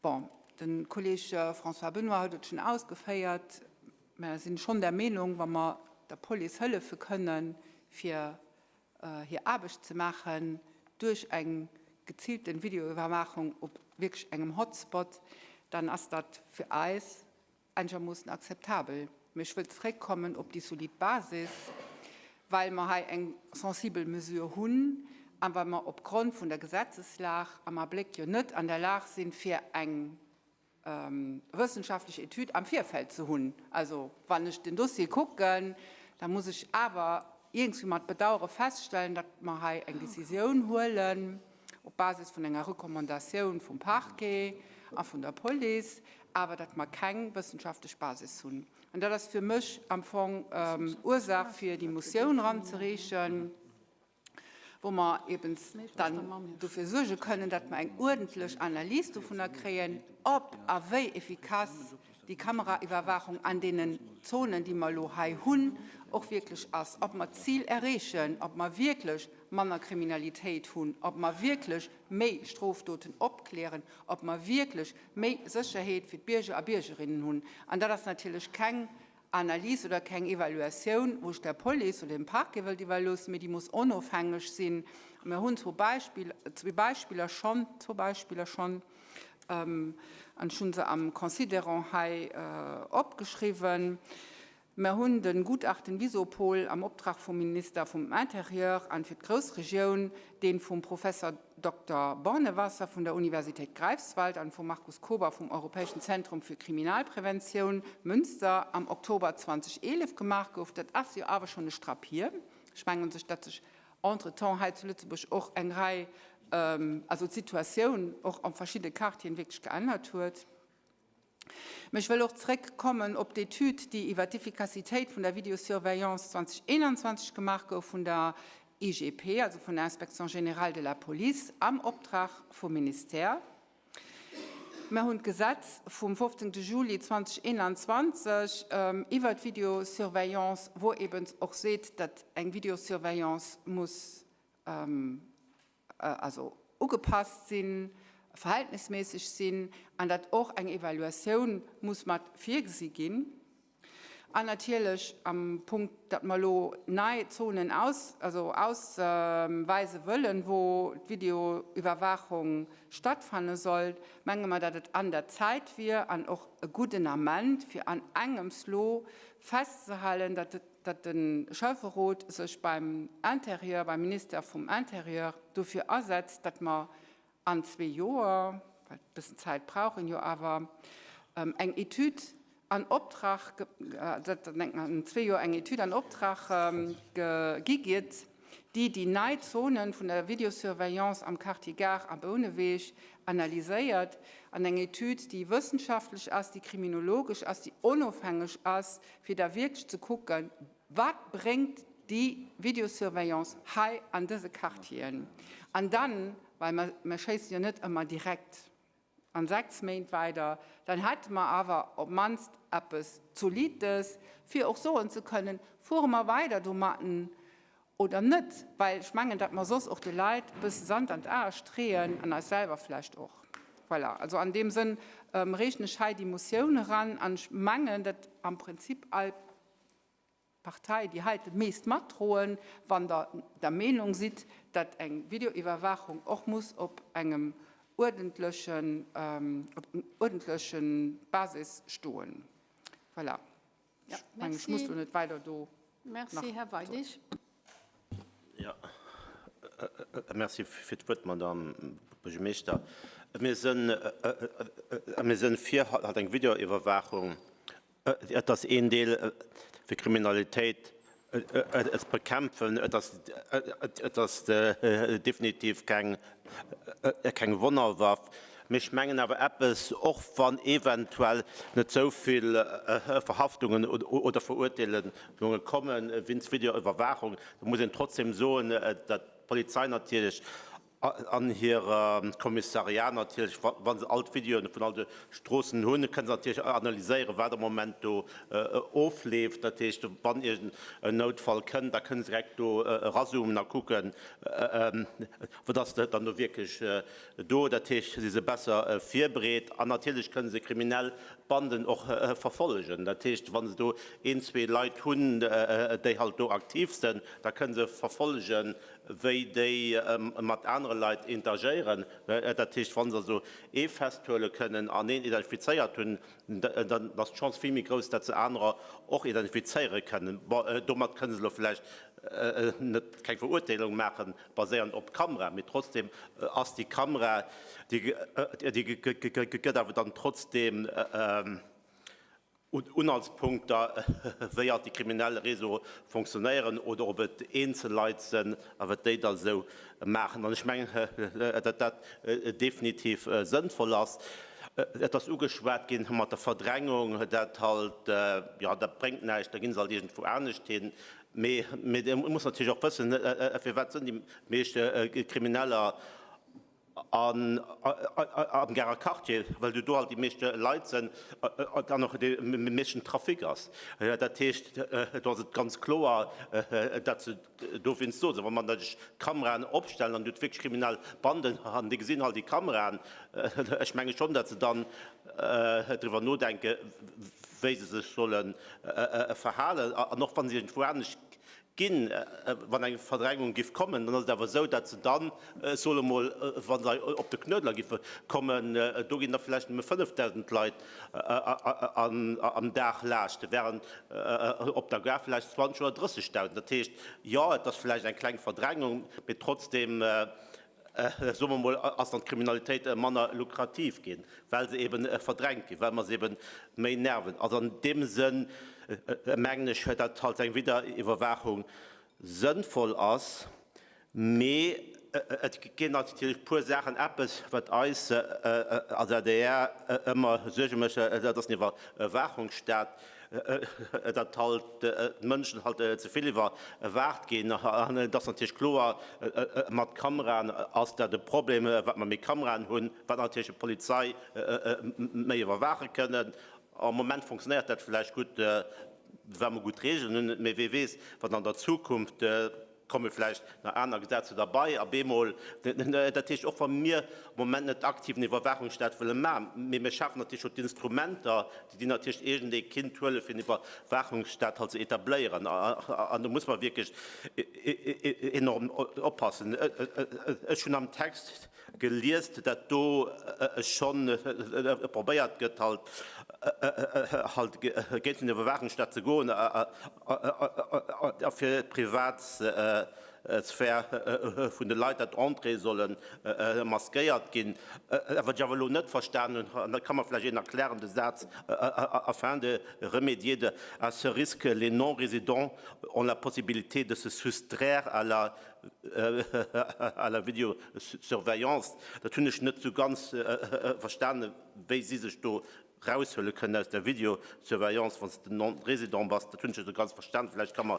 Bon, de Kolleeg François Benoy huet et schonn ausgeféiert, Mer sinn schonn der Meenung, wa mer der Police hëllefe kënnen, fir hir Aarbecht ze maachen duerch eng geziilten Videoiwwerwaachung op wierklech engem Hotspot, dann ass dat fir eis engermoossen akzeptabel. Mee ech wëll zréckkommen op déi solid Basis, well mer hei eng sensibel Mesure hunn a well mer opgrond vun der Gesetzeslag am Abléck jo net an der Lag sinn, fir eng wëssenschaftlech Etüd am Virfeld ze hunn. Also wann ech den Dossier kucken, da muss ech awer iergendwéi mat Bedauere feststellen, datt mer hei eng Décisioun huelen, op Basis vun enger Recommandatioun vum Parquet a vun der Police, awer datt mer keng wëssenschaftlech Basis hunn. An dat ass fir mech am Fong Ursaach, fir déi Motioun eranzereechen, wou mer eben dann dofir suerge kënnen, datt mer eng uerdentlech Analys dovunner kréien, ob a wéi effikass déi Kameraiwwerwaachung an deenen Zonen, déi mer elo hei hunn, och wierklech ass, ob mer d'Zil erreechen, ob mer wierklech manner Kriminalitéit hunn, ob mer wierklech méi Strofdoten opklären, ob mer wierklech méi Sécherheet fir d'Bierger a Biergerinnen hunn. An dat ass natierlech keng Analys oder keng Evaluatioun, wou ech der Police oder dem Parquet wëllt iwwerloossen, mee déi muss onofhängeg sinn. Mir hunn zwou Beispiller, zwee Beispiller schonn, zwou Beispiller schonn, an ech hu se am Considérant hei opgeschriwwen. Mer hunn de Gutachten Visopol am Optrag vum Minister vum Intérieur an fir d'Groussregioun, dee vum Professor Dokter Bornewasser vun der Universitéit Greifswald an vum Markus Kober vum Europäeschen Zentrum für Kriminalprävention, Münster, am Oktober 2011 gemaach gouf. Dat ass jo awer schonn e Strapp hier. Ech mengen sech, datt sech entretemps hei zu Lëtzebuerg och eng Rei, also d'Situatioun och a verschidde Quartieren wierklech geännert huet. Mä ech wëll och zréckkommen op d'Etüd, déi iwwer d'Effikassitéit vun der Vidéosurveillance 2021 gemaach gouf vun der IGP, also vun der Inspection générale de la Police, am Optrag vum Ministère. Mer hunn d'Gesetz vum 15. Juli 2021 iwwer d'Vidéosurveillance, wou eben och seet, datt eng Vidéosurveillance muss also ugepasst sinn, verhältnisméisseg sinn an datt och eng Evaluatioun muss mat virgesi ginn. An natierlech am Punkt, datt mer elo nei Zonen aus, also ausweise wëllen, wou d'Videoiwwerwaachung stattfanne soll, menge mer, datt et an der Zäit wier an och e gudden Ament, fir an engems lo festzehalen, datt et, datt de Schäfferot sech beim Intérieur, beim Ministère vum Intérieur dofir asetzt, datt mer an zwee Joer, well e bëssen Zäit brauch een jo awer, eng Etüd an Optrag, datt an zwee Joer eng Etüd an Optrag gi gétt, déi déi nei Zone vun der Vidéosurveillance am Quartier Gare a Bouneweg analyséiert, an eng Etüd, déi wëssenschaftlech ass, déi kriminologesch ass, déi onofhängeg ass, fir da wierklech ze kucken, Wat bréngt déi Vidéosurveillance hei an dëse Quartieren? An dann, well mer, mer schéissen jo net ëmmer direkt an 6 Méint weider, dann hätte mer awer op d'mannst eppes Zolides, fir och soen ze kënnen, Fuere mer weider domatten oder net? Well ech mengen, datt mer soss och de Leit e bësse Sand an d'Ae streeën an eis selwer vläicht och. Voilà, also an deem Sënn reechen ech hei déi Motioun eran an ech mengen, datt am Prinzip all. Partei déi heite meest matdroen, wann Der der Meenung sidd, datt eng Videoiwwerwaachung och muss op engem uerdentlechen, op uerdentleche Basis stoen. Voilà. Ech mengen, ech muss lo net weider do nach. Merci, Här Weidig. Jo, merci fir d'Wuert, Madamm Buergermeeschter. Mir sënn, mir sënn fir halt eng Videoiwwerwaachung. Et ass een Deel fir Kriminalitéit ze bekämpfen. Et ass, et ass definitiv keng, keng Wonnerwaff. Mee ech mengen awer eppes, och wann eventuell net esou vill Verhaftungen oder Verurteelunge komme wéinst Videoiwwerwaachung, da muss een trotzdem soen, datt d'Polizei natierlech an hirem Kommissariat natierlech, wa se all d'Videoen vun all de Stroossen hunn, kënne se natierlech analyséieren, wat am Moment do ofleeft. Dat heescht, wann iergend en Noutfall kënnt, da kënne se direkt do erazoomen a kucken, wat ass dann do wierklech do. Dat heescht, si se besser virbereet an natierlech kënne se kriminell Banden och verfollegen. Dat heescht, wa se do een, zwee Leit hunn, déi halt do aktiv sinn, da kënne se verfollegen, wéi déi mat anere Leit interagéieren. Dat heescht, wa se also ee festhuele kënnen an een identifizéiert hunn, dann ass d'Chance vill méi grouss, datt se anerer och identifizéiere kënnen. Bon, domat kënne se elo vläicht net keng Verurteelung maachen, baséierend op d'Kamera, mee trotzdem ass déi Kamera, déi gëtt awer dann trotzdem, Unhaltspunkter, wéi alt déi kriminell Réseaue fonctionnéieren oder ob et eenzel Leit sënn a wat déi da sou maachen. An ech mengen, datt dat definitiv sënnvoll ass. Et ass ugeschwat ginn mat der Verdrängung, dat halt, jo, dat bréngt näischt, da gi se halt iergendwou anescht hin. Mee ee muss natierlech och wëssen, firwat sënn déi meescht Krimineller An am Garer Quartier, well do halt déi meescht Leit sënn an och dee meeschten Trafic ass. Dat heescht, do ass et ganz kloer, datt se dowéinst do sinn. Wa mer natierlech Kameraen opstellen an do hutt wierklech kriminell Banden an déi gesinn halt déi Kameraen, ech menge schonn, datt se dann driwwer nodenke wéi se sech solle verhalen. An och wa se iergendwou anescht Ginn. Wann eng Verdrängung giff kommen, dann ass et awer esou, datt se dann, ech soe mol, wa se op de Knuedler giffe kommen, do ginn da vläicht nëmme 5.000 Leit am Dag laascht, während op der Gare vläicht 20 oder 30.000. Dat heescht, jo, et ass vläicht eng kleng Verdrängung, mee trotzdem, soe mer mol, ass dann d'Kriminalitéit manner lukrativ ginn, well se eben verdrängt ginn, well mer se eben méi nerven. Also an deem Sënn mengen ech, datt halt eng Wideriwwerwaachung sënnvoll ass, mee et ginn natierlech e puer Saachen, eppes wat eis als adr ëmmer Suerge mécht, dat ass den Iwwerwaachungsstaat. datt halt d'Mënschen halt ze vill iwwerwaacht ginn. An et ass natierlech kloer, mat Kameraen ass dat e Problem. Wat mer méi Kameraen hunn, wat natierlech d'Polizei méi iwwerwaache kënnen. Am Moment fonctionnéiert dat vläicht gutt, well mer gutt Regeln hunn, mee wee weess, wat an der Zukunft komme vläicht nach aner Gesetzer derbei a bemol, dat heescht, och wa mir am Moment net aktiv en Iwwerwaachungsstaat wëlle maachen, mee mir schafen natierlech jo d'Instrumenter, déi natierlech iergendee kinnt huelen, fir en Iwwerwaachungsstaat halt ze etabléieren. An do muss mer wierklech enorm oppassen. Ech hunn am Text gelies, dat do schonn probéiert gëtt, halt halt géint den Iwwerwaachungsstaat ze goen a fir d'Privatsphär vun de Leit, datt d'Entréeë solle maskéiert ginn. Wat ech awer elo net verstanen hunn, an dat ka mer vläicht een erklären, de Saz afin de remédier à ce risque, les non-résidents ont la possibilité de se soustraire à la à la Vidéosurveillance, dat hunn ech net esou ganz verstanen, wéi si sech do raushuele kënnen aus der Vidéosurveillance, wann s de Non-résident bass. Dat hunn ech net esou ganz verstanen. Vläicht ka mer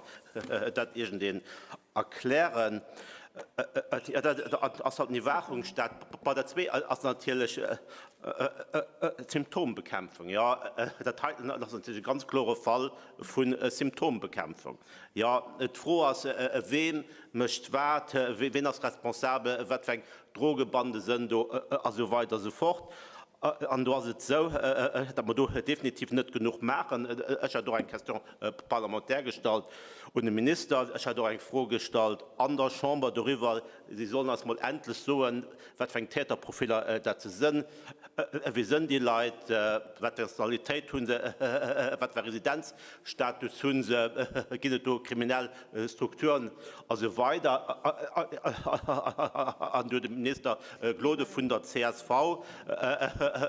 dat iergendeen erklären. Dat ass halt en Iwwerwaachungsstaat. Bei der zwee ass natierlech d'Symptombekämpfung. Jo, dat heiten ass natierlech e ganz klore Fall vu Symptombekämpfung. Jo, d'Fro ass, Wee mécht wat, ween ass responsabel, wat fir eng Drogebande sënn do a sou weider a sou fort. An do ass et esou, datt mer do definitiv net genuch maachen. Ech hat och eng Question parlementaire gestallt un de Minister. Ech hat och eng Fro gestallt an der Chamber doriwwer. Si sollen eis mol endlech soen, wat fir eng Täterprofiller dat se sënn. Wie sënn déi Leit? Wat fir Nationalitéit hu se? Wat fir Residenzstatus hu se? Ginn et do kriminell Strukturen a sou weider? An do huet de Minister Gloden vun der csv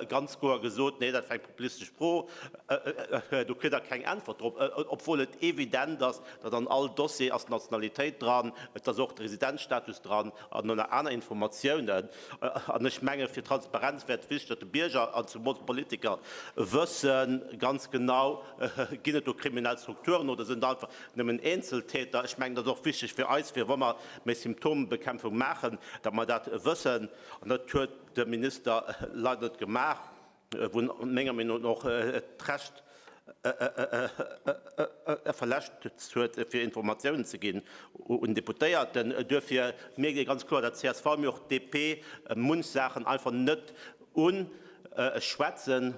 ganz kloer gesot, Nee, dat war eng populistesch Fro, do kritt Der keng Äntwert drop, obwuel et evident ass, datt an all Dossier ass d'Nationalitéit dran, et ass och de Residenzstatus dran an nach aner Informatiounen. An ech menge fir Transparenz wär et wichteg, datt de Bierger an zemools d'Politiker wësse ganz genau, Ginn et do kriminell Strukturen oder sinn et einfach nëmmen Eenzeltäter? Ech mengen, dat ass och wichteg fir eis, fir wa mer méi Symptombekämpfung maachen, datt mer dat wëssen. An dat huet de Minister leider net gemaach, wou en menger Meenung no och d'Recht verletzt huet, fir Informatiounen ze ginn un Deputéierten. Duerfir mierkt ee ganz kloer, datt csv, mee och d'DP munch Saachen einfach net uschwätzen.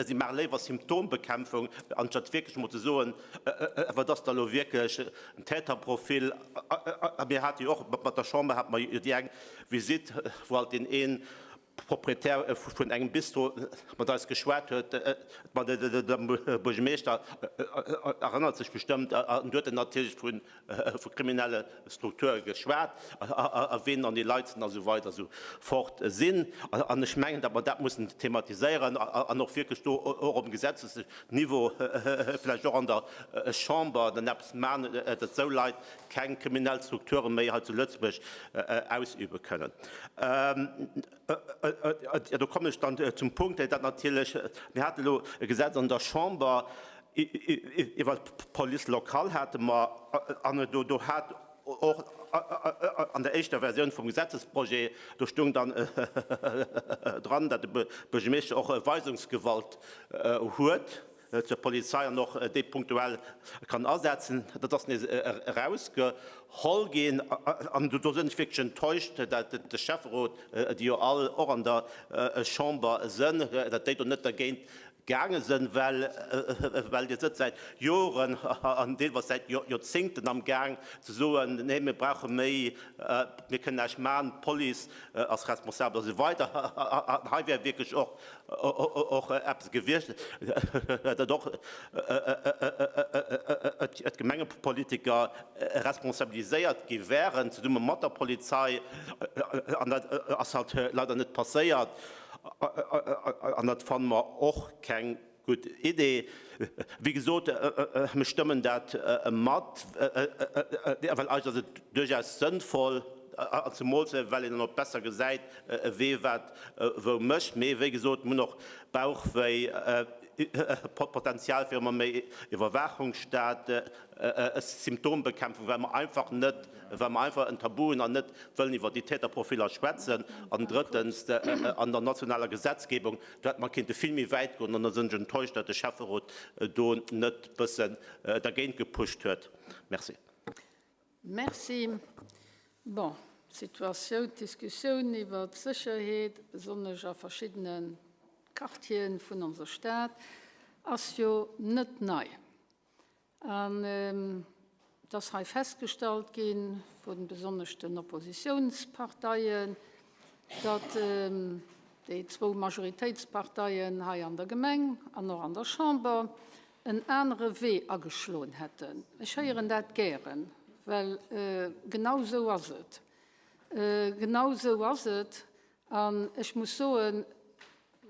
Si maache léiwer Symptombekämpfung, anstatt wierklech emol ze soen, Wat ass da elo wierklech en Täterprofil? A mir hate jo och mat der Chamber hate mer jo déi eng Visitt, wou halt deen ee Proprietär vun engem Bistro mat eis geschwat huet, de Buergermeeschter erënnert sech bestëmmt, an do huet en natierlech vu kriminelle Strukture geschwat a ween dann déi Leit sinn a sou weider a sou fort sinn. An ech mengen, datt mer dat mussen thematiséieren an och wierklech do och op dem gesetzlechen Niveau, vläicht och an der Chamber dann eppes maachen, datt esou Leit keng kriminell Strukture méi hei zu Lëtzebuerg ausübe kënnen. Do kommen ech dann zum Punkt, datt natierlech, mir hate elo e Gesetz an der Chamber iwwert d'Police locale hate mer, an do hat och an der éischter Versioun vum Gesetzesprojet, do stoung dann dran, datt de Buergermeeschter och Weisungsgewalt huet zur Polizei an och déi punktuell kann asetzen. Dat ass nees erausgeholl ginn. An do sinn ech wierklech enttäuscht, datt de Schäfferot, déi jo all och an der Chamber sënn, datt déi do net dergéint gaange sënn, well well Dir sëtzt säit Joren an deelweis säit Joerzéngten am Gaang ze soen, nee mir brauche méi, mir kënnen näischt maachen, d'Police ass responsabel a sou weider. An hei wär wierklech och och eppes gewiescht, datt och d'Gemengepolitiker responsabiliséiert gi wären, zesumme mat der Polizei. An dat ass halt leider net passéiert. An dat fanne mer och keng gutt Idee. Wéi gesot, mir stëmmen dat mat, well eis ass et duerchaus sënnvoll, an zemools well een dann och besser gesäit, wee wat wou mécht. Mee wéi gesot, mir hunn och Bauchwéi, Potenzial fir ëmmer méi Iwwerwaachungsstaat, Symptombekämpfung, well mer einfach net, well mer einfach en Tabu hunn an net wëllen iwwer déi Täterprofiller schwätzen. An drëttens, an der nationaler Gesetzgebung, do hätte mer kéinte vill méi wäit goen. An da sinn ech enttäuscht, datt de Schäfferot do net e bëssen dergéint gepusht huet. Merci. Merci. Bon, d'Situatioun, d'Diskussioun iwwert d'Sécherheet, besonnesch a verschiddene Quartiere vun onser Stad, ass jo net nei. An et ass hei festgestallt gi vu besonnesch den Oppositionsparteien, datt déi zwou Majoritéitsparteien hei an der Gemeng an och an der Chamber en anere Wee ageschloen hätten. Ech héieren dat gären, well genau esou ass et. Genau esou ass et. An ech muss soen,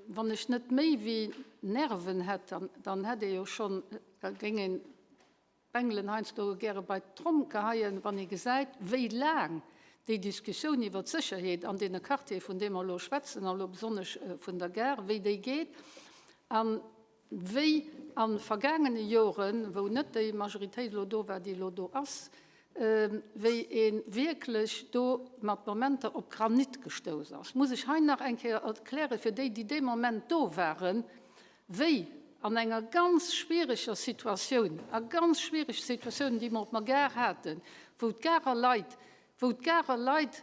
wann ech net méi wéi Nerven hätt, dann hätt ee jo schonn, da géing een d'Bengelen heiansdo gäre bei d'Tromm geheien, wann ee gesäit, wéi laang déi Diskussioun iwwert d'Sécherheet an deene Quartiere, vun deem mer elo schwätzen, an elo besonnesch vun der Gare, wéi déi geet. An wéi a vergaangene Joren, wou net déi Majoritéit elo do war, déi elo do ass, wéi ee wierklech do mat Momenter op Granit gestouss ass, muss ech hei nach eng Kéier erklären, fir déi, déi dee Moment do waren, wéi an enger ganz schwiereger Situatioun, a ganz schwiereg Situatiounen, déi mer op der Gare haten, wou d'Garer Leit, wou d'Garer Leit.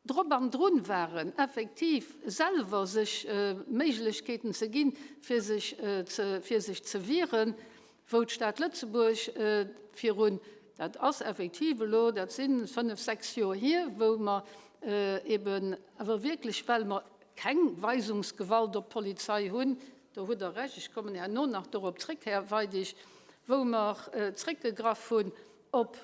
Drop an drun waren, effektiv selwer sech Méiglechkeeten ze ginn, fir sech ze, fir sech ze wieren, wou d'Stad Lëtzebuerg virun, dat ass effektiv elo, dat si fënnf, sechs Joer hier, wou mer eben awer wierklech, well mer keng Weisungsgewalt op d'Polizei hunn, do hutt Der Recht, ech kommen herno nach dorop zréck, Här Weidig, wou mer zréckgegraff hunn op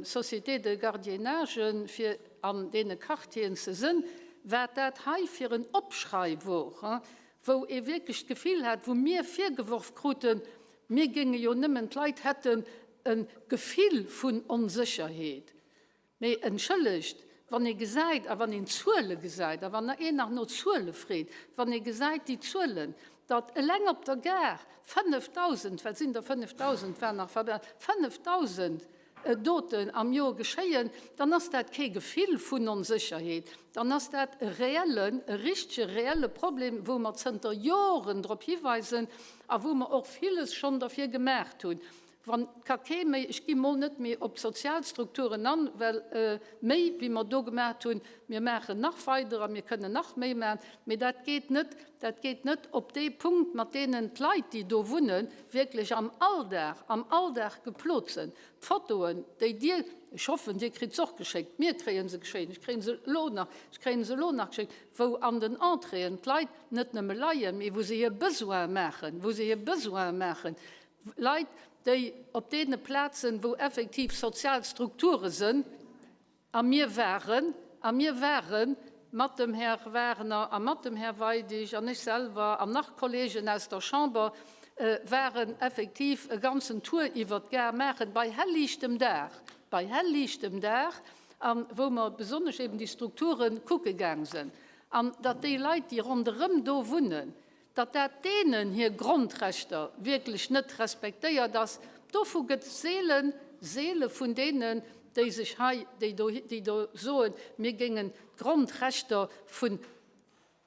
Sociétés de gardiennage fir an deene Quartieren ze sënn, wat dat hei fir en Opschrei wor, wou ee wierklech d'Gefill hat, wou mir virgeworf kruten, mir géinge jo nëmmen, d'Leit hätten e Gefill vun Onsécherheet. Mee entschëllegt, wann ee gesäit a wann een d'Zuele gesäit a wann een nach no Zuele freet, wann ee gesäit déi Zuelen, datt eleng op der Gare 5.000, well et sinn der 5.000, war nach 5.000 Doten am Joer geschéien, dann ass dat kee Gefill vun Onsécherheet, dann ass dat e reellen, e richtege reelle Problem, wou mer zënter Joren drop hiweisen a wou mer och villes schonn derfir gemaacht hunn. Wann ka kee méi, ech gi mol net méi op d'Sozialstrukturen an, well méi wéi mer do gemaacht hunn, mir maachen nach weider a mir kënnen nach méi maachen, mee dat geet net, dat geet net op dee Punkt mat deenen d'Leit, déi do wunnen, wierklech am Alldag, am Alldag geplot sinn. D'Fotoen, déi Dir, ech hoffen, Dir kritt se och geschéckt, mir kréie se geschéckt, ech kréie se elo nach, ech kréie se elo nach geschéckt, wou an den Entréeën d'Leit net nëmme leien, mee wou se hir Besoine maachen, wou se hir Besoine maachen, Leit, déi op deene Plazen, wou effektiv sozial Strukture sënn, a mir waren, a mir ware mat dem Här Wagner a mat dem Här Weidig an ech selwer an nach Kollegen aus der Chamber, waren effektiv e ganzen Tour iwwert d'Gare maachen, bei hellliichtem Dag, bei hellliichtem Dag, a wou mer besonnesch eben déi Strukture kucke gaang sënn, an datt déi Leit, déi ronderëm do wunnen, Datt dat deenen hir Grondrechter wierklech net respektéiert ass, dovu gëtt seelen, seele vun deenen, déi sech hei, déi do, déi do soen, mir géingen d'Grondrechter vun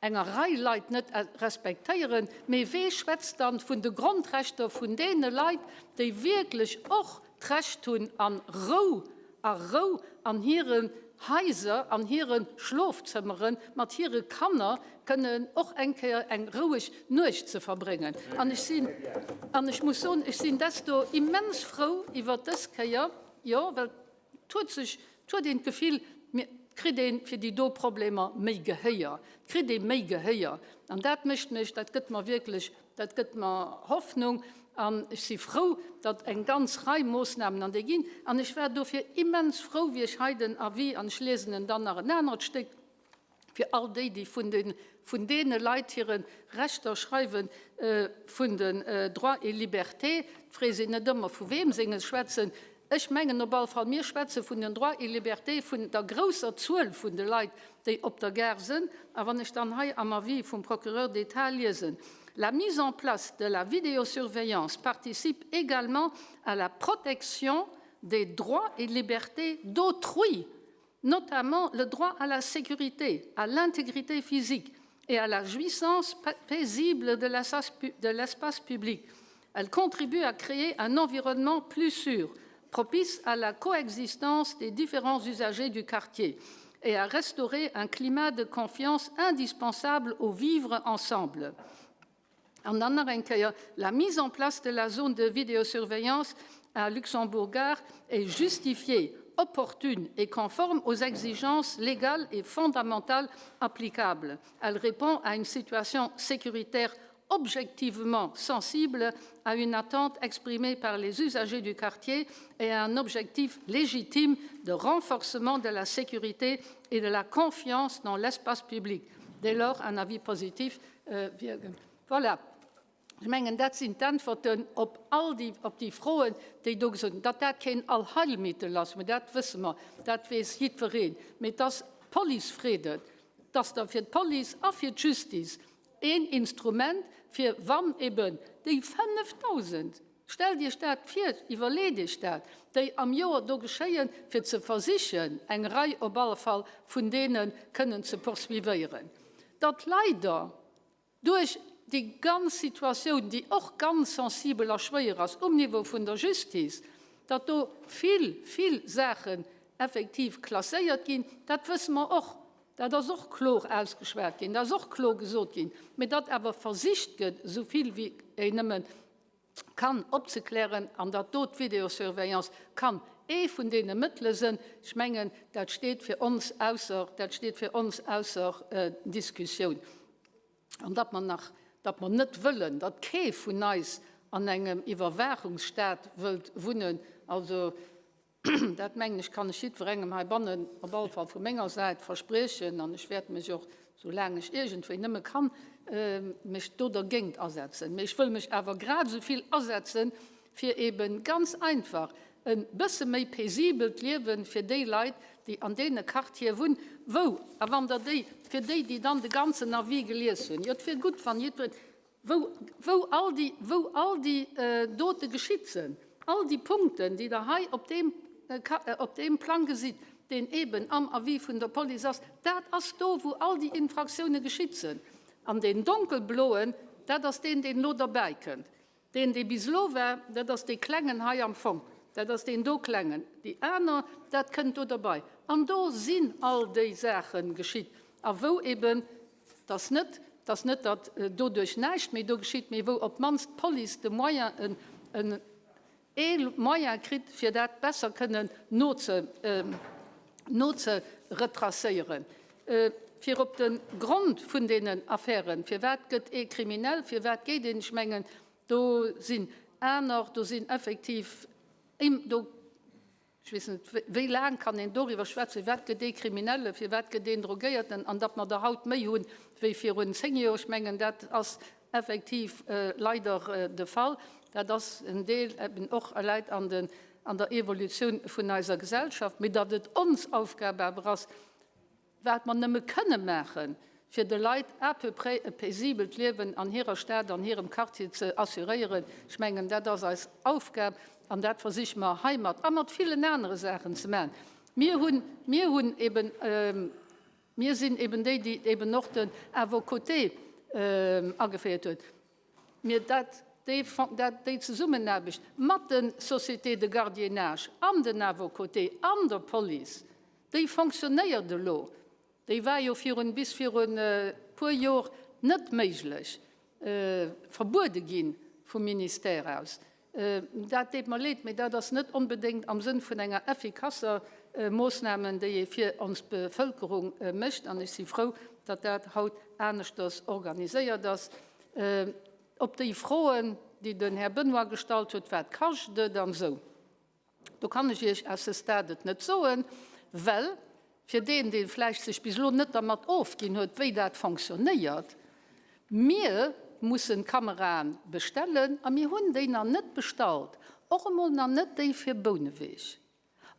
enger Rei Leit net respektéieren. Mee wee schwätzt dann vun de Grondrechter vun deene Leit, déi wierklech och d'Recht hunn a Rou, a Rou an hiren Haiser, an hire Schlofzëmmere mat hire Kanner kënnen och eng Kéier eng roueg Nuecht ze verbréngen. An ech sinn, an ech muss soen, ech sinn desto immens frou iwwert dës Kéier, jo, well et huet sech, et huet een d'Gefill, mir, et kritt ee fir déi do Problemer méi Gehéier, et kritt ee méi Gehéier. An dat mécht mech, dat gëtt mer wierklech Dat gëtt mer Hoffnung an ech si frou, datt eng ganz Rei Moossnamen an déi ginn. An ech war dofir immens frou, wéi ech hei den Avis, an ech liesen en dann nach en anert Stéck, fir all déi, déi vun de, vun deene Leit hire Rechter schreiwen, vun den Droits et libertés, d'Fro sinn net ëmmer, vu weem senge schwätzen, Ech mengen op alle Fall, mir schwätze vun den Droits et libertés vun der grousser Zuel vun de Leit, déi op der Gare sënn. A wann ech dann hei am Avis vum Procureur d'État liesen, La mise en place de la vidéosurveillance participe également à la protection des droits et libertés d'autrui, notamment le droit à la sécurité, à l'intégrité physique et à la jouissance paisible de l'espace public. Elle contribue à créer un environnement plus sûr, propice à la coexistence des différents usagers du quartier et à restaurer un climat de confiance indispensable au vivre ensemble. An dann nach eng Kéier, La mise en place de la zone de vidéosurveillance à Luxembourg-Gare est justifiée, opportune et conforme aux exigences légales et fondamentales applicables. Elle répond à une situation sécuritaire objectivement sensible à une attente exprimée par les usagers du quartier et à un objectif légitime de renforcement de la sécurité et de la confiance dans l'espace public. Dès lors, un avis positif euh, voilà. Ech mengen, dat sinn d'Äntwerten op all déi, op déi Froen, déi do gesot ginn. Datt dat keen Allheilmittel ass, mä dat wësse mer, dat weess jiddwereen. Mee dass d'Police freet et, dass der fir d'Police a fir d'Justice een Instrument, fir wann eben déi 5.000, stellt Iech dat vir, iwwerleet Iech dat, déi am Joer do geschéien, fir ze versichen, eng Rei op alle Fall vun deene kënnen ze poursuivéieren. Datt leider Duerch déi ganz Situatioun, déi och ganz sensibel a schwéier ass um Niveau vun der Justice, datt do vill, vill Saachen effektiv klasséiert ginn, dat wësse mer och. Dat ass och kloer ausgeschwat ginn, dat ass och kloer gesot ginn, mä datt awer versicht gëtt, esou vill wéi een nëmme kann opzeklären an datt do d'Vidéosurveillance kann ee vun deene Mëttele sënn, ech mengen, dat steet fir ons ausser, dat steet fir ons ausser Diskussioun. An datt mer nach, datt mer net wëllen, datt kee vun eis an engem Iwwerwaachungsstaat wëllt wunnen, also Dat, mengen ech, kann ech jiddwerengem heibannen, op alle Fall vu menger Säit, verspriechen. An ech wäert mech och, soulaang ech iergendwéi nëmme kann, mech do dergéint asetzen. Mee ech wëll mech awer grad esou vill asetzen, fir eebe ganz einfach e bësse méi paisibelt Liewe fir déi Leit, déi an deene Quartiere wunnen, wou, a wann Der déi, fir déi, déi dann de ganzen Avis gelies hunn, jo, et wier gutt, wann jiddwereen, Wou, wou all déi, wou all déi Dote geschitt sinn, all déi Punkten, déi Der hei op deem, op deem Plang gesitt, deen eeben am Avis vun der Police ass, dat ass do, wou all déi Infraktioune geschitt sinn. An deen donkelbloen, dat ass deen, deen elo derbäikënnt. Deen, dee bis elo war, dat ass dee klengen hei am Fong, dat ass deen do klengen. Déi aner, dat kënnt do derbei. An do sinn all déi Saache geschitt. A wou eben, dass net, dass net, datt doduerch näischt méi do geschitt, mee wou op d'mannst d'Police de Moyen, en, en, ee Moyen kritt, fir dat besser kënnen noze, noze retracéieren. Fir op de Grond vun deenen Affären, firwat gëtt ee kriminell, firwat geet een, ech mengen, do sinn aner, do sinn effektiv, do, ech weess net, wéi laang kann een doriwwer schwätzen, firwat gëtt ee Kriminelle, firwat gëtt een Drogéierten, an datt mer der haut méi hunn wéi virun 10 Joer, ech mengen, dat ass effektiv leider de Fall. Dat ass en Deel eben och, läit an den, an der Evolutioun vun eiser Gesellschaft, mee datt et ons Aufgab awer ass, wat mer nëmme kënne maachen, fir de Leit à peu près e paisibelt Liewen an hirer Stad, an hirem Quartier ze assuréieren, ech mengen, dat ass eis Aufgab an dat versiche mer heimat a mat villen anere Saachen ze maachen. Mir hunn, mir hunn eben, mir sinn eben déi, déi eben och den À vos côtés ageféiert hunn. Mir dat, déi, dat, déi Zesummenaarbecht mat de Sociétés de gardiennage an den À vos côtés an der Police, déi fonctionnéiert elo. Déi war jo virun, bis virun e puer Jor net méiglech, verbuede gi vum Ministère aus. Dat deet mer leed, mee dat ass net onbedéngt am Sënn vun enger effikasser Moossnamen, déi ee fir ons Bevëlkerung mécht. An ech si frou, datt dat haut aneschters organiséiert ass. Op déi Froen, déi den Här Benoy gestallt huet, wat kascht et an esou, do kann ech Iech à ce stade et net soen, well fir deen, dee vläicht sech bis elo net dermat ofginn huet, wéi dat fonctionnéiert, mir mussen Kameraen bestellen a mir hunn déi nach net bestallt, och emol nach net déi fir Bouneweg.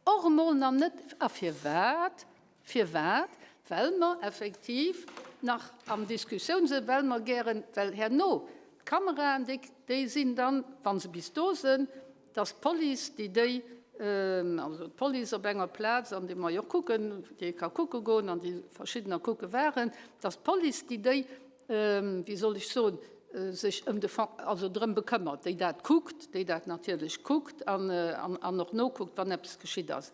Och emol nach net. A firwat? Firwat? Well mer effektiv nach an Diskussioun sinn, well mer gären, well herno d'Kameraen, déi, déi sinn dann, wa se bis do sinn, dass d'Police, déi déi, also d'Police op enger Plaz, an déi mer jo och kucken, déi ee ka kucke goen an déi verschiddener kucke waren, dass d'Police, déi déi, wéi soll ech soen, sech ëm de Fond, also drëm bekëmmert, déi dat kuckt, déi dat natierlech kuckt an, an och nokuckt, wann eppes geschitt ass.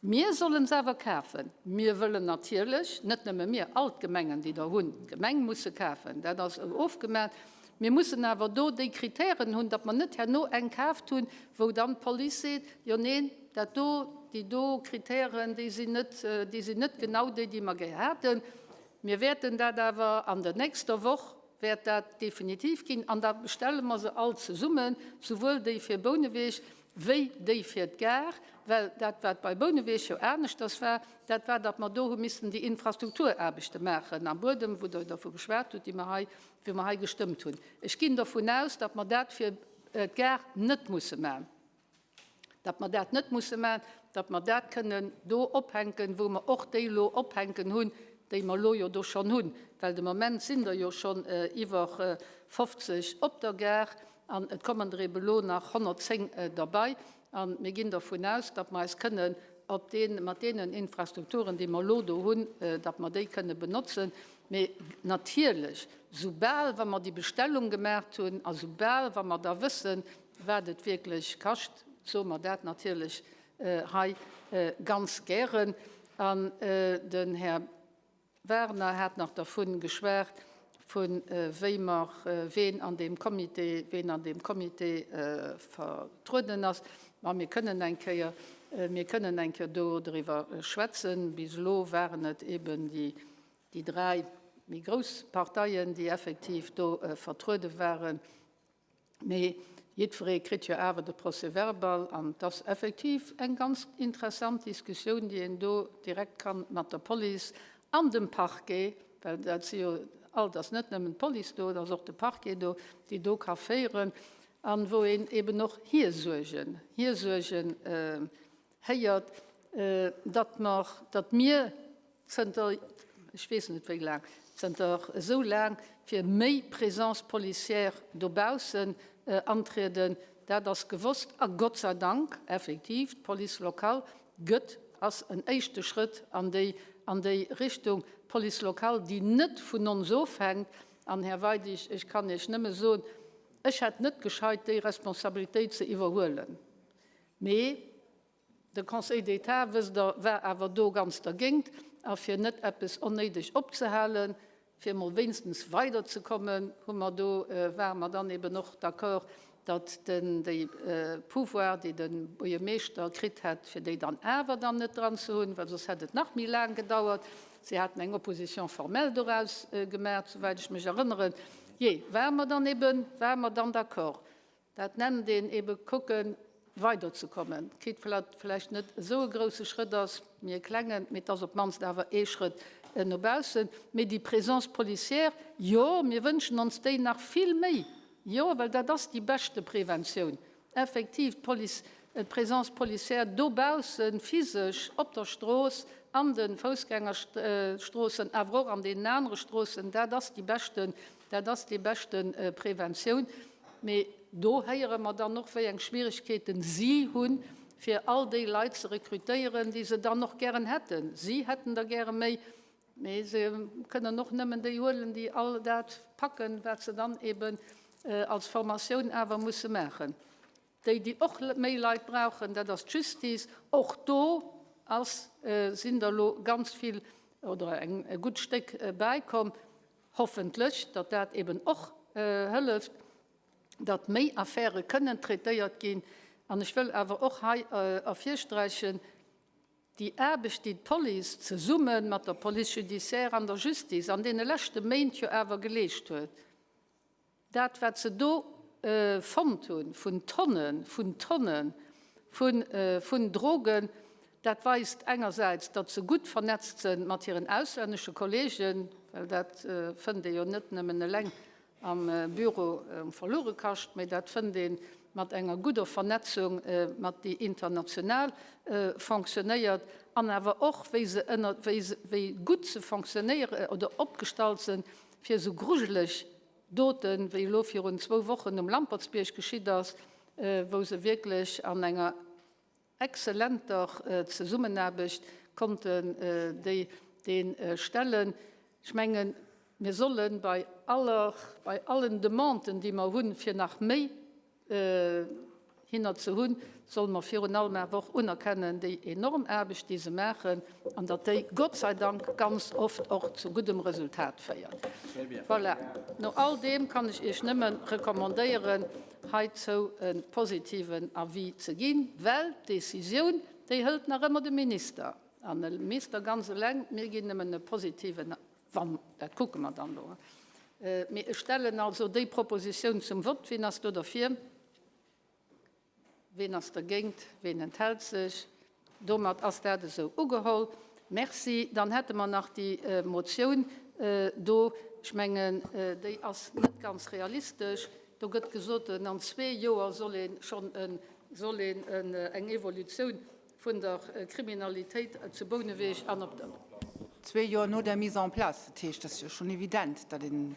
Mir sollen se awer kafen. Mir wëllen natierlech, net nëmme mir, all d'Gemengen, déi der hunn, d'Gemeng muss se kafen, dat ass ofgemaach. Mir mussen awer do déi Kritären hunn, datt mer net herno eng kaaft hunn, wou dann d'Police seet, jo neen, dat do, déi do Kritären, déi sinn net, déi sinn net genau déi, déi mer gär haten. Mir wäerten dat awer an der nächster Woch wäert dat definitiv ginn an da bestelle mer se all zesummen, souwuel déi fir Bouneweg wéi déi fir d'Gare, well dat wat bei Bouneweg jo aneschters war, dat war, datt mer do hu missen déi Infrastrukturaarbechte maachen am Buedem, wou Der dervu geschwat hutt, déi mer hei, wou mer hei gestëmmt hunn. Ech ginn dervun aus, datt mer dat fir d'Gare net musse maachen. Datt mer dat net musse maachen, datt mer dat kënnen do ophänken, wou mer och déi elo ophänken hunn, déi mer elo jo do schonn hunn. Well de Moment sinn der jo schonn iwwer 50 op der Gare an et kommen der ebe elo nach 110 derbei. A mir ginn dervun aus, datt mer eis kënnen op dee mat deenen Infrastrukturen, déi mer elo do hunn, datt mer déi kënne benotzen. Mee natierlech, soubal wa mer déi Bestellung gemaacht hunn a soubal wa mer da wëssen, Wat et wierklech kascht, soe mer dat natierlech hei ganz gären. An den Här. Werner hat nach dervun geschwat, vu wéi mer, ween an deem Comité, ween an deem Comité vertrueden ass. Ma mir kënnen eng Kéier, mir kënnen eng Kéier do driwwer schwätzen. Bis elo waren et eben déi, déi dräi méi grouss Parteien, déi effektiv do vertruede waren. Mee jiddweree kritt jo awer de Procès-verbal an et ass effektiv eng ganz interessant Diskussioun, déi een do direkt ka mat der Police an dem Parquet, well dat si jo alt ass net nëmmen d'Police do, et ass och de Parquet do, déi do ka féieren an wou een eben och hir Suergen, hir Suergen héiert, datt mer, datt mir zënter ech weess net wéi laang, zënter esou laang fir méi Présence policière dobaussen antrieden, dat ass gewosst. A Gott sei Dank, effektiv, d'Police locale gëtt, ass en éischte Schrëtt an déi, an déi Richtung. D'Police locale, déi net vun ons ofhänkt. An, Här Weidig, ech kann Iech nëmme soen, ech hätt net gescheit, déi Responsabilitéit ze iwwerhuelen. Mee De Conseil d'État, wësst Der, war awer do ganz dergéint. A fir net eppes onnéideg opzehalen, fir emol wéinstens weiderzekommen, hu mer do, ware mer dann eben och d'accord, datt den, déi Pouvoir, déi de Buergermeeschter kritt hätt, fir déi dann awer dann net dran ze hunn, well soss hätt et nach méi laang gedauert. Si haten eng Opposition formelle doraus gemaach, souwäit ech mech erënneren. Jee, ware mer dann eben, ware mer dann d'accord. Dat nennt een ebe kucken, weiderzekommen. Quitte datt vläicht net esou e grouse Schrëtt ass, mee e klengen, mee et ass op d'mannst awer ee Schrëtt no baussen. Mee déi Présence policière, jo, mir wënschen ons déi nach vill méi, jo, well dat ass déi beschte Preventioun, effektiv d'Police, d'Présence policière dobaussen, physesch op der Strooss, an de Foussgängerstroossen, awer och an deenen anere Stroossen, dat ass déi beschte, dat ass déi beschte Preventioun. Mee do héiere mer dann och, wéi eng Schwierigkeeten si hunn, fir all déi Leit ze rekrutéieren, déi se dann och gären hätten. Si hätten der gäre méi, mee se kënnen och nëmmen déi huelen, déi all dat packen, wat se dann eben als Formatioun awer musse maachen. Déi, déi och méi Leit brauchen, dat ass d'Justice. Och do ass, sinn der elo ganz vill oder eng e gutt Stéck bäikomm. Hoffentlech, datt dat eben och hëlleft, datt méi Affäre kënnen traitéiert ginn. An ech wëll awer och hei ervirsträichen, déi Aarbecht, déi d'Police zesumme mat der Police judiciaire an der Justice an deene leschte Méint jo awer geleescht huet, Dat, wat se do fonnt hu vun Tonnen, vun Tonne vun Drogen, dat weist engersäits, datt se gutt vernetzt se mat hiren auslännesche Kollegen, well dat fënnt ee jo net nëmmen eleng am Büro um Verluerekascht, mä dat fënnt ee mat enger gudder Vernetzung, mat déi international fonctionnéiert, an awer och wéi se ënner, wéi gutt se fonctionnéieren oder opgestallt sinn, fir esou grujeleg Doten, wéi elo virun zwou Wochen um Lampertsbierg geschitt ass, wou se wierklech an enger exzellenter Zesummenaarbecht konnten déi dee stellen. Ech mengen, mir solle bei aller, bei allen Demanden, déi mer hunn, fir nach méi hinner ze hunn, solle mer virun allem awer och unerkennen déi enorm Aarbecht, déi se maachen, an datt déi Gott sei Dank ganz oft och zu guddem Resultat féiert. Voilà, no all deem kann ech Iech nëmme recommandéieren, heizou e positiven Avis ze ginn, well d'Décisioun, déi hëlt nach ëmmer de Minister, an e Minister ganz eleng, mir ginn nëmmen e positiven Wann, dat kucke mer dann elo. Mee ech stellen also déi Propositioun zum Vott. Wien ass do derfir? Wien ass dergéint? Wien enthält sech? Domat ass dat esou ugeholl. Merci. Dann hätte mer nach déi Motioun do. Ech mengen, déi ass net ganz realistesch. Do gëtt gesot, an zwee Joer soll ee schonn soll een eng Evolutioun vun der Kriminalitéit zu Bouneweg an op der. Zwee Joer no der Mise en place. Dat heescht, et ass jo schonn evident, datt een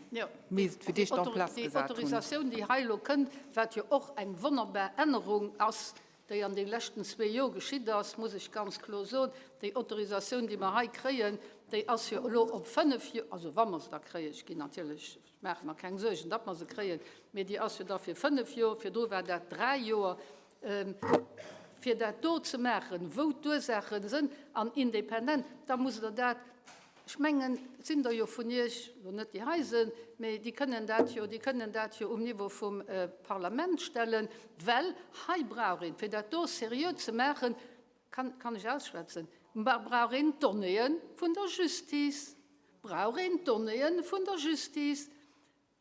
misst fir d'éischt en place Déi gesat hunn. Autorisatioun, déi hei elo kënnt, wat jo och eng wonnerbar Ännerung ass, déi an de leschten zwee Joer geschitt ass, muss ech ganz kloer soen, déi Autorisatioun, déi mer hei kréien, déi ass jo elo op fënnf Joer, also wa mer se da kréien, ech ginn natierlech, ech maache mer keng Suergen, datt mer se kréien, mee déi ass jo da fir fënnf Joer, virdru war dat dräi Joer, Fir dat do ze maachen, wou d'Ursaache sënn an independent, da musst Der dat. Ech mengen, et sinn der jo vun Iech, elo net déi hei sinn, mee déi kënnen dat jo, déi kënnen dat jo um Niveau vum Parlament stellen, well hei brauch een, fir dat do seriö ze maachen, kann, kann ech ausschwätzen, brauch een d'Donnéeë vun der Justice, brauch een d'Donnéeë vun der Justice.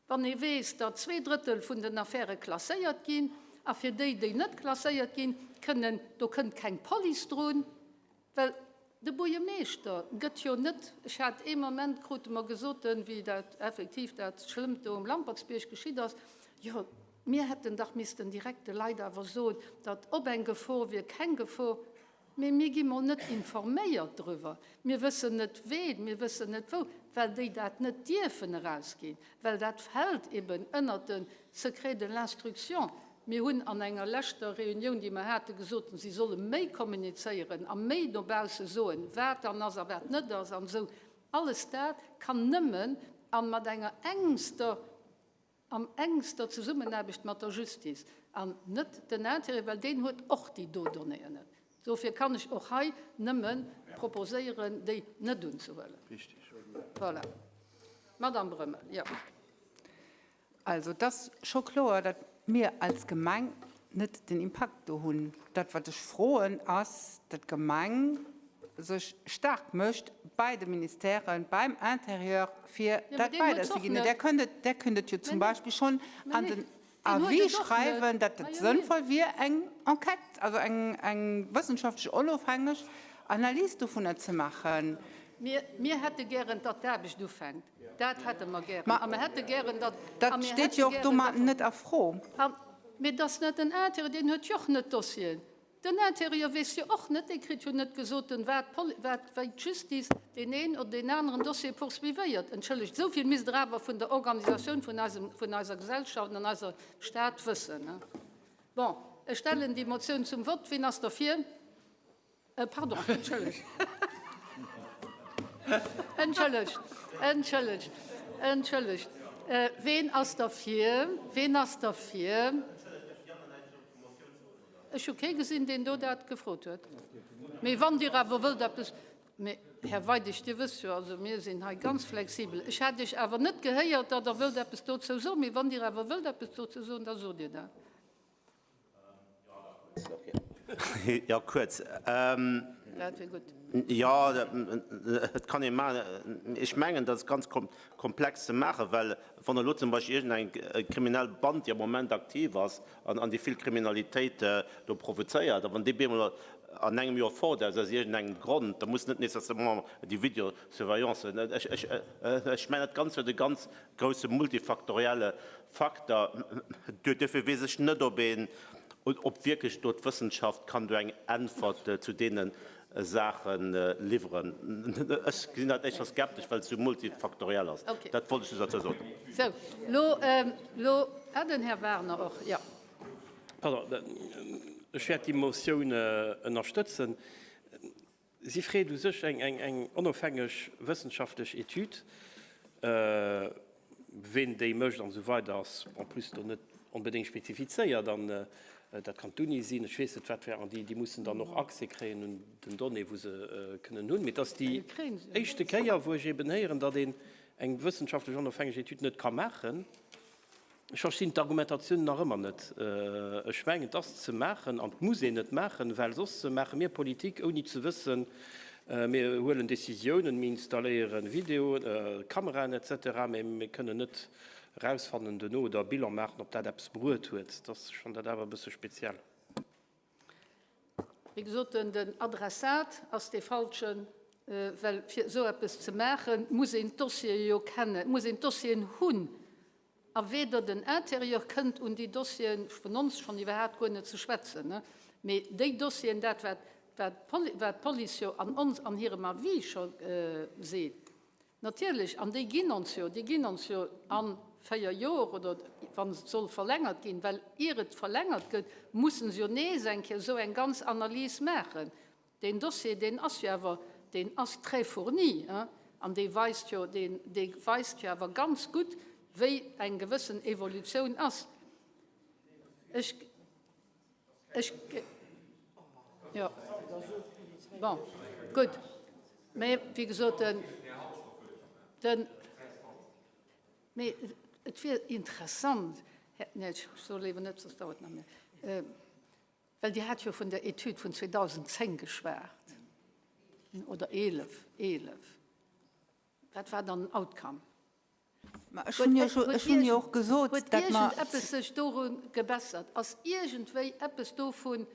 Wann ee weess, datt 2/3 vun den Affäre klasséiert ginn, a fir déi, déi net klasséiert ginn, kënnen, do kënnt keng Police drun, well de Buergermeeschter gëtt jo net, ech hat ee Moment, krute mer gesoten, wéi dat effektiv dat Schlëmmt do um Lampertsbierg geschitt ass, jo, mir hätten dach missten direkt de Leit awer soen, datt ob eng Gefor wier, keng Gefor. Mee mir gi mol net informéiert driwwer. Mir wëssen net ween, mir wëssen net wou, well déi dat net dierfen erausginn, well dat fält eben ënnert de Secret de l'instruction. Mir hunn an enger leschter Reunioun, déi mer haten, gesot, si solle méi kommunizéieren a méi no bausse soen, wat dann ass a wat net ass an esou. Alles dat kann nëmmen a mat enger engster Am engster Zesummenaarbecht mat der Justice an net den Intérieur, well deen huet och déi do Donnéeën net. Dofir kann ech och hei nëmme proposéieren, déi net unzehuelen. Voilà. Madame Brömmel, jo. Also, et ass scho kloer, datt mir als Gemeng net den Impakt do hunn. Dat, wat ech froen, ass, datt d'Gemeng sech staark mécht bei de Ministèren, beim Intérieur, fir dat weiderzeginn. Där kënnt et, Där kënnt et jo zum Beispill schonn an den Avis schreiwen, datt et sënnvoll wier, eng Enquête, also eng, eng wëssenschaftlech onofhängeg Analys dovunner ze maachen. Mir, mir hätte gären, datt d'Aarbecht ufänkt. Dat hätte mer gären. A mer hätte gären, datt, a Dat mir steet hätte jo och gären, domat datt. net a Fro. A, mee et ass net den Intérieur, deen huet jo och net d'Dossieren. Den Intérieur weess jo och net, dee kritt jo net gesoten, wat d'Poli, wat, wéi d'Justice deen een oder deen aneren Dossier poursuivéiert. Entschëllegt, esou vill misst Der awer vun der Organisatioun vun eisem, vun eiser Gesellschaft an eiser Stad wëssen. Bon, ech stellen déi Motioun zum Vott. Wien ass derfir? Pardon, entschëllegt. Entschëllegt, entschëllegt, entschëllegt. Ween ass derfir? Ween ass derfir? Ech hu kee gesinn, deen do dat gefrot huet. Mee wann Dir awer wëllt eppes. Mee, Här Weidig, Dir wësst jo, also mir sinn hei ganz flexibel. Ech hat Iech awer net gehéiert, datt Der wëllt eppes dozou soen. Mee wann Dir awer wëllt eppes dozou soen, da sot Dir dat. Jo, kuerz. Dat wier gutt. Jo, et kann ee maachen. Ech mengen, dat ass ganz komplex ze maachen, well wann elo zum Beispill iergendeng kriminell Band, déi am Moment aktiv ass an déi vill Kriminalitéit do provozéiert, a wann déi bemol an engem Joer fort ass aus iergendengem Grond, da muss net nécessairement déi Videosurveillance, ech mengen, dat Ganzt huet e ganz grousse multifaktorielle Faktor. Duerfir weess ech net, ob een, ob wierklech do d'Wëssenschaft kann do eng Äntwert zu deene Saache liwweren. Ech gesinn dat éischter skeptesch, well et esou multifaktoriell ass. Dat wollt ech just dozou soen. Sou, lo, lo, ah, den Här Wagner och, jo. Pardon, ech wäert déi Motioun ënnerstëtzen. Si freet u sech eng onofhängeg wëssenschaftlech Etüd. Ween déi mécht an esou weider ass en plus do net onbedéngt spezifizéiert. An dat kann d'Uni sinn, ech weess net wat fir eng. An déi mussen dann och Accès kréien un den Donnéeë wou se kënnen hunn. Mee et ass déi éischte Kéier wou ech eeben héieren, datt een eng wëssenschaftlech onofhängeg Etüd net ka maachen. Ech verstinn d'Argumentatioun nach ëmmer net. Ech mengen, et ass ze maachen an et muss een et maachen, well soss maache mir Politik ouni ze wëssen, mir huelen Décisiounen, mir installéiere Videoen, Kameraen et cetera, mä mir kënnen net erausfannen duerno oder e Bilan maachen, ob dat eppes bruet huet. Ech fannen dat awer e bësse speziell. Wéi gesot, den Adressat ass dee falschen, well fir esou eppes ze maachen, muss een d'Dossiere jo kennen, muss een d'Dossieren hunn. A weder den Intérieur kënnt un déi Dossieren, vun ons schonn iwwerhaapt guer net ze schwätzen, mee déi Dossieren, dat wat wat d'Police jo an ons an hirem Avis scho seet, natierlech, an déi ginn ons jo, déi ginn ons jo a 4 Joer oder wann et soll verlängert ginn, well ier et verlängert gëtt, mussen se jo nees eng Kéier esou eng ganz Analys maachen. Deen Dossier, deen ass jo awer, deen ass très fourni, hein, an dee weist jo, deen, dee weist jo awer ganz gutt, wéi eng gewëssen Evolutioun ass. Ech, ech, jo, bon, gutt, mä wéi gesot, den. Den, mee et wier interessant, Här, nee, ech soe léiwer net, soss dauert nach méi, well Dir hat jo vun der Etüd vun 2010 geschwat, oder 11, 11. Wat war dann den Outcome? Ma ech hunn jo scho, ech hunn jo och gesot, Huet dat mer. iergendeppes sech doru gebessert? Ass iergendwéi eppes dovun,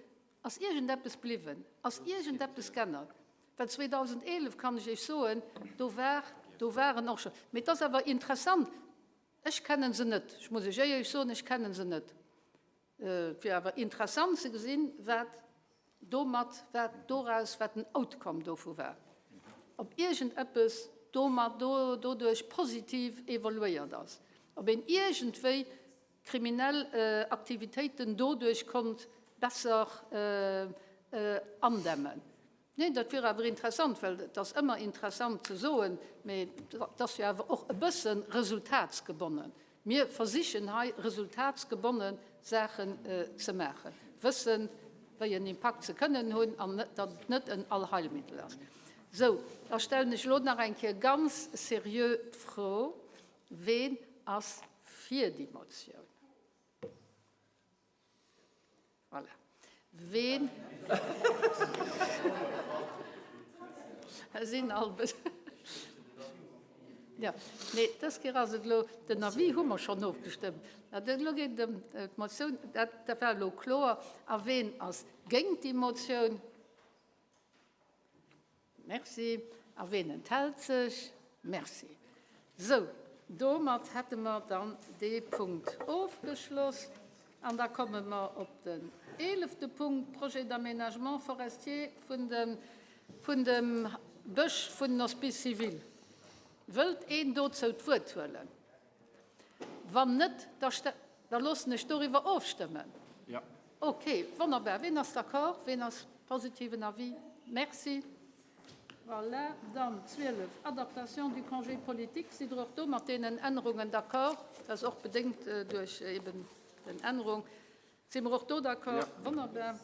ass iergendeppes bliwwen? Ass iergendeppes g'ännert? Well 2011, kann ech Iech soen, do war, do waren och scho, mee et ass awer interessant, ech kennen se net, ech muss Iech éierlech soen, ech kennen se net. Et wier awer interessant ze gesinn, wat domat, wat doraus, wat den Outcome dovu war, ob iergendeppes domat, doduerch positiv evoluéiert ass, ob een iergendwéi kriminell Aktivitéiten doduerch konnt besser andämmen. Neen, dat wier awer interessant, well et ass ëmmer interessant ze soen, mee et ass jo awer och e bësse resultatsgebonnen. Mir versichen hei resultatsgebonne Saachen ze maachen, wëssend, wéi en Impakt se kënnen hunn an datt et net en Allheilmittel ass. Sou, da stellen ech elo nach eng Kéier ganz seriö d'Fro, Ween ass fir déi Motioun? Voilà. Ween sinn all Ja, nee, dës Kéier ass et elo, den Avis hu mer schonn ofgestëmmt. Dat elo geet et ëm d'Motioun, dat, dat war elo kloer. A ween ass géint déi Motioun? Merci. A ween enthält sech? Merci. Sou, domat hätte mer dann dee Punkt ofgeschloss. An da komme mer op den eelefte Punkt, Projet d'aménagement forestier vun dem, vun dem Bësch vun den Hospices civils. Wëllt een dozou d'Wuert huelen? Wann net, da, da loossen ech doriwwer ofstëmmen. Jo. Ok, wonnerbar. Ween ass d'accord? Ween ass positiven Avis? Merci. Voilà, dann 12, Adaptation du congé politique. Sidd Der och do mat deenen Ännerungen d'accord? Dat ass och bedéngt duerch eben den Ännerung. Si mer och do d'accord? Wonnerbar.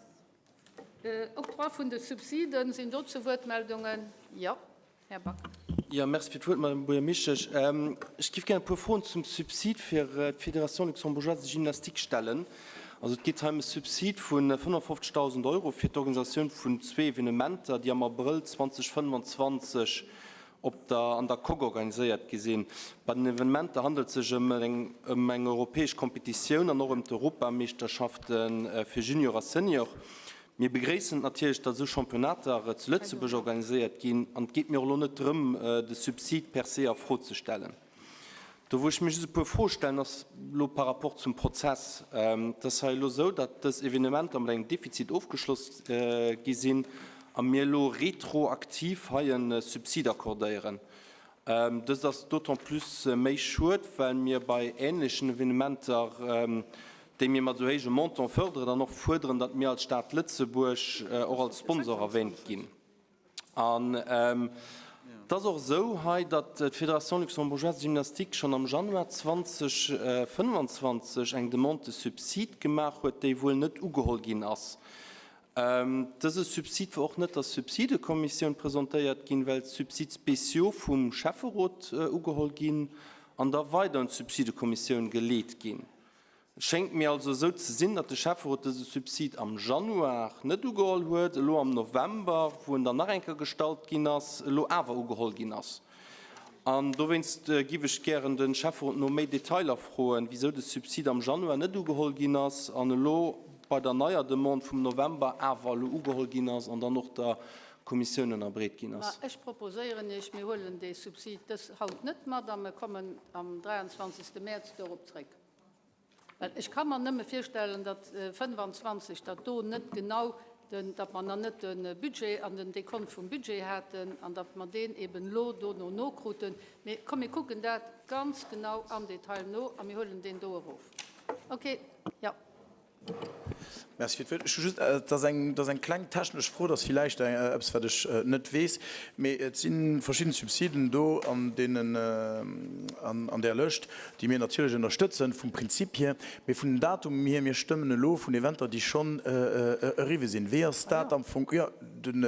Octroi vun de Subsiden, sinn dozou Wuertmeldungen? Jo. Här Back. Jo, merci fir d'Wuert, Madame Buergermeeschtesch. Ech géif gär e puer Froen zum Subsid fir d'Fédération luxembourgeoise de gymnastique stellen. Also et geet hei ëm e Subsid vu 55.000 Euro fir d'Organisatioun vun zwee Evenementer, déi am Abrëll 2025 op der an der Coque organiséiert gi sinn. Bei den Evenementer handelt et sech ëm eng ëm eng europäesch Kompetitioun an och ëm d'Europameeschterschafte fir Junior a Senior. Mir begréissen et natierlech, datt esou Championnater zu Lëtzebuerg organiséiert ginn, an et geet mir och elo net drëm, de Subsid per se a Fro ze stellen. Do wou ech mir just e puer Froe stellen, ass elo par rapport zum Prozess. Et ass hei elo esou, datt dës Evenementer mat engem Defizit ofgeschloss gi sinn a mir elo retroaktiv hei e Subsid accordéieren. Dëst ass d'autant plus méi schued, well mir bei ähnlechen Evenementer, déi mir mat esou héije Montant förderen, dann och fuerderen, datt mir als Stad Lëtzebuerg och als Sponsor erwähnt ginn. An et ass och esou hei, datt d'Fédération luxembourgeoise de gymnastique schonn am Januar 2025 eng Demande de subside gemaach huet, déi wuel net ugeholl ginn ass. Dëse Subsid war och net der Subsidekommissioun presentéiert ginn, well d'Subsides spéciaux vum Schäfferot ugeholl ginn an da weider un d'Subsidekommissioun geleet ginn. Et schéngt mir also esou ze sinn, datt de Schäfferot dëse Subsid am Januar net ugeholl huet, elo am November, wou en dann nach eng Kéier gestallt ginn ass, elo awer ugeholl ginn ass. An dowéinst giff ech gären de Schäfferot no méi Detailer froen, wisou de Subsid am Januar net ugeholl ginn ass an elo bei der neier Demande vum November awer elo ugeholl ginn ass an dann och der Kommissioun ënnerbreet ginn ass. Mä ech proposéieren Iech, mir huelen dee Subsid dës haut net mat a mir kommen am 23. Mäerz dorop zréck. Well ech ka mer nëmme virstellen, datt 25, datt do net genau den, datt mer nach net de Budget an den Dekont vum Budget haten an datt mer deen eben elo dono nokruten. Mee komm, mir kucken dat ganz genau am Detail no a mir huelen deen do erof. Okay, jo. Merci fir d'Wuert. Ech hu just, et ass eng, et ass eng kleng technesch Fro, et ass villäicht eppes, wat ech net weess, mee et si verschidden Subsiden do an deenen, an där Lëscht, déi mir natierlech ënnerstëtzen, vum Prinzip hier, mee vun den Datumen hier, mir stëmmen elo vun Eventer, déi schonn eriwwe sinn. Wéi ass dat am Fong, jo, den,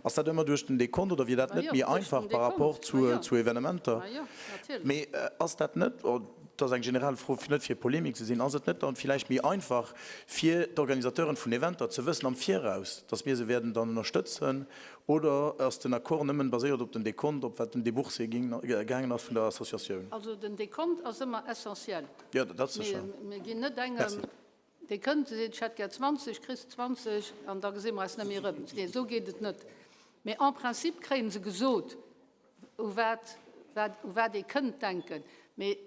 ass dat ëmmer duerch den Dekont oder wier dat net méi einfach par rapport zu, zu Evenementer? Mee ass dat net, Et ass eng generell Fro, net fir Polemik ze sinn. Ass et net dann villäicht méi einfach fir d'Organisateuren vun Eventer ze wëssen am Viraus, dass mir se wäerten dann ënnerstëtzen? Oder ass den Accord nëmmen baséiert op den Dekont, op wat den Déboursé gaangen ass vun der Associatioun? Also den Dekont ass ëmmer essentiel. Jo, dat sécher. Mir ginn net engem, dee kënnt, seet, ech hätt gär 20, kriss 20 an da gesi mer eis net méi erëm. Nee, esou geet et net. Mee en principe kréie se gesot, u wat, wat, u wat ee kënnt denken. Mee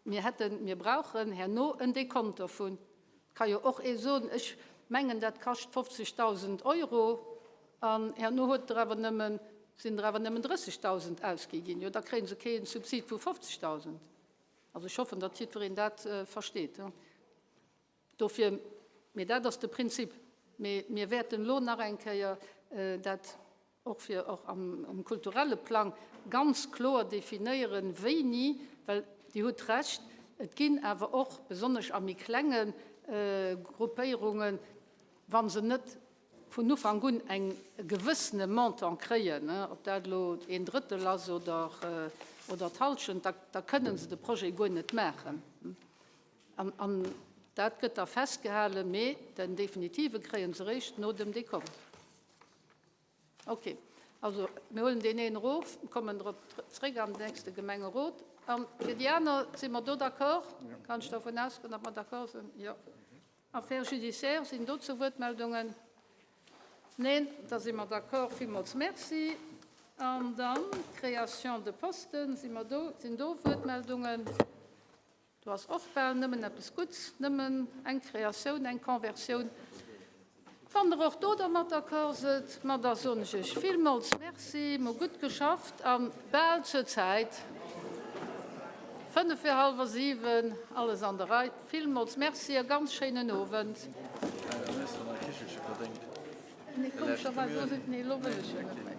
mir hätten, mir brauchen herno en Dekont dovun. Et ka jo och ee soen, ech mengen dat kascht 50.000 Euro an herno huet der awer nëmmen, sinn der awer nëmmen 30.000 ausgi ginn. Jo, da kréie se kee Subsid vu 50.000. Also ech hoffen, datt jiddwereen dat versteet. Dofir, mee dat ass de Prinzip. Mee mir wäerten elo nach eng Kéier dat och fir och am kulturelle Plang ganz kloer definéieren, wéini, well Dir hutt Recht, et ginn awer och, besonnesch a méi klenge Gruppéierungen, wa se net vun Ufank un eng gewëssene Montant kréien, ob dat elo een Drëttel ass oder d'Hallschent, da kënnen se de Projet guer net maachen. An dat gëtt da festgehalen, mee den definitive kréie se eréischt no dem Dekont. Ok, also mir huelen deen een erof, kommen drop zréck am nächste Gemengerot. A fir déi aner, si mer do d'accord? Kann ech dervun ausgoen, datt mer d'accord sinn? Jo. Affaires judiciaires, sinn dozou Wuertmeldungen? Neen, da si mer d'accord. Villmools Merci. An dann Création de postes, si mer do, sinn do Wuertmeldungen? Do ass och bal nëmmen eppes Gutts, nëmmen eng Kreatioun, eng Konversioun. Wann Der och do dermat d'accord sidd, ma da soen ech Iech villmools Merci. Mer hu gutt geschafft a bal zur Zäit, fënnef vir hallwer siwen, alles an der Rei. Villmools Merci a ganz schéinen Owend. Nee, komescherweis, elo wëll ech jo net méi.